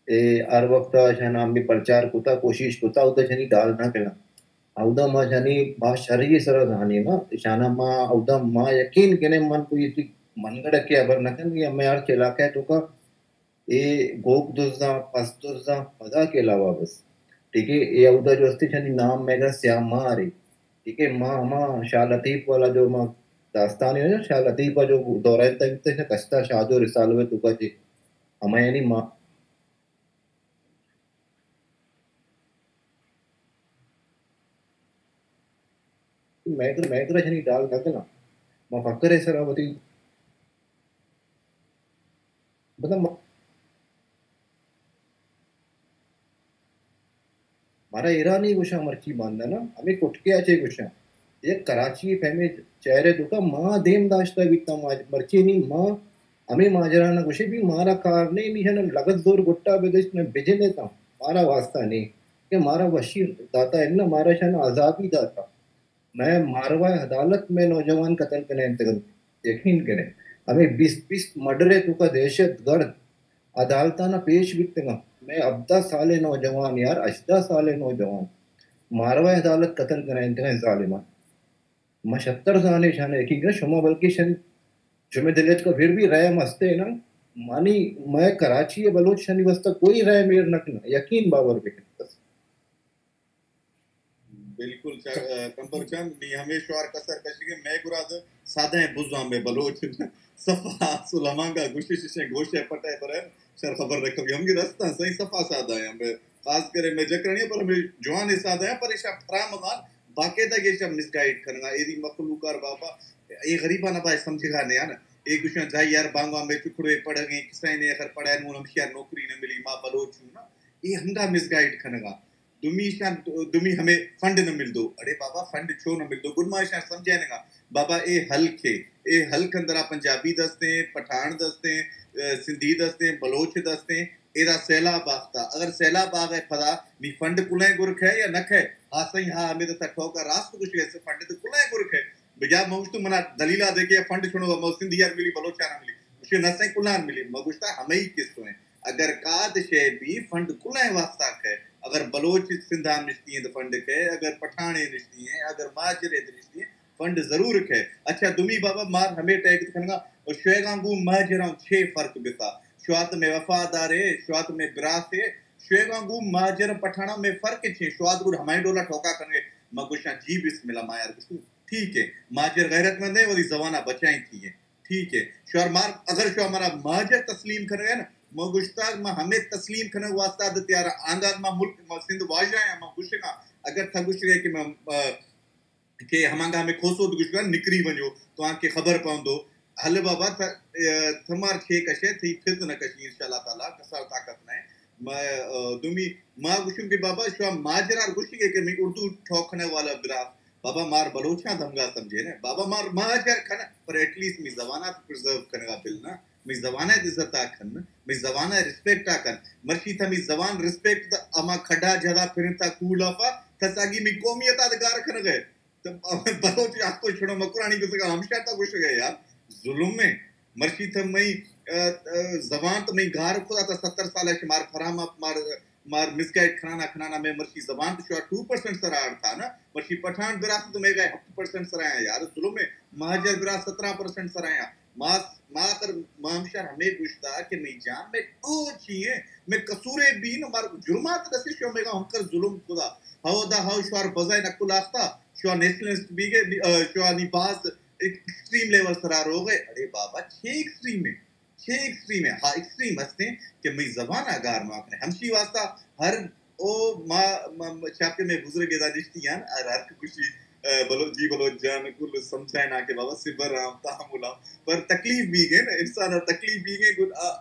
اے ہر وقت شانا ہم بھی پرچار کتا، کوشش کتا، او تو شنی ڈال نہ کلانا۔ اودا ما شانی باز شری سرا زانیں نا، اشانا ما اودا ما یقین کنے من کوئی تی من گڑا کے خبر نہ کن، یا میں ہر علاقہ تو کا اے گوک دزاں، پس دزاں، پدا کے علاوہ بس۔ ٹھیک ہے، اے اودا جو استے شانی نام میں گا سیاہ مار ہے۔ ٹھیک ہے، ما ہما شاہ لطیف والا جو ما داستان ہے نا، شاہ لطیف کا جو دورہ تک تے کشتا شاہ جو رسالہ تو کا جی، ہما یعنی ما میگر، میگر جنی ڈال نہ کنا۔ ما فکر ہے سر وتی، مطلب، ما-، مارا ایرانی گوشاں مرچی باندہ نا، ہمیں کٹکے آچے گوشاں۔ یک کراچی پیمیں چہرے دوکا ما دیم داشتہ بیتا، ما مرچی نی ما ہمیں ماجرا نہ گوشے بھی مارا کار نہیں، میشن لگت زور گٹا بدشت میں بجنے تا، مارا واسطہ نہیں کہ مارا وشی داتا ہے نا، مارا شان عذابی داتا۔ میں ماروا عدالت میں نوجوان قتل کنے انتقال، یقین کنے۔ ہمیں بیست بیست مرڈر ہے تو کا دہشت گرد عدالتاں پیش بیتگاں۔ میں ہبدہ سالے نوجوان یار، ہژدہ سالے نوجوان ماروا عدالت قتل کنے انتقال ظالمان۔ ما شتر زانے شان یقین کنے، شما بلکہ شن، شما دلت کا پھر بھی رحم ہستے نا۔ مانی میں کراچی ہے بلوچ شنی واسطہ کوئی رحم ایر نہ کنا، یقین باور بکن بس۔ بالکل چا-، ا، کمبر چند، نی ہمیں شوار کسر کشگے، میں گراز سادہ ہیں بزاں میں بلوچ صفا سلمانگا گوشش شیں گوشے پٹے پر ہے، شر خبر رکھو، ہم کی رستہ صحیح صفا سادہ ہیں، میں خاص کرے میں جکرنی پر ہمیں جوان سادہ ہیں، پر ایشا پرامدان باقاعدہ یہ شب مسگائیڈ کرنا، ایدی مخلوقار بابا، اے غریبان بھائی سمجھگا نہیں آنا، اے گوشاں جائی یار بانگا میں چکڑے پڑھ گئے، کسے نے اگر پڑھا نو ہمشیار نوکری نہ ملی، ما بلوچ ہوں نا، اے ہمگا مسگائیڈ کنگا۔ دومی شان، دومی ہمیں فنڈ نہ ملدو۔ اڑے بابا، فنڈ چو نہ ملدو؟ گڈ ما شان سمجھائینگا۔ بابا، اے ہلک ہے، اے ہلک اندرا پنجابی دستیں، پٹھان دستیں، ا، سندھی دستیں، بلوچ دستیں، ایدا سیلاب آختا۔ اگر سیلاب آگئے پدا، نی فنڈ کلیں گرک ہے یا نہ کھے؟ ہاں سائیں، ہاں، ہمیں تو ٹھوکا راست کچھ ایسے فنڈ تو کلیں گرک ہے۔ بجا ما گوشتو منا دلیلا دے کہ فنڈ چھوڑو، ما سندھی یار ملی، بلوچ یار ملی۔ گوشے نہ سائیں، کلان ملی۔ ما گوشتا ہمیں قصو ہیں۔ اگر کاد شے بھی فنڈ کلیں واسطہ کھے، اگر بلوچ سندھا نشتی ہیں تو فنڈ کھے، اگر پٹھانے نشتی ہیں، اگر ماجرے نشتی ہیں، فنڈ ضرور کھے۔ اچھا، دومی بابا مار ہمیں ٹیگ کنگا، اور شویگاں گوں ماجراں چھ فرق بتا۔ شوات میں وفادار ہے، شوات میں براس ہے، شویگاں گوں ماجر پٹھانا میں فرق چھ، شوات گڑ ہمیں ڈولا ٹھوکا کنگے۔ ما گوشاں جی بسم اللہ، ما یار گوشتو ٹھیک ہے، ماجر غیرت مند ہے، وہی زبانہ بچائیں تھی ہے۔ ٹھیک ہے، شوار مار، اگر شوار مارا ماجر تسلیم کنگا نا، ما گوشتا، ما ہمیں تسلیم کنگ واسطہ دے تیار آں۔ آنگا ما ملک، ما سندھ واجہ ہیں، ما گوشگا، اگر تھا گوشگے کہ میں، آ، کہ ہمانگا ہمیں کھوسو تو گوشگا نکری ونجو، تو آن کے خبر پاؤں دو۔ ہل بابا، تھا، آ، تھمار چھ کشے، تھی پھر نہ کشی، انشاءاللہ تعالیٰ، کسار طاقت نہیں۔ ما، آ، دومی، ما گوشم کہ بابا، شوار ماجرار گوشگے کہ میں اردو ٹھوکنے والا برا، بابا مار بلوچاں دمگا سمجھے نا۔ بابا مار ماجر کھنا، پر ایٹ لیسٹ می زبانا تو پرزرو کنگا بل نا۔ می زبانا عزت آ کھن، می زبانا ریسپیکٹ آ کھن۔ مرشی تھا می زبان ریسپیکٹ دا اما کھڈا جدا پھرن تا کول آفا، تھا ساگی می قومیت آ دگار کھن گئے۔ تو بلوچ آ تو چھڑو مکرانی کسگا ہمشہ تا گوش گئے یار۔ ظلم ہے۔ مرشی تھا می، ا، ا، زبان تو می گار خدا تا ستر سال ہے شمار فرام مار مار مسگائیڈ کھنانا کھنانا میں مرشی زبان تو شوار ٹو پرسنٹ سرا اڑ تھا نا، مرشی پٹھان براست تو میں گئے ہفت پرسنٹ سرا ہیں یار، ظلم ہے۔ مہاجر براست سترہ پرسنٹ سرا ہیں۔ ما، ما کر، ما ہمشار ہمیں گوشتا کہ میں جان میں دو چی ہیں، میں قصورے بھی نہ، مار جرمات رسی شو میں گا ہم کر ظلم خدا۔ ہو دا ہو شوار بزائے نکل آختا، شوار نیشنلسٹ بھی گئے، آ، شوار نی باز ایکسٹریم لیول سرا رو گئے۔ اڑے بابا، چھ ایکسٹریم ہے؟ چھ ایکسٹریم ہے؟ ہاں، ایکسٹریم ہستے کہ مئی زبان آ گار ما کنے۔ ہمشی واسطہ ہر او ما، ما، ما چاپے میں بزرگ ادا نشتی ہیں، ہر، ہر کسی، آ، بلو-، جی بلوچ جان کل سمجھائے نا کہ بابا صبر ہم، تحمل ہم۔ پر تکلیف بھی گئے نا، انسان تکلیف بھی گئے، گل، آ،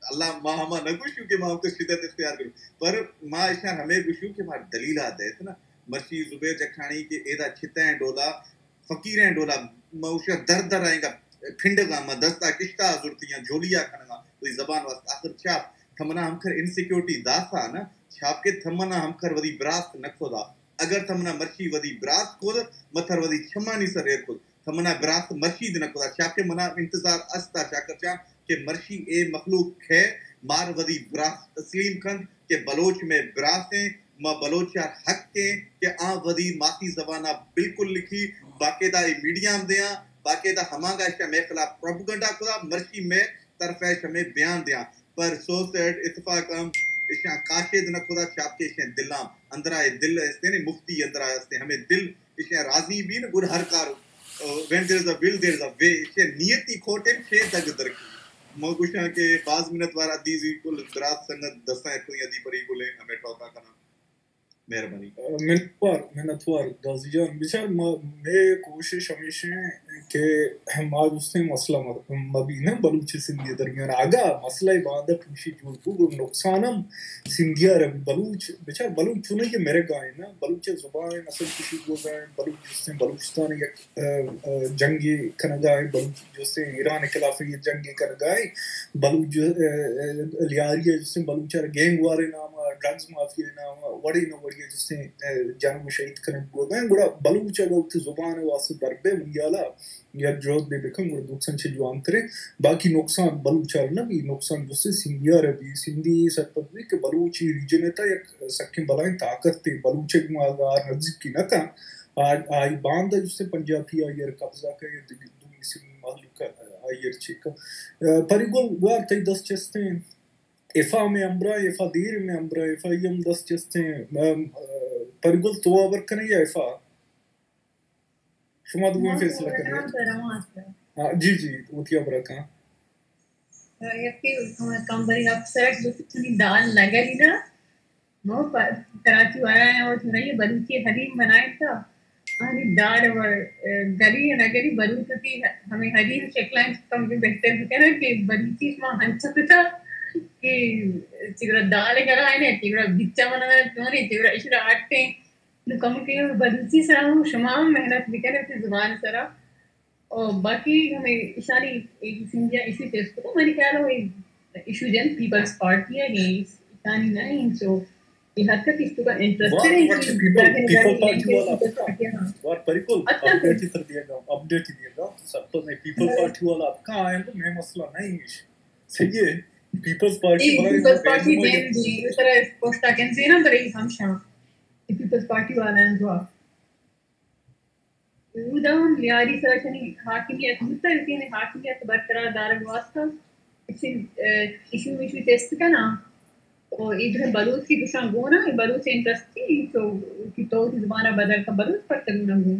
اللہ ما ہما نہ گوشو کہ ما ہم تو شدت اختیار کرو۔ پر ما اشان ہمیں گوشو کہ ما دلیلہ دیت نا۔ مرشی زبیر جکھانی کہ ایدا چھتیں ڈولا فقیریں ڈولا، ما اوشا در در آئیں گا، پھنڈگا، ما دستا کشتا زرتیاں، جھولیا کھنگا، وتی زبان واسطہ۔ آخر چاپ تمنا ہمکر انسیکیورٹی داسا نا، چاپ کہ تمنا ہمکر وتی براست نہ کھودا۔ اگر تمنا مرشی وتی براست کھود، متر وتی چمانی سر ایر کھود، تمنا براست مرشی دے نہ کھودا۔ چاپ کہ منا انتظار استا چاکر چاپ کہ مرشی اے مخلوق کھے مار وتی براست تسلیم کنت کہ بلوچ میں براست ہیں، ما بلوچ یار حق ہیں کہ آ وتی ماتی زبانا بالکل لکھی، باقاعدہ اے میڈیا ہم دیاں، باقاعدہ ہمانگا اشیا میں خلاف پروپیگنڈا کھودا، مرشی میں طرف ہے شمے بیان دیاں۔ پر سو سیڈ اتفاق ہم اشاں کاشید نہ کھودا، چاپ کہ اشاں دلاں اندرا اے دل استیں نے، مفتی اندرا استیں، ہمے دل اشاں راضی بی نہ، گڑ ہر کار، when there is a will, there is a way. اشاں نیتی کھوٹیں، چے دگ درکی۔ ما گوشاں کہ باز منت وار ادیزی کل براس سنگت دستاں اتنی ادی پری گلیں ہمے ٹوکا کناں۔ مہربانی۔ منتوار، منتوار قاضی جان۔ بچار، ما، مے کوشش ہمیش ہیں کہ ما دوستیں مسئلہ مب-، مبی نہ بلوچ سندھی درمیان۔ اگا مسئلہ باندہ پوشی جوڑ بو، گڑا نقصان ہم سندھیا ربی۔ بلوچ، بچار، بلوچ چونہ کہ مرگا ہیں نا، بلوچ زبان نسل کشی گوگا ہیں، بلوچ جستیں بلوچستان یک ء، ء، جنگے کنگا ایں، بلوچ جستیں ایران خلاف یہ جنگے کنگا ایں، بلوچ جو، ء، ء، لیاری ء جستیں بلوچ ء گینگ وار ء نام ء، ڈرگز مافیا ء نام ء، وڑے نہ وڑے ء جستیں، ء، جنگ و شہید کنگ بوگا ایں۔ گڑا بلوچ اگاں وتی زبان ء واسطہ در بے منی ہیالا یک جہد بے بکن، گڑا دوکسن چہ جوانتریں۔ باقی نقصان بلوچ ء نہ بی، نقصان جستیں سندھیا ء بی۔ سندھی سرپد بی کہ بلوچ ای ریجن ء تا یک سکیں بلائیں طاقت ء، بلوچ ء گوں آگا نزیکی نہ کن۔ آ-، آئی باند ء جستیں پنجابی آئی ء قبضہ کئے، دگہ دومی سیمی مہلوک آئی ء چیک۔ ء، پری گل گوار تئی دست چستیں، افا میں امبرا، افا دیر میں امبرا، افا ای ہم دست چستیں۔ م-، م-، پری گل تو ہبر کنے یا افا؟ شما دوئیں فیصلہ کنے۔ ہاں، جی، جی، وتی ہبرا کن۔ یکے کمبری افسرک بس چنی دال نہ گلی نا۔ وہ پ-، کراچی والا ہیں، وہ چنائیے بلوچی حلیم بنائیں تھا۔ آنی دال و، اے، گلی نہ گلی بلوچ کی ہمیں حلیم شکلائیں کم بھی بہتر بکنا کہ بلوچی شما ہنچ کتا کہ چگڑا دال گرائیں، چگڑا بچا بنا، چونے، چگڑا اشرا آٹیں۔ نو کمکے بلوچی سرا ہوں شما ہم محنت بکنے وتی زبان سرا۔ او باقی ہمیں اشانی ایشی سنجا ایشی چیز کو منی خیال ہو ایشو جن پیپلز پارٹی ہے، یہ اشانی نہ ہیں، سو یہ حرکت اس کو انٹرسٹ ہے، پیپل پارٹی والا۔ وار پریکول اپڈیٹ تر دیا گا، اپڈیٹ دیا گا، سب تو میں پیپل پارٹی والا آپ کا آئے تو میں مسئلہ نہیں ہے۔ صحیح ہے، پیپلز پارٹی، پیپلز پارٹی دین دی، اس طرح پوسٹا کن زینا برے ہم شاہ۔ پیپلز پارٹی والا ہیں جو اودا ہم لیاری سرا چنی حاکمیت بوتا، لیکن حاکمیت برقرار دارگ واسطہ ایشو، ایشو، ایشو ٹیسٹ کنا۔ تو ادھر بلوچ کی گشان گونا، بلوچ انٹرسٹ کی تو، کہ تو زبانہ بدل کا بلوچ پر تنگنا گو۔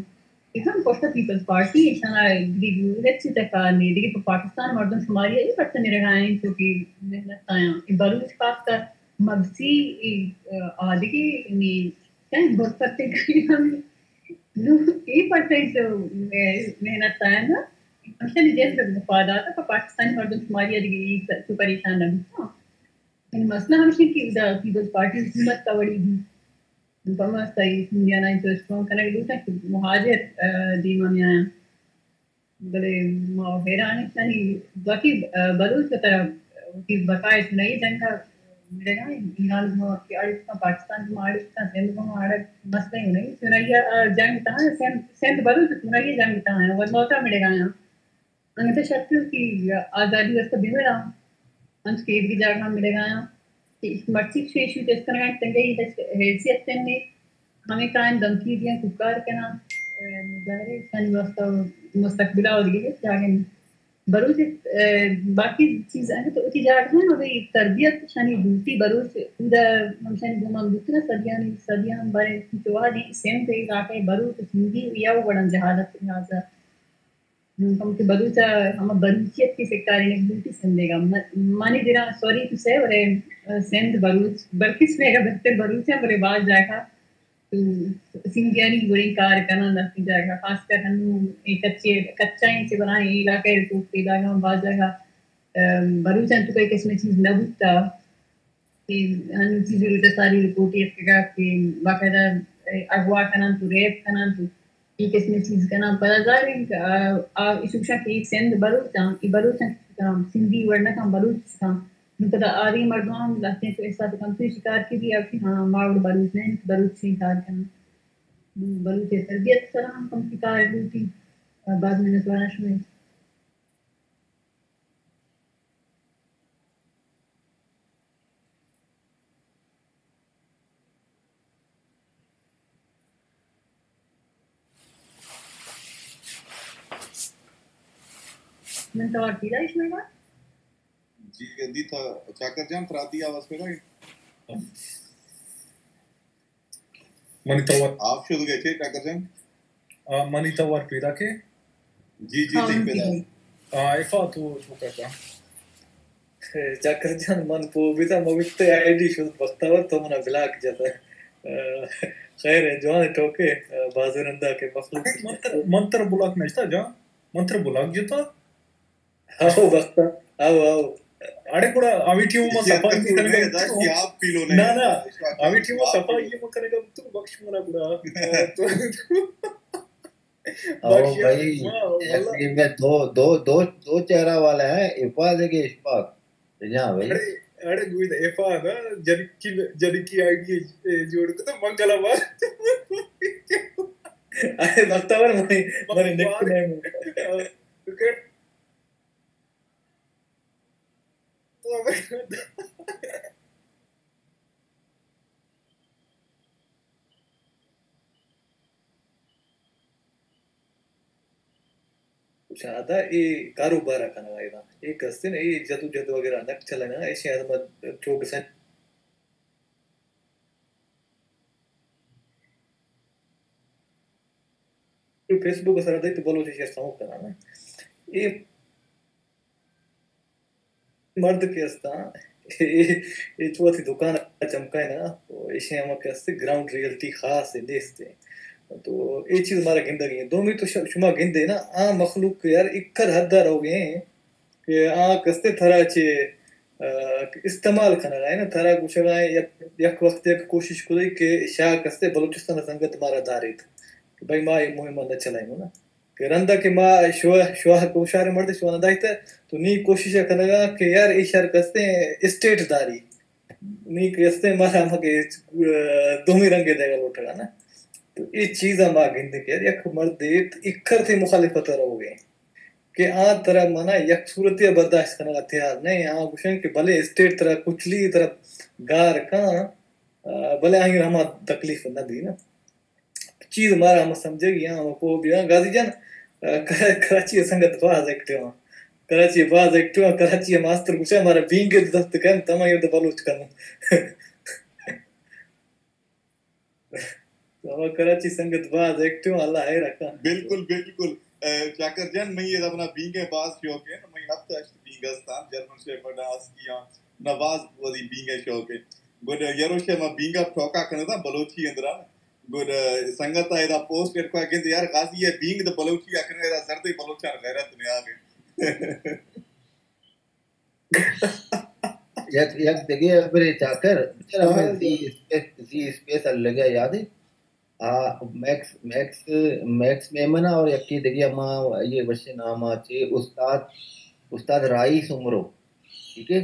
یہ ہم پوسٹا پیپلز پارٹی، ایشانا دیگی ہچ چیز کار نہیں، دیگی تو پاکستان مردم شماری یہ پر تنگنا گائیں، چونکہ محنت آیا۔ بلوچ خاص کر مگسی، آدگی، یعنی کہیں برکت کہیں ہم نو، اے پرسنٹ تو محنت آیا نا، ہمشانی جند مفادات پہ پاکستانی مردم شماری ء دیگہ اے س-، تو پریشان نہ بیتاں۔ یعنی مسئلہ ہمشی کہ ادا پیپلز پارٹی حکومت کا وڑی بھی۔ پمستا اے سنگیانا تو اسٹرانگ کنگ لوٹا کہ مہاجر، آ، دیما میاں۔ بلے ما حیران ایں، یعنی باقی، آ، بلوچ ء ترا وتی بقا ء چنائی جنگ ء مڑگا ایں، ایران گوں کہ اڑ اتکاں، پاکستان گوں اڑ اتکاں، سندھ گوں اڑ مسئلہ ہی نہیں۔ چنائی ء جنگ تہا سندھ، سندھ بلوچ چنائی ء جنگ تہا ہیں، ورنہ وتا مڑگا ہیں۔ انگت شرط کہ آزادی واسطہ بمڑا، انت کہ ایدگہ جاگہ مڑگا ہیں۔ کہ مرچی چو ایشو چست کنگا انت، تنگہ ای ہچ حیثیت تنے، ہمیں کائن دھمکی دیاں، کوکار کناں، ظاہر ہے اشانی واسطہ مستقبل ء دیگہ ہچ جاگہ نہیں۔ بلوچ، ء، باقی چیز انت تو وتی جاگہ ہیں، مگر تربیت اشانی ڈیوٹی بلوچ اودا ہمشانی گوما بوتنا صدیانی صدیاں بارے تو وہدی سندھ علاقہ بلوچ سندھی یا وڑاں جہالت لحاظ ء۔ ہم کہ بلوچ ء ہما بلوچیت کہ سکارینگ بوتی سندیگا۔ م-، منی دلا سوری تو سے، ولے سندھ بلوچ، بلکہ سویگا بہتر بلوچ ہیں، ولے باز جاگہ تو سندھیانی گڑیں کار کناں دستی جاگہ، خاص کر ہنو اے کچے، کچا ایں چہ بلاہیں علاقہ رپورٹ پیداگاں باز جاگہ، ام، بلوچاں تو کئی قسم چیز نہ بوتا۔ کہ انو چیزی روچ ء ساری رپورٹے اتکگا کہ باقاعدہ اغوا کننت و ریپ کننت و اے قسم چیز کننت۔ پدا ظاہر انت، آ، آ، ایشی گوشاں کہ اے سندھ بلوچاں، اے بلوچاں کہ کن، سندھی وڑ نہ کن، بلوچ کن۔ نوں پدا آدگہ مردم ہم لہتیں تو احساس کن تو شکار کی بھی آتی، ہاں، ما وڑ بلوچ نہ، بلوچ سے کار کن۔ نوں بلوچ تربیت سرا ہم کم کار لوٹی۔ بعد میں نتوانا شمئے من توار پیدا اش میگا؟ جی، گندی تھا چاکر جان، ترا دی آواز پیدا ہے؟ منی توار۔ آپ شد گئے تھے چاکر جان؟ آ، منی توار پیدا کے؟ جی، جی، ہاں، تئی پیدا۔ ہاں، ایفا تو، تو کہتا۔ اے، چاکر جان، من پو بیتا، مبیت آئی ڈی شد بختاور، تو منا بلاک جتا۔ آ، خیر ہے، جوان ہے ٹوکے، آ، بازو رندا کے مخلوق۔ من تر، من تر بلاک نشتا جان، من تر بلاک جتا۔ آؤ بختا، آؤ، آؤ۔ اڑے گڑا آوی ٹیم ما صفائی کنگا بوتو۔ نہ، نہ، آوی ٹیم ما صفائی کنگا بوتو، بخش منا گڑا۔ تو او بھائی، یک ٹیم میں دو، دو، دو، دو چہرہ والا ہے، افاد ہے کہ اشفاق؟ جہاں بھائی۔ اڑے، اڑے گوی دا افاد، ہاں، جنکی، جنکی آئی ڈی، اے، جوڑ کو تو منگلا بار۔ اڑے بختاور منی، منی نک نیم۔ شادا اے کاروبار ء کنگ ء ادا اے کستن اے جدوجہد وغیرہ نک چلگ ء ایشی ء ما چوک سن فیس بک ء سرا دئی تو بلوچ ایشی ء سمو کناں۔ اے مرد کہ استاں، اے، اے چو وتی دکان ء چمکائیناں، تو ایشی ہما کہ است گراؤنڈ ریئلٹی خاص نیست۔ تو اے چیز مارا گندگی ہیں۔ دومی تو ش-، شما گندے نا، آ مخلوق کہ یار اکر حد ء روگے ہیں کہ آ کستے تھرا چے، آ، استعمال کنگا ہے نا، تھرا گوشگا ہے یک، یک وقت یک کوشش کدی کہ شاہ کستے بلوچستان سنگت مارا داریت کہ بھائی ما اے مہم نہ چلائیں نا۔ کہ رندا کہ ما شو-، شوہر کوشار مردے شوہر داشتہ، تو نی کوشش کنگا کہ یار اے شہر کستے اسٹیٹ داری، نی کستے مارا ہمکہ دومی رنگے دیگا لوٹگا نا۔ تو اے چیزا ما گندے کہ یار یک مردے اکر تئی مخالفت روگے کہ آ ترا منا یک صورتے برداشت کنگا تیار نہیں، آ گوشن کہ بلے اسٹیٹ ترا کچلی ترا گار کن، آ، بلے آئی ہما تکلیف نہ دی نا۔ چیز مارا ہم سمجھگی ہاں، ہم پوہ بیاں۔ غازی جان، آ، کر-، کراچی ء سنگت باز ایکٹیو ہاں۔ کراچی ء باز ایکٹیو ہاں۔ کراچی ء ماستر گوشاں مارا بینگ ء دست کن، تمام یہ بلوچ کن۔ ہما کراچی سنگت باز ایکٹیو ہاں، اللہ خیر کن۔ بالکل، بالکل۔ آ، چاکر جان، میں یہ اپنا بینگ ء باز شوق ہے، میں ہفت ہشت بینگ استان، جرمن شیفرڈ آسکی ہاں، نہ باز وزی بینگ ء شوق ہے۔ گڈ یروشے ما بینگ ء ٹوکا کنتا بلوچی اندرا۔ گڈ، آ، سنگت ء ادا پوسٹ ایر کوا گند یار غازی ء بینگ د بلوچی ء کنگ ادا زردے بلوچان غیرت نیاگ۔ یک، یک دگہ ہبرے چاکر، چرا ہمیں زی اسپیس، زی اسپیس ء لگا یاد ہے؟ آ، میکس، میکس، میکس میمن اور یکی دگہ ہما یہ وش نام آ چے استاد، استاد رائس عمرو، ٹھیک ہے؟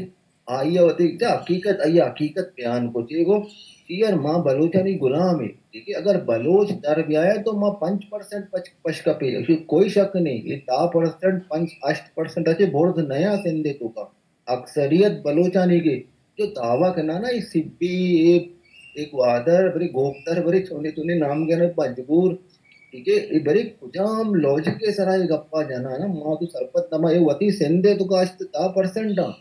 آئی ء وتی چہ حقیقت، آئی ء حقیقت بیان کو چے گو، چی یار ما بلوچانی غلام ایں، ٹھیک ہے؟ اگر بلوچ در بیائے تو ما پنچ پرسنٹ پچ-، پش کپے، اس میں کوئی شک نہیں، یہ دہ پرسنٹ، پنچ، ہشت پرسنٹ اچے برز نیا سندے تو کا، اکثریت بلوچانی کے جو دعویٰ کرنا نا، یہ سبی، یہ، یہ گوادر، بری گوپتر، بری چونے چونے نام گنے پنجگور، ٹھیک ہے؟ یہ بری کجام لوجک کے سرا یہ گپا جانا نا، ما تو سرپد نما، یہ وتی سندے تو کا اشت دہ پرسنٹ ہاں۔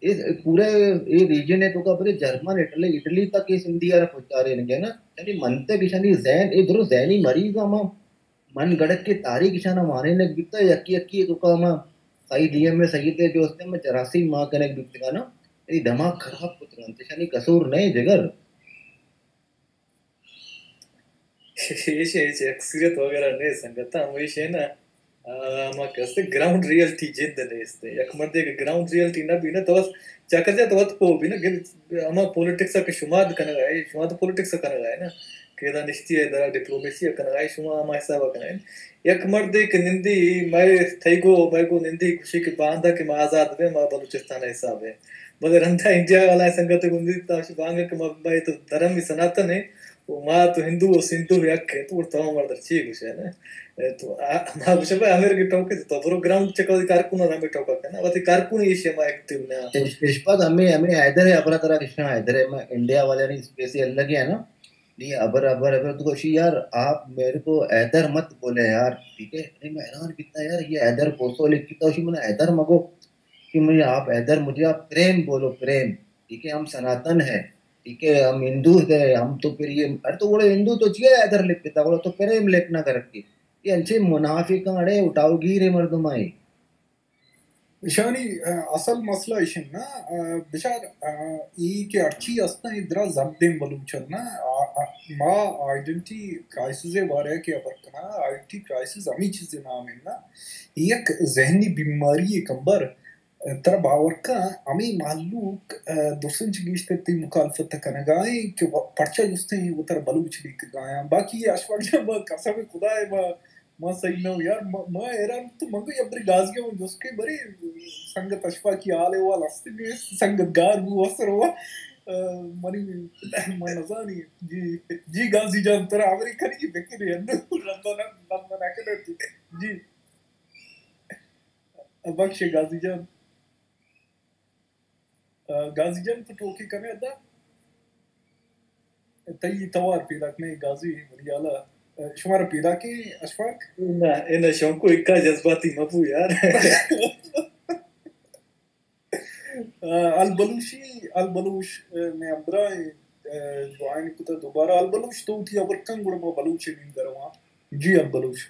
اے پورے اے ریجن ء توکا برے جرمن، اٹلی، اٹلی تک اے سندھی ء را پچارینگ ء نا، یعنی منطق ایشانی ذہن، اے درو ذہنی مریض ہما من گڑک کے تاریخ ایشانا وانینگ بیتا، یکی یکی ء توکا ہما سعید ای ایم اے سید ء جو استے ہما جراثیم مان کنگ بیتگا نا، اے دماغ خراب کتگ انت، ایشانی قصور نئے جگر۔ ایشی ہچ اکثریت وغیرہ نئے سنگتاں، ہمیش ہے نا۔ آ، ما کسے گراؤنڈ ریئلٹی جند نیست۔ یک مردے کہ گراؤنڈ ریئلٹی نہ بی نا، تو بس چکر جا تو وت پو بی نا، گر ہما پولیٹکس کہ شما کنگا ہے، شما تو پولیٹکس کنگا ہے نا، کہ ادا نشتی ہے، درا ڈپلومیسی کنگا ہے، شما ہما حساب کنگا ہے۔ یک مردے کہ نندی، مئے تئی گو، مئے گو نندی گوشی کہ باندا کہ ما آزاد بیں، ما بلوچستان حساب ہے۔ بلے رندا انڈیا والا سنگت گندی تاش بانگا کہ ما، مئے تو دھرم ہی سناتن ہے، و ما تو ہندو و سندھو یک ہے، تو تمام مردر چی گوشے نا؟ اے تو آ، ما گوشے بھائی ہمیں رگی ٹوکے تو برو گراؤنڈ چکا وتی کارکن ہمیں ٹوکا کنا، وتی کارکن ایشی ما ایکٹیو نا۔ اش-، اشفاق، ہمیں، ہمیں حیدر ہے، ابرا ترا کشنا حیدر ہے، ما انڈیا والے نے اسپیسی الگ ہے نا۔ یہ ابر، ابر، ابر تو گوشی، یار، آپ میرے کو حیدر مت بولے یار، ٹھیک ہے؟ ارے میں حیران بیتا یار، یہ حیدر کوسو لکھتا، اسی من حیدر مگو کہ مجھے آپ حیدر، مجھے آپ پریم بولو، پریم، ٹھیک ہے؟ ہم سناتن ہے، ٹھیک ہے؟ ہم ہندو ہے، ہم تو پھر یہ، ارے تو بولے ہندو تو چیئے حیدر لکھتا، بولے تو پریم لکھنا کر کے۔ یہ انچے منافقاں اڑے اٹھاؤ گیر ہے مردم آئی۔ ایشانی، آ، اصل مسئلہ ایش انت نا، آ، بچار، آ، ای کہ ہرچی ہستاں، ای درا زبدیں بلوچ انت نا، آ، آ، ما آئیڈنٹی کرائسس ء بارے کہ ہبر کناں، آئیڈنٹی کرائسس ہمے چیز ء نام انت نا، یک ذہنی بیماری ء کمبر، ترا باور کن، ہمے مہلوک، آ، درسن چہ گیشتر تئی مخالفت ء کنگا انت کہ و-، پرچا جستیں وترا بلوچ لیکگا آیاں، باقی اشفاق جان، ما قسم خدا ء ما ما صحیح نہ ہوں یار، ما، ما حیران تو من گو یبری گازی ہوں جس کے بری سنگت اشفاقی حال احوال ہستی نیست، سنگت گار بو اثر ہوا۔ آ، منی، من نزانی۔ جی، جی گازی جان، ترا ہمری کنی کی بکری ہے، نہ، نہ، نہ، نہ، نہ، نہ، نہ، جی۔ بخش گازی جان۔ آ، گازی جان تو ٹوکی کنے ادا؟ تئی توار پیداک نہیں گازی، منی حالا۔ آ، شمارا پیداکیں اشفاق؟ نہ، اے نہ شونکو اکا جذباتی مبو یار۔ آ، البلوشی، البلوش، آ، میں ہمراہ، آ، دعائیں کتا دوبارہ۔ البلوش تو تھی ابر کن گڑا ما بلوچ نیم درواں۔ جی البلوش۔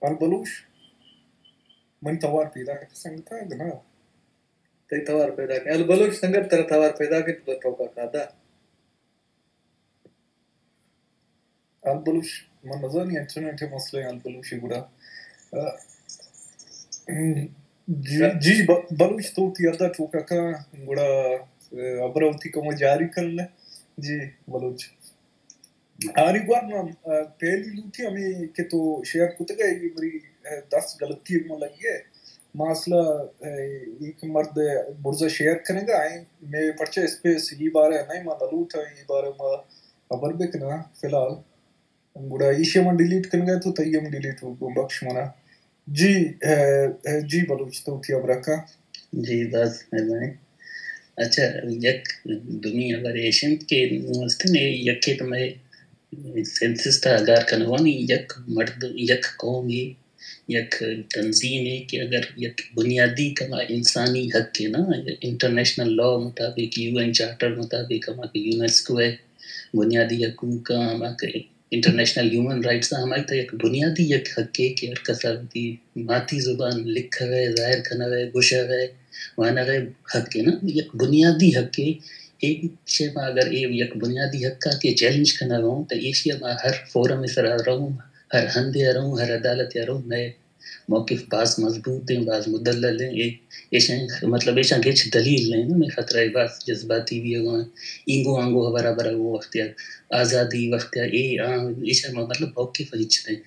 البلوش، من توار پیداک سنگتا گنا۔ تئی توار پیداک۔ البلوش سنگت ترا توار پیداک تو ٹوکا کھادا۔ البلوش، من نزانی انٹرنیٹ ء مسئلہ البلوش گڑا۔ آ، جی، جی، ب-، بلوش تو تی ادا ٹوکا کا گڑا، آ، ابرا وتی کمو جاری کن۔ جی، بلوچ۔ آری گوار ما، آ، پہلی لوٹی ہمیں کہ تو شیئر کتگ ئے، اے مری، آ، دست غلطی ما لگی ہے۔ ما اصلا، آ، ایک مرد برزا شیئر کنگا ہیں، میں پرچہ اسپیس ای بارے نہیں، ما نلوٹا ای بارے ما خبر بکنا فی الحال۔ گڑا ایشی من ڈیلیٹ کنگا تو تئی ہم ڈیلیٹ بو، بخش منا۔ جی، اے، اے، جی بلوچ تو وتی ہبرا کا۔ جی، باز مہربانی۔ اچھا، یک دومی ہبر ایش انت کہ استیں یکے تو مئے سینسس تہا گار کنگانی یک مرد، یک قومے، یک تنظیمے کہ اگر یک بنیادی کما انسانی حق ہے نا، انٹرنیشنل لا مطابق، یو این چارٹر مطابق، ہما کہ یونیسکو ہے، بنیادی حقوق، ہما کہ انٹرنیشنل ہیومن رائٹس ء ہمائی تہ یک بنیادی یک حقے کہ ہر کس ء وتی ماتی زبان لکھغ ء، ظاہر کنغ ء، گوشغ ء، وانغ ء حق ہے نا، یک بنیادی حقے۔ اے شے ما اگر اے یک بنیادی حق ء کہ چیلنج کنغ ہوں تہ ایشی ء ما ہر فورم ء سرا رہوں، ہر ہندے ء رہوں، ہر عدالت ء رہوں، مئے موقف باز مضبوط ہیں، باز مدلل ہیں۔ اے، ایشاں، مطلب، ایشاں ہچ دلیل نہیں نا، مئے خطرہ ء باز جذباتی بیغ ء، اینگو آنگو ہبرا برغ ء وخت ء، آزادی وخت ء، اے آ، ایشاں ما، مطلب، موقف ہچ نہیں۔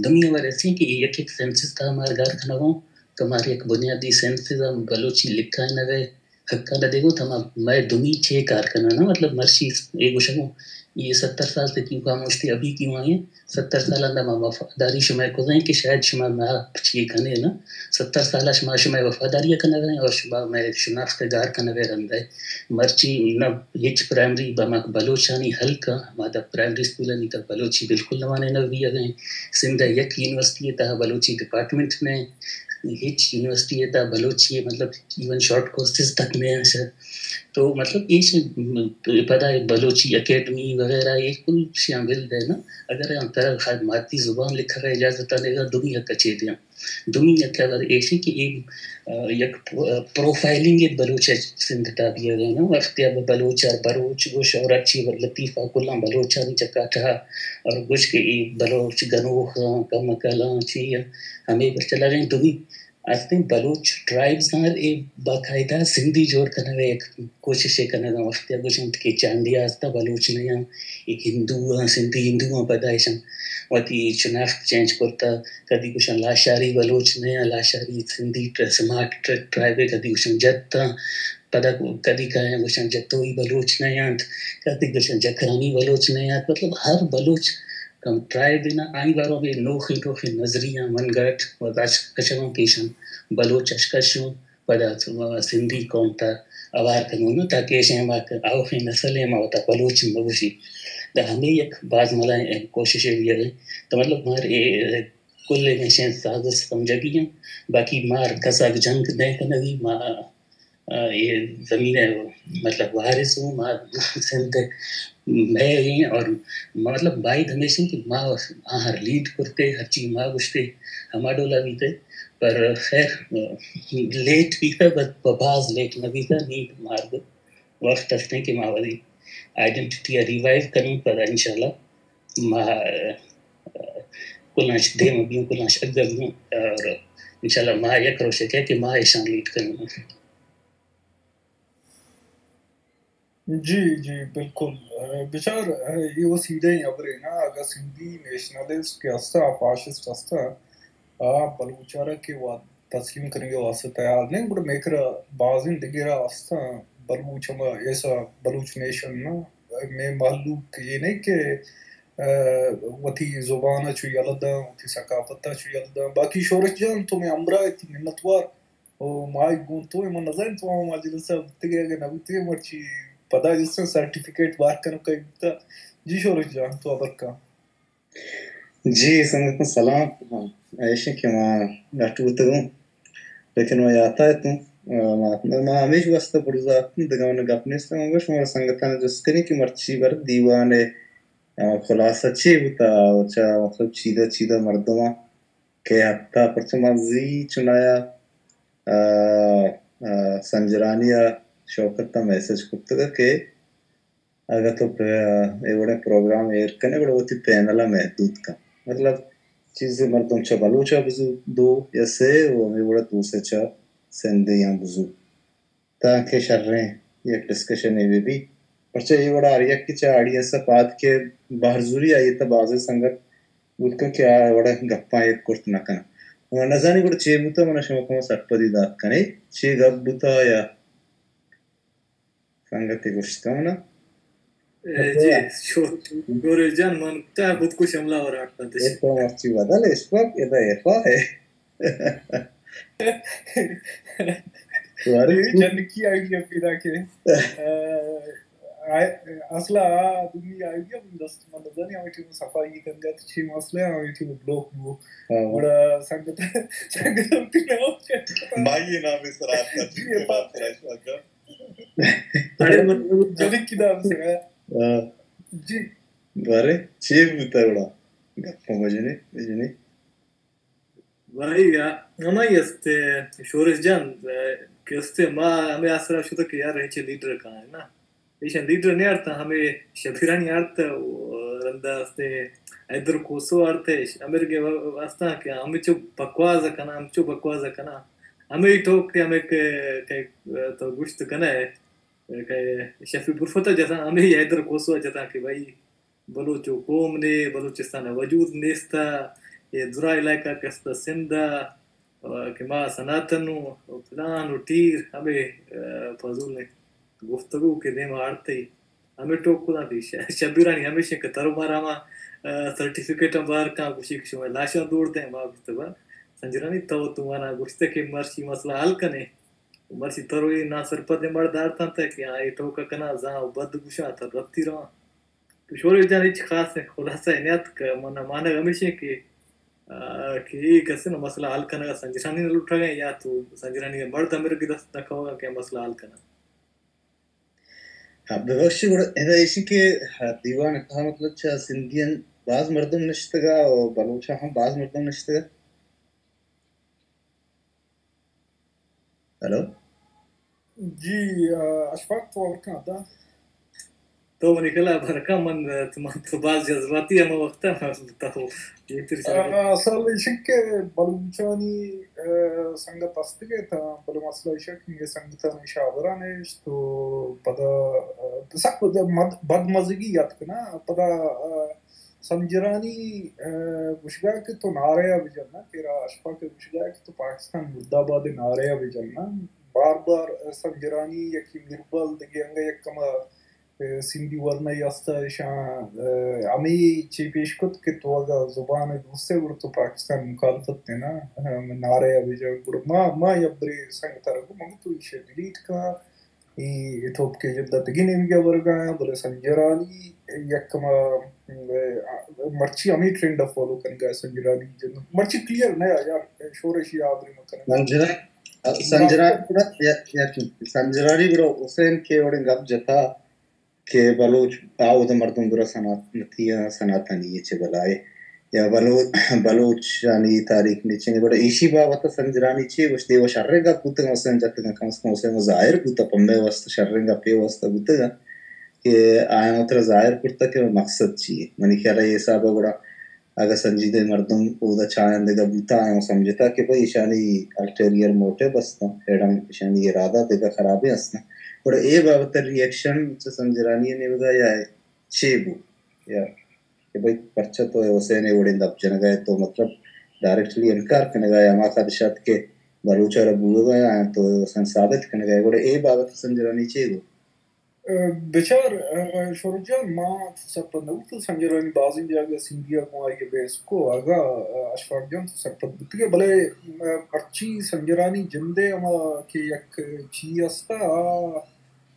دومی ہبر ایسی کہ اے یک ایک سینسس تہا مار گار کنغ ہوں، کہ مار یک بنیادی سینسس ہم بلوچی لکھائینغ ء، حقاں دے گو تما مئے دومی چے کار کناں نا، مطلب مرشی اے گوشگوں، یہ ستر سال سے کیوں خاموش تھی، ابھی کیوں آئے ہیں؟ ستر سال اندر ما وفاداری شما کزیں کہ شاید شما ما چی کنے نا، ستر سال شما، شما وفاداری کنگ ہیں اور شما مئے شناخت گار کنگ رند ہے۔ مرچی نہ ہچ پرائمری بمک بلوچانی حلقہ، ما دا پرائمری اسکولانی تک بلوچی بالکل نوانے نہ بھی اگیں۔ سندھ یک یونیورسٹی تہا بلوچی ڈپارٹمنٹ نے، ہچ یونیورسٹی تہا بلوچی مطلب ایون شارٹ کورسز تک نہیں ہیں شاید۔ تو مطلب ایش پدا بلوچی اکیڈمی وغیرہ یہ کل شیاں بل دے نا۔ اگر ہم ترا خد ماتی زبان لکھغ ء اجازت آنے گا، دومی حق اچے دیاں۔ دومی یک خبر ایشی کہ اے، آ، یک پرو-، پروفائلنگ بلوچ سندھ تا دیگا نا، وقتی اب بلوچ اور بروچ گوش اور اچھی لطیفہ کلاں بلوچانی چکاٹا اور گوش کہ اے بلوچ گنوخ آں، کم عقل آں، چی آں، ہمیں پر چلا رہے ہیں۔ دومی استیں بلوچ ٹرائبز آں، اے باقاعدہ سندھی جوڑ کنگ ءِ یک کوششے کنگ ءَ۔ وخت ءَ گوشنت کہ چاندی ءَ ہستا بلوچ نہ آں، اے ہندو آں، سندھی ہندو آں، پدا ایشاں وتی شناخت چینج کرتا، کدی گوشاں لاشاری بلوچ نہ آں، لاشاری سندھی ٹر-، سمارٹ ٹر-، ٹرائب ءَ، کدی گوشاں جت آں، پدا کدی کایاں گوشاں جتوئی بلوچ نہ آنت، کدی گوشاں جکرانی بلوچ نہ آنت۔ مطلب ہر بلوچ کم ٹرائب نا آئی بارو بے نوخی نوخی نظریہ من گٹ و اش-، کشگاں پیشاں بلوچ اشکشوں پدا سندھی قوم تا اوار کنوں نا، تاکہ ایشیں ما آؤخیں نسل ءَ ما وتا بلوچ مگوشی۔ دا ہمیں یک باز ملا کوشش ہے۔ تو مطلب مار اے کل ایشیں ساز سمجھگی ہیں، باقی مار کسا جنگ نہ کنگی، ما آ، اے زمین ءِ مطلب وارث اوں، ما سندھ ءِ مئے ایں اور مطلب باید ہمیش ایں کہ ما آہر لیڈ کرتے، ہرچی ما گوشتے ہما ڈولا بیتے، پر خیر لیٹ بیتا، بس باز لیٹ نہ بیتا، نی مارگ وقت ہستیں کہ ما وتی آئیڈنٹیٹی ءَ ریوائیو کنوں، پدا انشاءاللہ ما، آ، کلانش دیم بیوں، کلانش اگہ بیوں اور انشاءاللہ ما یک روشے کہ، کہ ما ایشاں لیڈ کنوں۔ جی، جی، بالکل۔ اے، بچار، اے، اے وسیلہ ہبرے نا، اگہ سندھی نیشنلسٹ کہ ہستا، فاشسٹ ہستا، آ بلوچارا کہ وا تسلیم کنگے واسطہ تیار نہیں، گڑا میکرا بازیں دگرا ہستا، بلوچ ہما ایسا بلوچ نیشن نا، مئے مہلوک یہ نہیں کہ، اے، وتی زبان چو یلداں، وتی ثقافت چو یلداں۔ باقی شورش جان تو میں ہمراہ تھی منتوار۔ او مائی گون تو من نزانت تو ہما مجلس ءَ بوتگے، اگہ نہ بوتگے مرچی پدا جستن سرٹیفکیٹ بار کنوکا بوتا۔ جی شورش جان تو ہبر کن۔ جی سنگتاں سلام۔ ہاں، ایشیں کہ ما لٹ بوتگوں، لیکن ما یاتا اتوں، ما، ما ہمیش واسطہ برزا اتوں، دگہ من گپ نیست۔ ما گوش شما سنگتاں جست کنی کہ مرچی بر دیوان ءِ، آ، خلاصہ چی بوتا، چا مطلب چیدہ چیدہ مردماں کہ ہپتا پرچہ ما زی چنایا، آ، آ، سنجرانی ءَ شوکت ءَ میسج کرتگ کہ اگاں تو پ-، اے وڑیں پروگرام ایر کنے گڑا وتی پینل ءَ محدود کن۔ مطلب چیزے مردم چہ بلوچ ءَ بزو دو یا سے و ہمے وڑا دو سے چہ سندھی آں بزو۔ تانکہ شریں یک ڈسکشنے بہ بی۔ پرچہ اے وڑا ہر یکے چہ آڈینس ءَ پاد کہ بہر زوری آئی تہ بازیں سنگت بوت کن کہ آ وڑا گپاں ایر کرت نہ کناں۔ من نزانی گڑا چے بوتا، من شما کمو سرپدی دات کنے، چے گپ بوتا یا سنگتے گوشت کن نا؟ اے، جی، شو-، شورش جان، من تا خودکش حملہ ور آٹتا تش۔ اے تو مرچی بدل اشفاق، ادا ایفا ہے۔ بارے اے جنکی آئیڈیا پیدا کے۔ آ، آ، اصلا آ دنیا آئیڈیا من دست من نزانی، ہمیں ٹیم صفائی کنگا تو چی مسئلہ ہے، ہمیں ٹیم بلاک بو۔ ہاں۔ گڑا سنگت، سنگت ہم تی نام چیک۔ مائی نام سرا آتا، جی، جی، ایفا۔ اڑے من جنکی نام سرا۔ ہاں۔ جی۔ بارے چی بوتا گڑا؟ گپا بجنے، بجنے۔ بھائی، آ، ہمائی است، شورش جان، اے، کہ است، ما ہمیں آسرا شتہ کہ یار ہچے لیڈر کہاں ہے نا۔ ایشاں لیڈر نہیں آڑتا، ہمیں شبیرانی آڑتا، رندا است، حیدر کوسو آڑتا، امرگے واسطہ کہ ہمیں چو بکواز کنا، ہم چو بکواز کنا۔ ہمیں ٹوک کہ ہمیں کہ، کہ تو گوشت کنا ہے، کہ شفیع برفتا جتا، ہمیں حیدر کوسو جتا کہ بھائی، بلوچ و قوم نے، بلوچستان ء وجود نیست ء، اے درا علاقہ کہ است سندھ ء، کہ ما سناتن و پلان و ٹیر ہمے، ء، فضول نے گفتگو کہ دیم آڑتے ہمے ٹوک کداں تھی ش-، شبیرانی ہمیشہ کہ ترو مارا ما، ء، سرٹیفکیٹ ہم بار کاں گوشی کہ شما لاشاں دور دیں، ما گفت با سنجرانی تو تمہارا گوشتے کہ مرشی مسئلہ حل کنے، مرشی تروی نا سرپد مڑ دارتاں تے کہ آ اے ٹوک کنا زاں و بد گوشاں تر رتی رواں۔ تو شورش جان ہچ خاص خلاصہ نیات کہ من مانگ ہمیش ایں کہ، آ، کہ اے کس نا مسئلہ حل کنگا سنجرانی نہ لوٹگ ایں یا تو سنجرانی مرد امرگ دست نہ کھوگا کہ مسئلہ حل کنگا۔ ہاں، ببخشی گڑا ادا ایشی کہ دیوان ء تہا مطلب چہ سندھیاں باز مردم نشتگا و بلوچاں ہم باز مردم نشتگا۔ ہیلو۔ جی، آ، اشفاق تو اور کہاں تھا؟ تو منی کلا برکا من، آ، تو، من تو باز جذباتی ہما وقت ہے، تو یہ تری سر آ، اصل ایشک کہ بلوچانی، آ، سنگت استگے تھا، بلے مسئلہ ایشک کہ یہ سنگتانی شابران ہے، تو پدا، آ، سک بد-، مد-، بدمزگی یاد کنا، پدا، آ، سنجرانی، آ، گوشگا کہ تو نعرہ ءَ بجن نا، تیرا اشفاق ءَ گوشگا کہ تو پاکستان مردہ باد ءِ نعرہ ءَ بجن نا۔ بار بار، آ، سنجرانی یکی میربل دگہ انگا یک کما، آ، سندھی ورنہ ءَ است ایشاں، آ، ہمے چی پیش کت کہ تو اگا زبان ءَ دوست ئے گڑا تو پاکستان مخالفت ءَ نا، آ، نعرہ ءَ بجن۔ گڑا ما، ما یبرے سنگت ءَ را گو من تو ایشی ڈیلیٹ کن۔ اے، اے ٹوپک ءِ جند ءَ دگہ نیمگے ءَ ورگ ءَ آں، بلے سنجرانی یک کما، م، مرچی ہمے ٹرینڈ ءَ فالو کنگ ءَ سنجرانی جند مرچی کلیئر نہ آ یار، شورشی آبری مکنگ ءَ۔ سنجرا-، سنجرانی گڑا، یا، یا سنجرانی گڑا حسین کہ وڑیں گپ جتا کہ بلوچ آ اود مردم گڑا صنعت نتی آ، صنعتانی چہ بلائے۔ یا بلو-، بلوچانی تاریخ نچینگ، گڑا ایشی بابت ءَ سنجرانی چی گوشت؟ اے و شریں گپ بوتگ، حسین جتگ، کم از کم حسین و ظاہر بوت، پمے واسطہ شریں گپے واسطہ بوتگ کہ آیاں وترا ظاہر کرتگ کہ مقصد چی ہے۔ منی خیال ءَ اے حساب ءَ گڑا اگہ سنجیدہ مردم اودا چاینندگا بوتا، آیاں سمجھتا کہ بھئی ایشانی الٹیریئر موٹو است، ایڈم ایشانی ارادہ دگہ خرابیں است۔ گڑا اے بابت ءَ ری ایکشن چہ سنجرانی نیمگا یا چے بو؟ یا کہ بھئی پرچا تو حسین ءِ وڑیں دپ جنگا ئے، تو مطلب ڈائریکٹلی انکار کنگا ئے، ہما خدشات کہ بلوچ ءَ را بوگا آں تو حسین ثابت کنگا ئے، گڑا اے بابت سنجرانی چے گو؟ ءَ، بچار، ءَ، شورو جان، ما تو سرپد نہ بوتو سنجرانی بازیں جاگہ سندھی ءَ گوں آئی ءَ بحث کو، اگا، ءَ، اشفاق جان تو سرپد بوتگے، بلے، ءَ، مرچی سنجرانی جندے ہما کہ یک چی استا، آ،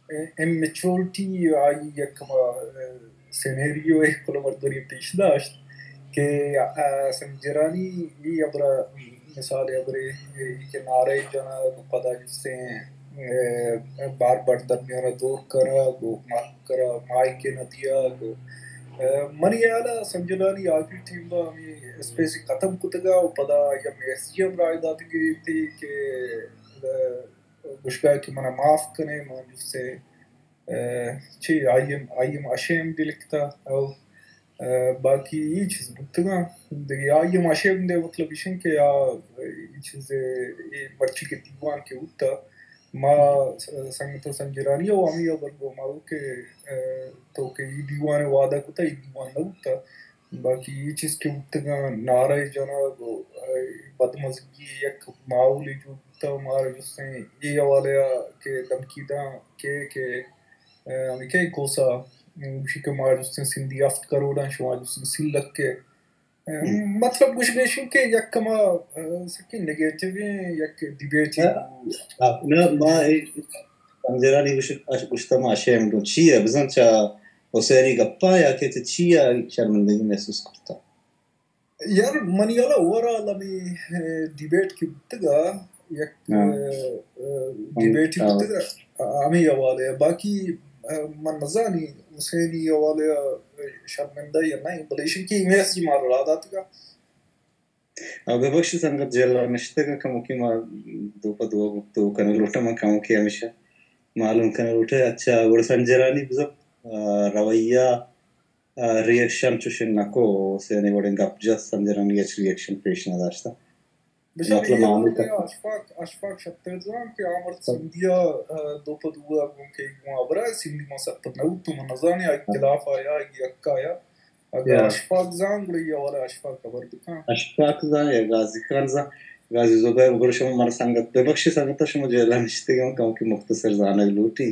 ءَ، امیچورٹی آئی یک ہما، ءَ، سینیریو ءَ کلمردری پیش داشت کہ، ءَ، سنجرانی ای ابرا مثال ابرے کہ نعرہ جنگ، پدا جستے، ءَ، بار بار درمیان دور کرا، گو ماہ کرا، مائک نہ دیا، گو، ءَ، منی حیال ءَ سنجرانی آخری ٹیم ءَ ہمیں اسپیس ختم کتگا و پدا یا میسجی ہم رائے داتگی تھی کہ، ءَ، گوشگا کہ منا معاف کنے، من جستے، ءَ، چی I am, I am ashamed لکھتا، او، ءَ، باقی ای چیز بوتگاں۔ دگہ آئی ایم اشیمڈ مطلب ایشن کہ آ، ای چیز، ای مرچی کہ دیوان کہ بوتا، ما س-، سنگت سنجرانی او ہمیں خبر گو ما کہ، ءَ، تو کہ ای دیوان وعدہ کتا، ای دیوان نہ بوتا۔ باقی اے چیز کہ بوتگاں، نعرہ جنگ و، ءَ، بدمزگی یک ماحولے جوڑ بوتگ، مارا جستیں اے حوالے ءَ کہ دھمکی داں کہ، کہ، ءَ، ہمے کئے کوسا، م، گوشی کہ مارا جستیں سندھی ہفت کروڑ آں، شما جستیں سی لکھ ءَ۔ ءَ، ہم۔ مطلب گوشگ ایش کہ یک کما، ءَ، سکیں نیگیٹیویں یک ڈیبیٹے ہاں۔ بو۔ ہاں، نہ، ما اے سنجرانی گوش-، اش-، گوشتہ ما اشیمڈ اوں۔ چی ءَ بزاں چہ حسینی گپاں یا کہ چہ چی ءَ شرمندگی محسوس کرتا؟ یار، منی حیال ءَ اوور آل ہمے، ءَ، ڈیبیٹ کہ بوتگ ءَ، یک، ہاں۔ ءَ، ءَ، ہم، ڈیبیٹ ہی ہاں۔ بوتگ ءَ، ہمے حوالے ءَ۔ باقی، ءَ، من نزانی حسینی حوالے ءَ شرمندہ یا نہ، بلے ایشی کہ میسجی مارا را داتگ ءَ۔ آ، ببخش سنگت جیل ءَ نشتگ ءَ، کموکے ما دو پہ دو گفتگو کنگ لوٹاں، من کموکے ہمیشہ معلوم کنگ لوٹاں۔ اچھا، گڑا سنجرانی بزاں، آ، رویہ، آ، ری ایکشن چوشیں نکو، حسین ءِ وڑیں گپ جت، سنجرانی ہچ ری ایکشن پیش نہ داشتہ۔ بچار مطلب اے معاملہ حوالے ءَ اشفاق، اشفاق شتر زان کہ آ مرد سندھی ءَ، آ، دو پہ دو ءَ گوں کہ گوں ہبرا سندھی ما سرپد نہ بوتوں، من نزانیں آئی خلاف آیا، آئی حق آیا۔ اگاں یا۔ اشفاق زان گڑا اے حوالہ ءَ اشفاق خبر بکن۔ اشفاق زان یا غازی خان زان، غازی زبیر، گڑا شما مارا سنگت ببخشی سنگت، شما جیل ءَ نشتگے، من کموکے مختصر زانگ لوٹی۔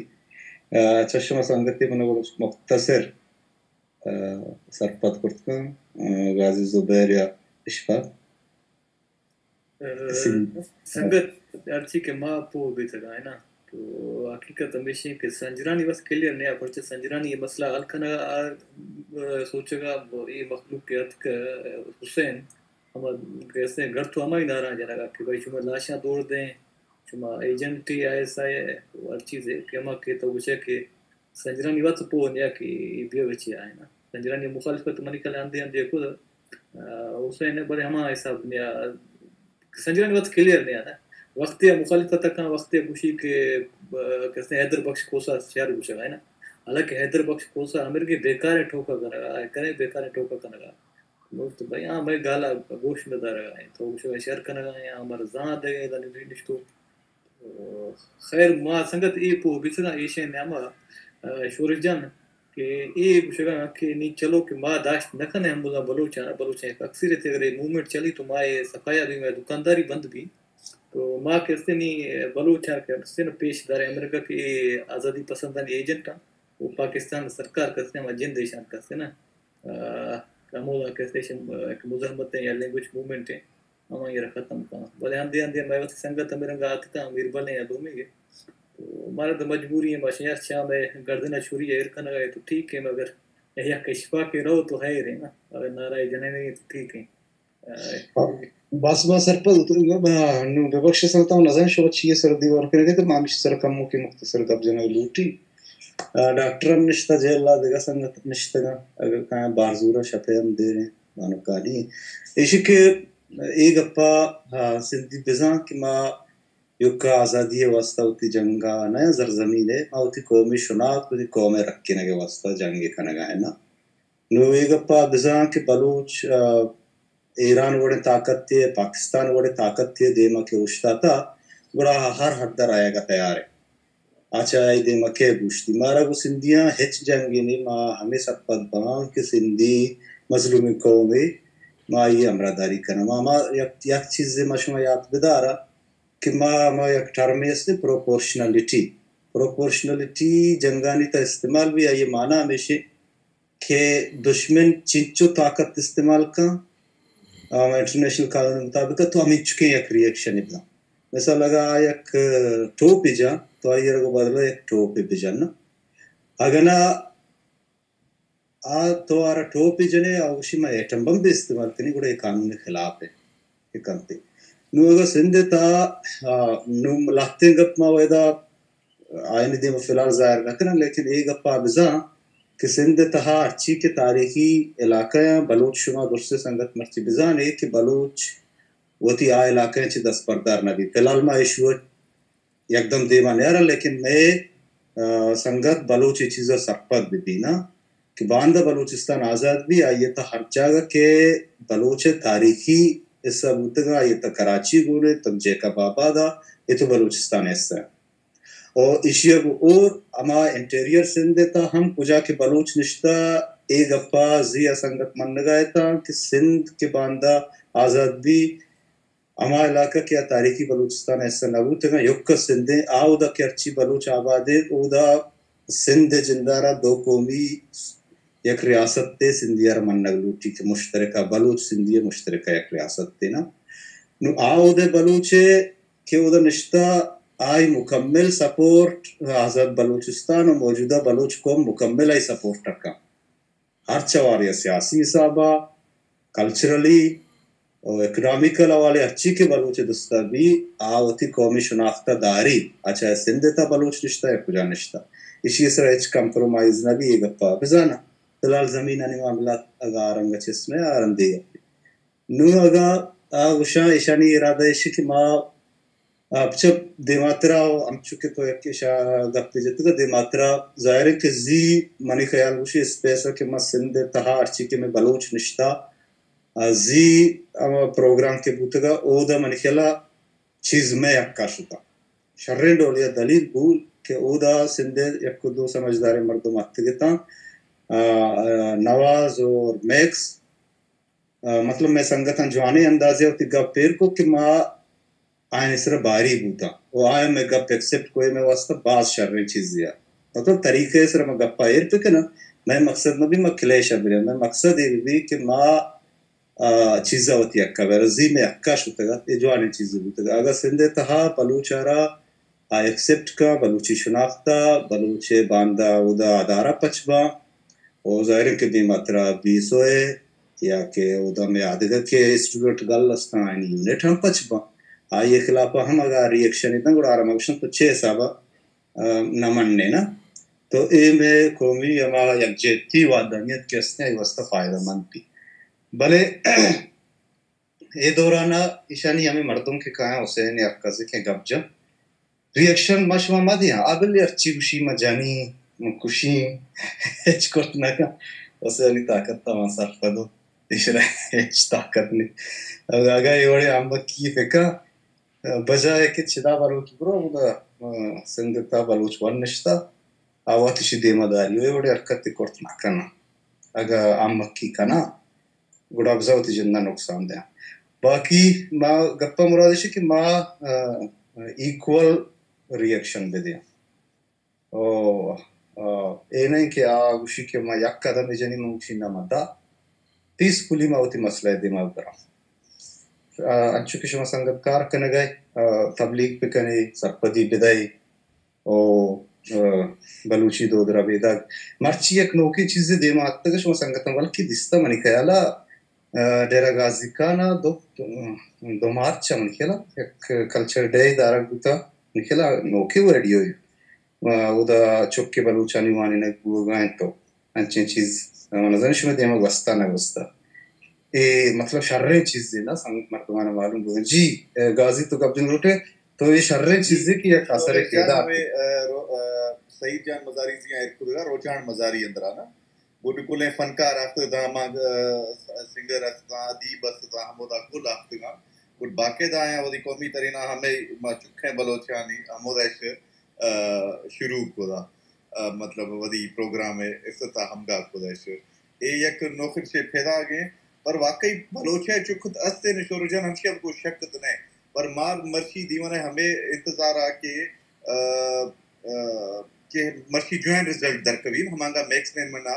آ، اچھا شما سنگتے من گڑا مختصر، آ، سرپد کرت کن، آ، غازی زبیر یا اشفاق۔ ءَ، سنگت، ہرچی کہ ما پوہ بیتگ آں نا، تو حقیقت ہمیش ایں کہ سنجرانی بس کلیئر نیا، پرچہ سنجرانی اے مسئلہ حل کنگ ءَ، ءَ، سوچگ ءَ اے مخلوق کہ اتک، ءَ، حسین، ہما گیسیں گڑ تو ہمائی نعرہ جنگ ءَ کہ بھئی شما لاشاں دور دیں، شما ایجنٹ ئے آئی ایس آئی ءِ، ہر چیز ءِ کہ ہما کہ تو گوشے کہ سنجرانی وت پوہ نیا کہ اے بیوگ چی آئے نا۔ سنجرانی مخالفت منی کل ہندے ہندے کت، آ، حسین ءَ بلے ہما حساب نیا۔ سنجرانی وت کلیئر نیا نا۔ وقتے مخالفت کن، وقتے گوشی کہ، آ، کسے حیدر بخش کھوسہ شعر گوشگا ہے نا۔ حالانکہ حیدر بخش کھوسہ ہمرگے بیکاریں ٹوکا کنگا، کریں بیکاریں ٹوکا کنگا۔ گوشت بھائی، ہاں، مئے گالا گوش نہ دارگا ہیں، تو گوشگا شعر کنگا ہیں، ہمارا زان دگے دا نشتو۔ خیر، ما سنگت اے پوہ بیتگاں ایشیں نیاما، آ، شورش جان، کہ اے گوشگاں کہ نی چلو کہ ما داشت نہ کنیں ہم بزاں بلوچاں، بلوچاں یک اکثریت اگر اے موومنٹ چلی تو ما اے صفایا بی، ما دکانداری بند بی۔ تو ما کسے نی بلوچاں کسے نہ پیش داریں امریکہ کہ اے آزادی پسندانی ایجنٹ آں، و پاکستان سرکار کسے ہما جند ایشان کسے نہ، آ، ہمودا کسے شم-، یک مزاحمت ہیں یا لینگویج موومنٹ ہیں۔ ہمائی را ختم کن۔ بلے ہندے ہندے مئے وتی سنگت ہمے رنگا آتکاں، میر بلیں یا دومی گے۔ تو مارا تو مجبوری ہیں، باشیں یار، چا مئے گردنا چھری ایر کنگا ہے تو ٹھیک ہے، مگر یک اشفاق رو تو خیر ہے نا، اگر نعرہ جنینے تو ٹھیک ہے۔ آ، بس، بس، سرپد تو، آ، نو ببخش سر، تو نزان شو چیئے سر دیوان کنگے تو ما ہمیش سر کمو کہ مختصر گپ جنگ لوٹی۔ آ، ڈاکٹر ہم نشتہ، جیل ء دگہ سنگت نشتگاں، اگر کایاں بارزور ء شپے ہم دیریں بانکانی۔ ایشی کہ اے گپا، آ، سندھی بزاں کہ ما یکا آزادی ء واستہ وتی جنگ ء نہ زرزمین ء، ما وتی قومی شناخت، وتی قوم ء رکینگ ء واستہ جنگ ء کنگ ء نہ۔ نو اے گپا بزاں کہ بلوچ، آ، ایران وڑیں طاقتے ء، پاکستان وڑیں طاقتے ء دیما کہ اوشتاتا، گڑا ہر حد ء رایگ ء تیار ء۔ آ چہ آئی دیما کئے بوشتی؟ مارا گوں سندھیاں ہچ جنگے نی، ما ہمے سرپد باں کہ سندھی مظلومیں قومے، ما آئی ء ہمراہداری کناں۔ ما، ما یک، یک چیزے ما شما یات بداراں کہ ما، ما یک ٹرمے است پروپورشنلٹی، پروپورشنلٹی جنگانی تہ استعمال بی، آئی ء معنی ہمیشی کہ دشمن چنچو طاقت استعمال کن، آ، انٹرنیشنل قانون مطابق تو ہمینچکیں یک ری ایکشن بزن۔ مثال اگاں آ یک ٹوپے جاں تو آئی ء را گوں بدل ء یک ٹوپے بجن۔ اگاں نہ آ تو آرا ٹوپے جنے، آ گوشی من ایٹم بمبے استعمال کنی، گڑا اے قانون خلاف ہے، اے کنتے۔ نوں اگاں سندھ ء تہا، آ، نوں لہتیں گپ ما ویدا آیانی دیم ء فی الحال ظاہر نہ کناں، لیکن اے گپ ء بزاں کہ سندھ ء تہا ہرچی کہ تاریخی علاقہ آں، بلوچ، شما درستیں سنگت مرچی بزانے کہ بلوچ وتی آ علاقہ آں چہ دست بردار نہ بیت۔ فی الحال ما ایشو ء یکدم دیما نیاراں، لیکن مئے، آ، سنگت بلوچ اے چیز ء سرپد بہ بیناں کہ باندا بلوچستان آزاد بی، آئی ء تہا ہر جاگہ کہ بلوچ ء تاریخی حصہ بوتگاں، آئی ء تہا کراچی گون انت، تم جیکب آباد ء، اے تو بلوچستان ء حصہ انت۔ و ایشی ء گوں اور ہما انٹیریئر سندھ ء تہا ہم کجا کہ بلوچ نشتہ، اے گپا زی ء سنگت منگا اتاں کہ سندھ کہ باندا آزاد بی، ہما علاقہ کہ آ تاریخی بلوچستان ء حصہ نہ بوتگاں، یکہ سندھ ء، آ اودا کہ ہرچی بلوچ آباد انت، اودا سندھ ء جندارا دو قومی یک ریاست ء سندھی ء را منگ لوٹی کہ مشترکہ بلوچ سندھی ء مشترکہ یک ریاست ء نا۔ نو آ اود ء بلوچ ء کہ اود ء نشتہ، آئی مکمل سپورٹ آزاد بلوچستان و موجودہ بلوچ قوم مکمل آئی سپورٹ ء کن۔ ہر چواری ء سیاسی حساب ء، کلچرلی و اکنامیکل حوالے ہرچی کہ بلوچ ء دست ء بی، آ وتی قومی شناخت ء داری، آ چاہے سندھ ء تہ بلوچ نشتہ یا کجا نشتہ، ایشی ء سرا ہچ کمپرومائز نہ بی، اے گپ ء بزاناں۔ فی الحال زمینانی معاملات اگاں آ رنگ ء چست نہ آ رندے گپے۔ نوں اگاں آ گوشاں ایشانی ارادہ ایش کہ ما آ، پچہ دیماترا و ہمچو کہ تو یک اشا گپے جتگ، دیماترا ظاہر ہے کہ زی منی خیال گوشی اسپیس ہے کہ ما سندھ تہا ہرچی کہ میں بلوچ نشتا، آ، زی ہما پروگرام کہ بوتگا، اودا منی خیالا چیز میں حقا شتا۔ شریں ڈولیا دلیل بول کہ اودا سندھ یک و دو سمجھداریں مردم اتگتاں، آ، آ، نواز اور میکس، آ، مطلب، مئے سنگتاں جوانیں اندازے وتی گپ ایر کت کہ ما آیانی سرا باری بوتاں و آیاں مئے گپ ایکسپٹ کو، اے مئے واسطہ باز شریں چیزے ء۔ مطلب، طریقہ ء سرا ما گپا ایر بکناں، مئے مقصد مہ بی ما کلیش ء بریں، مئے مقصد اے بی کہ ما، آ، چیزا وتی حقا بیرا، زی مئے حقا شتگ ات، اے جوانیں چیزے بوتگ۔ اگاں سندھ ء تہا بلوچ ء را آ ایکسپٹ کن، بلوچی شناخت ء، بلوچ ء باندا اودا ادارہ پچ باں، و ظاہر ہے کہ دیماترا بی ایس او ء یا کہ اودا مئے آدگہ کہ اسٹوڈنٹ گل استاں، آیانی یونٹ ہم پچ باں، آئی ء خلاف ء ہم اگاں ری ایکشن اتاں، گڑا آرا ما گوشاں تو چے حساب ء، آ، نہ مننے نا؟ تو اے مئے قومی ہما یکجہتی وحدانیت کہ استیں، آئی واسطہ فائدہ مند بی۔ بلے اے دوران ءَ ایشانی ہمے مردم کہ کایاں، حسین یا کزے کہ گپ جن، ری ایکشن ما شما مہ دیاں۔ آ بلے ہرچی گوشی، ما جنی، ما کشی، ہچ کرت نہ کن۔ حسینی طاقت تاں ما سرپد اوں، ایشرا ہچ طاقت نہیں۔ اگاں اے وڑیں امکی فکر، بجائے کہ چدا بلوچ برو، گڑا، آ، سندھ تا بلوچ ون نشتا، آ وت اشی دیما داری، اے وڑیں حرکت کرت نہ کناں۔ اگاں امکی کناں، گڑا بزاں وتی جند ءَ نقصان دیاں۔ باقی ما گپ ءِ مراد ایش کہ ما، آ، ایکول ری ایکشن بدیاں۔ او، آ، اے نہ کہ آ گوشی کہ ما یک قدم جنی، من گوشی نہ، ما دا پیسفلی ما وتی مسئلہ ءِ دیما براں۔ آ، انچو کہ شما سنگت کار کنگئے، آ، تبلیغ بکنے، سرپدی بدئے، او، آ، بلوچی دود ربیدگ۔ مرچی یک نوکیں چیزے دیما اتکگ، شما سنگتاں بلکیں دیستہ منی خیالا، آ، ڈیرہ غازی خان ءَ دو، دو مارچ ءَ منی خیالا یک کلچر ڈے دارگ بوتا، منی خیالا نوکیں ویڈیو، آ، اودا چکے بلوچانی وانینگ بوگا انت تو انچیں چیز، آ، من نزاناں شما دیما گوستا نہ گوستا۔ اے مطلب شریں چیزے نا، سنگت مردمان معلوم بوگا۔ جی، آ، غازی تو گپ جن لوٹے، تو اے شریں چیزے کہ یک اثر جان، پیدا ہمیں، آ، رو-، آ، سعید جان مزاری زی ایر کدگا، روچان مزاری اندرا نا۔ گڈ کلیں فنکار است، داں ما، آ، سنگر است، داں ادیب است، داں ہمودا کل آختگاں۔ گڈ باقاعدہ آیاں وتی قومی ترینا ہمیں ما چکیں بلوچانی ہمودا اش، آ، شروع کدا، آ، مطلب وتی پروگرام افتتاح ہمگا کدا اش۔ اے یک نوخر چے پیدا گئے، پر واقعی بلوچ ءِ چکت است نے شورو جان، ہمشی اب کو شک تو نہیں۔ پر مار مرشی دیوانے ہمیں انتظار آ کہ، آ، آ، کہ مرچی جوائن رزلٹ در کبین، ہمانگا میکس نے منا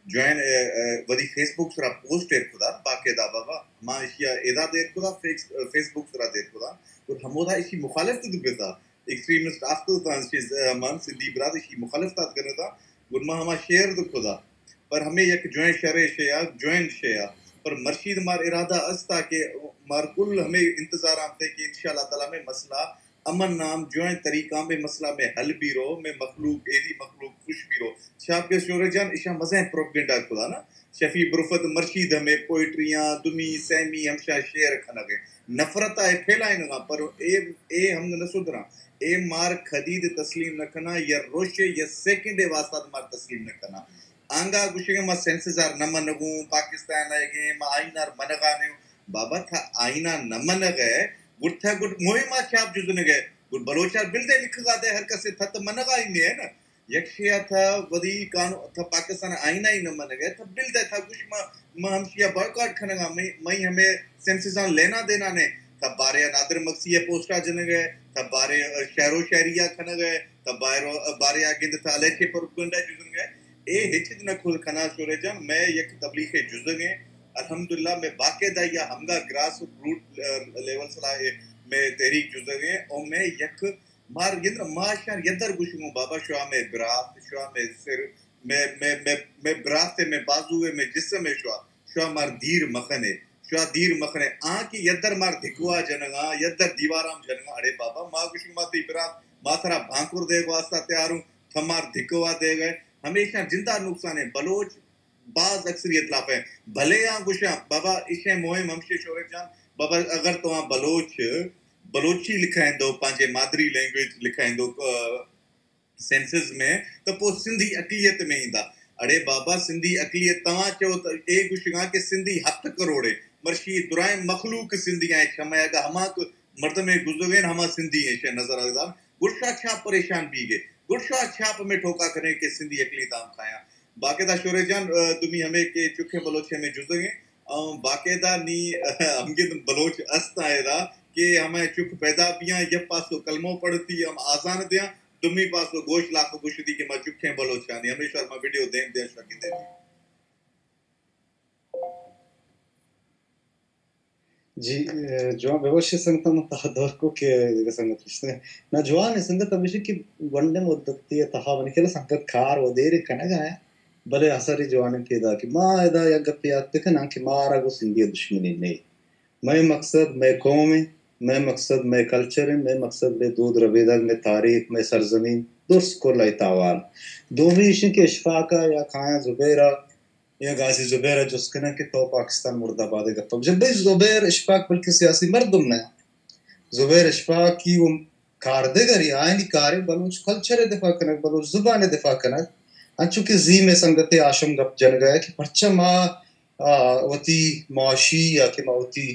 جوائن، آ، آ، ودی فیس بک سرا پوسٹ ایر کدا، باقاعدہ بابا، ہما اشیا ادا دیر کدا، فیس، آ، فیس بک سرا دیر کدا، اور ہمودا اشی مخالف تو بیتا، ایکسٹریمسٹ آفتو تان چیز، آ، من سندھی براد اشی مخالف تات کرنے تا، اور ما ہما شیئر تو کدا۔ پر ہمیں یک جوائن شرے شیا، جوائن شیا۔ پر مرشید مار ارادہ استا کہ مار کل ہمیں انتظار آمتے کہ انشاءاللہ تعالی میں مسئلہ امن نام جوائن طریقہ میں مسئلہ میں حل بھی رو، میں مخلوق، ایدی مخلوق خوش بھی رو۔ شاپ کے شورے جان، اشاں مزیں پروپگنڈا کدا نا۔ شفیع برفت مرشید ہمیں پوئٹریاں، دمی، سیمی، ہمشاں شعر کھنگے۔ نفرت آئے پھیلائنگا، پر اے، اے ہم نہ سدھراں۔ اے مار کدی دے تسلیم نہ کھنا، یا روشے یا سیکنڈے واسطہ مار تسلیم نہ کھنا۔ آنگا گوشگے ما سینسز آر نہ منگوں، پاکستان آئیگے، ما آئین آر منگا نیوں۔ بابا تھا آئینا نہ منگے، گڑ تھا گڑ مہم آ چاپ جزنگے، گڑ بلوچ آر بل دے لکھگا دے ہر کسے، تھا تو منگا ہی نہیں ہے نا۔ یک شیا تھا ودی قانون، تھا پاکستان آئینا ہی نہ منگے، تھا بل دے تھا گوش ما، ما ہمشیا بائیکاٹ کھنگا، مئی، مئی ہمیں سینسزاں لینا دینا نے، تھا بارے نادر مگسی پوسٹا جنگے، تھا بارے شہر و شہریا کھنگے، تھا بارے، بارے گند تھا الیچے پروپگنڈا جزنگے۔ اے ہچ نہ کھل کھنا شورے جان، میں یک تبلیغ جزگیں۔ الحمدللہ میں باقاعدہ یا ہمگا گراس روٹ لیول سلا میں تحریک جزگیں اور میں یک مار گندر ما شان یدر گوشگوں بابا شوا میں برات، شوا میں سر، میں، میں، میں، میں برات، میں بازو، میں جسم شوا، شوا مار دیر مخنے، شوا دیر مخنے۔ آ کہ یدر مار دھکوا جنگا، یدر دیوارام جنگا، اڑے بابا ما گوشگوں ما تی برات، ما ترا بھانکر دے واسطہ تیاروں، تھا مار دھکوا دے گئے۔ ہمیشہ جندا نقصان ہے۔ بلوچ باز اکثریت لاپ ہے۔ بھلے آ گوشاں، بابا، ایشیں مہم ہمشے شورے جان، بابا، اگر تو آ بلوچ، بلوچی لکھائیں دو، پانچے مادری لینگویج لکھائیں دو، آ، سینسز میں، تو پو سندھی اقلیت میں ہی دا۔ اڑے بابا، سندھی اقلیت تواں چو تو اے گوشگاں کہ سندھی ہفت کروڑے، مرشی درائیں مخلوق سندھی آئیں، چھمے اگا ہما کو مردمے گزوگین ہما سندھی ہیں، شے نظر اگدار۔ گڑ شاہ چھاپ پریشان بیگے۔ گڑ شاہ چھاپ میں ٹھوکا کریں کہ سندھی اقلیت آم کھایاں۔ باقاعدہ شورے جان، آ، دومی ہمیں کہ چکیں بلوچ ہمیں جزگیں، آ، باقاعدہ نی، آ، ہمگن بلوچ است آئے دا کہ ہمیں چک پیدا بیاں، یک پاسو کلمو پڑھتی ہم آزان دیاں، دومی پاسو گوش لاکھ گوش دی کہ ما چکیں بلوچانی، ہمیشہ ما ویڈیو دیم دیم شکی دیم۔ جی، اے، جوان ببخشے سنگتاں، من تہا دور کو کہ دگہ سنگت نشتگ۔ نہ، جوان ہے سنگت، ہمیشہ کہ گونڈیں مدتی ءِ تہا منی خیال ءَ سنگت کار و دیر کنگ ءَ آیا، بلے اثر جوانیں پیدا کہ ما ادا یک گپے یات بکناں کہ مارا گوں سندھی ءِ دشمنی نہیں۔ مئے مقصد مئے قوم ہے، مئے مقصد مئے کلچر ہے، مئے مقصد مئے دود ربیدگ، مئے تاریخ، مئے سرزمین، درست کل ءِ تاوان۔ دومی ایش کہ اشفاق ءَ یا کایاں زبیر ءَ یا غازی زبیر ءَ جست کناں کہ تو پاکستان مردہ باد ءِ گپ ءَ بجن۔ بھئی زبیر اشفاق بلکہ سیاسی مردم نہ۔ زبیر اشفاقی و کاردگری، آیانی کارے بلوچ کلچر ءِ دفاع کنگ، بلوچ زبان ءِ دفاع کنگ۔ انچو کہ زی مئے سنگتے ہاشم گپ جنگ ءَ کہ پرچہ ما، آ، وتی معاشی یا کہ ما وتی،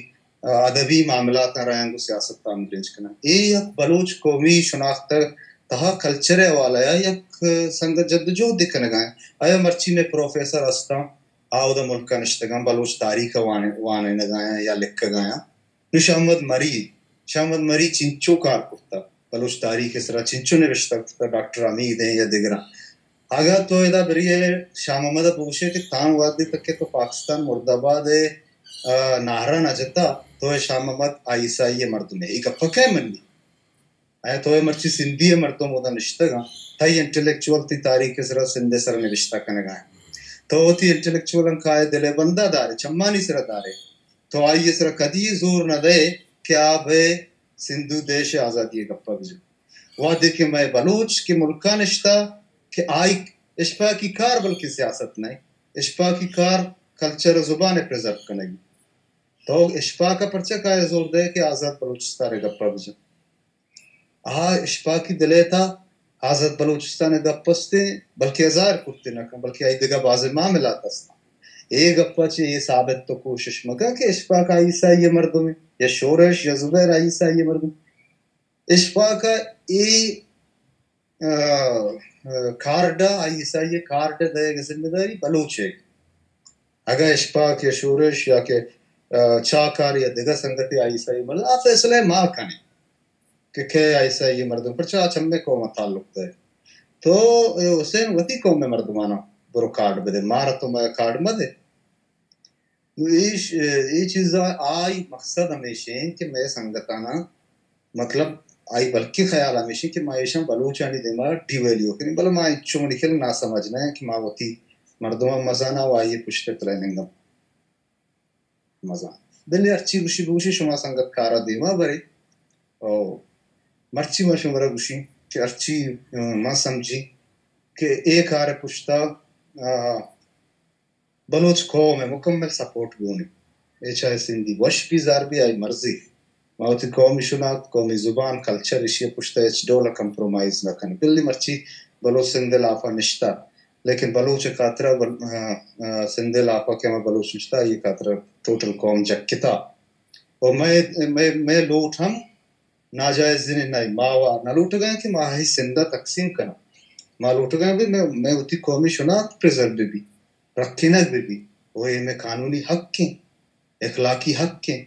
آ، ادبی معاملاتاں رایاں گوں سیاست ءَ ہمگرنچ کناں۔ اے یک بلوچ قومی شناخت ءِ تہا کلچر ءِ حوالہ ءَ یک سنگت جدوجہد کنگ ءَ انت۔ آیا مرچی مئے پروفیسر ہستاں، آ اودا ملک ءَ نشتگاں، بلوچ تاریخ ءَ وان-، وانینگ ءَ آیاں یا لکھگ ءَ آیاں۔ نو شاہ محمد مری، شاہ محمد مری چنچو کار کرتا، بلوچ تاریخ ءِ سرا چنچو نبشتہ کرتا، ڈاکٹر حمید ایں یا دگراں۔ اگاں تو ادا بری ئے شاہ محمد ءَ بگوشے کہ تاں وہدے تک کہ تو پاکستان مردہ باد ءِ، آ، نعرہ نہ جتا، تو اے شاہ محمد آئی ایس آئی ءِ مردمے۔ اے گپ ءَ کئے منی؟ آیا تو اے مرچی سندھی ءِ مردم اودا نشتگاں، تئی انٹلیکچوئل تئی تاریخ ءِ سرا سندھ ءِ سرا نبشتہ کنگا انت۔ تو وتی انٹلیکچوئلاں کائے دل ءِ بندا دارے، چمانی سرا دارے۔ تو آئی ءِ سرا کدی زور نہ دئے کہ آ بہ سندھو دیش ءِ آزادی ءِ گپ ءَ بجن۔ وہدے کہ مئے بلوچ کہ ملکا نشتہ کہ آئی اشفاقی کار بلکہ سیاست نہ، اشفاقی کار کلچر ءُ زبان ءِ پریزرو کنگی۔ تو اشفاق ءَ پرچہ کائے زور دئے کہ آزاد بلوچستان ءِ گپ ءَ بجن؟ آ اشفاقی دل ءِ تہا آزاد بلوچستان ءِ گپ استیں، بلکہ ظاہر کرتے نہ کن، بلکہ آئی دگہ بازیں معاملات استاں۔ اے گپ ءَ چہ اے ثابت تو کوشش مکن کہ اشفاق آئی ایس آئی ءِ مردمے، یا شورش یا زبیر آئی ایس آئی ءِ مردم۔ اشفاق ءَ اے، آ، آ، کارڈ ءَ، آئی ایس آئی ءِ کارڈ ءِ دئیگ ءِ ذمہ داری بلوچ ءِ۔ اگاں اشفاق یا شورش یا کہ، آ، چاکار یا دگہ سنگتے آئی ایس آئی ءِ مردم، آ فیصلہ ءَ ما کنیں کہ کئے آئی ایس آئی ءِ مردم، پرچا آ چمے قوم ءَ تعلق دئے۔ تو اے حسین وتی قوم ءِ مردماناں برو کارڈ بدے، مارا تو مئے کارڈ مدے۔ نو اے ش-، اے چیز ءَ آئی مقصد ہمیش انت کہ مئے سنگتاناں، مطلب، آئی بلکیں خیال ہمیش انت کہ ما ایشاں بلوچانی دیما ڈی ویلیو کنیں، بلے ما انچو منی خیال ناسمجھ نہ انت کہ ما وتی مردماں مزاناں و آئی پشت ءِ پلاننگ ءَ مزان۔ بلے ہرچی گوشی بگوشی، شما سنگت کارا دیما برے۔ او مرچی ما شمارا گوشیں کہ ہرچی، ام، ما سمجھی کہ اے کار ءِ پشتا، آ، بلوچ قوم ءِ مکمل سپورٹ گون انت۔ اے چاہے سندھی وش بی زار بی، آئی مرضی۔ ما وتی قومی شناخت، قومی زبان، کلچر، ایشی ءِ پشت ءَ ہچ ڈول ءَ کمپرومائز نہ کنیں۔ بلے مرچی بلوچ سندھ ءِ لاپ ءَ نشتہ، لیکن بلوچ ءِ خاطر ءَ بل-، آ، آ، سندھ ءِ لاپ ءَ کہ ہما بلوچ نشتہ، آئی ءِ خاطر ءَ ٹوٹل قوم جکتا۔ و مئے، مئے، مئے لوٹ ہم ناجائز جنین نہ، ما وا نہ لوٹگاں کہ ما ہی سندھ ءَ تقسیم کناں۔ ما لوٹگاں بھی مئے، مئے وتی قومی شناخت پریزرو بہ بی، رکھینگ بہ بی۔ و اے مئے قانونی حق ہیں، اخلاقی حق ہیں۔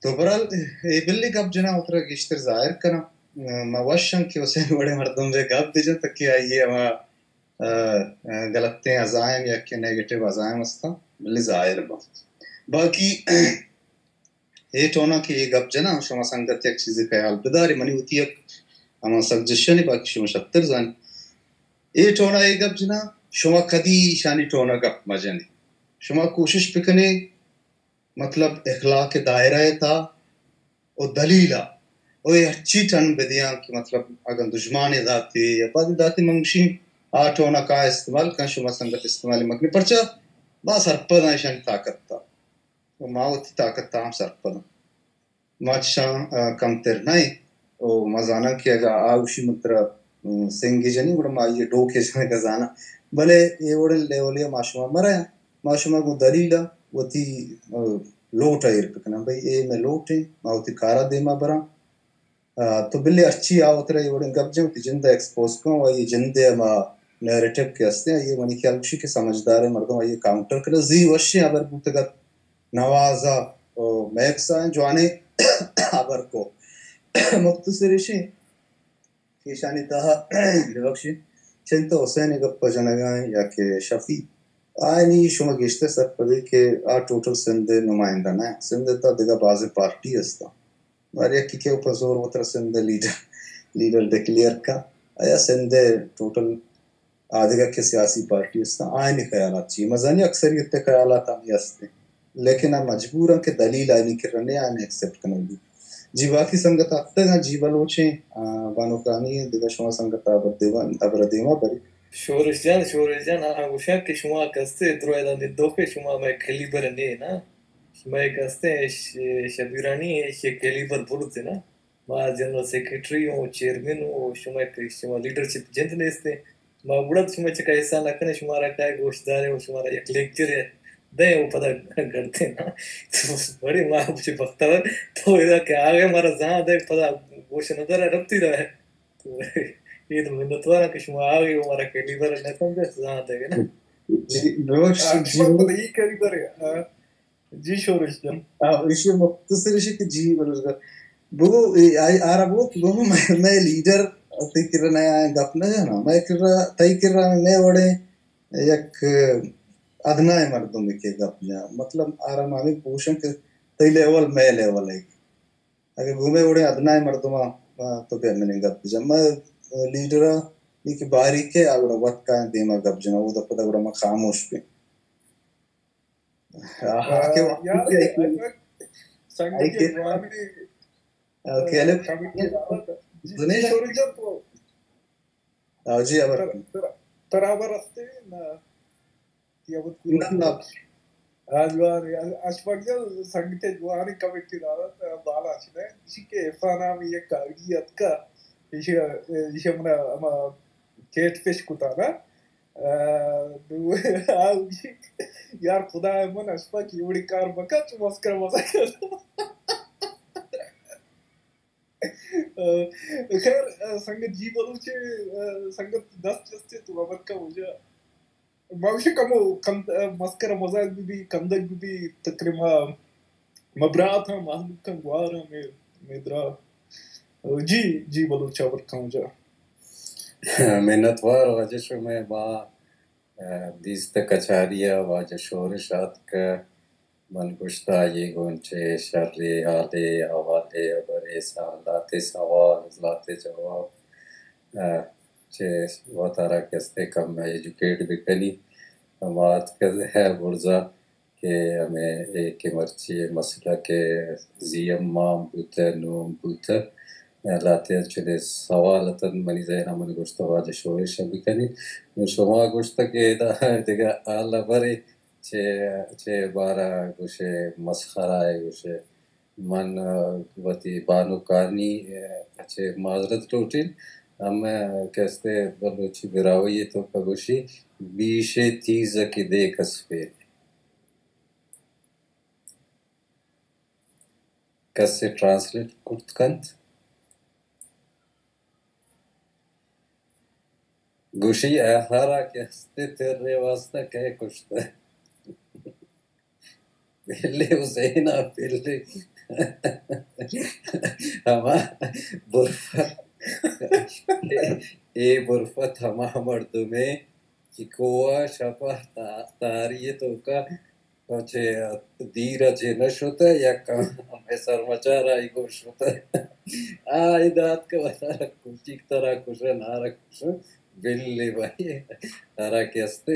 تو برحال اے بلی گپ جناں وترا گیشتر ظاہر کناں۔ ما وشاں کہ حسین وڑے مردم بے گپ بجن تاکہ آئی ہما، آ، آ، غلطیں عزائم یا کہ نیگیٹو عزائم ہستاں، بلی ظاہر باں۔ باقی اے ٹونا کہ اے گپ جناں، شما سنگت یک چیزے خیال بدارے، منی وتی یک ہما سجیشن ہے، باقی شما شتر زانے۔ اے ٹونا اے گپ جناں، شما کدی ایشانی ٹونا گپ مجنے۔ شما کوشش بکنے، مطلب، اخلاق دائرہ تا و دلیل ءَ و اے ہرچی ٹن بدیاں کہ، مطلب، اگاں دژمانے داتے یا بعضی داتے، من گوشیں آ ٹونا کا استعمال کن، شما سنگت استعمال مکنے، پرچا ما سرپداں ایشانی طاقت تا۔ و ما وتی طاقت ءَ ہم سرپد آں۔ ما چشاں، آ، کمتر نہ ایں۔ و ما زاناں کہ اگاں آ گوشی من ترا، م، سنگے جنیں، گڑا ما آئی ءِ ڈوکے جنگ ءَ زاناں۔ بلے اے وڑیں لیولے ءَ ما شما مہ رہاں۔ ما شما گوں دلیل ءَ وتی، آ، لوٹ ءَ ایر بکناں۔ بھئی، اے مئے لوٹ ایں، ما وتی کار ءَ دیما براں۔ آ، تو بلے ہرچی آ وترا اے وڑیں گپ جنت، وتی جند ءَ ایکسپوز کن، و آئی جند ءِ ہما نیریٹو کہ ہستیں، آئی ءَ منی خیال گوشی کہ سمجھداریں مردم آئی ءَ کاؤنٹر کنت۔ زی وشیں ہبر بوتگ ات، نواز ءَ، او، میکس ءَ جوانیں ہبر کو۔ مختصر ایشیں کہ ایشانی تہا ببخشی، چنت حسین ءِ گپ ءَ جنگ ءَ یا کہ شفیع، آیانی شما گیشتر سرپدے کہ آ ٹوٹل سندھ ءِ نمائندہ نہ، سندھ ءِ تہا دگہ بازیں پارٹی ہستاں۔ بارے یکے کہ پہ زور وترا سندھ ءِ لیڈر، لیڈر ڈکلیئر کا، آیا سندھ ءِ ٹوٹل آ دگہ کہ سیاسی پارٹی استاں، آیانی خیالات چی؟ مزنی اکثریت ءِ خیالات ہم ہستیں، لیکن آ مجبوراں کہ دلیل آیانی کرنے آیان ایکسپٹ کنگی۔ جی باقی سنگت اتکگاں، جی بلوچیں، آ، بانکانی دگہ شما سنگت ابر دیما، ابر دیما بری۔ شورش جان، شورش جان، آ گوشاں کہ شما کستے درو ادا ندوکے، شما مئے کیلیبر نے نا۔ شما کستے ش-، شبیرانی ایشی کیلیبر برتے نا۔ ما جنرل سیکرٹری اوں، چیئرمین اوں، شما کہ شما لیڈرشپ جند نیستے۔ ما گڑا شما چکا حصہ نہ کنے، شمارا کائے گوشدارے و شمارا یک لیکچر دے و پدا گڑتے نا۔ بڑی ما چہ بختور تو ادا کہ آگے مارا زان دے پدا گوش نہ دارا رپتی رہے۔ تو اے تو منتوار کہ شما آگے و مارا کیلیبر نہ سمجھے زان دے نا۔ جی، ببخش، آ، جی۔ شما پدا اے کیلیبر ہے، ہاں۔ جی شورش جان۔ آ، ایشی مختصر ایشی کہ جی بلوچ گپ۔ بگو، اے، آئی، آرا بگو کہ بگو مئے، مئے لیڈر تئی کرا نیا گپ نہ جانا۔ مئے کرا، تئی کرا مئے وڑے یک ادنائیں مردمے کہ گپ جا۔ مطلب، آرا ما ہمے پوشن کہ تئی لیول مئے لیول ہے۔ اگہ گوں مئے وڑے ادنائیں مردماں، آ، تو بیا منی گپ جا۔ مئے لیڈر ای کہ باریک ہے، آ گڑا وت کائیں دیما گپ جنا، اودا پدا گڑا ما خاموش بیں۔ آ، آ، کہ یار، آئی کہ، سنگت آئی کہ، جوانی، آ، کہ الف کمیٹی دعوت۔ جی، دنیش؟ شورش جان تو۔ آ، جی، ابر۔ تر-، تر-، ترا ابر رستے نا؟ یا بد نہ، نہ۔ آ، جوان، آ، اشفاق جان، سنگت جوانی کمیٹی دعوت، آ، بالا چنے۔ اسی کہ عرفان نامی یک آئیڈی اتکا، اسی، اسی منا، ہما کیٹ فش کتا نا۔ آ، نو، آ، یار خدا من اشفاق کہ اوڑی کار مکا، تو مسکرا مزاک۔ آ، خیر، آ، سنگت جی بلوچ، آ، سنگت دست جستے تو خبر کا ہو جا۔ ما گوشے کمو کند-، آ، مسکرا مزاک بی بی، کندگ بی بی، تقریبا مبرات ہاں، مہلوک ہاں، گوار ہاں، مے، مے درا۔ جی، جی بلوچ، آ برکاں جا۔ منتوار واجہ شمئے، ما، آ، دیست کچاری ء واجہ شورش آتک، من گوشت آئی گوں چہ شرے، حالے، احوالے، ہبرے، سا-، لاتے سوال، لاتے جواب، آ، چہ وتارا کہ استے کم ایجوکیٹ بکنی۔ ما آتک برزا کہ ہمے اے کہ مرچی اے مسئلہ کہ زی ایم مام بوتہ، نوں بوتہ، لہتے انچنے سوال اتنت منی ذہن ء، من گوشت واجہ شورش ء بکنی۔ نوں شما گوشت کہ ادا دگہ حال ء برے چہ، چہ بارہ گوشے مسخرہ ء گوشے۔ من، آ، وتی بانکانی، آ، چہ معذرت لوٹین۔ ہمے کہ استے بلوچی براہوئی ء توکا گوشی، بیشے تیز کہ دے کس پیر۔ کسے ٹرانسلیٹ کرت کنت؟ گوشی، ہرا کہ ہستے ترے واسطہ کئے کشتہ؟ بلے حسین ء بلے ہما برفت، اے برفت ہما مردمے کہ کوہ شپہ تا-، تاری توکا چہ دیر ء چہ نہ شتہ، یک ہمے سرمچار آئی گوش شتہ۔ آ ادا اتکہ وتارا کشیت، ترا کشن، آرا کشن، بلے بھائی، ترا کہ استے،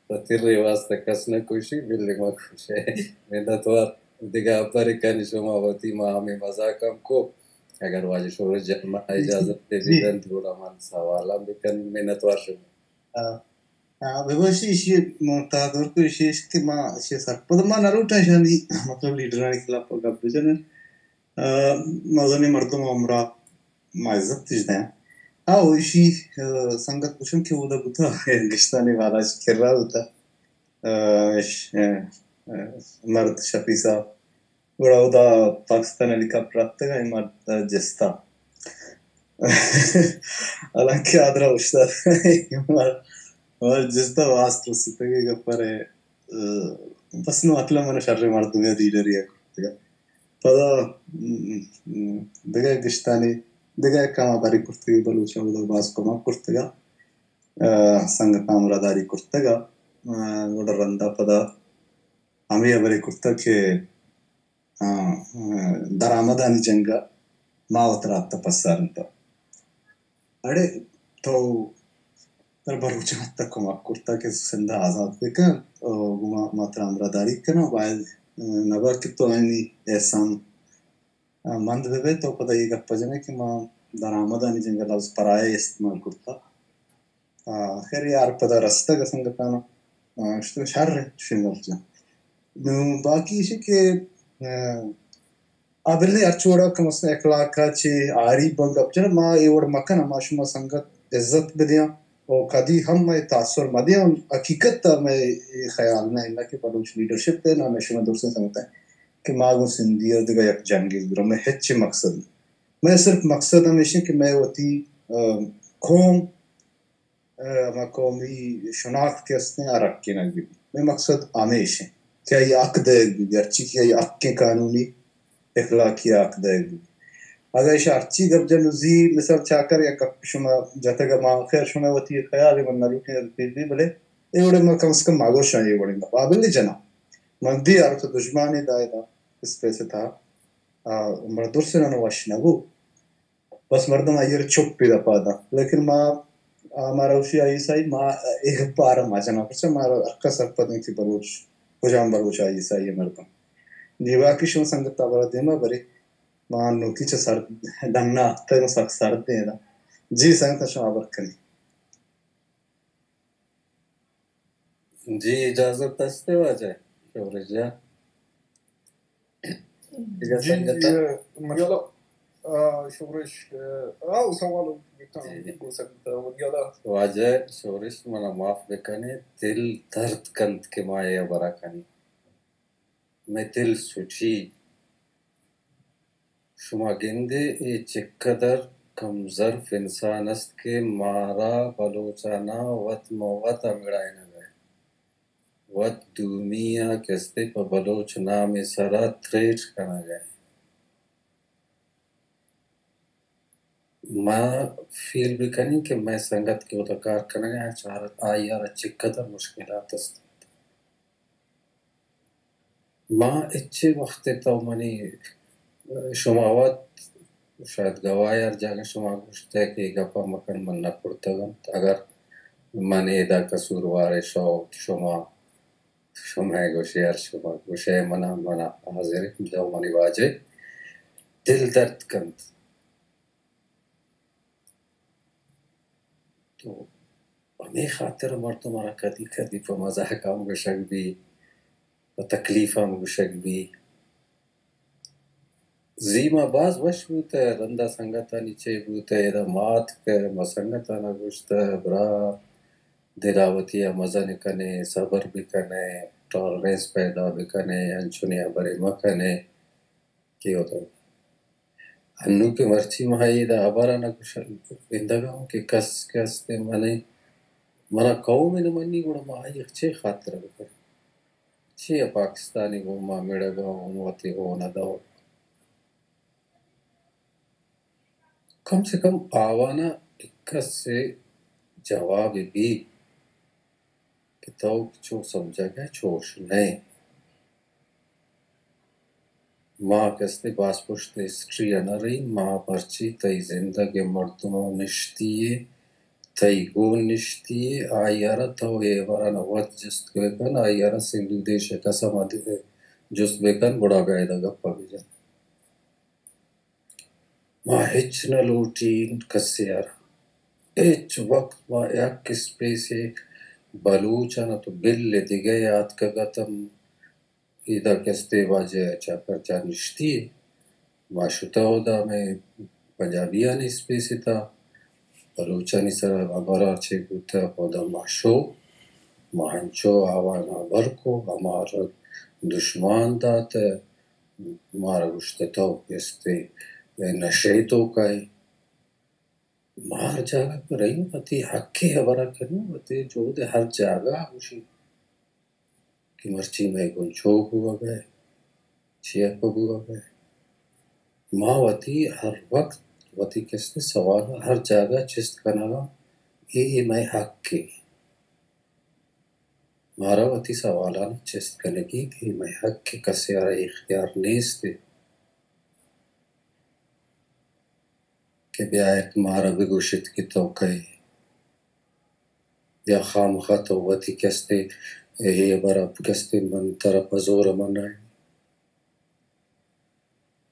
پہ ترے واسطہ کس نہ کشی، بلے ما کشے۔ منتوار، دگہ ہبرے کنی شما وتی، ما ہمے مزاک ہم کو۔ اگر واجہ شورش جان ما اجازت دے بدنت، گڑا من سوال ہم بکنی۔ منتوار شما۔ آ، آ، ببخشی، ایشی ء ما تادور کو ایشی اش کہ ما ایشی ء سرپد ما نہ لوٹاں ایشانی، مطلب، لیڈرانی خلاف گپ بجنن۔ آ، مزنیں مردم ہمراہ ما عزت اش دیں۔ آ، او ایشی، آ، سنگت گوشن کہ اودا بوتا، گشتانی والا اش کرا بوتا۔ آ، اش، آ، آ، مرد شفیع صاحب۔ گڑا اودا پاکستان ہیلی کاپٹر اتکگ ء اے مرد ء جستا۔ حالانکہ آدرا اوشتاتگ ء اے مرد، مرد جستا واست رسیتگ ء گپر ء، بس نوں مطلب من شریں مردمے ء لیڈری ء کرتگ ء۔ پدا، م، م، دگہ گشتانی، دگہ کم ء بری کرتگ ء بلوچ ء اودا باز کمک کرتگ ء۔ ء سنگتاں ہمراہداری کرتگ ء، ء گڑا رندا پدا ہمے ہبرے کرتگ کہ، ء، ء درآمدانی جنگ ء ما وترا اتک پسارینتگ۔ اڑے تو ترا بلوچاں اتک کمک کرتگ کہ سندھ ء آزات بکن، ء گوں ما، ما ترا ہمراہداری کناں، باید، ء نبا کہ تو آیانی احسان ء مند بہ بئے، تو پدا اے گپ ء جنئے کہ ما درآمدانی جنگ ء لبز پرایہ استعمال کرتگ۔ آ، خیر یار پدا رستگ سنگتانا۔ آ، شر شنگل جان۔ نو باقی ایشی کہ، آ، آ، بلے ہرچ وڑا کم از کم اخلاق ءَ چہ آری بنگ گپ جن، ما اے وڑ مکن، ما شما سنگت عزت بدیاں و کدی ہم مئے تاثر مدیاں۔ حقیقت ءَ مئے اے خیال نہ انت کہ بلوچ لیڈرشپ ءَ نہ مئے شما درستیں سنگت ءَ کہ ما گوں سندھی ءَ دگہ یک جنگے گرم، مئے ہچ مقصد نہ۔ مئے صرف مقصد ہمیش انت کہ مئے وتی، آ، قوم ءَ ہما قومی شناخت کہ است انت، آ رکینگ بہ بیت۔ مئے مقصد ہمیش انت کہ آئی حق دئیگ بہ بیت، ہرچی کہ آئی حق انت قانونی، اخلاقی حق دئیگ بہ بیت۔ اگاں ایشاں ہرچی گپ جن، زی مثال چاکر یک گپ شما جتگ، ما خیر شما وتی خیال ءَ من نہ لوٹیں پیش بی، بلے اے وڑے ما کم از کم ما گوشاں اے وڑیں گپ۔ آ بلے جناں من دی آرت دژمانے دائے دا اسپیس ءِ تہا، آ، مڑ درسے نہ وش نہ بو۔ بس مردم آئی ءَ را چپ پیدا پادا۔ لیکن ما، آ، مارا اوشی آئی ایس آئی، ما اے گپ ءَ را ما جناں، پرچا مارا ہر کس سرپد انت کہ بلوچ، کجام بلوچ آئی ایس آئی ءِ مردم۔ نی واقعی شما سنگت ءَ برا دیما برے، ما نوکی چہ سر ڈنا اتکگ، سک سرد ایں۔ جی سنگت، شما ہبر کنی۔ جی، اجازت است واجہ شورش جان۔ دگہ جی، سنگت؟ جی، منی والا، آ، شورش، آ، آ، سوال بیتاں، جی، جی۔ گوں سنگت منی والا۔ واجہ شورش، منا معاف بکنے، دل درد کنت کہ ما اے ہبرا کنی۔ مئے دل سٹی۔ شما گندے اے چکدر کم ظرف انسان است کہ مارا بلوچاناں وت ماں وت ہمگڑائینگ ءَ، وت دومی ءَ کستے پہ بلوچ نام ءِ سرا تھریٹ کنگ ءَ۔ ما فیل بکنیں کہ مئے سنگت کہ اودا کار کنگ ءَ، آئی ءَ را چکدر مشکلات است۔ ما ہچے وخت ءَ تو منی، شما وت شاید گواہ، ہر جاگہ شما گوشتہ کہ اے گپا مکن، من نہ پرتگ انت۔ اگر من ادا قصوروار، شو، شما، شما گوشے، ہر شما گوشے، منا، منا حاضر انت، جو منی واجہ دل درد کنت۔ تو ہمے خاطر مردم ءَ را کدی کدی پہ مزاق ہم گوشگ بی، پہ تکلیف ہم گوشگ بی۔ زی ما باز وش بوتہ، رندا سنگتانی چے بوتہ، ادا ما اتکہ، ما سنگتانا گوشتہ، برا، دلا وتی ءَ مزن کنے، صبر بکنے، ٹالرنس پیدا بکنے، انچنیں ہبرے مکنے کہ اودا انوں کہ مرچی ما ادا ہبر ءَ نہ گوش، گندگ ءَ اوں کہ کس کہ است، منے، منا قوم ءَ نہ منی، گڑا ما آئی ءَ چے خاطر ءَ بکنیں؟ چے ءَ پاکستانی گوما مڑگ ءَ اوں وتی ہون ءَ دور؟ کم سے کم آوان ءَ کس ءَ جواب بی کہ تو چو سمجھگ ءَ چوش نئے۔ ما کستے باز پشت ہسٹری ءَ نہ رئیں، ما مرچی تئی زندگ ءِ مردم ءَ نشتی ءَ، تئی گون نشتی ءَ، آئی ءَ را تو اے ہبران ءَ وت جست بکن، آئی ءَ را سندھ ءُ دیش ءِ قسم ءَ جست بکن، گڑا بیا ادا گپ ءَ بجن۔ ما ہچ نہ لوٹیں کسے ءَ را۔ ہچ وقت ما یک اسپیسے بلوچاں تو بل دگہ ءَ آتکگ اتم۔ ادا کستے واجہ چاکر جان نشتی، ما شتہ اودا مئے پنجابیانی اسپیس ءِ تہا، بلوچانی سرا ہبرا چے بوتہ، اودا ما شو، ما انچو آوان ہبر کو، ہمارا دشمان داتہ، مارا گوشتہ تو کستے نشے توکا ئے۔ ما ہر جاگہ پہ رئیں، وتی حق ءِ ہبرا کنیں، وتی جہد ءَ ہر جاگہ گوشیں کہ مرچی مئے گوں چو بوگ ءَ، چیا پہ بوگ ءَ۔ ما وتی ہر وقت وتی کستے سوال ہر جاگہ چست کنگا، اے، اے مئے حق ءِ۔ مارا وتی سوالانی چست کنگی کہ مئے حق ءِ، کسے ءَ را اختیار نیست کہ بیایت مارا بگوشیت کہ تو کئے، یا خامخا تو وتی کستے اے ہبرا کستے من ترا پہ زور منائیں۔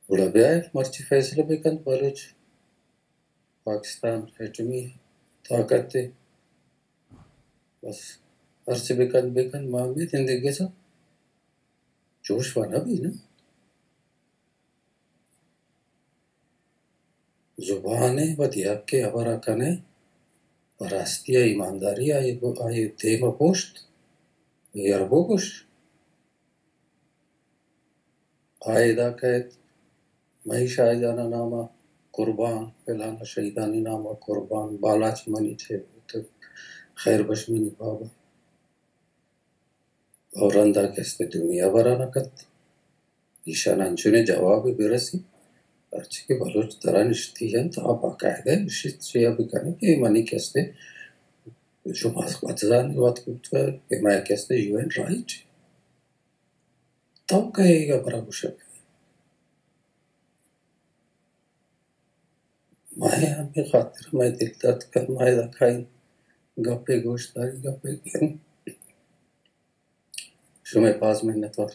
گڑا بیایت مرچی فیصلہ بکنت بلوچ۔ پاکستان ایٹمی طاقت ءِ، بس ہرچ بکن بکن، ما ہمے تندگہ سا چوش و نہ بی نا۔ زبان ء وتی حق ء ہبر ء کن ء، پہ راستی ء ایمانداری ء آئی ء دیم ء پوشت، یربو گوشت۔ آ ادا کئیت، مئی شاہ جان ء نام ء قربان، فلان ء شہیدانی نام ء قربان، بالاچ منی چے بوتگ، خیر بخش منی بابا۔ او رندا کہ است دومی ہبرا نہ کنت۔ ایشان انچونے جوابے برسی، ہرچی کہ بلوچ ترا نشتی انت، آ باقاعدہ اشی چیا بکنے کہ منی کہ است، شما وت زانی وت گپتگ کہ مئے کہ است ہیومن رائٹ۔ تو کئے اے ہبرا گوشگ؟ مئے ہمے خاطر مئے دل درد کن، مئے دکائیں گپے گوش داری گپے کن۔ شمئے باز منتوار۔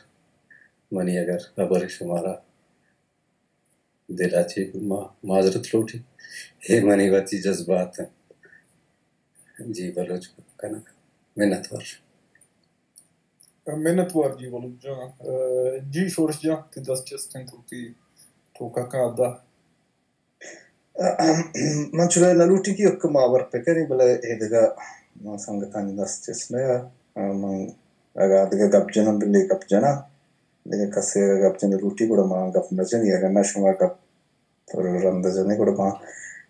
منی اگر ہبر شمارا دل ء چہ ما معذرت لوٹی، اے منی وتی جذبات انت۔ جی بلوچ کنگ۔ منتوار۔ منتوار جی بلوچ جان۔ جی شورش جان، تی دست چست انت، وتی ٹوکا کادا۔ من چلو نہ لوٹی کہ یک ما ہبر پہ کنی، بلے اے دگہ سنگتانی دست چست نہ۔ من اگاں دگہ گپ جنم بلے گپ جناں، دگہ کسے اگاں گپ جنہ لوٹی گڑا ما گپ نہ جنی، اگاں نہ شما گپ رند جنے گڑا ما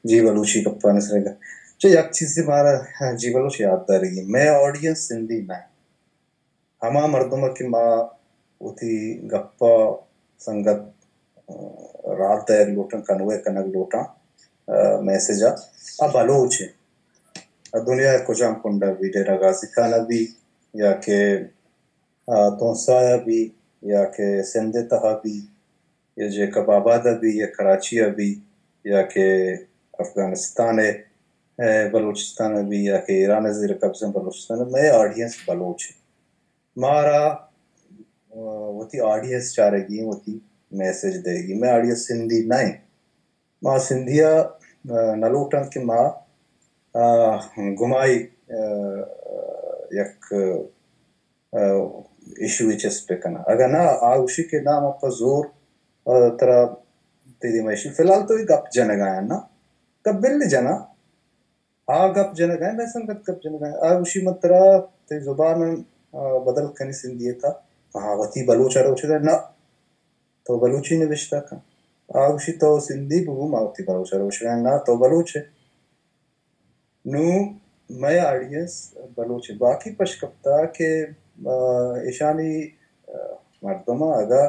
جی بلوچی گپانی سرا۔ چہ یک چیزے مارا جی بلوچ یاد دارگی، مئے آڈینس سندھی نہ۔ ہما مردم کہ ما وتی گپ ء سنگت، ء، راہ دئیگ لوٹاں، کنوے کنگ لوٹاں، ء، میسج ء، آ بلوچ ء۔ آ دنیا ء کجام کنڈ ء بی، ڈیرہ غازی خان ء بی، یا کہ، ء، تونسا ء بی، یا کہ سندھ ء تہا بی، یا جیکب آباد ء بی، یا کراچی ء بی، یا کہ افغانستان ء، ء، بلوچستان ء بی، یا کہ ایران ء زیر قبضہ بلوچستان ء، مئے آڈینس بلوچ ء۔ مارا، ء، وتی آڈینس چارگی، وتی میسج دئیگی۔ مئے آڈینس سندھی نہ انت۔ ما سندھی ء، ء، نہ لوٹاں کہ ما، ء، گمائی، ء، یک، ء، ایشو ء چست بہ کناں۔ اگاں نہ، آ گوشی کہ نہ، من پہ زور، ء، ترا تئی دیما ایشی۔ فی الحال تو اے گپ جنگ ء آں نا؟ گپ بل جناں۔ آ گپ جنگ ء، مئے سنگت گپ جنگ ء۔ آ گوشی من ترا تئی زبان، ء، بدل کنی سندھی ء تھا۔ آ وتی بلوچ ء روچ ء نہ، تو بلوچی نبشتہ کن۔ آ گوشی تو سندھی بگو، ما وتی بلوچ ء روچ ء نہ، تو بلوچ ئے۔ نوں مئے آڈینس بلوچ باقی پش کپتا کہ، آ، ایشانی، آ، مردماں اگا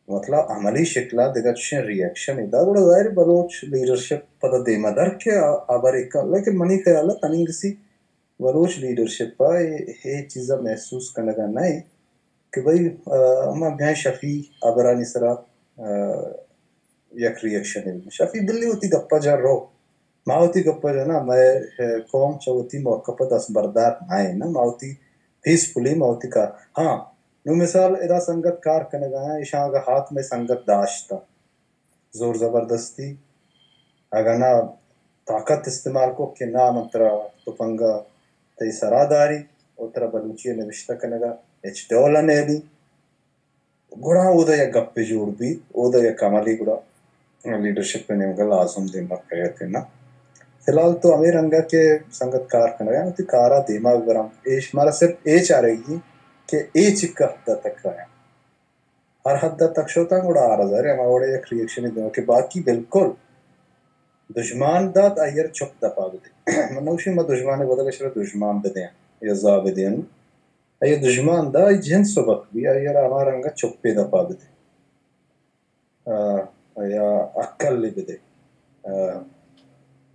مطلب عملی شکلا دگہ چشیں ری ایکشن ادا، گڑا ظاہر بلوچ لیڈرشپ پدا دیما در کے آ، آ بر ایک، لیکن منی خیال ہے تننگسی بلوچ لیڈرشپ ء اے، اے چیزا محسوس کنگا نہ ایں کہ بھئی، آ، ما بیاں شفی ہبرانی سرا، آ، یک ری ایکشنے بہ۔ شفی بلی وتی گپا جا رو۔ ما وتی گپا جا نا، مئے، آ، قوم چہ وتی موقف ء دست بردار نہ ایں نا، ما وتی پیسفلی ما وتی کار۔ ہاں، نوں مثال ادا سنگت کار کنگا ایں، ایشاں اگا ہاتھ مئے سنگت داشتہ، زور زبردستی، اگاں نہ طاقت استعمال کو کہ نہ من ترا تپنگ ء تئی سرا داری و ترا بلوچی ء نبشتہ کنگ ء ہچ ڈول ء نیلی، گڑا اودا یک گپے جوڑ بیت، اودا یک عملی گڑا لیڈرشپ ء نیمگ ء لازم دیما کئیت اناں۔ فی الحال تو ہمے رنگ ء کہ سنگت کار کنگ ء انت، وتی کار ء دیما ببراں۔ ایش مارا صرف اے چارگی کہ اے چکہ حد ء تک رہاں۔ ہر حد ء تک شتاں، گڑا آ رضا رے ہما وڑے یک ری ایکشنے دیما کہ باقی بالکل دژمان دات، آئی ء را چپ دپا بدے۔ من نوشی ما دژمان ء بدل ء شرا دژمان بدیاں یا زا بدیاں۔ آئی ء دژمان دا، آئی جند سبک بی، آئی ء را ہما رنگ ء چپے دپا بدے۔ آ، یا عقل بدے۔ آ،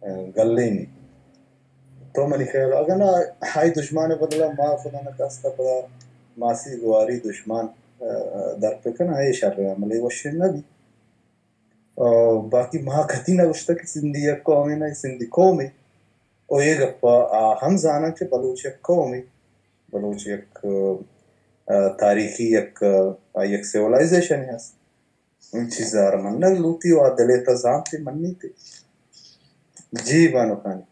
آ، گلینی۔ تو منی خیال، اگاں نہ آئی دژمان ء بدل ء ما خدا نہ کاستا پدا ماسی گواری دژمان، آ، در پہ کن، آئی شر عملے وشیں نہ بی۔ آ، باقی ما کتی نہ گوشتہ کہ سندھی یک قومے نہ، سندھی قومے۔ او اے گپا آ ہم زاناں کہ بلوچ یک قومے، بلوچ یک، آ، تاریخی یک، آ، یک سیولائزیشنے ہست۔ اے چیزا را منگ لوٹی و آ دلے تا زانتے منیتے۔ جی بانو خانی۔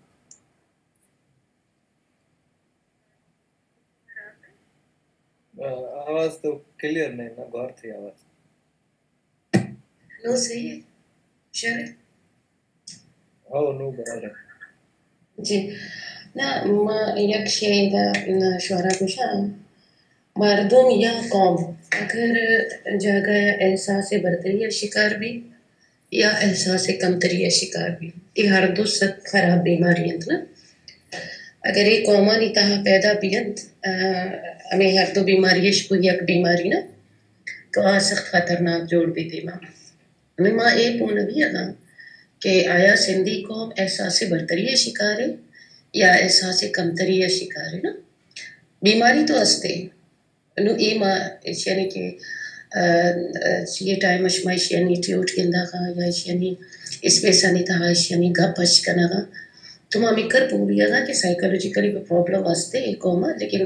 آ، آواز تو کلیئر نہیں نا، گوار تھی آواز۔ نو صحیح ہے؟ شر ہے؟ ہو، نو برابر ہے۔ جی۔ نہ، ما یک شے دا، نہ، شعرا گوشاں۔ مردم یا قوم اگر جاگہ احساس برتری شکار بی، یا احساس کمتری ء شکار بیت۔ اے ہر دو سک خراب بیماری انت نا۔ اگر اے قومانی تہا پیدا بینت، آ، ہمے ہر دو بیماری اش گوں یک بیماری نا، تو آ سخت خطرناک جوڑ بیت دیما۔ ہمے ما اے پونوی اگاں کہ آیا سندھی قوم احساس برتری ء شکار ہے یا احساس کمتری ء شکار ہے نا؟ بیماری تو ہستے، نوں اے ما ایشانی کہ، آ، آ، چی اے ٹائم ء شما ایشانی ٹیوٹ گندگ ء یا ایشانی اسپیسانی تہا ایشانی گپ اش کنگ ء، تو ما ہمے کر پوریگ ء کہ سائیکولوجیکلی پرابلم ہستے اے قوم ء، لیکن،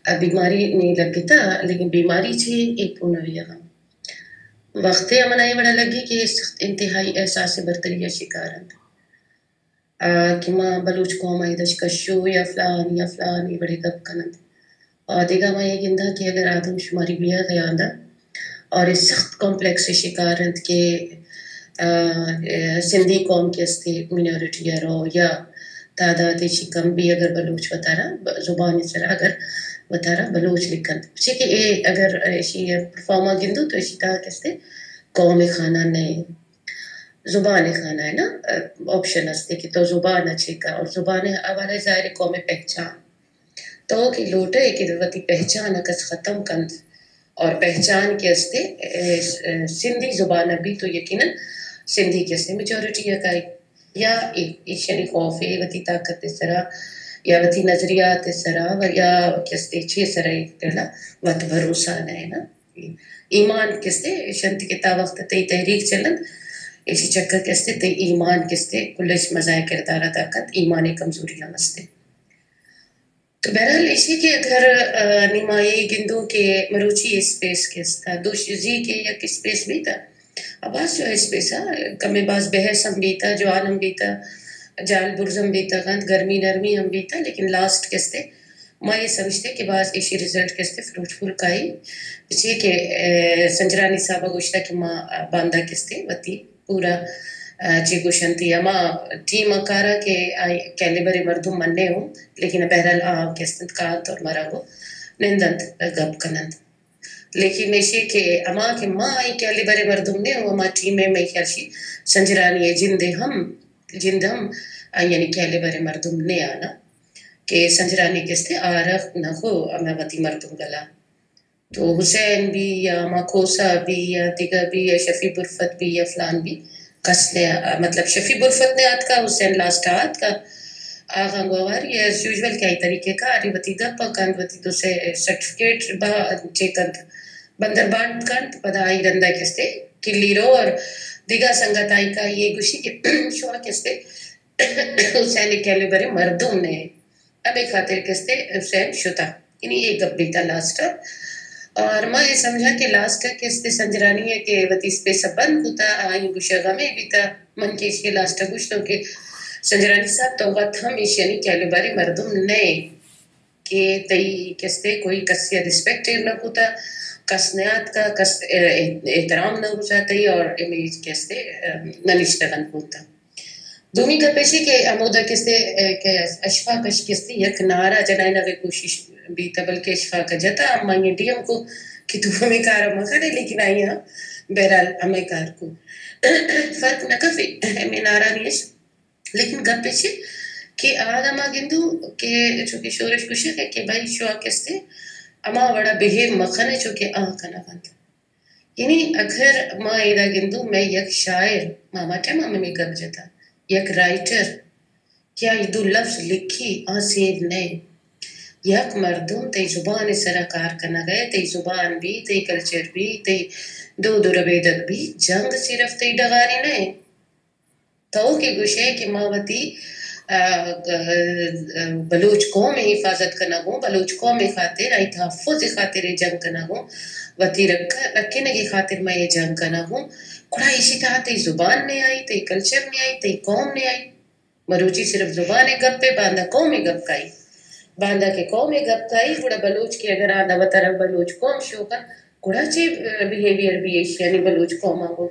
آ، بیماری نی لگتا، لیکن بیماری چی اے پونوی ء وقتے ء منا اے وڑا لگی کہ سخت انتہائی احساس برتری ء شکار انت۔ آ، کہ ما بلوچ قوم ء دشکشو یا فلان یا فلان اے وڑے گپ کننت۔ آ، دگہ ما اے گنداں کہ اگر آدم شماری بیاغ ء آندا اور اے سخت کمپلیکس شکار انت کہ، آ، اے، سندھی قوم کہ استے مینورٹی ء رو یا تعداد چی کم بی، اگر بلوچ وتارا ب-، زبان سرا اگر وتارا بلوچ لکھنت، چی کہ اے اگر ایشی پرفارما گندو تو ایشی تہا کہ استے قوم خانہ نئے۔ زبان خانہ ہے نا، آپشن ہستے کہ تو زبان اچھے کا اور زبان حوالے ظاہر ہے قوم پہچان۔ تو کہ لوٹے کہ وتی پہچان کس ختم کنت اور پہچان کہ ہستے، اے، اے، سندھی زبان بھی تو یقیناً سندھی کہ ہستے میجورٹی ہے کائی یا اے-، ایشانی خوف ہے وتی طاقت سرا یا وتی نظریات سرا و یا کہ ہستے چھ سرا ایک پہلا وت بھروسہ نہ ہے نا۔ ایمان کستے شنت کہ تا وقت تئی تحریک چلنت، ایشی چکر کستے تئی ایمان کستے کلش مزائے کردارا طاقت ایمان کمزوری ہم استے۔ تو بہرحال ایشی کہ اگر، آ، نی ما اے گندوں کہ مروچی اسپیس کستا، دوشی کہ یک اسپیس بیتا، باز جو اسپیس آ، کمے باز بحث ہم بیتا، جوان ہم بیتا، جال برز ہم بیتا، گند گرمی نرمی ہم بیتا، لیکن لاسٹ کستے ما اے سمجھتے کہ باز ایشی رزلٹ کستے فروٹفل کائی، چی کہ، اے، سنجرانی صاحب گوشتا کہ ما، آ، باندا کستے وتی پورا، آ، چی گوشنتی ہما ٹیم کارا کہ آئی کیلیبر مردم مننے ہوں، لیکن بہرحال آ کستنت کانت اور مرا گو نندنت گپ کننت۔ لیکن ایشی کہ ہما کہ ما آئی کیلیبر مردم نے ہوں، ہما ٹیم میں خیال شی سنجرانی ہے جندے ہم، جند ہم آئی یعنی کیلیبر مردم نے آنا۔ کہ سنجرانی کستے آرخ نہ خو ہمے وتی مردم گلا۔ تو حسین بی یا ما کھوسہ بی یا دگہ بی یا شفیع برفت بی یا فلان بی، کس نے، مطلب شفیع برفت نے آتکا، حسین لاسٹ آتکا۔ آغا گواری ایز یوزول کہ آئی طریقہ کاری وتی گپ کنت، وتی دو سے سرٹیفکیٹ با چے کنت، بندر بانٹ کنت، پدا آئی رندا کستے کلی رو اور دگہ سنگت آئی کا یہ گوشی کہ شوا کستے حسین کیلیبر مردم نے، ہمے خاطر کستے حسین شتا۔ یعنی اے گپ بیتا لاسٹ۔ اور ما اے سمجھا کہ لاسٹ کستے سنجرانی ہے کہ وتی اسپیس بند کتا، آئی گوشگ ہمے بیتا۔ من کہ ایشی لاسٹ گوشتوں کہ سنجرانی صاحب تو وت ہم ایشانی کیلیبر مردم نئے کہ تئی کستے کوئی کسی ریسپیکٹ ایر نہ کتا، کس نہ آتکا، کس احترام نہ گوشا تئی اور امیج کستے نہ نشتگن بوتا۔ دومی گپ ایشی کہ ہمودا کستے، اے، کہ اشفاق اش کستے یک نعرہ جنائینگ ء کوشش بیتا، بلکہ اشفاق ء جتا، اما یہ ڈی ایم کو کہ تو ہمیں کار مکنے، لیکن آئی ہاں بہرحال ہمیں کار کو۔ فرق نہ کفی ہمیں نعرہ نیش، لیکن گپ ایشی کہ آدم آ گندو کہ چونکہ شورش کشے کہ بھائی شوا کستے ہما وڑا بہیو مکنے چونکہ آ کنگ انت۔ یعنی اگر ما ایدا گندوں، مئے یک شاعر، ما ہما ٹائم ہمے گپ جتا، یک رائٹر کہ آئی دو لفظ لکھی، آ سیو نئے۔ یک مردم تئی زبان سرا کار کنگ ء، تئی زبان بی، تئی کلچر بی، تئی دود و ربیدگ بی، جنگ صرف تئی ڈغاری نئے۔ تو کہ گوشئے کہ ما وتی، آ، آ، بلوچ قوم ء حفاظت کنگ اوں، بلوچ قوم ء خاطر، آئی تحفظ ء خاطر ء جنگ کنگ اوں، وتی رکھ-، رکھینگ ء خاطر ما اے جنگ کنگ اوں، گڑا ایشی تہا تئی زبان نے آئی، تئی کلچر نے آئی، تئی قوم نے آئی۔ مروچی صرف زبان ء گپ ء باندا قوم ء گپ کائی۔ باندا کہ قوم ءِ گپ کائی، گڑا بلوچ کہ اگر آ وتارا بلوچ قوم شوکا، گڑا چے بیہیویئر بی ایشی یعنی بلوچ قوم آ گو؟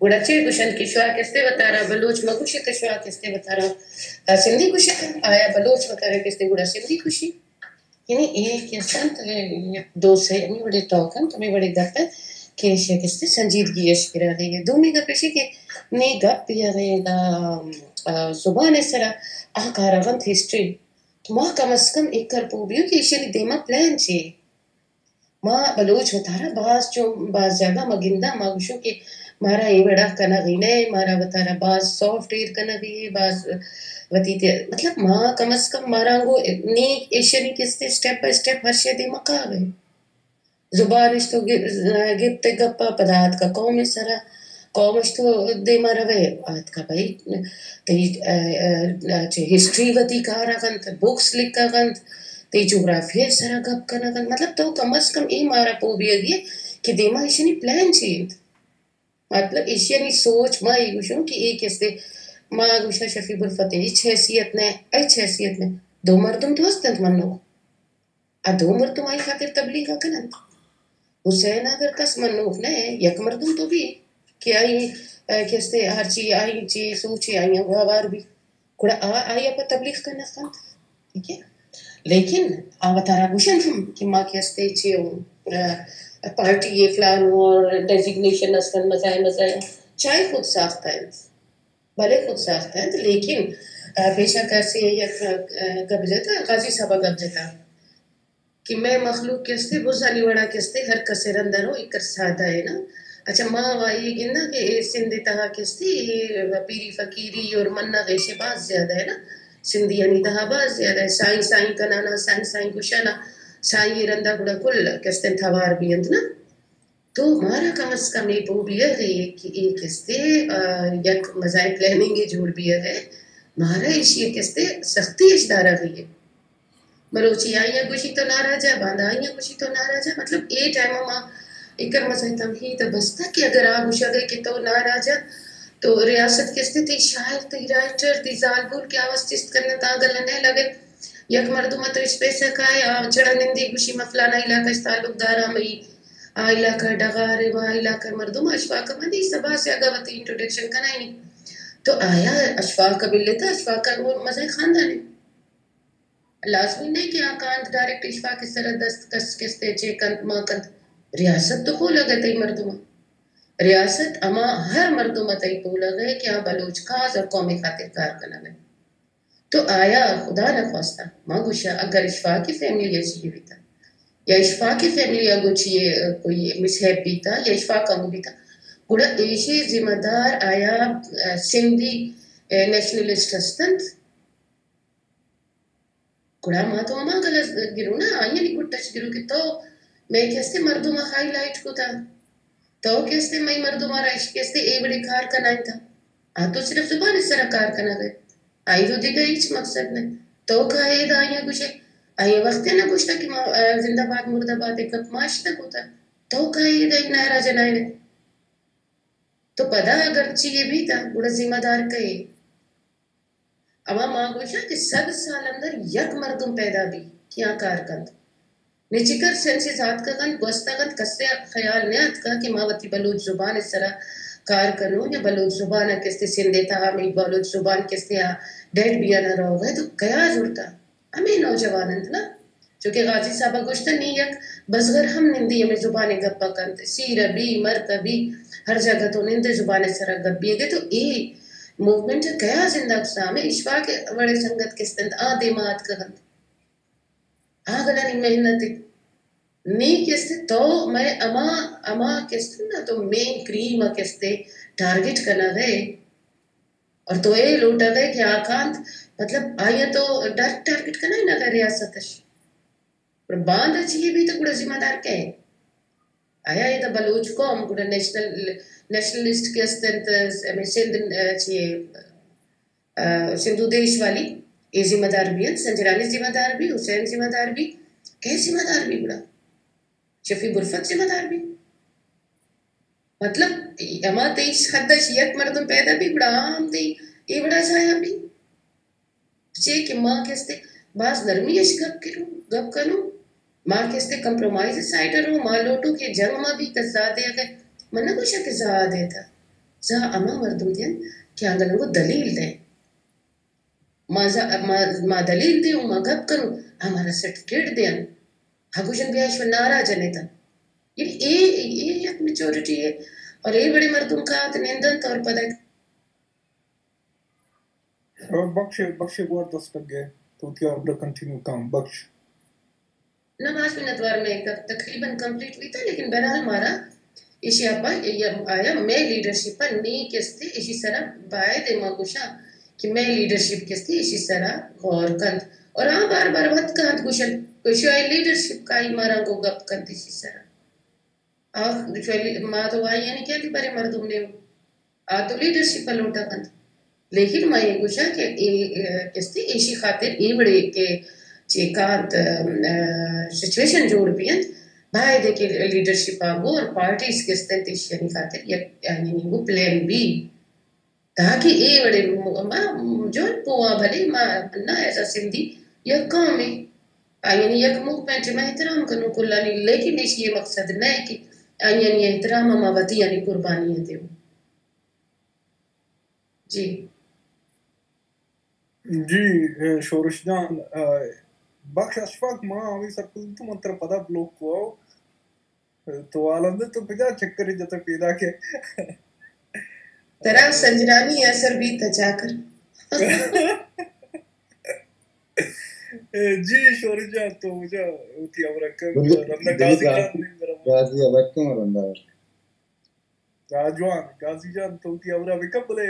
گڑا چے گوشنت کہ شوا کستے وتارا بلوچ مگوشت، شوا کستے وتارا، آ، سندھی گوشت؟ آیا بلوچ وتارا کستے گڑا سندھی گوشی؟ یعنی اے کہ است انت، اے دو سے ہمے وڑے ٹاک انت، ہمے وڑے گپ انت کہ ایشی کہ است سنجیدگی اش گراگی۔ دومی گپ ایشی کہ نی گپ یا دا، آ، زبان سرا آ کارا غنت ہسٹری۔ تو ما کم از کم ایکر پو بیو کہ ایشانی دیما پلان چی؟ ما بلوچ وتارا باز چو، باز جاگہ ما گنداں، ما گوشو کہ مارا اے وڑا کنغی نہ، مارا وتارا باز سافٹ ایر کنغی، باز وتی تے، مطلب ما کم از کم مارا گو نی ایشانی کستے سٹیپ بائی سٹیپ ہر شے دیما کاغے۔ زبان اش تو گ-، گپت گپا پدا آتکا قوم سرا، قوم اش تو دیما روے، آتکا بھئی تئی، ا، ا، چہ ہسٹری وتی کارا غنت، بکس لکھا غنت، تئی جغرافیہ سرا گپ کنا غنت۔ مطلب تو کم از کم اے مارا پو بیگی کہ دیما ایشانی پلان چی انت۔ مطلب ایشانی سوچ، ما اے گوشوں کہ اے کستے، ما گوشاں شفیع الفتح ہچ حیثیت نہ، ہچ حیثیت نہ۔ دو مردم تو ہست انت منو۔ آ دو مردم آئی خاطر تبلیغ ءَ کن انت۔ حسین ءَ اگر کس منوک نہ، یک مردم تو بی کہ آئی، ءَ، کہ استے ہرچی آئی چی سوچے آئی ءَ ہوار بی۔ گڑا آ، آئی ءَ پہ تبلیغ کنگ کنت۔ ٹھیک ہے؟ لیکن آ وتارا گوشنت ہم کہ ما کہ استے چی، ءَ، پارٹی یہ فلان اور ڈیزگنیشن استن مزایا مزایا۔ چاہے خود ساختہ انت۔ بلے خود ساختہ انت، لیکن، ءَ، پیشا کسے یک، ءَ، گپ جتا، قاضی صاحب گپ جتا کہ مئے مخلوق کہ استے، بزانی وڑا کہ استے، ہر کسے رندا رو ایکر سادہ ہے نا۔ اچھا، ما وا یہ گنداں کہ اے سندھ تہا کہ استے، اے پیری فقیری اور منغ ایشے باز زیادہ ہے نا۔ سندھیانی تہا باز زیادہ ہے۔ سائیں سائیں کنانا، سائیں سائیں گوشانا، سائیں رندا گڑا کل کہ استے توار بی انت نا۔ تو مارا کم از کم اے پو بیغے کہ اے کستے، آ، یک مزائیں پلاننگے جوڑ بیغے۔ مارا ایشی کستے سختی اش دارغی ہے۔ مروچی آئی ءَ گوشی تو ناراض ہے، باندا آئی ءَ گوشی تو ناراض ہے۔ مطلب اے ٹائم ما ایکر مزائیں تمہید بستا کہ اگر آ گوشگے کہ تو ناراض ہے تو ریاست کستے تئی شاعر، تئی رائٹر، تئی زالبول کہ آواز چست کرنا تا گل نہ لگے۔ یک مردم تو اسپیس کائے، آ چڑا نندی گوشی ما فلانا علاقہ اش تعلق داراں، مئی آ علاقہ ڈغار ہے، آ علاقہ مردم اشفاق مندی سبا سے اگا وتی انٹروڈکشن کنائینی۔ تو آیا اشفاق بلے تا اشفاق وہ مزائیں خاندان ہے۔ لازمی نہیں کہ آ کانت ڈائریکٹ اشفاق سر دست کس کستے چے کنت ما کنت۔ ریاست تو پولگ ہے تئی مردم۔ ریاست اما ہر مردم تئی پولگ ہے کہ آ بلوچ کاز اور قومی خاطر کار کنگ ہے۔ تو آیا خدا نخواستہ ما گوشاں اگر اشفاق فیملی ءَ چیے بیتا یا اشفاق فیملی ءَ گو چیے کوئی مسہیپ بیتا یا اشفاق ءَ گو بیتا، گڑا ایشی ذمہ دار آیا، ءَ، سندھی، ءَ، نیشنلسٹ ہستنت؟ گڑا ما تو ہما گل گرو نا، آئیانی گٹش گرو کہ تو مئے کستے مردم ہائی لائٹ کتا۔ تو کستے مئی مردم آ رائش کستے اے وڑے کار کنائیں تا۔ آ تو صرف زبان سرا کار کنگ ہے۔ آئی رو دیگہ ہیچ مقصد نہیں۔ تو کا اے دا آئیاں گوشے، آئی وقت نہ گوشتا کہ ما، آ، زندہ باد مردہ باد ایک گپ ماش نہ کوتا۔ تو کا اے دا ایک نعرہ جنائے۔ تو پدا اگر چی یہ بیتا، گڑا ذمہ دار کئے؟ اما ما گوشاں کہ صد سال اندر یک مردم پیدا بی کہ آ کار کنت۔ نچکر سینسز آتکگ انت، گوستگ انت، کسے خیال نہ آتکگ کہ ما وتی بلوچ زبان ءِ سرا کار کنوں یا بلوچ زبان ءَ کستے سندھ ءِ تہا ہمے بلوچ زبان کستے آ ڈیڈ بیانا روگ ءَ تو کیا جڑتا؟ ہمے نوجوان انت نا، چونکہ غازی صاحب ءَ گوشتہ نی یک بزگر ہم نندی ہمے زبان ءَ گپ ءَ کنت، سیر ءَ بی، مرک ءَ بی، ہر جاگہ تو نندے زبان ءِ سرا گپ بیگ ءَ تو اے موومنٹ ءَ کیا زندگ کتا؟ ہمے اشفاق ءِ وڑیں سنگت کست انت، آ دیما آتکگ انت۔ آ گلانی محنت انت۔ نی کست تو مئے ہما، ہما کست نا تو مین کریم ءَ کستے ٹارگٹ کنگ ءَ۔ اور تو اے لوٹگ ءَ کہ آ کانت، مطلب، آئی ءَ تو ڈائریکٹ ٹارگٹ کنائینگ ءَ ریاست اش۔ پر باندا چی بیت گڑا ذمہ دار کئے؟ آیا ادا بلوچ قوم گڑا نیشنل، نیشنلسٹ کہ است انت، ہمے سندھ، ءَ، چی، ءَ، سندھو دیش والی، اے ذمہ دار بی انت، سنجرانی ذمہ دار بی، حسین ذمہ دار بی، کئے ذمہ دار بی گڑا؟ شفیع الفتح ذمہ دار بی؟ مطلب، ہما تئی حد اش یک مردم پیدا بی، گڑا عام تئی اے وڑا ضائع بی۔ چے کہ ما کستے باز نرمی اش گپ کنوں، گپ کنوں۔ ما کستے کمپرومائز سائیڈ رو، ما لوٹو کہ جنگ ما بھی کس زیادہ اگر من نہ گوشا کہ زیادہ تھا۔ زا اما مردم دین کہ آنگا لوگو دلیل دے۔ ما ز-، ما، ما دلیل دیوں، ما گپ کنوں، ہمارا سرٹیفکیٹ دیاں۔ ہگوشن بیا شو نعرہ جنے تا۔ یعنی اے، اے یک میچورٹی ہے۔ اور اے بڑے مردم کا ات نندن طور پر۔ بخش، بخش گور دست گئے، تو کیا کنٹینیو کام بخش۔ نہ، باز منتوار، مئے ک-، تقریباً کمپلیٹ بیتا، لیکن بہرحال مارا ایشی ءَ پہ آیا مئے لیڈرشپ ءَ نی کستے ایشی سرا باید ما گوشاں کہ مئے لیڈرشپ کستے ایشی سرا غور کنت۔ اور آ بار بار وت کانت گوشن، گوشی آئی لیڈرشپ کائی مارا گو گپ کنت ایشی سرا۔ آ، ما تو آئی یعنی کیا کہ برے مردم نے آ تو لیڈرشپ ءَ لوٹا کنت۔ لیکن ما اے گوشاں کہ اے، اے، کستی ایشی خاطر اے وڑے کہ چے کانت، ا، سچویشن جوڑ بینت، باید کہ لیڈرشپ ءَ گوں اور پارٹیز کستنت ایشی خاطر یک، یعنی گوں پلان بی، تاکہ اے وڑے م-، ما جو پوا بھلے ما نہ ایسا سندھی یک قوم ہے۔ آ، یعنی یک موومنٹ ما احترام کنوں کلانی، لیکن ایشی یہ مقصد نہ ہے کہ آئی یعنی احترام ما وتی یعنی قربانی دیوں۔ جی۔ جی، اے، شورش جان، اے، بخش اشفاق، ما ہمیں سرپد تو من ترا پدا بلوک کو۔ تو عالم تو کجا چکر جتا پیدا کے؟ ترا سنجرانی اثر بھی تچاکر۔ اے، جی، شورش جان، تو مجھے ہوتی امرا کر، بندے، رمضان بندے غازی کا جان، غازی آباد کے مرندا۔ راجوان، غازی جان، تو وتی ہبرا بکن، بلے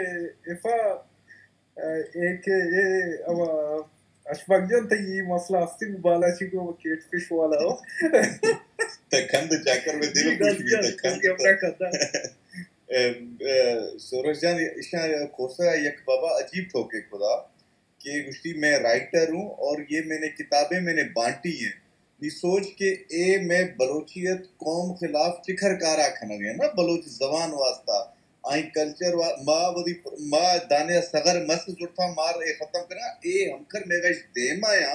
ایفا، ا، اے کہ اے، اما، اشفاق جان، تئی اے مسئلہ ہستی، بالاچی کو کیٹ فش والا ہو۔ تہ کند چاکر میں دل جی، خوش غازی بھی، جان، تہ تو کند وتی ہبرا کن۔ ا، ا، سورج جان، ایشاں کورسا یک بابا عجیب ٹھوکے خدا۔ کہ گوشتی، میں رائٹر ہوں اور یہ میں نے کتابیں میں نے بانٹی ہیں۔ نی سوچ کہ اے میں بلوچیت قوم خلاف چکھر کارا کھنگ ہے نا، بلوچ زبان واسطہ، آئی کلچر وا-، ما ودی، ما دانے سغر مس زرتا مار اے ختم کرنا، اے ہمکر میغش دیما یا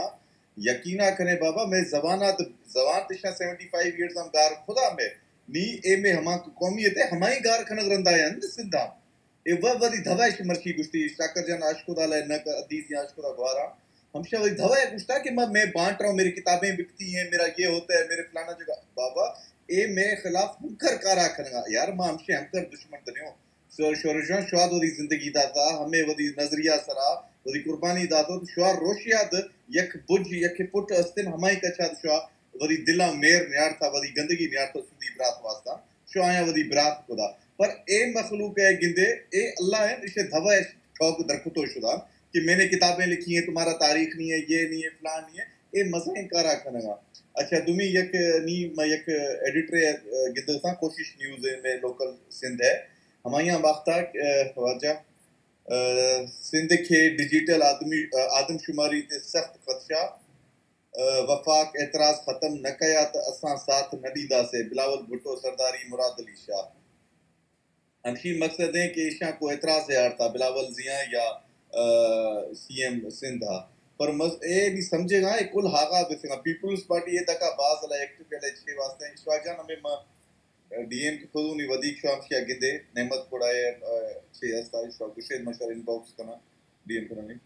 یقینا کنے بابا، میں زبانات، زبان تشا سیونٹی فائیو ایئرز ہم گار خدا میں، نی اے میں ہما قومیت ہے، ہمائی گار کھنگ رندا ہے اند سندھا۔ اے و-، وتی دھوا اش مرچی گوشتی، شاکر جان آشکدا لے نہ ک-، عزیز یا آشکدا گوارا۔ ہمشہ وتی دھوا اے گوشتا کہ میں، میں بانٹ رہا ہوں، میری کتابیں بکتی ہیں، میرا یہ ہوتا ہے، میرے فلانا جگہ۔ بابا، اے میں خلاف ہمکر کارا کھنگا۔ یار، ما ہمشہ ہمکر دشمن دنیو۔ سو-، شورشاں شواد وتی زندگی داتا، ہمیں وتی نظریہ سرا، وتی قربانی داتا، تو شوار روشیا د یک بج، یک پٹ استن، ہمائی کچا د شوا وتی دلا میر نیارتا، وتی گندگی نیارتا، سودی برات واسطہ۔ شو آیاں وتی برات کدا۔ پر اے مخلوق ء گندے، اے اللہ انت، اشے دھوا اش ٹھوک درکتو شدان کہ میں نے کتابیں لکھی ہیں، تمہارا تاریخ نہیں ہے، یہ نہیں ہے، فلان نہیں ہے، اے مزہ انکارا کھنگا۔ اچھا، دومی یک نی، ما یک ایڈیٹر گندے ساں، کوشش نیوز ہے، میں لوکل سندھ ہے، ہمایاں باختہ، واجہ، سندھ کے ڈیجیٹل آدمی، آدم شماری تے سخت خدشہ، ء وفاق اعتراض ختم نہ کیا تہ اساں ساتھ نہ ڈیداسے، بلاول بھٹو سرداری مراد علی شاہ۔ ہمشی مقصد ایں کہ ایشاں کو اعتراض ہے آرتا بلاول زیاں یا، ء، سی ایم سندھ ہا۔ پر مز-، اے بھی سمجھے گا، اے کل ہاغا بسنگا۔ پیپلز پارٹی اے دکا باز لا ایکٹیو کنے چے واسطے ہیں۔ اشفاق جان ہمیں ما ڈی ایم کے خود انہی ودیک شو ہمشیا گندے، نعمت کھڑا ہے، ء، چے ہستا اشفاق گشے مشر ان باکس کنا، ڈی ایم کنا نہیں۔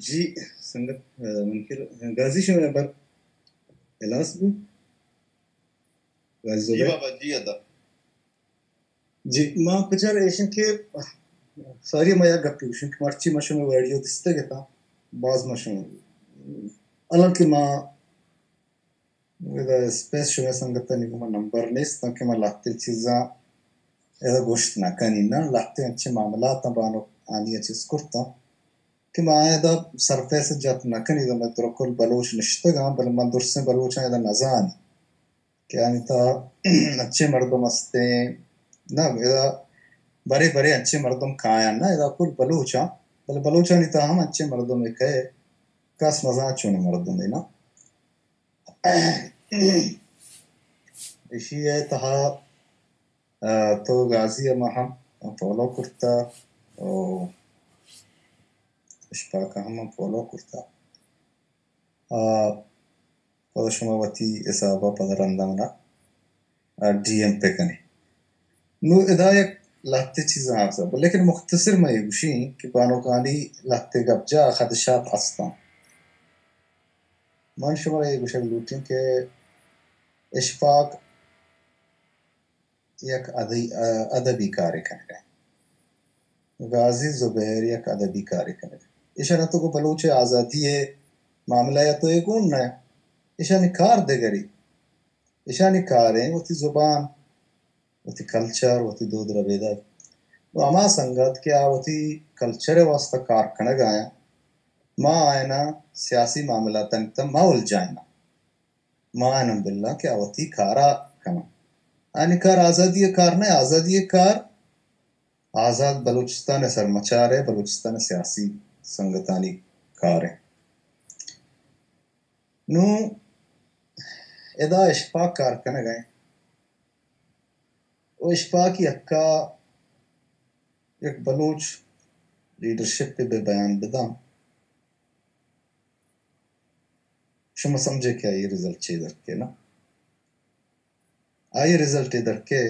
جی، سنگت، ء، منکر، غازی شمئے ہبر ہلاس بو؟ غازی جی زبیر؟ بابا، جی ادا۔ جی، ما بچار ایشن کہ ساری ما یک گپی گوشن کہ مرچی ما شمئے ویڈیو دیستگ اتاں، باز ما شمئے، حالانکہ ما ادا اسپیس شمئے سنگتانی گوما نمبر نیست، تانکہ ما لہتیں چیزاں ادا گوشت نہ کنی۔ نہ، لہتیں انچیں معاملاتاں بانک آنی ء چیز کرتاں کہ ما ادا سرفیس جت نہ کنی۔ ادا مئے درکل بلوچ نشتگاں، بلے من درسیں بلوچاں ادا نزانی کہ آنی تہا انچیں مردم استیں۔ نہ، ادا برے برے انچیں مردم کایاں، نہ، ادا کل بلوچاں، بلے بلوچانی تہا ہم انچیں مردم کئے، کس نزان چونیں مردمے نہ۔ ایشی ء تہا، ء، تو غازی ء ما ہم من فالو کرتا و اشفاق ءَ ہم من فالو کرتا۔ آ، پدا شما وتی حساب ءَ پدا رندا منا، آ، ڈی ایم پہ کنے۔ نو ادا یک لہتے چیزاں عرض ءَ، لیکن مختصر من اے گوشیں کہ بانک ہانی لہتے گپ جا خدشات ہستاں۔ من شما اے گوشگ لوٹیں کہ اشفاق یک ادی-، ادبی کارے کنگ ءَ۔ غازی زبیر یک ادبی کارے کنگ ءَ۔ ایشاں تو گوں بلوچ ءِ آزادی ءِ معاملہ ءَ تو اے گون نہ۔ ایشانی کار دگری۔ ایشانی کار ایں وتی زبان، وتی کلچر، وتی دود ربیدگ۔ و ہما سنگت کہ آ وتی کلچر ءِ واستہ کار کنگ ءَ آیاں، ما آیاناں سیاسی معاملاتانی تہ ما الجھائیناں۔ ما آیاناں بلاں کہ آ وتی کار ءَ کناں۔ آیانی کار آزادی ءِ کار نہ، آزادی ءِ کار آزاد بلوچستان ءِ سرمچار ءِ، بلوچستان ءِ سیاسی سنگتانی کار ایں۔ نوں ادا اشفاق کار کنگ ءَ ایں۔ و اشفاق ءِ حق ءَ یک بلوچ لیڈرشپ بہ بیان بداں۔ شما سمجھے کہ آئی رزلٹ چے در کئے نا؟ آئی رزلٹ اے در کئے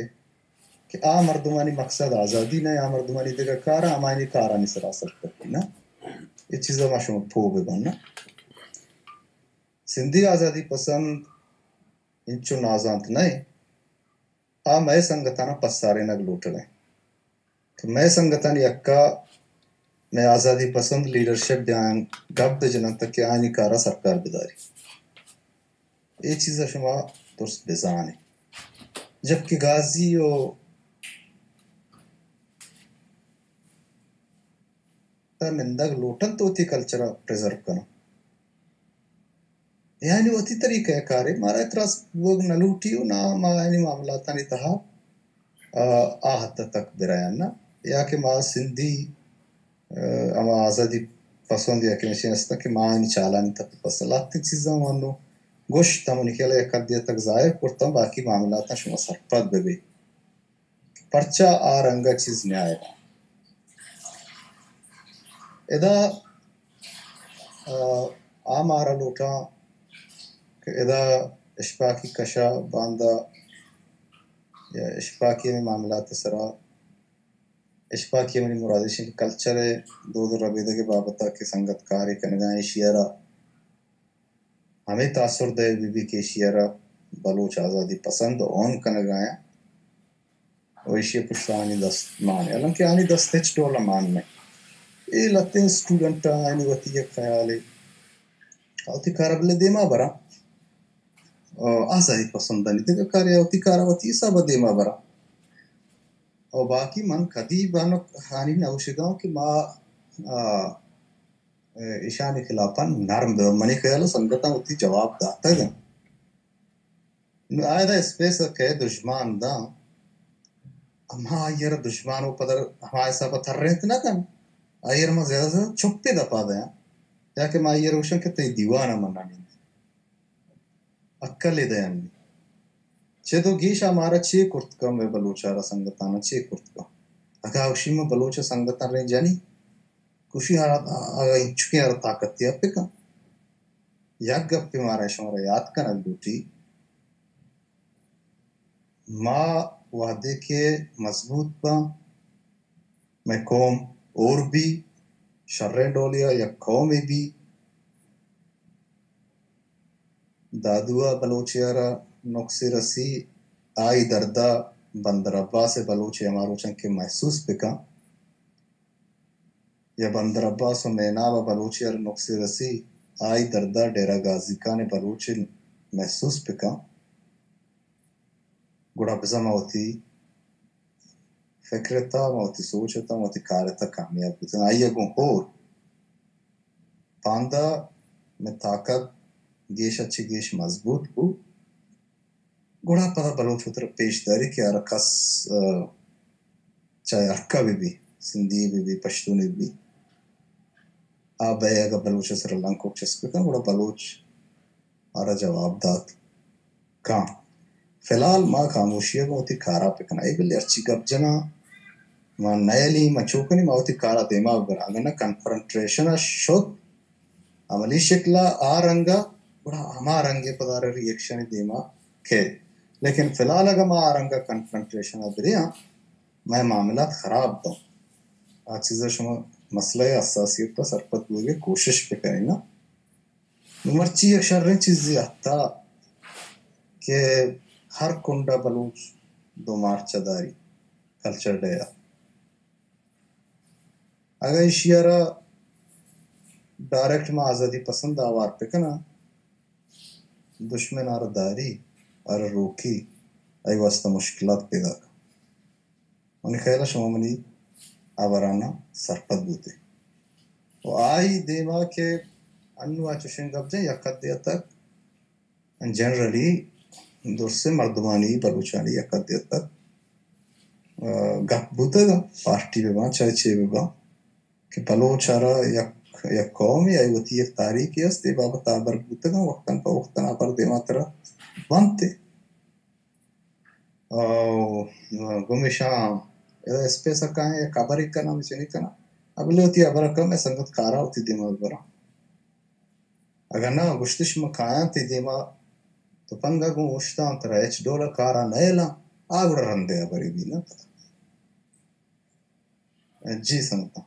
کہ آ مردمانی مقصد آزادی نہ، آ مردمانی دگہ کار، ہمایانی کارانی سرا اثر کپی نا۔ اے چیزا ما شما پوہ بہ بن نا۔ سندھی آزادی پسند انچو نازانت نہ، آ مئے سنگتاناں پسارینگ لوٹگ ءَ۔ تو مئے سنگتانی حق ءَ مئے آزادی پسند لیڈرشپ بیاں گپ بہ جناں تاکہ آیانی کار ءَ سرکار بداری۔ اے چیز ءَ شما درست بزانے۔ جبکہ غازی و تا نندگ لوٹنت وتی کلچر ءَ پریزرو کناں۔ یعنی وتی طریقہ کارے، مارا اعتراض بوگ نہ لوٹی و نہ ما یعنی معاملاتانی تہا، آ، آ حد تک برایاں نا۔ یا کہ ما سندھی، آ، ہما آزادی پسند یا کہ نشین است کہ ما آیانی چالانی تک پسند لہتیں چیزاں وانو گوشت، منی خیال یک حدے تک ظاہر کرتاں، باقی معاملاتاں شما سرپد بہ بے۔ پرچا آ رنگ ءَ چیز نیائیگاں۔ ادا، آ، آ مارا لوٹاں کہ ادا اشفاقی کشا باندا یا اشفاقی ہمے معاملات ءِ سرا، اشفاقی منی مراد ایش کہ کلچر ءِ دود ءُ ربیدگ ءِ بابت ءَ کہ سنگت کارے کنگا ایشی ءَ را ہمے تاثر دئیگ بہ بی کہ ایشی ءَ را بلوچ آزادی پسند اون کنگ ءَ آیاں و ایشی ءِ پشت ءَ آنی دست مان ایں، حالانکہ آنی دست ہچ ڈول ءَ مان نہ ایں۔ اے لہتیں اسٹوڈنٹ آں، آیانی وتی یک خیالے، آ وتی کار ءَ بلے دیما براں، آ، آزادی پسندانی دگہ کارے، آ وتی کار ءَ وتی حساب ءَ دیما براں۔ و باقی من کدی بانک ہانی نہ گوشگاں کہ ما، آ، ایشانی خلاف ءَ نرم بہ، منی خیال ءَ سنگتاں وتی جواب داتگ انت۔ نوں آ ادا اسپیس ءَ کہ دژمان داں، ہما آئی ءَ را دژمان و پدر ہما حساب ءَ ترینت نہ کن، آئی ءَ را ما زیادہ زیادہ چپے دپا دیاں، یا کہ ما آئی ءَ را گوشاں کہ تئی دیوان ءَ من نہ نندیں۔ عقلے دیانی۔ چد و گیش ءَ مارا چے کرت کن، مئے بلوچ ءَ را سنگتاں چے کرت کن؟ اگاں اوشی ما بلوچ ءِ سنگتاں رے جنی، کشی ءَ را، اگاں انچکیں ءَ را طاقتے ءَ بکن۔ یک گپے مارا شمارا یات کنگ لوٹی، ما وہدے کہ مضبوط باں، مئے قوم ہور بی، شریں ڈولے ءَ یک قومے بی، دادو ءَ بلوچے ءَ را نقصے رسی، آئی درد ءَ بندر عباس ءِ بلوچے ہما روچاں کہ محسوس بکن، یا بندر عباس و میناب ءَ بلوچے ءَ را نقصے رسی، آئی درد ءَ ڈیرہ غازی خان ءِ بلوچے محسوس بکن، گڑا بزاں ما وتی فکر ءِ تہا، ما وتی سوچ ءِ تہا، ما وتی کار ءِ تہا کامیاب بوتن۔ آئی ءَ گوں ہور باندا مئے طاقت گیش ءَ چہ گیش مضبوط بو۔ گڑا پدا بلوچ وترا پیش داری کہ ہر کس، آ، چاہے ہرکا بہ بی، سندھی بہ بی، پشتونے بہ بی، آ بئے اگاں بلوچ ءِ سرا لنکک چست بکن، گڑا بلوچ آرا جواب دات کن۔ فی الحال ما خاموشی ءَ گوں وتی کارا بکناں۔ اے بلے ہرچی گپ جناں، ما نئیلی، ما چوکنی، ما وتی کارا دیما ببراں۔ اگاں نہ کنفرنٹریشن ءَ شت، عملی شکل ءَ آ رنگ ءَ، گڑا ہما رنگ ءَ پدا ری ایکشن دیما کئیت۔ لیکن فی الحال اگاں ما آ رنگ ءَ کنفرنٹریشن ءَ بریاں، مئے معاملات خراب باں۔ آ چیز ءَ شما مسئلہ ءِ حساسیت ءَ سرپد بوگ ءِ کوشش بکنیں نا۔ نوں مرچی یک شریں چیزے ہتا کہ ہر کنڈ ءَ بلوچ دو مارچ ءَ داری، کلچر ڈے ءَ۔ اگاں ایشی ءَ را ڈائریکٹ ما آزادی پسند ءَ ہوار بکناں، دشمن ءَ را داری، ءَ را روکی، آئی واسطہ مشکلات پیدا کن۔ منی خیال ءَ شما منی ہبراناں سرپد بوتے۔ و آئی دیما کہ انو آ چوشیں گپ جن یک حدے تک جنرلی درسیں مردمانی، بلوچانی یک حدے تک، آ، گپ بوتگ، پارٹی بہ باں، چاہے چے بہ باں، کہ بلوچ ءَ را یک، یک قومے، آئی وتی یک تاریخے است، اے بابت ءَ ہبر بوتگ، وقتاً پہ وقتاً ہبر دیما ترا بنت۔ او گمیشاں ادا اسپیس ءَ کائیں، یک ہبرے کناں، چے نہ کناں۔ ابلے وتی ہبر ءَ کن، مئے سنگت کارا وتی دیما براں۔ اگاں نہ گوشتش من کایاں تئی دیما، تپنگ ءَ گوں اوشتاں، ترا ہچ ڈول ءَ کارا نئیلاں، آ گڑا رندے ہبرے بی نہ پدا۔ جی سنگتاں۔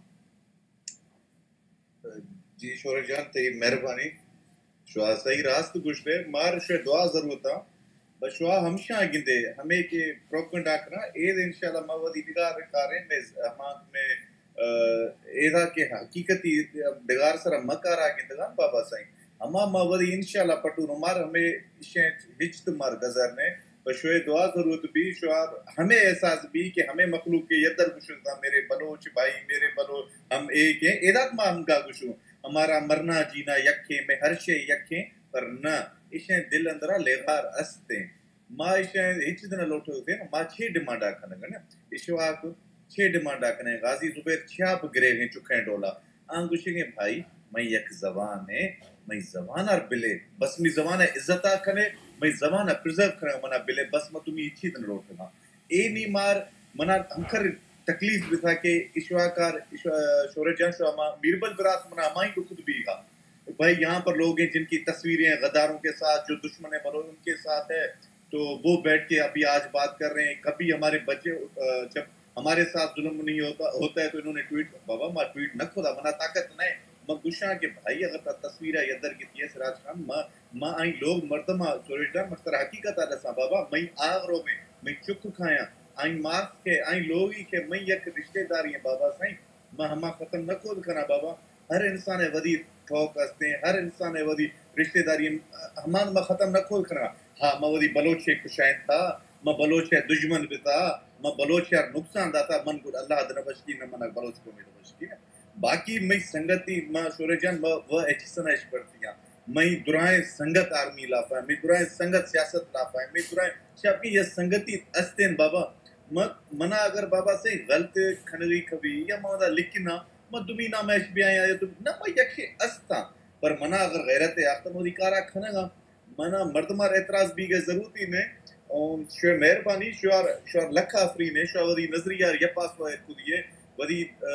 جی شورش جان، تئی مہربانی۔ شوا صحیح راست گوشت ئے، مار شوئے دعا ضرورت آں۔ بس شوا ہمشاں گندے، ہمے کہ پروپگنڈا کناں، اے انشاءاللہ ما وتی ڈگار کاریں، مئے ہما مئے، آ، ایدا کہ حقیقتی ڈگار سرا مکارا گندگان بابا سائیں۔ ہما ما وتی انشاءاللہ پٹوروں، مار ہمے اشیں ہچ تو مار گزر نے۔ پہ شوئے دعا ضرورت بی، شوار ہمے احساس بی کہ ہمے مخلوق کہ یدر گشتاں، میرے بلوچ بھائی، میرے بلوچ ہم ایک ہیں، ایدات ما ہمگا گشوں، ہمارا مرنا جینا یک ہیں، میں ہر شے یک ہیں، پر نہ، اشیں دل اندرا لغار است ہیں۔ ما اشیں ہچ دن لوٹو تھے، ما چھ ڈیمانڈا کنگن، اشواک چھ ڈیمانڈا کنے، غازی زبیر چھاپ گرے ہیں چکھیں ڈولا۔ آں گوشگ ءَ بھائی، مئے یک زبان ءَ، مئے زبان ءَ بلے، بس مئے زبان ءَ عزت ءَ کنے، مئے زبان ءَ پرزرو کنے، منا بلے، بس ما تو مئے چی دن لوٹگاں۔ اے نی مار منا ہمکر تکلیف بتا کہ اشواکار، اشوا-، شورج جان شو ہما میربل برات منا ہمائی کو خود بیگا۔ بھائی یہاں پر لوگ ہیں جن کی تصویریں غداروں کے ساتھ، جو دشمن ہے بلوچ ان کے ساتھ ہے، تو وہ بیٹھ کے ابھی آج بات کر رہے ہیں۔ کبھی ہمارے بچے، آ، جب ہمارے ساتھ ظلم نہیں ہوتا، ہوتا ہے تو انہوں نے ٹویٹ، بابا ما ٹویٹ نہ کھودا، منا طاقت نہ ہے۔ ما گشاں کہ بھائی اگر تا تصویر ہے یدر کی تیس راج خان، ما، ما آئی لوگ مردم آ سوریش دار مستر حقیقت آ دساں بابا، مئی آغرو میں، مئی چک کھایاں، آئی ماس کے، آئی لوگی کے، مئی یک رشتہ داری ہیں بابا سائیں، ما ہما ختم نہ کھود کھنا بابا۔ ہر انسان ء ودی ٹھوک استیں، ہر انسان ء ودی رشتہ داری، ہمان ما ختم نہ کھود کھنا۔ ہاں، ما ودی بلوچ ء کشائیں تھا، ما بلوچ ء دژمن بتا، ما بلوچ ء نقصان داتا، من گڈ اللہ دنہ بشکی نہ، من بلوچ قوم دنہ بشکی نہ۔ باقی مئی سنگتی ما شورے جان ما و ایچ سنا اش پڑتیاں۔ مئی درائیں سنگت آرمی لافا، مئی درائیں سنگت سیاست لافا، مئی درائیں شاپی یہ سنگتی استیں بابا۔ م-، منا اگر بابا سے غلط کھنگی کبھی یا ما دا لکھنا، ما دومی نام ایش بیایا یا تو نہ، ما یک شے استاں، پر منا اگر غیرت آخت ما دی کارا کھنگا، منا مردمار اعتراض بیگے ضرورت ہی نہیں۔ اور شو مہربانی، شوار، شوار لکھ آفرین ہے، شوار ودی نظریہ یا پاس وائر کدیے، ودی، آ،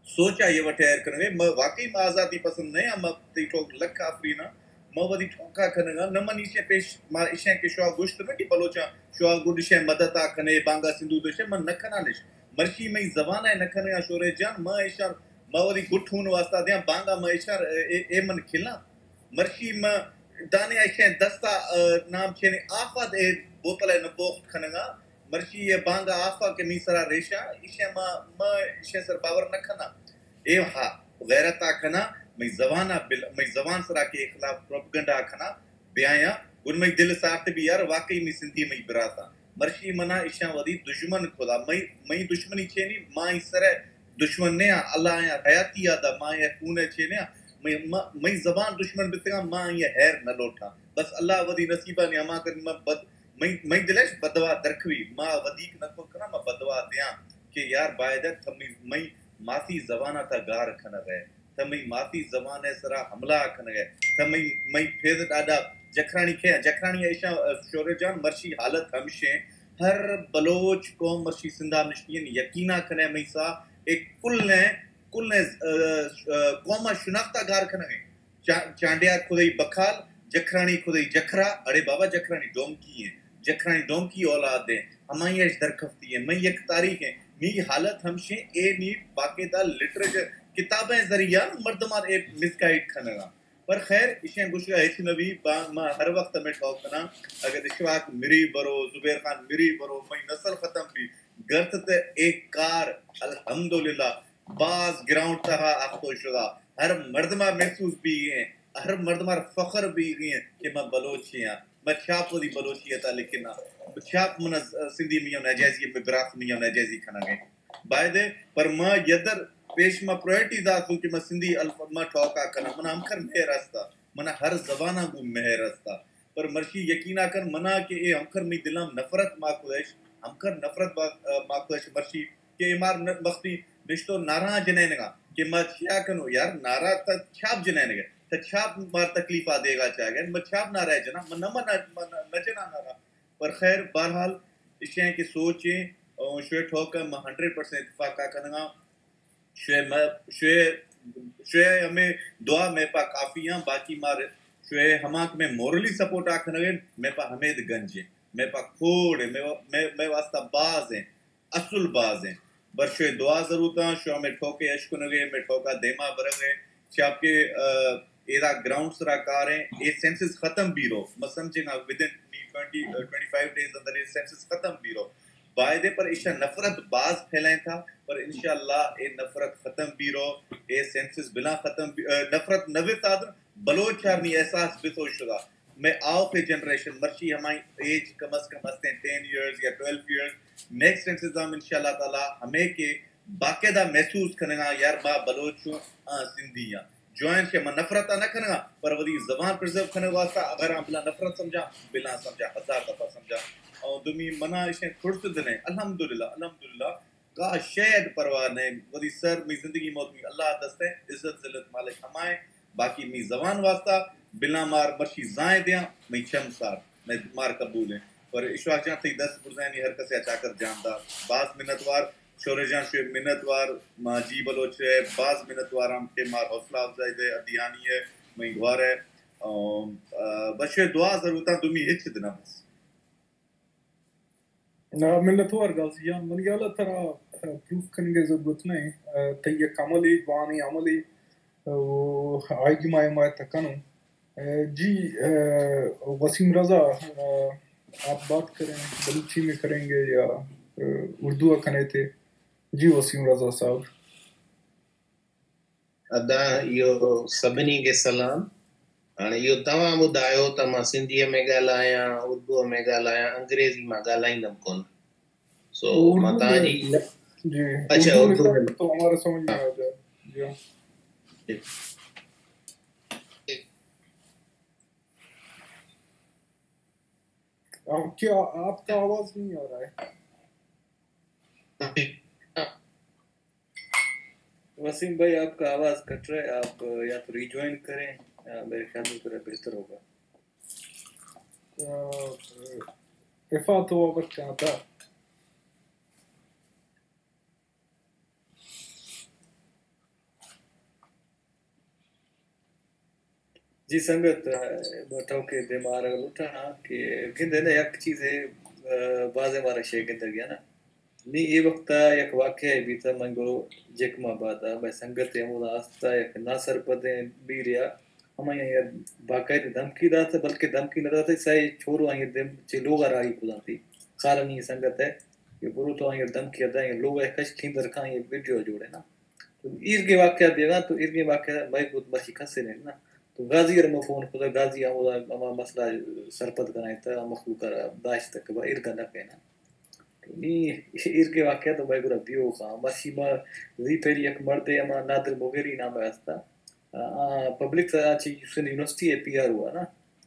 سوچ آئی وٹے ایر کنگے۔ ما واقعی ما آزادی پسند نہ آں، ما تئی ٹھوک لکھ آفرین آں۔ ما ودی ٹھوکا کنگا، نہ من ایشے پیش، ما ایشے کہ شوا گوشت نہ کہ بلوچاں شوا گڈ شے مدد آ کنے، بانگا سندو دشے، من نہ کنانش۔ مرشی مئی زبان ہے نہ کنگا شورے جان، ما ایشاں، ما ودی گٹھون واسطہ دیاں، بانگا ما ایشاں، اے، اے من کھلاں۔ مرشی ما دانے ایشے دستا، آ، نام چینے آفت اے بوتل ہے نہ بوخت کنگا۔ مرشی یہ بانگا آفا کہ می سرا ریشا، ایشے ما، ما ایشے سر باور نہ کھنا۔ اے ہا، غیرت آ کھنا، مئی زبان آ بل-، مئی زبان سرا کے خلاف پروپگنڈا آ کھنا، بیایا، گن مئی دل سارت بھی یار، واقعی می سندھی مئی براتا۔ مرشی منا ایشاں ودی دشمن کھدا، مئی، مئی دشمنی چینی، ما ای سر دشمن نیا، اللہ آیا حیاتی آدا، ما آیا خون چینیا، مئی، ما، مئی زبان دشمن بتگا، ما آیا حیر نہ لوٹا۔ بس اللہ ودی نصیبا نیا ما کر، ما بد مئی، مئی دلش بدوا درکوی، ما ودیک نہ کت کناں، ما بدوا دیاں کہ یار باید ات تہ مئی، مئی ماتی زبان ء تہ گار کنگ ء، تہ مئی ماتی زبان ء سرا حملہ کنگ ء، تہ مئی، مئی پھید ڈاڈا جکھرانی کھے، جکھرانی ایشاں، شورے جان مرشی حالت ہمشیں، ہر بلوچ قوم مرشی سندھ ءَ نشتگیں، یقینا کنے مئی سا اے کلیں، کلیں، آ، آ، قوم ءِ شناخت ءَ گار کنگیں۔ چا-، چانڈیار کھدئی بکھال، جکھرانی کھدئی جکھرا، اڑے بابا جکھرانی ڈومکی ایں، جکھرانی ڈومکی اولاد ایں، ہمائی اش درکھفتی ایں، مئی یک تاریخ ایں، می حالت ہمشیں، اے می باقاعدہ لٹریچر کتابیں ذریعہ مردمان اے مسگائیڈ کنگا۔ پر خیر، ایشیں گوشگا ہچ نہ بی، با-، ما ہر وقت ہمے ٹاک کناں۔ اگر اشفاق مری برو، زبیر خان مری برو، مئی نسل ختم بی۔ گرت تے اے کار الحمدللہ باز گراؤنڈ تہا اختو شدا۔ ہر مردما محسوس بیگیں، ہر مردما فخر بیگیں کہ ما بلوچی ہاں۔ ما چھاپ وتی بلوچی اتا لکھنا۔ چھاپ منا سندھی میاں ناجائزی، مئے براس میاں ناجائزی کنگیں۔ بایدے، پر ما یدر پیش ما پرائرٹی داتوں کہ ما سندھی الف-، ما ٹاک ءَ کناں۔ منا ہمکر مہر ہستا، منا ہر زباناں گوں مہر ہستا۔ پر مرشی یقینا کن منا کہ اے ہمکر مئی دلاں نفرت ما کدش، ہمکر نفرت با-، ما کدش مرشی کہ اے مار ن-، مختی نشتو نعرہ جنینگا کہ ما چیا کنو یار، نعرہ تا چھاپ جنینگے، تا چھاپ مار تکلیفا دیگا چاگے، ما چھاپ نعرہ جنا، ما نہ، ما نہ، ما نہ، نہ جنا نعرہ۔ پر خیر، بہرحال، ایشی کہ سوچیں، او شوئے ٹھوک ءَ من ہنڈریڈ پرسنٹ اتفاق ءَ کنگاں۔ شوئے م-، شوئے، شوئے ہمے دعا مئے پا کافی آں، باقی مار شوئے ہما کہ مئے مورلی سپورٹ ءَ کنگے، مئے پا ہمید گنج ایں، مئے پا کھوڑ ایں، مئے وا-، مئے، مئے واسطہ باز ایں، اصل باز ایں۔ بس شوئے دعا ضرورت آں، شو ہمے ٹھوکے اش کنگے، مئے ٹھوکا دیما برگے، چیاکہ، آ، ایدا گراؤنڈ سرا کاریں، اے سینسز ختم بیرو، ما سمجھیں گا ودن ٹوئنٹی، ٹوئنٹی فائیو ڈیز اندر اے سینسز ختم بیرو۔ بایدے پر ایشا نفرت باز پھیلائیں تھا، پر انشاءاللہ اے نفرت ختم بیرو، اے سینسز بلا ختم بی-، آ، نفرت نویت آدن، بلوچ چارنی احساس بتو شدا۔ مئے آؤکیں جنریشن، مرچی ہمائی ایج کم از کم ہستیں ٹین ایئرز یا ٹویلو ایئرز، نیکسٹ انتظام انشاءاللہ تعالی ہمیں کہ باقاعدہ محسوس کنگا یار ما بلوچ ہوں، آ، سندھی ہاں۔ جوائن کہ من نفرت نہ کنگا، پر وتی زبان پرزرو کنگ واسطہ اگر ہم بلا نفرت سمجھا، بلا سمجھا، ہزار دفعہ سمجھا۔ اور دومی منا اشیں تھوڑ سے دنے، الحمدللہ، الحمدللہ۔ کا شاید پرواہ نہیں، وتی سر می زندگی موت می اللہ دست ہے، عزت ذلت مالک ہمائیں، باقی می زبان واسطہ بلا مار مرشی زائیں دیاں، می چم سار، می مار قبول ہیں۔ پر اشواق جان تئی دست برزائنی ہر کسے چاکر جان دا۔ باز منتوار، شورے جان شوئے منتوار، ما جی بلوچ ہے، باز منتوار ہم کہ مار حوصلہ افزائی دے، ادیانی ہے، می گوار ہے۔ آ، آ، بس شوئے دعا ضرورت ہے، دومی ہچ دنا بس۔ آ، منتوار غازی جان، منی ہیال ءَ ترا، آ، پروف کنگ ءِ ضرورت نہ ایں۔ آ، تئی یک عملے، جوانیں عملے، آ، آئی ما، ما تکنوں۔ آ، جی، آ، وسیم رضا، آ، آپ بات کریں، بلوچی میں کریں گے یا، آ، اردو ءَ کنے تے؟ جی وسیم رضا صاحب۔ ادا ایو سبنی کے سلام۔ ہاں، ایو تمام دایو تما سندھی میں گالایا، اردو میں گالایا، انگریزی ما گالائیں دم کن۔ سو اردو متانی میں، جی، اچھا، اردو اردو میں میں تو ہمارا سمجھ میں آ جائے۔ جی۔ جی۔ آپ کیا، آپ کا آواز نہیں آ رہا ہے۔ وسیم بھائی، آپ کا آواز کٹ رہا ہے، آپ یا تو ریجوائن کریں، یا میرے خیال میں ذرا بہتر ہوگا۔ آ، افا تو وقت کہاں تھا؟ جی سنگت، ٹوکے دیما آرگ لوٹاں کہ گندے نہ یک چیزے، آ، بازیں مارا شے گندگ یا نا۔ نی اے وقت ءَ یک واقعہ بیتہ، من گوں جیکب آباد ءَ مئے سنگتے ہمودا است ءَ یک ناسرپدیں بیرے ءَ ہمائی ءَ باقاعدہ دھمکی داتہ، بلکہ دھمکی نہ داتہ، سئے چورو آئی ءَ دیم چہ لوگ ءَ راہی کتنتی۔ خالنی سنگت ءَ کہ برو تو آئی ءَ دھمکی ءَ دئے، لوگ ءَ کش کھیندر کھاں، اے ویڈیو جوڑے نا۔ تو ایرگیں واقعہ بیگا، تو ایرگیں واقعہ مئے گد مرچی کسے نہ نا۔ تو غازی ءَ را ما فون کتہ، غازی ہمودا ہما مسئلہ سرپد کنائینتہ، مخلوق ءَ را داشتہ کہ با ایرگا نہ کئے نا۔ تو نی ایرگیں واقعہ تو مئے گورا بیوک آں۔ مرچی ما زی پہلی یک مردے ہما نادر مغیری نام ءَ ہستا۔ آ، پبلک سرا چہ سندھ یونیورسٹی ءِ پی آر او ءَ نا۔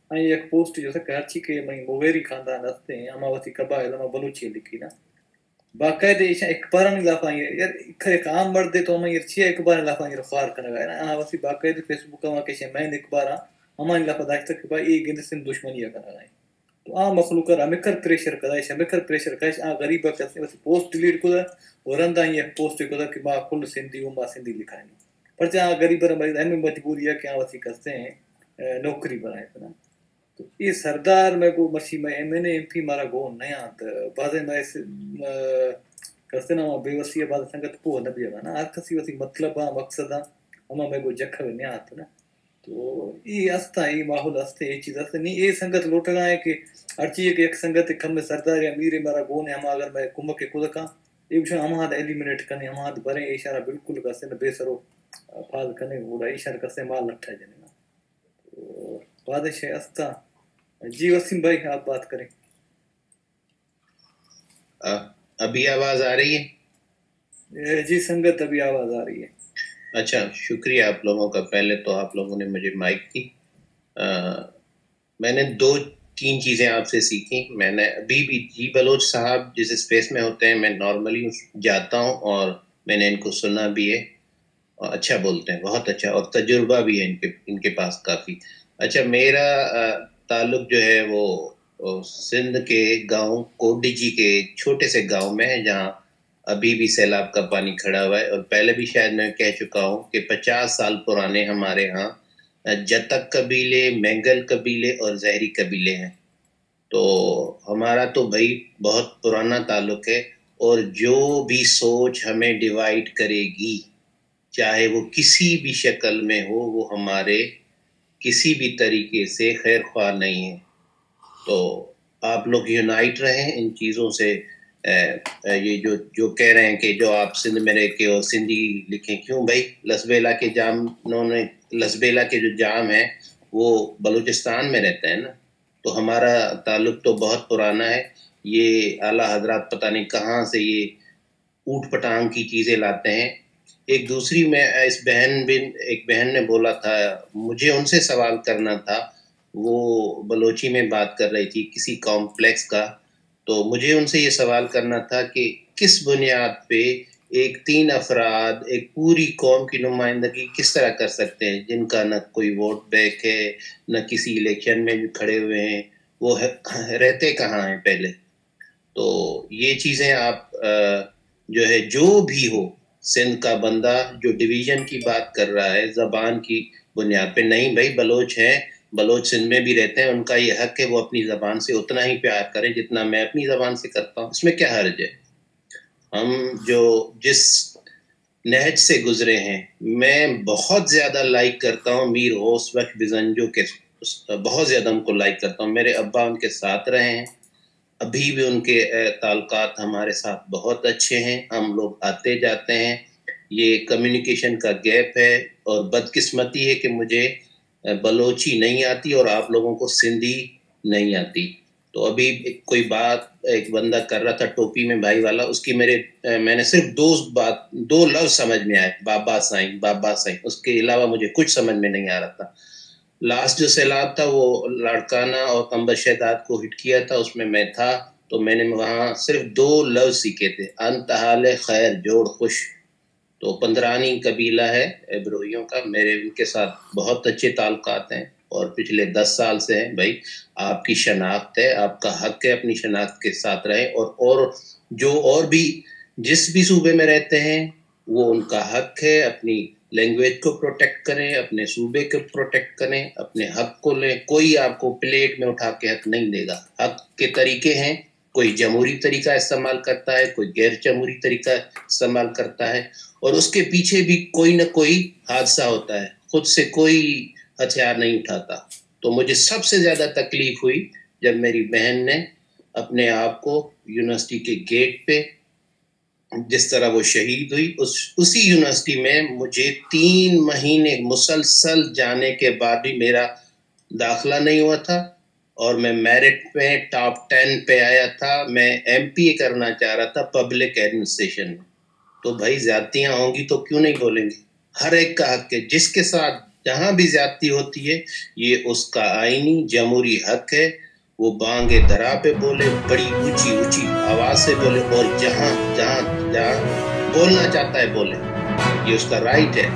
آئی یک پوسٹ جو تک ہرچی کہ مئے مغیری خاندان ہستیں، ہما وتی قبائل ہما بلوچی ءَ لکھی نا۔ باقاعدہ ایشاں اخبارانی لافاں، یار، یک عام مردے تو ہمے یار چیا اخبارانی لافاں یار خوار کنگا ہے نا؟ آ وتی باقاعدہ فیس بک ءَ ہما کہ ایشاں مین اخباراں ہمانی لافا داشتگ کہ بھائی اے گند سندھ دشمنی ءَ کنگا ہیں۔ تو آ مخلوق ءَ را ہمکر پریشر کدا، ایش ہمکر پریشر کش، آ غریب ءَ کس وتی پوسٹ ڈیلیٹ کدا، و رندا آئی ءَ پوسٹ کدا کہ ما کل سندھی و ما سندھی لکھائیں۔ پرچہ آ غریب ءَ را ہمے مجبوری ہے کہ آ وتی کستے ہیں، اے، نوکری بنائے کنا۔ تو اے سردار میں گو مرشی میں ایم این اے، ایم پی مارا گون نہ آنت۔ بازیں میں اس، اے، کستے نا ما بے وسی ہے، باز سنگت پوہ نہ بیگا نا۔ ہر کسی وتی مطلب آ، مقصد آ، ہما میں گو جکھوے نہ آنت نا۔ تو اے استاں، اے ماحول استیں، اے چیز استیں۔ نی اے سنگت لوٹگا ہے کہ ہرچی کہ یک سنگت کم سردار یا میر مارا گون ہے، ہما اگر میں کمک کدکاں، اے گوشاں ہما ہد ایلیمینیٹ کنے، ہما ہد بریں، ایشارا بالکل کسے نہ بے سرو پاد کنے، گڑا ایشار کسے مال لٹھا جنے نا۔ تو بازیں شے استاں۔ جی وسیم بھائی، آپ بات کریں۔ آ، ابھی آواز آ رہی ہے؟ اے، جی سنگت، ابھی آواز آ رہی ہے۔ اچھا، شکریہ آپ لوگوں کا۔ پہلے تو آپ لوگوں نے مجھے مائک دی۔ آ، میں نے دو تین چیزیں آپ سے سیکھی۔ میں نے ابھی بھی، جی بلوچ صاحب جس اسپیس میں ہوتے ہیں، میں نارملی جاتا ہوں اور میں نے ان کو سنا بھی ہے۔ اور اچھا بولتے ہیں، بہت اچھا، اور تجربہ بھی ہے ان کے، ان کے پاس کافی۔ اچھا، میرا، آ، تعلق جو ہے وہ، آ، سندھ کے گاؤں کوڈجی کے ایک چھوٹے سے گاؤں میں ہے، جہاں ابھی بھی سیلاب کا پانی کھڑا ہوا ہے۔ اور پہلے بھی شاید میں کہہ چکا ہوں کہ پچاس سال پرانے ہمارے ہاں، آ، جتک قبیلے، مینگل قبیلے اور زہری قبیلے ہیں۔ تو ہمارا تو بھائی بہت پرانا تعلق ہے، اور جو بھی سوچ ہمیں ڈیوائیڈ کرے گی، چاہے وہ کسی بھی شکل میں ہو، وہ ہمارے کسی بھی طریقے سے خیر خواہ نہیں ہے۔ تو آپ لوگ یونائٹ رہیں ان چیزوں سے۔ اے، اے، یہ جو، جو کہہ رہے ہیں کہ جو آپ سندھ میں رہ کے اور سندھی لکھیں، کیوں بھائی؟ لسبیلہ کے جام، انہوں نے، لسبیلہ کے جو جام ہیں، وہ بلوچستان میں رہتے ہیں نا۔ تو ہمارا تعلق تو بہت پرانا ہے۔ یہ اعلیٰ حضرات پتہ نہیں کہاں سے یہ اوٹ پٹانگ کی چیزیں لاتے ہیں۔ ایک دوسری میں اس بہن بن، ایک بہن نے بولا تھا، مجھے ان سے سوال کرنا تھا، وہ بلوچی میں بات کر رہی تھی کسی کمپلیکس کا، تو مجھے ان سے یہ سوال کرنا تھا کہ کس بنیاد پہ ایک تین افراد ایک پوری قوم کی نمائندگی کس طرح کر سکتے ہیں، جن کا نہ کوئی ووٹ بینک ہے، نہ کسی الیکشن میں کھڑے ہوئے ہیں، وہ ہے، رہتے کہاں ہیں پہلے؟ تو یہ چیزیں آپ، آ، جو ہے، جو بھی ہو، سندھ کا بندہ جو ڈویژن کی بات کر رہا ہے زبان کی بنیاد پہ، نہیں بھائی، بلوچ ہیں، بلوچ سندھ میں بھی رہتے ہیں، ان کا یہ حق ہے وہ اپنی زبان سے اتنا ہی پیار کریں جتنا میں اپنی زبان سے کرتا ہوں، اس میں کیا حرج ہے؟ ہم جو جس نہج سے گزرے ہیں، میں بہت زیادہ لائک کرتا ہوں میر غوث بخش بزنجو کے، بہت زیادہ ان کو لائک کرتا ہوں، میرے ابا ان کے ساتھ رہے ہیں، ابھی بھی ان کے، اے، تعلقات ہمارے ساتھ بہت اچھے ہیں، ہم لوگ آتے جاتے ہیں۔ یہ کمیونیکیشن کا گیپ ہے اور بدقسمتی ہے کہ مجھے، اے، بلوچی نہیں آتی اور آپ لوگوں کو سندھی نہیں آتی۔ تو ابھی ایک، کوئی بات ایک بندہ کر رہا تھا ٹوپی میں بھائی والا، اس کی میرے، اے، میں نے صرف دو بات، دو لفظ سمجھ میں آئے، بابا سائیں، بابا سائیں، اس کے علاوہ مجھے کچھ سمجھ میں نہیں آ رہا تھا۔ لاسٹ جو سیلاب تھا، وہ لاڑکانہ اور قمبر شہداد کو ہٹ کیا تھا، اس میں میں تھا، تو میں نے وہاں صرف دو لفظ سیکھے تھے، انت حال خیر، جوڑ خوش۔ تو پندرانی قبیلہ ہے بروہیوں کا، میرے ان کے ساتھ بہت اچھے تعلقات ہیں اور پچھلے دس سال سے ہیں۔ بھائی، آپ کی شناخت ہے، آپ کا حق ہے اپنی شناخت کے ساتھ رہیں، اور، اور جو اور بھی، جس بھی صوبے میں رہتے ہیں، وہ ان کا حق ہے، اپنی لینگویج کو پروٹیکٹ کریں، اپنے صوبے کو پروٹیکٹ کریں، اپنے حق کو لیں۔ کوئی آپ کو پلیٹ میں اٹھا کے حق نہیں دے گا۔ حق کے طریقے ہیں، کوئی جمہوری طریقہ استعمال کرتا ہے، کوئی غیر جمہوری طریقہ استعمال کرتا ہے، اور اس کے پیچھے بھی کوئی نہ کوئی حادثہ ہوتا ہے، خود سے کوئی ہتھیار نہیں اٹھاتا۔ تو مجھے سب سے زیادہ تکلیف ہوئی جب میری بہن نے اپنے آپ کو یونیورسٹی کے گیٹ پہ جس طرح وہ شہید ہوئی، اس، اسی یونیورسٹی میں مجھے تین مہینے مسلسل جانے کے بعد بھی میرا داخلہ نہیں ہوا تھا، اور میں میرٹ میں ٹاپ ٹین پہ آیا تھا۔ میں ایم پی اے کرنا چاہ رہا تھا پبلک ایڈمنسٹریشن میں۔ تو بھائی، زیادتیاں ہوں گی تو کیوں نہیں بولیں گے؟ ہر ایک کا حق ہے، جس کے ساتھ جہاں بھی زیادتی ہوتی ہے، یہ اس کا آئینی جمہوری حق ہے۔ وہ بانگ درا پہ بولے، بڑی اونچی اونچی آواز سے بولے، اور جہاں جہاں جہاں بولنا چاہتا ہے بولے، یہ اس کا رائٹ ہے۔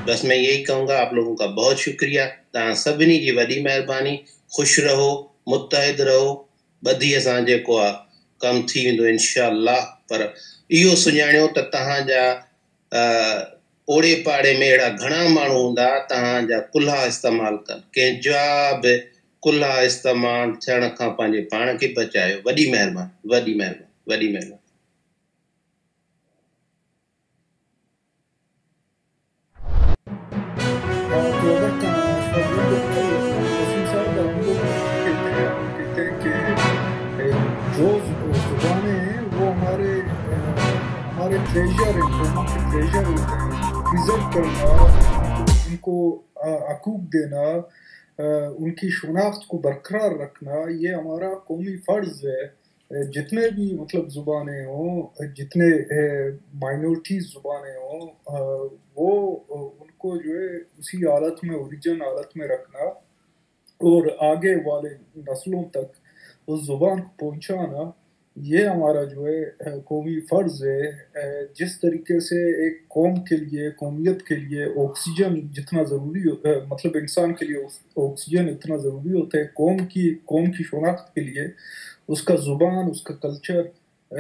بس میں یہی کہوں گا، آپ لوگوں کا بہت شکریہ۔ تاں سبنی جی وڈی مہربانی، خوش رہو، متحد رهو، ٻڌي اسان جيڪو آهي ڪم ٿي ويندو انشاءالله. پر اهو سڃاڻيو ته توهان جا، ا، اوڙي پاڙي ۾ اهڙا گهڻا ماڻهو هوندا، توهان جا ڪلها استعمال ڪن. ڪنهن جا به ڪلها استعمال ٿيڻ کان پنهنجي پاڻ کي بچايو. وڏي مهرباني، وڏي مهرباني، وڏي مهرباني. کہتے ہیں کہ جو زبانیں ہیں، وہ ہمارے، ہمارے ٹریجر ہیں، قوموں کے ٹریجر ہوتے ہیں. پریزرو کرنا، ان کو، آ، حقوق دینا، آ، ان کی شناخت کو برقرار رکھنا، یہ ہمارا قومی فرض ہے. جتنے بھی، مطلب، زبانیں ہوں، جتنے، اے، مائنورٹیز زبانیں ہوں، آ، وہ، آ، ان کو جو ہے اسی حالت میں، اوریجن حالت میں رکھنا اور آگے والے نسلوں تک اس زبان کو پہنچانا، یہ ہمارا جو ہے، آ، قومی فرض ہے. آ، جس طریقے سے ایک قوم کے لیے، قومیت کے لیے آکسیجن جتنا ضروری ہو-، آ، مطلب، انسان کے لیے آکسیجن اتنا ضروری ہوتا ہے، قوم کی، قوم کی شناخت کے لیے اس کا زبان، اس کا کلچر، آ،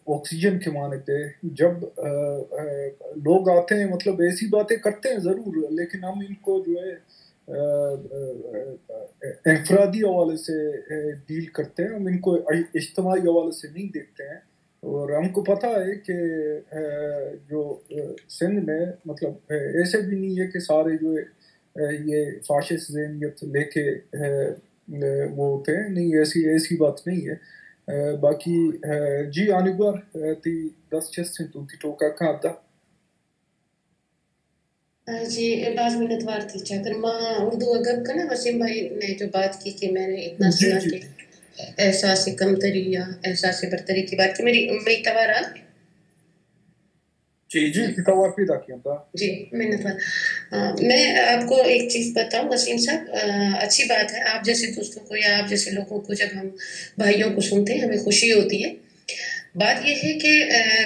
آکسیجن کے معنی پہ. جب، آ، آ، لوگ آتے ہیں، مطلب، ایسی باتیں کرتے ہیں ضرور، لیکن ہم ان کو جو ہے، آ، آ، آ، انفرادی حوالے سے، آ، ڈیل کرتے ہیں، ہم ان کو اج-، اجتماعی حوالے سے نہیں دیکھتے ہیں. اور ہم کو پتہ ہے کہ، آ، جو، آ، سندھ میں، مطلب، آ، ایسے بھی نہیں ہے کہ سارے جو ہے، آ، یہ فاشسٹ ذہنیت لے کے، آ، آ، وہ ہوتے ہیں. نہیں، ایسی، ایسی بات نہیں ہے. آ، باقی، آ، جی، آنگور، آ، تئی دست چست انت، تئی ٹوکا کاں دا. آ، جی، باز منتوار تئی چاکر. ما اردو ءَ گپ کناں، وسیم بھائی نے جو بات کی کہ میں نے اتنا جی، سنا جی. کہ احساس کمتری یا احساس برتری کی بات کی، میری، میری توار آ جی، جی، جی. توار پیدا کیا تھا. جی، منتوار. آ، میں آپ کو ایک چیز بتاؤں وسیم صاحب، آ، اچھی بات ہے، آپ جیسے دوستوں کو یا آپ جیسے لوگوں کو جب ہم بھائیوں کو سنتے ہیں، ہمیں خوشی ہوتی ہے. بات یہ ہے کہ، آ،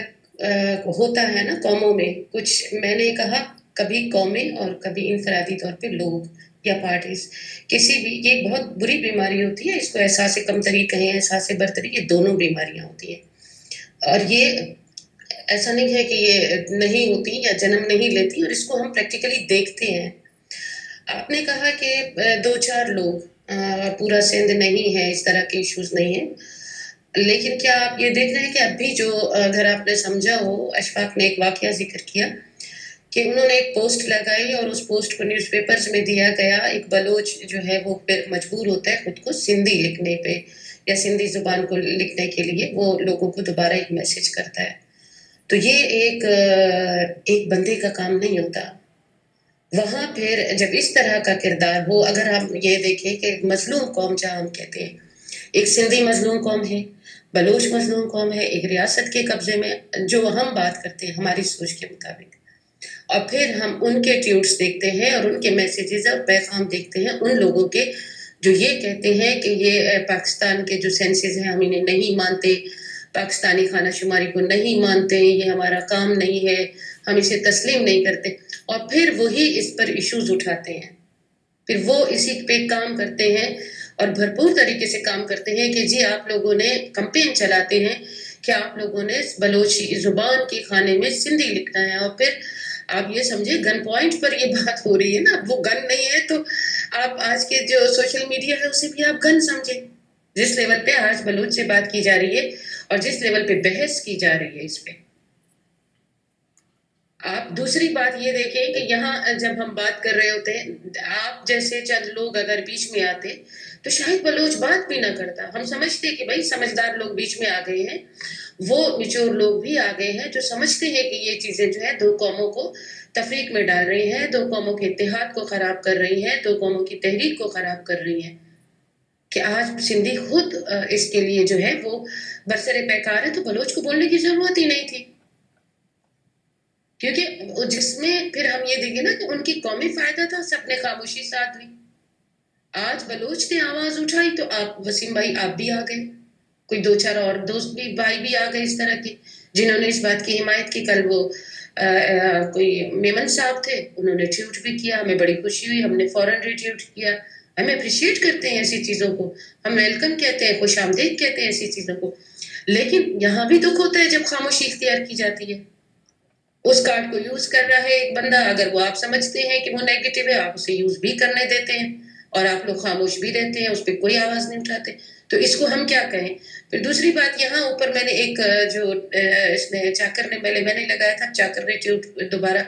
آ، ہوتا ہے نا قوموں میں کچھ، میں نے کہا، کبھی قومیں اور کبھی انفرادی طور پہ لوگ یا پارٹیز، کسی بھی، یہ ایک بہت بری بیماری ہوتی ہے، اس کو احساس کمتری کہیں، احساس برتری، یہ دونوں بیماریاں ہوتی ہیں. اور یہ ایسا نہیں ہے کہ یہ نہیں ہوتی یا جنم نہیں لیتی، اور اس کو ہم پریکٹیکلی دیکھتے ہیں. آپ نے کہا کہ، آ، دو چار لوگ، آ، پورا سندھ نہیں ہے، اس طرح کے ایشوز نہیں ہیں، لیکن کیا آپ یہ دیکھ رہے ہیں کہ اب بھی جو، آ، اگر آپ نے سمجھا ہو، اشفاق نے ایک واقعہ ذکر کیا کہ انہوں نے ایک پوسٹ لگائی اور اس پوسٹ کو نیوز پیپرز میں دیا گیا، ایک بلوچ جو ہے وہ پھر مجبور ہوتا ہے خود کو سندھی لکھنے پہ یا سندھی زبان کو لکھنے کے لیے، وہ لوگوں کو دوبارہ ایک میسج کرتا ہے. تو یہ ایک، آ، ایک بندے کا کام نہیں ہوتا. وہاں پھر جب اس طرح کا کردار ہو، اگر ہم یہ دیکھیں کہ مظلوم قوم جہاں ہم کہتے ہیں، ایک سندھی مظلوم قوم ہے، بلوچ مظلوم قوم ہے، ایک ریاست کے قبضے میں، جو ہم بات کرتے ہیں ہماری سوچ کے مطابق، اور پھر ہم ان کے ٹویٹس دیکھتے ہیں اور ان کے میسیجز اور پیغام دیکھتے ہیں ان لوگوں کے جو یہ کہتے ہیں کہ یہ، اے، پاکستان کے جو سینسز ہیں ہم انہیں نہیں مانتے، پاکستانی خانہ شماری کو نہیں مانتے، یہ ہمارا کام نہیں ہے، ہم اسے تسلیم نہیں کرتے، اور پھر وہی اس پر ایشوز اٹھاتے ہیں، پھر وہ اسی پہ کام کرتے ہیں اور بھرپور طریقے سے کام کرتے ہیں کہ جی آپ لوگوں نے کمپین چلاتے ہیں کہ آپ لوگوں نے بلوچی زبان کے خانے میں سندھی لکھنا ہے، اور پھر آپ یہ سمجھے گن پوائنٹ پر یہ بات ہو رہی ہے نا، وہ گن نہیں ہے تو آپ آج کے جو سوشل میڈیا ہے اسے بھی آپ گن سمجھیں، جس لیول پہ آج بلوچ سے بات کی جا رہی ہے اور جس لیول پہ بحث کی جا رہی ہے اس پہ. آپ دوسری بات یہ دیکھیں کہ یہاں جب ہم بات کر رہے ہوتے ہیں، آپ جیسے چند لوگ اگر بیچ میں آتے تو شاید بلوچ بات بھی نہ کرتا. ہم سمجھتے کہ بھائی سمجھدار لوگ بیچ میں آ گئے ہیں، وہ میچور لوگ بھی آ گئے ہیں جو سمجھتے ہیں کہ یہ چیزیں جو ہے دو قوموں کو تفریق میں ڈال رہی ہیں، دو قوموں کے اتحاد کو خراب کر رہی ہیں، دو قوموں کی تحریک کو خراب کر رہی ہیں. کہ آج سندھی خود، آ، اس کے لیے جو ہے وہ برسر پیکار ہے، تو بلوچ کو بولنے کی ضرورت ہی نہیں تھی. کیونکہ وہ جس میں پھر ہم یہ دیکھیں نا کہ ان کی قومی فائدہ تھا، سب نے خاموشی ساتھ لی. آج بلوچ نے آواز اٹھائی تو آپ، وسیم بھائی، آپ بھی آ گئے، کوئی دو چار اور دوست بھی، بھائی بھی آ گئے اس طرح کے، جنہوں نے اس بات کی حمایت کی. کل وہ، آ، آ، کوئی میمن صاحب تھے، انہوں نے ٹویٹ بھی کیا، ہمیں بڑی خوشی ہوئی، ہم نے فوراً ریٹویٹ کیا. ہم اپریشیٹ کرتے ہیں ایسی چیزوں کو، ہم ویلکم کہتے ہیں، خوش آمدید کہتے ہیں ایسی چیزوں کو، لیکن یہاں بھی دکھ ہوتا ہے جب خاموشی اختیار کی جاتی ہے۔ اس کارڈ کو یوز کر رہا ہے ایک بندہ، اگر وہ آپ سمجھتے ہیں کہ وہ نیگیٹو ہے، آپ اسے یوز بھی کرنے دیتے ہیں اور آپ لوگ خاموش بھی رہتے ہیں، اس پہ کوئی آواز نہیں اٹھاتے۔ تو اس کو ہم کیا کہیں؟ پھر دوسری بات، یہاں اوپر میں نے ایک، جو اس نے چاکر نے، پہلے میں نے لگایا تھا، چاکر نے ٹویٹ دوبارہ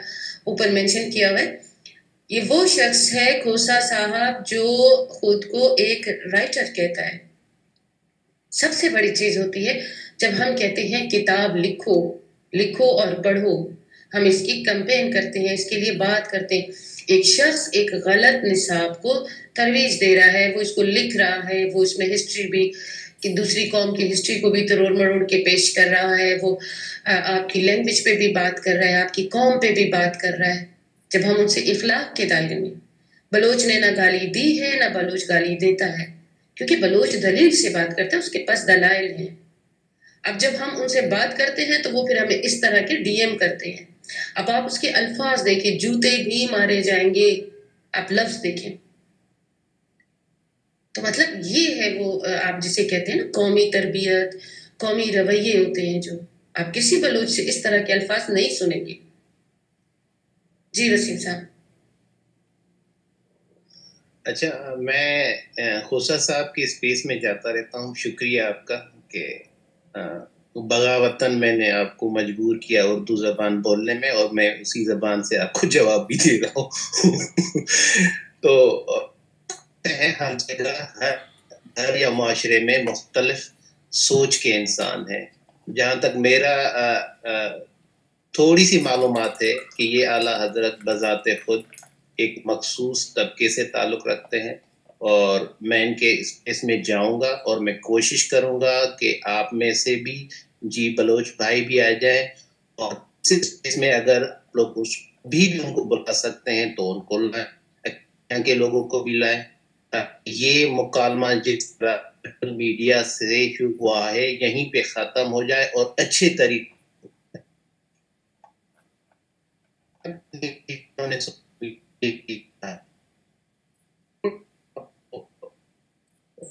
اوپر مینشن کیا ہوا ہے، یہ وہ شخص ہے، کھوسہ صاحب، جو خود کو ایک رائٹر کہتا ہے۔ سب سے بڑی چیز ہوتی ہے جب ہم کہتے ہیں کتاب لکھو، لکھو اور پڑھو۔ ہم اس کی کمپین کرتے ہیں، اس کے لیے بات کرتے ہیں۔ ایک شخص ایک غلط نصاب کو ترویج دے رہا ہے، وہ اس کو لکھ رہا ہے، وہ اس میں ہسٹری بھی، کہ دوسری قوم کی ہسٹری کو بھی تروڑ مروڑ کے پیش کر رہا ہے، وہ آپ کی لینگویج پہ بھی بات کر رہا ہے، آپ کی قوم پہ بھی بات کر رہا ہے۔ جب ہم ان سے افلاک کے دائرے میں، بلوچ نے نہ گالی دی ہے، نہ بلوچ گالی دیتا ہے، کیونکہ بلوچ دلیل سے بات کرتا ہے، اس کے پاس دلائل ہیں۔ اب جب ہم ان سے بات کرتے ہیں تو وہ پھر ہمیں اس طرح کے ڈی ایم کرتے ہیں۔ اب آپ اس کے الفاظ دیکھیں، جوتے بھی مارے جائیں گے، آپ لفظ دیکھیں۔ تو مطلب یہ ہے وہ، آپ جسے کہتے ہیں نا قومی تربیت، قومی رویے ہوتے ہیں جو، آپ کسی بلوچ سے اس طرح کے الفاظ نہیں سنیں گے۔ جی وسیم صاحب۔ اچھا، میں کھوسہ صاحب کے اسپیس میں جاتا رہتا ہوں، شکریہ آپ کا کہ بغاوتاً میں نے آپ کو مجبور کیا اردو زبان بولنے میں، اور میں اسی زبان سے آپ کو جواب بھی دے رہا ہوں۔ تو ہر جگہ، ہر گھر یا معاشرے میں مختلف سوچ کے انسان ہیں۔ جہاں تک میرا تھوڑی سی معلومات ہے کہ یہ اعلیٰ حضرت بذات خود ایک مخصوص طبقے سے تعلق رکھتے ہیں، اور میں ان کے اسپیس میں جاؤں گا اور میں کوشش کروں گا کہ آپ میں سے بھی جی بلوچ بھائی بھی آ جائیں، اور اس اسپیس میں اگر آپ لوگ اس بھی بھی ان کو بلا سکتے ہیں تو ان کو لائیں، یہاں کے لوگوں کو بھی لائیں، تاکہ یہ مکالمہ جس طرح سوشل میڈیا سے شروع ہوا ہے یہیں پہ ختم ہو جائے اور اچھے طریقے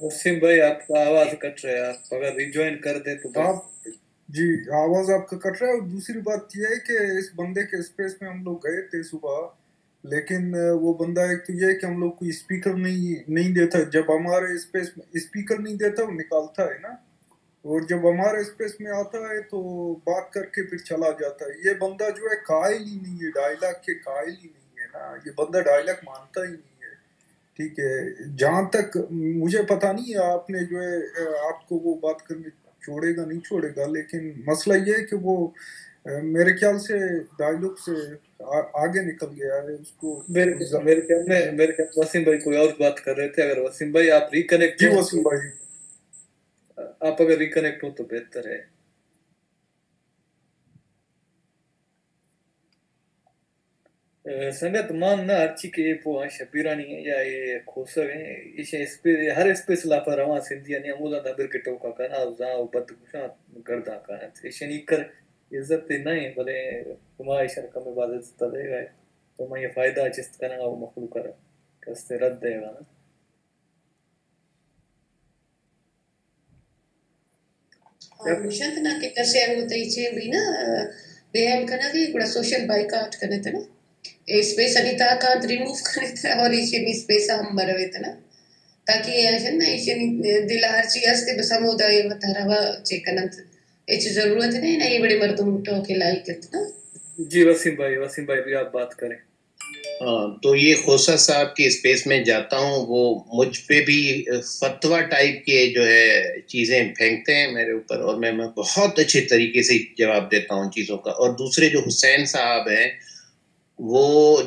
وسیم بھائی، آپ کا آواز کٹ رہا ہے، آپ اگر ریجوائن کر دیں تو بہتر۔ جی، آواز آپ کا کٹ رہا ہے، اور دوسری بات یہ ہے کہ اس بندے کے اسپیس میں ہم لوگ گئے تھے صبح، لیکن وہ بندہ ایک تو یہ ہے کہ ہم لوگ کو اسپیکر نہیں نہیں دیتا، جب ہمارے اسپیس اسپیکر نہیں دیتا وہ نکالتا ہے نا، اور جب ہمارے اسپیس میں آتا ہے تو بات کر کے پھر چلا جاتا ہے۔ یہ بندہ جو ہے قائل ہی نہیں ہے، ڈائیلاگ کے قائل ہی نہیں ہے نا، یہ بندہ ڈائیلاگ مانتا ہی نہیں ہے۔ ٹھیک ہے، جہاں تک مجھے پتا نہیں ہے آپ نے جو ہے آپ کو وہ بات کرنے چھوڑے گا نہیں چھوڑے گا، لیکن مسئلہ یہ ہے کہ وہ میرے خیال سے ڈائیلاگ سے آگے نکل گیا ہے اس کو۔ میرے خیال میں میرے خیال وسیم بھائی کوئی اور بات کر رہے تھے، اگر وسیم بھائی آپ ریکنیکٹ جی وسیم بھائی آپ اگر ریکنیکٹ ہو تو بہتر ہے۔ سنگت مان نہ ہرچی کہ اے پوہاں شپیرانی ہیں یا اے کھوسگ ہیں، ایشاں اسپیس، ہر اسپیس لاپا رواں سندھیانی ہموداں داں برکٹوکا کنا و زاں و بد گوشاں گرداں کاینت۔ ایشانی کر عزت نہ ہیں، بلے شما ایشاں کمے باز عزت دیگا، تو من یہ فائدہ چست کنگا و مخلوق کستے رد دیگا نا۔ گوشنت نا کہ کسے انگو تئی چے بی نا، بے اہم کنگ ء گڑا سوشل بائیکاٹ کنیت نا، اے اسپیس انی تہا کانت ریموو کنیت نا، اور ایشی انی اسپیس ء ہم مرویت نا، تاکہ اے اشن نا ایشی انی دل ء ہرچی است بس ہمودا اے وت ہروا چے کننت، ہچ ضرورت نہ نا اے وڑے مردم ٹوکے لائک انت نا۔ جی وسیم بھائی، وسیم بھائی بھی آپ بات کریں۔ تو یہ خوسہ صاحب کے اسپیس میں جاتا ہوں، وہ مجھ پہ بھی فتویٰ ٹائپ کے جو ہے چیزیں پھینکتے ہیں میرے اوپر، اور میں میں بہت اچھے طریقے سے جواب دیتا ہوں چیزوں کا۔ اور دوسرے جو حسین صاحب ہیں، وہ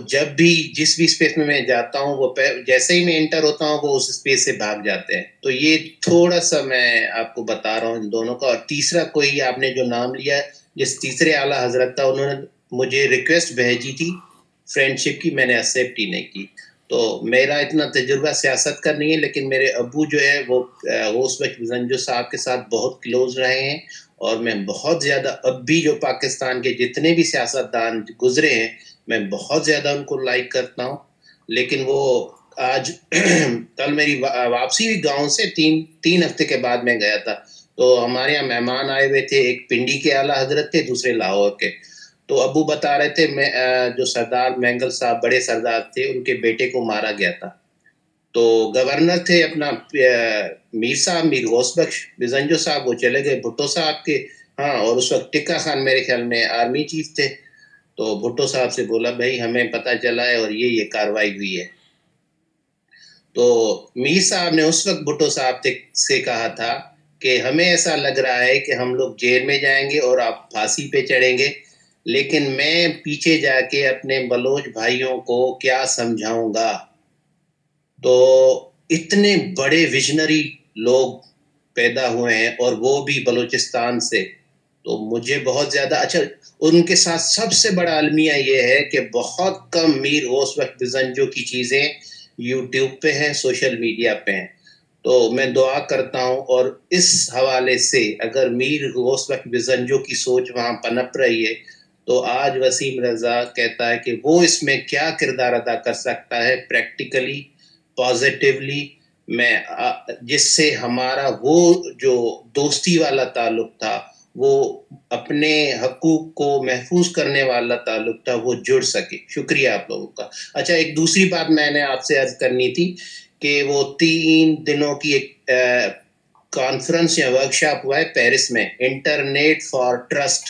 جب بھی جس بھی اسپیس میں میں جاتا ہوں، وہ پہ- جیسے ہی میں انٹر ہوتا ہوں، وہ اس اسپیس سے بھاگ جاتے ہیں۔ تو یہ تھوڑا سا میں آپ کو بتا رہا ہوں ان دونوں کا۔ اور تیسرا کوئی آپ نے جو نام لیا، جس تیسرے اعلیٰ حضرت کا، انہوں نے مجھے ریکویسٹ بھیجی تھی فرینڈشپ کی، میں نے ایکسیپٹ ہی نہیں کی۔ تو میرا اتنا تجربہ سیاست کا نہیں ہے، لیکن میرے ابو جو ہے وہ غوث بخش بزنجو صاحب کے ساتھ بہت کلوز رہے ہیں، اور میں بہت زیادہ، اب بھی جو پاکستان کے جتنے بھی سیاست دان گزرے ہیں، میں بہت زیادہ ان کو لائک کرتا ہوں۔ لیکن وہ آج کل میری وا- واپسی ہوئی گاؤں سے، تین تین ہفتے کے بعد میں گیا تھا۔ تو ہمارے یہاں مہمان آئے ہوئے تھے، ایک پنڈی کے اعلیٰ حضرت تھے، دوسرے لاہور کے۔ تو ابو بتا رہے تھے، میں آ، جو سردار مینگل صاحب بڑے سردار تھے، ان کے بیٹے کو مارا گیا تھا۔ تو گورنر تھے اپنا آ، میر صاحب، میر غوث بخش بزنجو صاحب، وہ چلے گئے بھٹو صاحب کے ہاں، اور اس وقت ٹکا خان میرے خیال میں آرمی چیف تھے۔ تو بھٹو صاحب سے بولا، بھائی، ہمیں پتہ چلا ہے اور یہ یہ کاروائی ہوئی ہے۔ تو میر صاحب نے اس وقت بھٹو صاحب تے- سے کہا تھا کہ ہمیں ایسا لگ رہا ہے کہ ہم لوگ جیل میں جائیں گے اور آپ پھانسی پہ چڑھیں گے، لیکن میں پیچھے جا کے اپنے بلوچ بھائیوں کو کیا سمجھاؤں گا؟ تو اتنے بڑے ویژنری لوگ پیدا ہوئے ہیں، اور وہ بھی بلوچستان سے۔ تو مجھے بہت زیادہ اچھا، ان کے ساتھ سب سے بڑا المیہ یہ ہے کہ بہت کم میر غوث بخش بزنجو کی چیزیں یوٹیوب پہ ہیں، سوشل میڈیا پہ ہیں۔ تو میں دعا کرتا ہوں، اور اس حوالے سے اگر میر غوث بخش بزنجو کی سوچ وہاں پنپ رہی ہے، تو آج وسیم رضا کہتا ہے کہ وہ اس میں کیا کردار ادا کر سکتا ہے پریکٹیکلی، پازیٹیولی، میں آ- جس سے ہمارا وہ جو دوستی والا تعلق تھا، وہ اپنے حقوق کو محفوظ کرنے والا تعلق تھا، وہ جڑ سکے۔ شکریہ آپ لوگوں کا۔ اچھا، ایک دوسری بات میں نے آپ سے عرض کرنی تھی کہ وہ تین دنوں کی ایک آ، کانفرنس یا ورکشاپ ہوا ہے پیرس میں، انٹرنیٹ فار ٹرسٹ،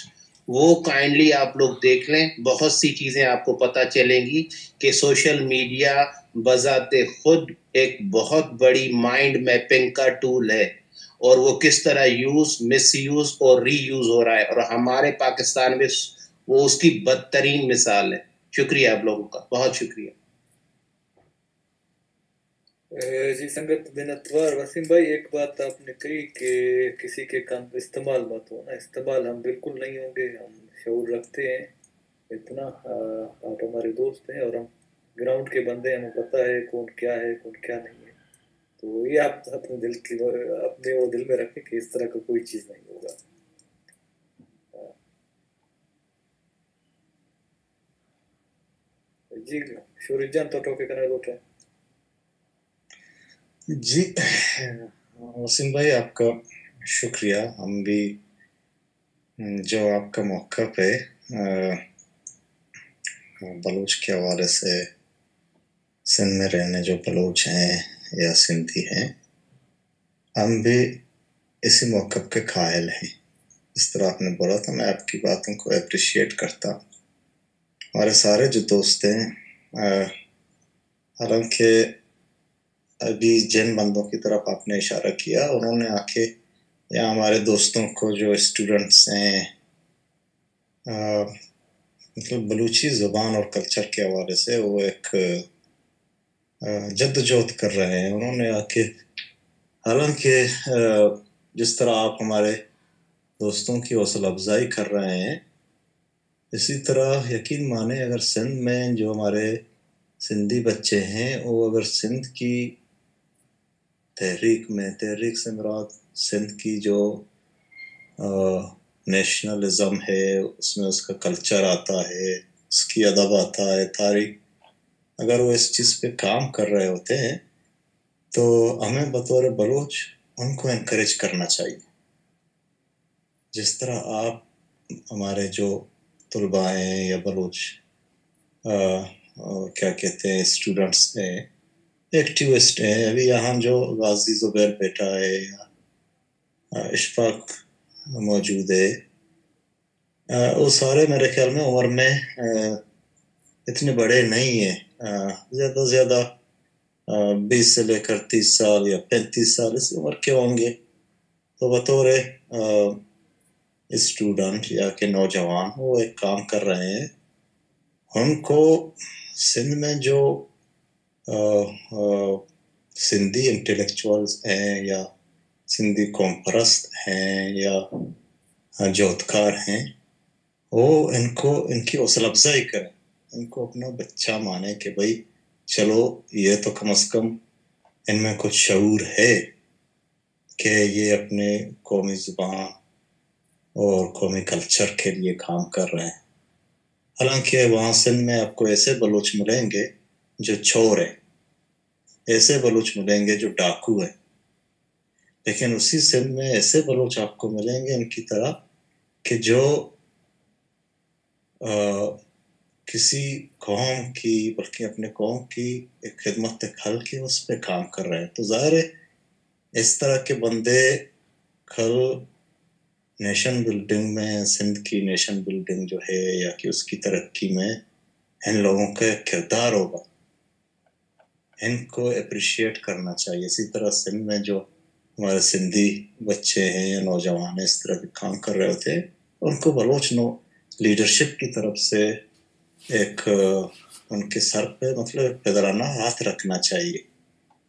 وہ کائنڈلی آپ لوگ دیکھ لیں۔ بہت سی چیزیں آپ کو پتہ چلیں گی کہ سوشل میڈیا بذات خود ایک بہت بڑی مائنڈ میپنگ کا ٹول ہے، اور وہ کس طرح یوز، مس یوز اور ری یوز ہو رہا ہے، اور ہمارے پاکستان میں وہ اس کی بدترین مثال ہے۔ شکریہ آپ لوگوں کا، بہت شکریہ۔ اے، جی سنگت منتوار۔ وسیم بھائی، ایک بات آپ نے کہی کہ کسی کے کام استعمال مت ہونا، استعمال ہم بالکل نہیں ہوں گے، ہم شعور رکھتے ہیں اتنا۔ آ، آپ ہمارے دوست ہیں اور ہم گراؤنڈ کے بندے ہیں، ہمیں پتہ ہے کون کیا ہے، کون کیا نہیں ہے۔ تو یہ آپ اپنے دل کی، اپنے وہ دل میں رکھیں کہ اس طرح کا کوئی چیز نہیں ہوگا۔ جی، شورج جان، تو ٹوکے کنگ لوٹ ئے۔ جی، وسیم بھائی، آپ کا شکریہ۔ ہم بھی جو آپ کا موقف ہے، آ، بلوچ کے حوالے سے، سندھ میں رہنے جو بلوچ ہیں یا سندھی ہیں، ہم بھی اسی موقف کے قائل ہیں۔ اس طرح آپ نے بولا تھا، میں آپ کی باتوں کو اپریشیٹ کرتا ہوں۔ ہمارے سارے جو دوست ہیں، آ، حالانکہ ابھی جن بندوں کی طرف آپ نے اشارہ کیا، انہوں نے آ کے یا ہمارے دوستوں کو جو اسٹوڈنٹس ہیں، آ، مطلب بلوچی زبان اور کلچر کے حوالے سے وہ ایک، آ، جدوجہد کر رہے ہیں۔ انہوں نے آ کے، حالانکہ، آ، جس طرح آپ ہمارے دوستوں کی حوصلہ افزائی کر رہے ہیں، اسی طرح یقین مانیں، اگر سندھ میں جو ہمارے سندھی بچے ہیں، وہ اگر سندھ کی تحریک میں، تحریک سے مراد سندھ کی جو، آ، نیشنلزم ہے، اس میں اس کا کلچر آتا ہے، اس کی ادب آتا ہے، تاریخ، اگر وہ اس چیز پہ کام کر رہے ہوتے ہیں تو ہمیں بطور بلوچ ان کو انکریج کرنا چاہیے۔ جس طرح آپ ہمارے جو طلباء ہیں یا بلوچ، آ، آ، کیا کہتے ہیں، اسٹوڈنٹس ہیں، ایکٹیوسٹ ہیں، ابھی یہاں جو غازی زبیر بیٹھا ہے یا، آ، اشفاق موجود ہے، آ، وہ سارے میرے خیال میں عمر میں، آ، اتنے بڑے نہیں ہیں، آ، زیادہ سے زیادہ، آ، بیس سے لے کر تیس سال یا پینتیس سال اس عمر کے ہوں گے۔ تو بطور، آ، اسٹوڈنٹ یا کہ نوجوان وہ ایک کام کر رہے ہیں، ان کو سندھ میں جو، آ، آ، سندھی انٹلیکچوئلز ہیں یا سندھی قوم پرست ہیں یا، آ، جہدکار ہیں، وہ ان کو، ان کی حوصلہ افزائی کریں، ان کو اپنا بچہ مانیں کہ بھائی چلو، یہ تو کم از کم ان میں کچھ شعور ہے کہ یہ اپنے قومی زبان اور قومی کلچر کے لیے کام کر رہے ہیں۔ حالانکہ وہاں سندھ میں آپ کو ایسے بلوچ ملیں گے جو چور ہیں، ایسے بلوچ ملیں گے جو ڈاکو ہیں، لیکن اسی سندھ میں ایسے بلوچ آپ کو ملیں گے ان کی طرح کہ جو، آ، کسی قوم کی، بلکہ اپنے قوم کی ایک خدمت، ایک حل کی اس پہ کام کر رہے ہیں۔ تو ظاہر ہے اس طرح کے بندے کل نیشن بلڈنگ میں، سندھ کی نیشن بلڈنگ جو ہے یا کہ اس کی ترقی میں ان لوگوں کا کردار ہوگا، ان کو اپریشیٹ کرنا چاہیے۔ اسی طرح سندھ میں جو ہمارے سندھی بچے ہیں یا نوجوان ہیں، اس طرح کے کام کر رہے ہوتے ہیں، ان کو بلوچ نو لیڈرشپ کی طرف سے ایک، آ، ان کے سر پہ، مطلب، پدرانہ ہاتھ رکھنا چاہیے۔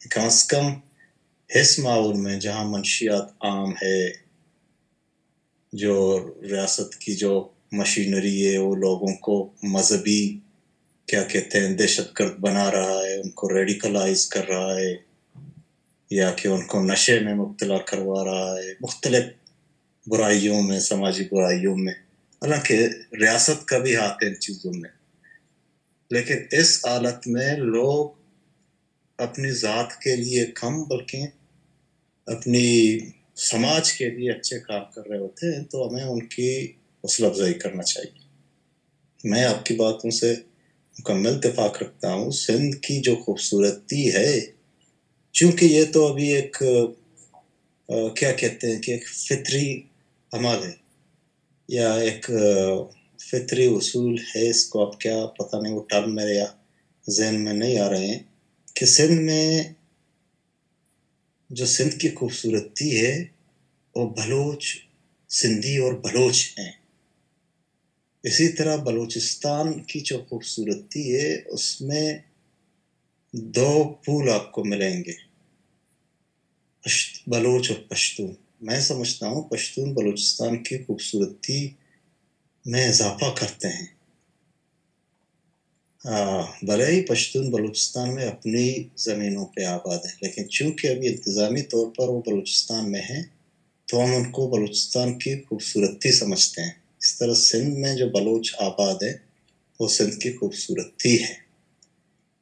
کم از کم اس ماحول میں جہاں منشیات عام ہے، جو ریاست کی جو مشینری ہے، وہ لوگوں کو مذہبی، کیا کہتے ہیں، دہشت گرد بنا رہا ہے، ان کو ریڈیکلائز کر رہا ہے، یا کہ ان کو نشے میں مبتلا کروا رہا ہے، مختلف برائیوں میں، سماجی برائیوں میں، حالانکہ ریاست کا بھی ہاتھ ہے ان چیزوں میں۔ لیکن اس حالت میں لوگ اپنی ذات کے لیے کم، بلکہ اپنی سماج کے لیے اچھے کام کر رہے ہوتے ہیں، تو ہمیں ان کی حوصلہ افزائی کرنا چاہیے۔ میں آپ کی باتوں سے مکمل اتفاق رکھتا ہوں۔ سندھ کی جو خوبصورتی ہے، چونکہ یہ تو ابھی ایک، آ، کیا کہتے ہیں کہ ایک فطری عمل ہے یا ایک، آ، فطری اصول ہے، اس کو آپ کیا، پتہ نہیں، وہ ٹرم میرے یا ذہن میں نہیں آ رہے ہیں، کہ سندھ میں جو سندھ کی خوبصورتی ہے، وہ بلوچ، سندھی اور بلوچ ہیں۔ اسی طرح بلوچستان کی جو خوبصورتی ہے، اس میں دو پول آپ کو ملیں گے، پشت-، بلوچ اور پشتون۔ میں سمجھتا ہوں پشتون بلوچستان کی خوبصورتی میں اضافہ کرتے ہیں۔ آ، بھلے ہی پشتون بلوچستان میں اپنی زمینوں پہ آباد ہیں، لیکن چونکہ ابھی انتظامی طور پر وہ بلوچستان میں ہیں، تو ہم ان کو بلوچستان کی خوبصورتی سمجھتے ہیں۔ اس طرح سندھ میں جو بلوچ آباد ہیں، وہ سندھ کی خوبصورتی ہے۔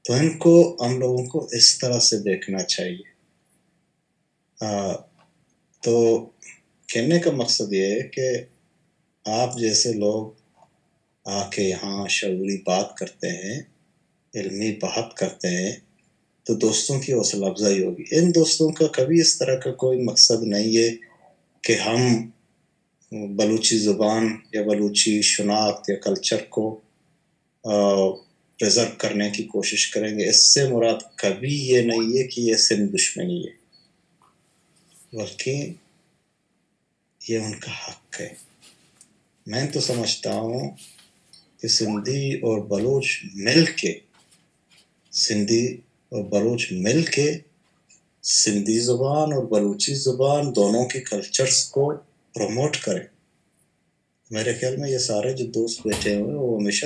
تو ان کو، ہم لوگوں کو اس طرح سے دیکھنا چاہیے۔ آ، تو کہنے کا مقصد یہ ہے کہ آپ جیسے لوگ آ کے یہاں شعوری بات کرتے ہیں، علمی بحث کرتے ہیں، تو دوستوں کی حوصلہ افزائی ہوگی۔ ان دوستوں کا کبھی اس طرح کا کوئی مقصد نہیں ہے کہ ہم بلوچی زبان یا بلوچی شناخت یا کلچر کو، آ، پریزرو کرنے کی کوشش کریں گے۔ اس سے مراد کبھی یہ نہیں ہے کہ یہ سندھ دشمنی ہے، بلکہ یہ ان کا حق ہے۔ میں تو سمجھتا ہوں کہ سندھی اور بلوچ مل کے، سندھی اور بلوچ مل کے سندھی زبان اور بلوچی زبان دونوں کے کلچرز کو پروموٹ کریں۔ میرے خیال میں یہ سارے جو دوست بیٹھے ہوئے ہیں، وہ ہمیشہ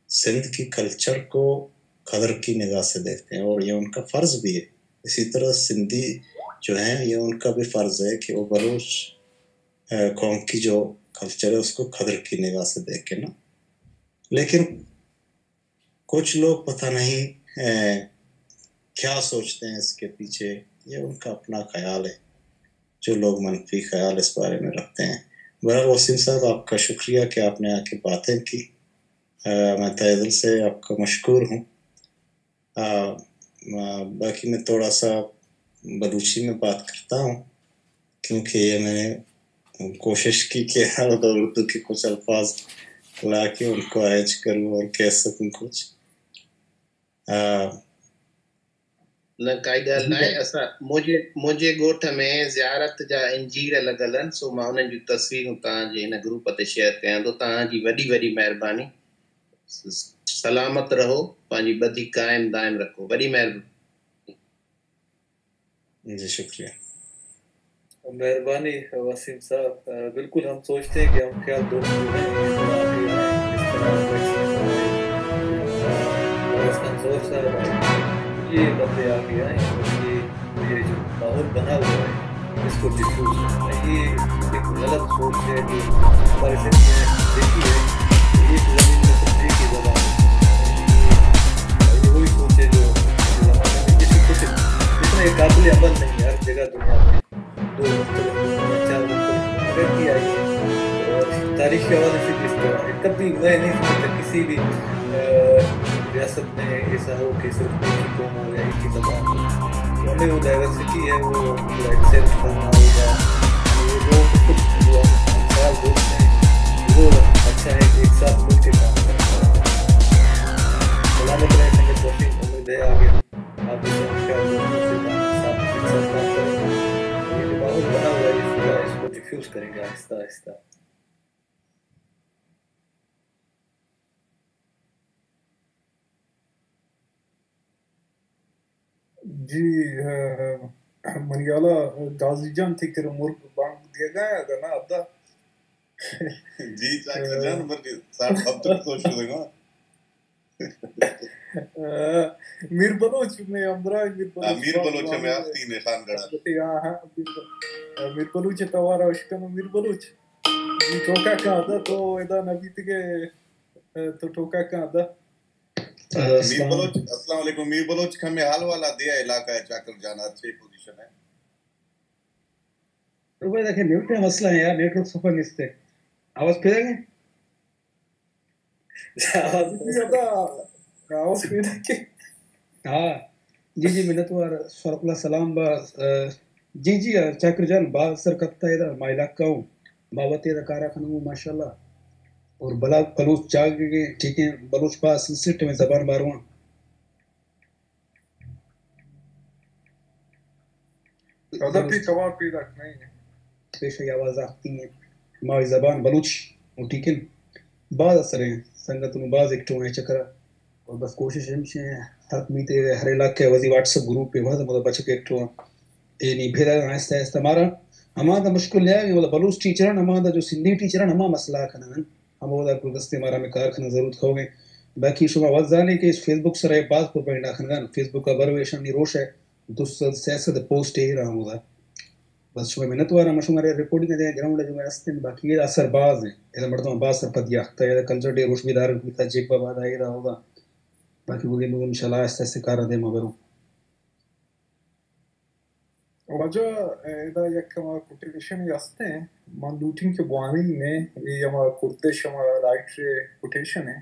سندھ کی کلچر کو قدر کی نگاہ سے دیکھتے ہیں اور یہ ان کا فرض بھی ہے۔ اسی طرح سندھی جو ہیں، یہ ان کا بھی فرض ہے کہ وہ بلوچ، آ، قوم کی جو کلچر ہے، اس کو قدر کی نگاہ سے دیکھیں نا۔ لیکن کچھ لوگ پتہ نہیں، اے، کیا سوچتے ہیں اس کے پیچھے، یہ ان کا اپنا خیال ہے۔ جو لوگ منفی خیال اس بارے میں رکھتے ہیں۔ بہرحال وسیم صاحب، آپ کا شکریہ کہ آپ نے آ کے باتیں کی۔ اے، میں تہہ دل سے آپ کا مشکور ہوں۔ آ، آ، باقی میں تھوڑا سا بلوچی میں بات کرتا ہوں، کیونکہ یہ میں نے کوشش کی کہ ہر اردو کے کچھ الفاظ لا کے ان کو ارینج کروں اور کہہ سکوں کچھ۔ آ، نہ، ڪائي ڳالهه ناهي. اسان، منهنجي، منهنجي ڳوٺ ۾ زيارت جا انجير لڳل آهن، سو مان انهن جون تصويرون توهان جي هن گروپ تي شيئر ڪيان ٿو. توهان جي وڏي وڏي مهرباني. س-، سلامت رهو، پنهنجي ٻڌي قائم دائم رکو. وڏي مهرباني. جي، شڪريه. مهرباني وسيم صاحب. ا، بلڪل هم سوچتي هين ڪي هم خيال دوست جو هين، جس طرح آپ ايڪسپريس ڪري رهي هو. ا، بس منظور صاحب آئي، اهي بندي آ ڪي آئي، اهي، اهي جو ماحول بنا هوا آهي، اس ڪو ڊفيوز ڪرڻو آهي. اهي هڪ غلط سوچ آهي جو هماري سنڌ ۾ ڏٺي آهي، اهي زمين ۾ سنڌي ڪي زبان آهي. اهي اهي سوچ آهي جو زماني ۾ ڏٺي ڪجهه ریاست میں ایسا ہو کہ صرف ایک ہی قوم ہو یا ایک ہی زبان ہو۔ تو ہمیں وہ ڈائیورسٹی ہے، وہ ایکسیپٹ کرنا ہوگا۔ وہ لوگ کچھ جو ہم سوال بولتے ہیں، وہ اچھا ہے کہ ایک ساتھ مل کے کام کریں۔ سلامت رہیں سنگت وسیم، امید ہے آگے آپ کے ساتھ کیا ساتھ ساتھ بات کریں گے۔ یہ جو ماحول بنا ہوا ہے، اس کو، اس کو ڈیفیوز کریں گے آہستہ آہستہ۔ جی، آ، منی ہیالا غازی جان تئی کرا مرگ بانگ دیگا اگاں نا ادا۔ جی، چاکر جان، مرگ ساڑھ ہفت کو شدگا۔ آ، میر بلوچ، مئے ہمراہ میر بلوچ، آ، میر بلوچ ہمیں آختی نے خان گڑا۔ ہاں، ہاں، میر بل-، آ، میر بلوچ توارا اشکنو، میر بلوچ۔ جی، ٹوکا کاں ادا تو ادا نہ بیتگے، آ، تو ٹوکا کاں ادا۔ میر بلوچ، السلام علیکم۔ میر بلوچ، کمے حال والا دیا علاقہ ہے چاکر جان، اچھے پوزیشن ہے۔ تو بھائی دیکھیں، نیٹ کا مسئلہ ہے یار، نیٹ ورک صفا نہیں ہے۔ آواز پیدا ہے؟ آواز پیدا ہے؟ ہاں، جی، جی، منتوار، سرکلا سلام با، آ، جی، جی، آ، چاکر جان، باز سر کپتا ہے ادا، ما علاقہ ہوں، بابت ادا کارا کنوں، ماشاءاللہ۔ اور بلا بلوچ جاگ گئے، ٹھیک ہے، بلوچ پاس سسٹم زبان بارواں۔ ادا تئی توار پیداک نہ انت۔ پیشہ ء آواز آختی ہیں۔ مائی زبان بلوچ و ٹھیک ہے۔ باز اثر ہیں۔ سنگت نوں باز ایکٹو ہیں چکر۔ اور بس کوشش ہمشی ہیں۔ ہر میتے ہر علاقے وزی واٹس ایپ گروپ پہ وہد مطلب بچک ایکٹو ہیں۔ اے نی پھر آہستہ آہستہ مارا ہما دا مشکل نہیں آئے، مطلب بلوچ ٹیچر ہیں، ہما دا جو سندھی ٹیچر ہیں، ہما مسئلہ کنن۔ ہمودا گلدستے مارا ہمے کار کنگ ضرورت کھوگیں۔ باقی شما وت زانے کہ فیس بک سرا باز پروپیگنڈا کنگان، فیس بک ء بروے ایشانی روش ء دو سد سے سد پوسٹ ایر ہمودا۔ بس شما منت وار، ما شمارا رپورٹنگ دے گراؤنڈ جو میں استن، باقی اے اثر باز ہیں۔ اے مردم باز سرپد یافتہ، اے کلچر ڈے روش بیدار بیتا جیک بابا دا اے دا ہوگا۔ باقی وہ ان شاء اللہ آہستہ آہستہ کار دے ما برو۔ واجہ، ادا یک ہما کوٹیشن است ہیں، من لوٹیں کہ بوانیں نے، اے ہما کردش ہما رائٹر کوٹیشن ہیں۔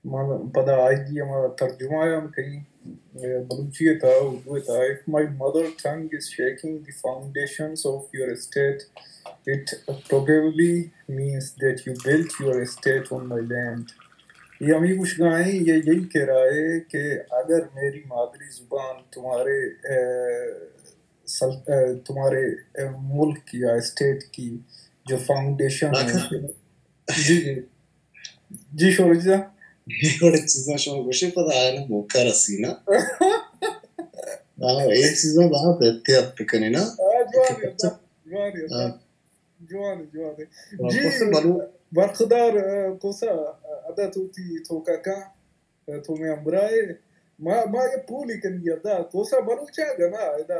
من پدا آئی ہما ترجمہ ہم کہیں، اے، بلوچی تا، اردو تا، "If my mother tongue is shaking the foundations of your state, it probably means that you built your state on my land." یہ ہمیں گوشگائیں، یہ یہی کہہ رہا ہے کہ اگر میری مادری زبان تمہارے، اے، سل-، اے، تمہارے، اے، ملک کی یا اسٹیٹ کی جو فاؤنڈیشن ہے۔ جی، جی۔ جی، شورج جان۔ اے وڑیں چیزاں شما گوشے پدا آیانا موقع رسی نا۔ ہاں، اے چیزاں باز احتیاط بکنی نا۔ ہاں، جوان ہے، جوان ہے۔ ہاں۔ جوان ہے، جوان ہے۔ ہاں، جی، کوسا بلو- برخدار، اے، کوسا، ادا تو تی توکا کاں۔ تو مئے ہمراہ ئے۔ ما، ما یہ پولی کنی ادا۔ کوسا بلوچ آ گنا ادا،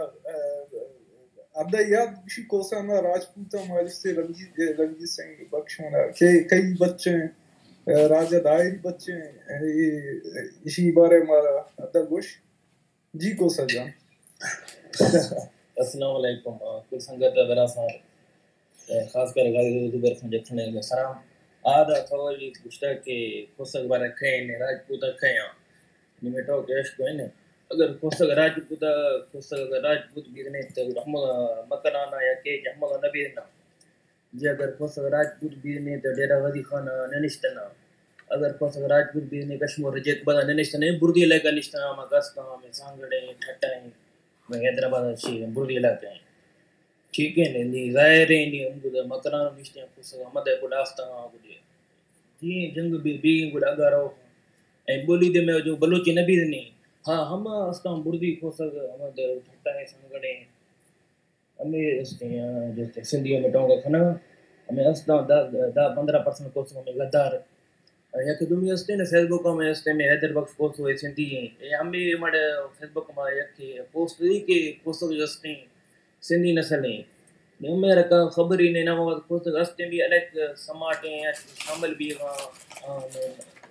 ادا یاد بشی کوسا نا راجپوت ء ماجستے رنجیت، رنجیت سنگھ بخش منا کہ کئی بچیں، راجہ دائری بچیں، اے، اشی بارے مارا ادا گوش۔ جی کوسا جان۔ السلام علیکم۔ آ، کل سنگت ء براساں، آ، خاص کر غازی زبیر خان جکسن ء سلام۔ آ دا سوال ای گشتہ کہ کوسگ بارہ کئے نے، راجپوت ء کئے آں؟ نی مئے ٹوک ء اشکو نے۔ اگر کوسگ راجپوت ء، کوسگ اگر راجپوت بیدنے تو ہمودا مکنانا یا کہ ہمودا نہ بیدنا۔ جی اگر کوسگ راجپوت بیدنے تو ڈیرہ غازی خان ء نہ نشتنا۔ اگر کوسگ راجپوت بیدنے کشمور ء جیک بدا نہ نشتنا، بردی علاقہ نشتنا، ہما گستاں، ہمے سانگڑیں، ٹھٹائیں، ہمے حیدرآباد ء چی بردی علاقہ ہیں۔ ٹھیک ہے، نی ظاہر ہے، نی ہم گدا مکران نشتے ہیں، کوسگ ہمد ہے گڈا آفتاں گڈے۔ جی جنگ بی، بی گڈا گارو۔ اے بولی دے میں جو بلوچی نہ بیدنے۔ ہاں، ہما استان بردی کوسگ ہمد ٹھٹائیں، سانگڑیں۔ ہمے است ایں، آ، جو سندھی میں ٹونگا کھنا، ہمے است داں دہ، دہ پندرہ پرسنٹ کوسگ ہمے غدار۔ آ، یا کہ دومی است ایں نا فیس بک ہمے است ایں، ہمے حیدر بخش کوسو اے سندھی ایں۔ اے ہمے مڑ فیس بک ما یک پوسٹ دی کہ کوسگ جو است ایں، سندھی نسل ایں۔ نی ہمے رکا خبر ہی نے نام کوسگ است ایں بھی الگ سماٹ ایں، شامل بھی ہاں، آ،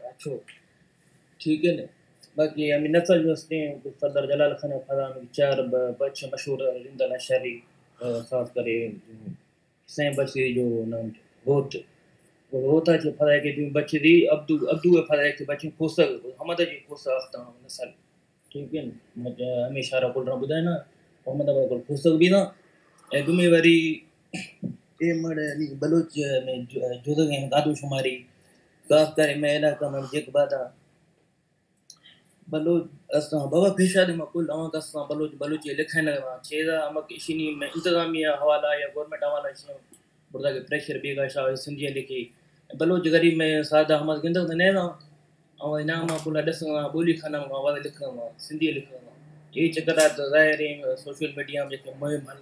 اچھو۔ ٹھیک ہے نا؟ باقی ہمے نسل جو است ایں، سردار جلال خان ء پدا ہمے چار ب-، بچ مشہور رند لشاری، آ، خاص کر اے سئیں بچ اے جو نام گوت، گڑا ہوتا چہ پدا کہ دوئیں بچے دی، عبدو، عبدو ءِ پدا کہ بچے کوسگ، ہمدا چہ کوسگ اختاں نسل۔ ٹھیک ہے، مجھے ہمیشہ را کل را بدائے نا، ہمدا پدا کل کوسگ بینا۔ اے دومی واری اے مڑ نی بلوچ میں جو-، جوزگ ہیں آدم شماری، خاص کر میں علاقہ میں جیک بادا بلوچ استاں بابا، پیشا دے ما کل آواں کساں بلوچ، بلوچی لکھن چیزا ہمک اشی نی میں انتظامیہ حوالہ یا گورنمنٹ حوالہ اشی بردا کہ پریشر بیگا شاہ سندھی لکھی۔ بلوچ غریب میں سادہ ہمز گندگ تو نہیں نا، آواں نام کل ڈساں، بولی خانم آواز لکھاں، سندھی لکھاں۔ یہ چکر آ تو ظاہر ہے سوشل میڈیا میں کہ مہم حل،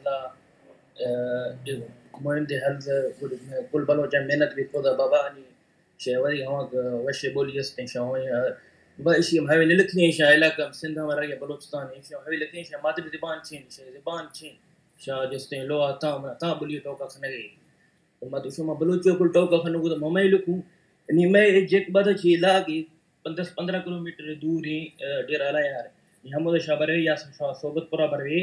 مہم دے حل کل بلوچ محنت بھی خدا بابا نی شے وری ہمک وشے بولی استیں شے ہمے، و اشی ہم ہمے نہ لکھیں شے علاقہ ہم سندھ ہم رگے بلوچستان ہیں، شے ہمے لکھیں شے مادری زبان چین، شے زبان چین، شے جستیں لوہا تاں، تاں بولی ٹوکا کھنگے۔ تو ما تو شما بلوچی کل ٹوکا کھنگو تو ہمے لکھوں۔ نی میں جیک بدا چی لاگی پندرہ، پندرہ کلومیٹر دور ہیں، ڈیرہ الیار۔ نی ہمود شاہ بروے یا شاہ صحبت پورا بروے،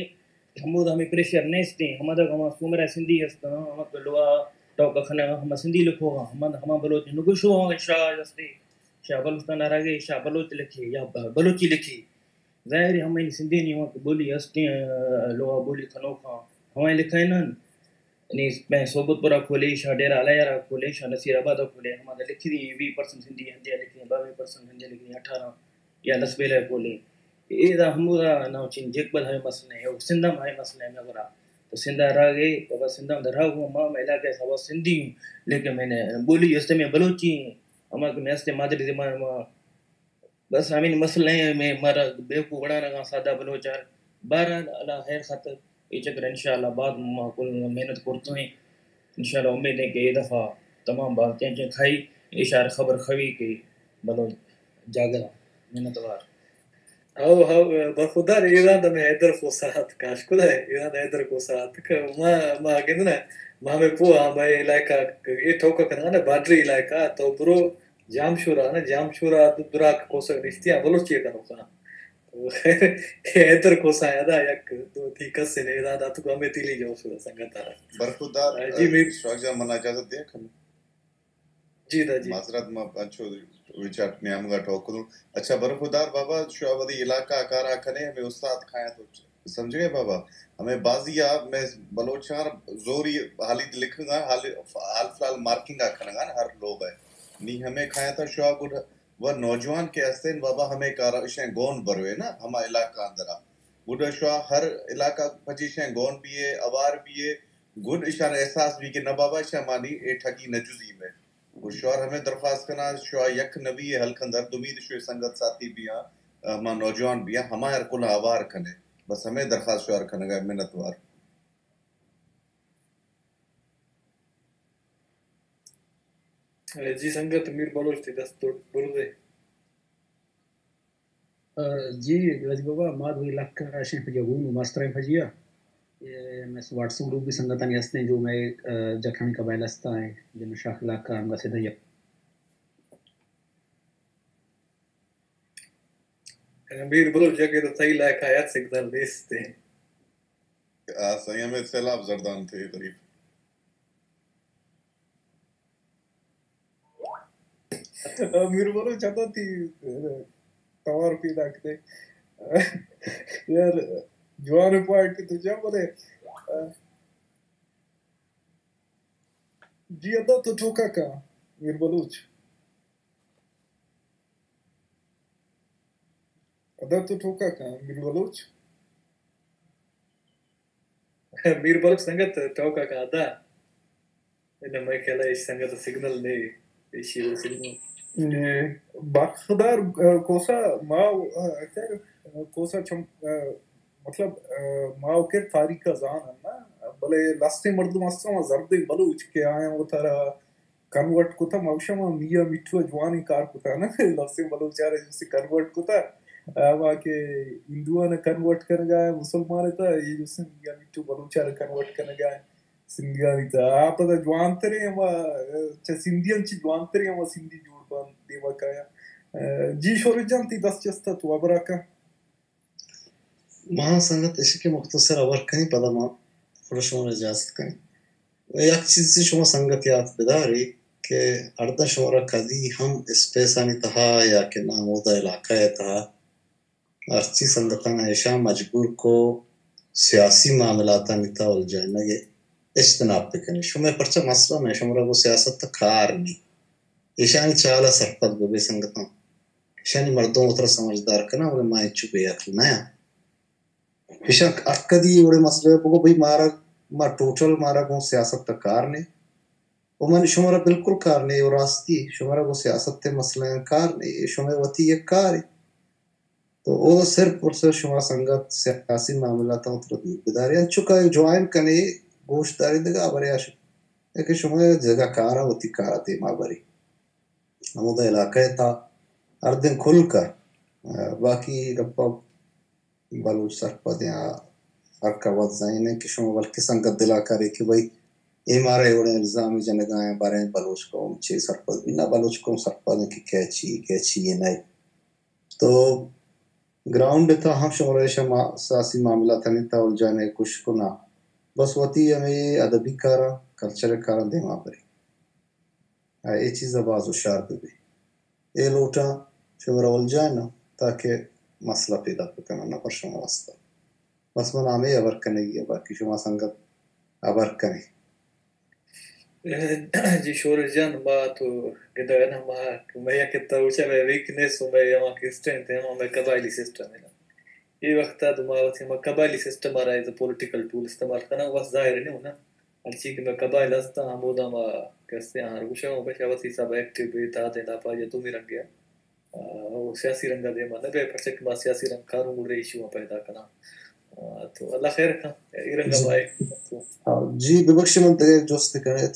ہمود ہمیں پریشر نیستیں، ہمدا ہما سومرا سندھی استاں، ہما لوہا ٹوکا کھنگا ہما سندھی لکھوگا، ہما، ہما بلوچ نگوشو ہما شاہ استے، شاہ بلوچستان رگے، شاہ بلوچ لکھے یا ب-، بلوچی لکھے۔ ظاہر ہے ہمیں سندھی نی ہما بولی استیں، لوہا بولی کھنوکاں، ہمیں لکھائے نن۔ نی میں صحبت پورا کھولے، شاہ ڈیرہ الیارا کھولے، شاہ نصیر آبادا کھولے، ہمادا لکھی دی، بیس پرسنٹ سندھی ہندیا لکھی، بائیس پرسنٹ ہندیا لکھی، اٹھارہ یا لسبیلہ کھولے۔ اے دا ہمودا ناو چین جیک بد ہمیں مسئلہ ہے، او سندھ ہم ہمیں مسئلہ ہے مگرا۔ تو سندھ راگے، بابا سندھ ہم دراگو، ما، ما علاقہ سوا سندھی ہوں، لیکن میں نے بولی استیں میں بلوچی ہوں، ہما کہ میں استیں مادری زبان ما بس ہمیں مسئلہ ہیں، میں مارا بیوقوف بنانا گا سادہ بلوچ آر۔ بہرحال، اللہ خیر خاطر، اے چکر انشاءاللہ بعد ما کل محنت کرتو ہیں۔ انشاءاللہ امید ہے کہ اے دفعہ تمام باتیں چیں کھائی، اشار خبر خوی کہ بلوچ جاگرا۔ منتوار۔ ہو، ہو، برخودار، ایران دم حیدر کوسا ات، کاش کدہ ایران حیدر کوسا ات، کہ ما، ما گندنا، ما ہمیں پو ہاں، ما علاقہ، اے ٹوکا کنا نا، بارڈری علاقہ، تو برو، جامشورا نا، جامشورا دو دراک کوسگ نشتی آں، بلوچی کنوکاں۔ تو خیر، اے حیدر کوسا ادا یک دو تی کس نے ادا داتو ہمیں تیلی جامشورا سنگت آ۔ برخودار، جی، میر۔ شوق جان، منا اجازت دے کن۔ جی دا جی۔ معذرت، ما انچو وچ نیامگا ٹوک کنوں۔ اچھا، برخودار بابا، شما ودی علاقہ کارا کنے، ہمیں استاد کھایا تو سمجھ گئے بابا؟ ہمیں بازی آ، میں بلوچاں زوری حالی لکھنگا، حال، حال فی الحال مارکنگا کھنگا ہر لوگ ہے۔ نی ہمیں کھایا تھا شما گڈ و نوجوان کہ ہستیں بابا ہمیں کارا اشیں گون بروے نا، ہما علاقہ اندرا۔ گڈا شما ہر علاقہ پچی اشیں گون بیے، اوار بیے، گڈ اشان احساس بی کہ نہ بابا، اشان مانی اے ٹھگی نہ جزی میں۔ و شوار ہمیں درخواست کنا، شوار یک نبی حلقہ درد امید شوی سنگت ساتھی بیاں، ہما نوجوان بیاں، ہما ہر کل آوار کنے۔ بس ہمیں درخواست شوار کنگا، منتوار۔ جی سنگت، میر بلوچ تی دست توڑ برزے۔ جی، راجی بابا، ما دوئیں لک اشیں پجیا گون و مستریں پجیا۔ اے، میں واٹس ایپ گروپ بھی سنگتانی ہستیں جو میں، آ، جکھانی قبائل ہستا ہیں، جن شاخ علاقہ ہم گسے دیا۔ میر بلوچ جگہ تو صحیح لائق آیا سگنل نیستے۔ آ، سائیں ہمیں سیلاب زردان تھے طریف۔ میر بلوچ چدا تی توار پیدا کتے۔ یار، جوان پوائنٹ تو جا بولے۔ جی ادا تو ٹوکا کا، میر بلوچ۔ ادا تو ٹوکا کا، میر بلوچ۔ میر بلوچ سنگت ٹوکا کا ادا۔ انہ مئے خیال ء ایش سنگت سگنل نے، ایشی ء سگنل۔ نے، برخدار، آ، کوسا ما، آ، خیر، آ، کوسا چم، آ، مطلب، آ، ما و کہ تاریخ ء زان نا، بلے لستے مردم استاں زردیں بلوچ کہ آیاں وتارا کنورٹ کتا، ما گوشاں ما میاں مٹھو ء جوانیں کار کتا نا، لفظیں بلوچ ء را جستے کنورٹ کتا، ہما کہ ہندوان ء کنورٹ کنگا ء مسلمان ء تا، اے جستے میاں مٹھو بلوچ ء را کنورٹ کنگا ء سندھیانی تا۔ آ پدا جوانتریں ہما، چہ سندھیان چہ جوانتریں ہما سندھی جوڑ بان دیما کایاں۔ جی شورج جان، تی دست جست ات، تو ہبرا کن۔ ما سنگت ایشی کہ مختصر ہبر کنیں، پدا ما گڑا شما را اجازت کنیں۔ و یک چیزے شما سنگت یات بداری، کہ ہرداں شمارا کدی ہم اسپیسانی تہا یا کہ نامودہ علاقہ ءِ تہا ہرچی سنگتاں ایشاں مجبور کو سیاسی معاملاتانی تہا الجھینگ ءَ اجتناب بکنی۔ شمئے پرچا مسئلہ نہ، شمارا گوں سیاست ءَ کار نی۔ ایشانی چال ءَ سرپد ببے سنگتاں۔ ایشانی مردم وترا سمجھدار کناں، بلے ما انچو بے عقل نہ آں۔ ایشاں حق دی وڑے مسئلہ بگو بھئی مارا، ما ٹوٹل مارا گوں سیاست ءَ کار نی۔ و من شمارا بالکل کار نی، و راستی شمارا گوں سیاست ءِ مسئلہ آں کار نی، اے شمئے وتی یک کارے۔ تو او صرف اور صرف شما سنگت سیاسی معاملاتاں وترا دور بداری۔ انچو کہ جوائن کنے، گوش داری دگہ ہبرے آ شو۔ کہ شما جگہ کارا وتی کارا دیما بری۔ ہمودا علاقہ ءِ تہا ہردیں کل کر، آ، باقی گپا بلوچ سرپدیں آ ہر کس وت زانیں کہ شما بلکہ سنگت دلا کارے کہ بھئی اے مارا اے وڑیں الزام جنگا ایں، باریں بلوچ قوم چے سرپد بی؟ نہ، بلوچ قوم سرپد ایں کہ کئے چی، کئے چی اے نہ۔ تو گراؤنڈ ءِ تہا ہم شمارا ایشاں ما-، سیاسی معاملاتانی تہا الجھانے کوشش کناں۔ بس وتی ہمے ادبی کاراں، کلچر ءِ کاراں دیما بری۔ آ، اے چیز ءَ باز ہوشیار بہ بی۔ اے لوٹاں شمارا الجھیناں تاکہ مسئلہ پیداک بکناں نہ پر شما واسطہ۔ بس من ہمے ہبر کنگی ءَ، باقی شما سنگت ہبر کنے۔ جی شورش جان، ما تو گندگ ءَ نہ، ما، مئے یک تو چہ مئے ویکنس و مئے ہما کہ اسٹرینتھ ہے، ہما مئے قبائلی سسٹم ہے نا۔ اے وقت ءَ تو ما وتی ہما قبائلی سسٹم ءَ را ایز اے پولیٹیکل ٹول استعمال کناں، بس ظاہر ہے نا۔ ہرچی کہ مئے قبائل ہستاں، ہمودا ما کسے آں گوشاں، بس وتی حساب ءَ ایکٹیو بے، تاد ءَ لاپا یا دومی رنگ ءَ، آ، او سیاسی رنگ ءَ دیما نہ بے، پرچہ کہ ما سیاسی رنگ کاروں گڑا ایشو پیدا کناں۔ آ، تو اللہ خیر کن، اے رنگ ءَ جی۔ ما ایک تو۔ آ، جی، ببخشے من دگہ جست کنیں۔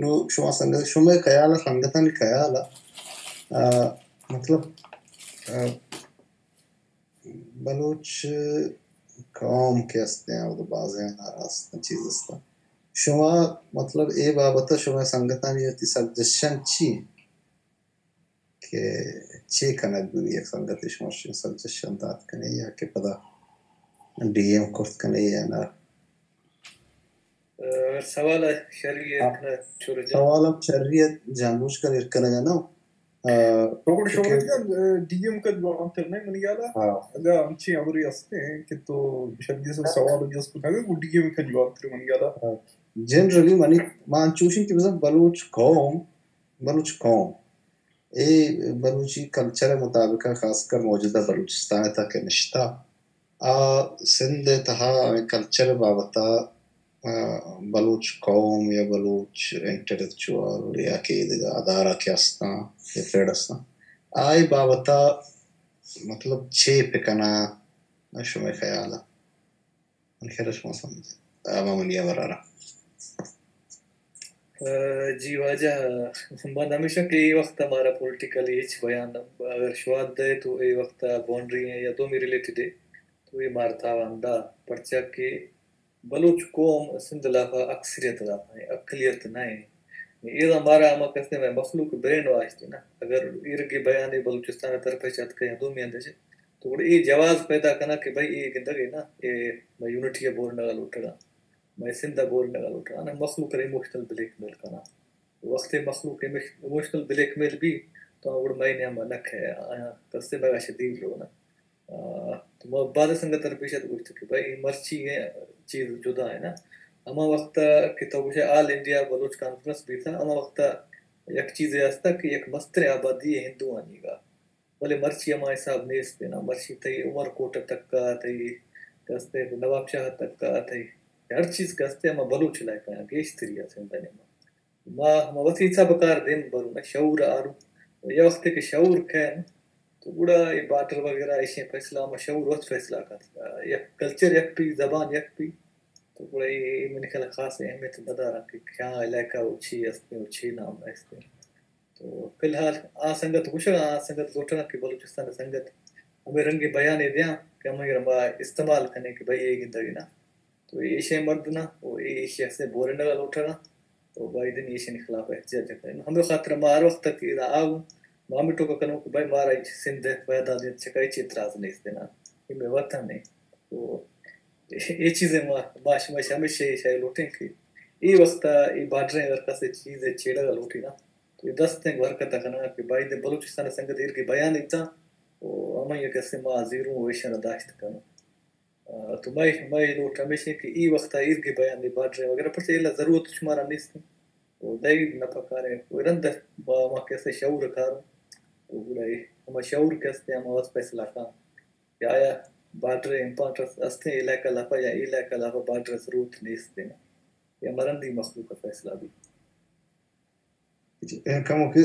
نو شما سنگت، شما خیال ءَ، سنگتانی خیال ءَ، آ، مطلب، آ، بلوچ قوم کہ ہستیں، او تو بازیں ناراض چیز ہستاں۔ شما مطلب اے بابت ءَ شما سنگتانی وتی سجیشن چی انت کہ چے کنگ بی؟ یک سنگتے شما سجیشن دات کنے یا کہ پدا ڈی ایم کرت کنے یا نہ؟ اگر سوال شری ءَ ہاں۔ کنگ چورے جان۔ سوال ہم شری ءَ جان بوجھ کر ایر کنگ ءَ نہ۔ آ، تو گڑا شوکت جان، آ، ڈی ایم کت جوانتر نہ منی خیال ءَ۔ ہاں۔ اگاں انچیں ہبرے ہستیں کہ تو شری ءَ سوال جست کنگ، گڑا ڈی ایم کت جوانتر منی خیال ءَ۔ ہاں۔ جنرلی منی، ما انچوشیں کہ بزاں بلوچ قوم، بلوچ قوم، اے بلوچی کلچر ءِ مطابق ءَ خاص کر موجودہ بلوچستان ءِ تہا کہ نشتہ، آ سندھ ءِ تہا ہمے کلچر ءِ بابت ءَ، آ، بلوچ قوم یا بلوچ انٹلیکچوئل یا کہ دگہ ادارہ کہ ہستاں، یا فیڈ ہستاں، آئی بابت ءَ مطلب چے پہ کناں، شمئے خیال ءَ؟ من خیال ءَ شما سمجھ، ہما منی ہبر ءَ را۔ آ، جی واجہ، من ہمیشاں کہ اے وقت ءَ مارا پولیٹیکلی ہچ بیان نہ، اگر شوات دئے تو اے وقت ءَ باؤنڈری ہیں یا دومی ریلیٹڈ ہے تو اے مارا تاوان دا، پرچا کہ بلوچ قوم سندھ ءِ لافا اکثریت ءِ لافا ہیں، اقلیت نہ ہیں۔ اے دا مارا ہما کستے مئے مخلوق برین واش تھی نا، اگر ایرگی بیانے بلوچستان ءِ طرف ءَ چہ اتکہ یا دومی اندے چہ، تو گڑا اے جواز پیدا کناں کہ بھئی اے گندگ ءَ نا، اے مئے یونٹی ءَ بورنگ ءَ لوٹگ ءَ، مئے سندھ ءَ بورنگ ءَ لوٹگ ءَ، نا مخلوق ءَ ایموشنل بلیک میل کناں۔ وختے مخلوق ایموش-، ایموشنل بلیک میل بی تو گڑا مئے نیام ءَ نہ کئے، آیاں کستے مئے گا شہ دیر رو نا۔ آ، تو ما بعض سنگت ءَ پیش ات گوشت کہ بھئی اے مرچی ایں چیز جدا ہے نا۔ ہما وقت کہ تو گوشے آل انڈیا بلوچ کانفرنس بیتا، ہما وقت یک چیزے ہستا کہ یک مستریں آبادی ہندوانی گا۔ بلے مرچی ہما حساب نیست نا، مرچی تئی عمر کوٹ ءَ تک ءَ، تئی کستے نواب شاہ ءَ تک ءَ، تئی ہر چیز کستے ہما بلوچ علاقہ ءَ گیشتری ءَ سندھ ءِ نیما۔ ما ہما وتی حساب ءَ کار دیم برو نا، شعور ءَ آرو۔ یا وختے کہ شعور کئے نا، تو گڑا اے بارڈر وغیرہ ایشیں فیصلہ ہما شعور وت فیصلہ کنت۔ یک کلچر یک پی، زبان یک پی، تو گڑا اے، اے منی خیال ءَ خاص اہمیت نداراں کہ کیا علاقہ و چی است و چی نام است۔ تو فی الحال آ سنگت گوشگ ءَ، آ سنگت لوٹگ ءَ کہ بلوچستان ءِ سنگت ہمے رنگیں بیانے دیاں کہ ہمے را ما استعمال کنیں کہ بھئی اے گندگ ءَ نا۔ تو ایشیں مرد نا، و اے ایشی ہستیں بورنگ ءَ لوٹگ ءَ، تو بایدیں ایشانی خلاف احتجاج کنیں۔ ہمے خاطر ءَ ما ہر وخت تک ادا آؤں، ما ہمے ٹوکا کنوں کہ بھئی مارا سندھ ءِ فائدہ دینت چکا ہچ اعتراض نیست نا۔ اے مئے وطن ہے۔ تو اے چیزیں ما، ما شما ہمیشہ ایشی لوٹیں کہ اے وخت ءَ اے بارڈریں اگر کسے چیزے چھیڑگ ءَ لوٹی نا، اے دستیں گوں حرکت ءَ کناں کہ باید بلوچستان ءِ سنگت ایرگی بیان ایتاں و ہمائی ءَ کسے ما زیروں و ایشاں را داشت کنوں۔ آ، تو مئے، مئے لوٹ ہمیش انت کہ اے وقت ءَ ایرگی بیان اے بارڈر ءَ وغیرہ پرچہ الا ضرورت شمارا نیست انت و دئی نہ پکاریں و رند با ما کسے شعور کاروں و گڑا اے ہما شعور کستے ہما وقت فیصلہ کن کہ آیا بارڈر امپورٹنس استیں علاقہ لافا یا علاقہ لافا بارڈر ضرورت نیست انت یا مرندی مخلوق فیصلہ بیت۔ کمو کہ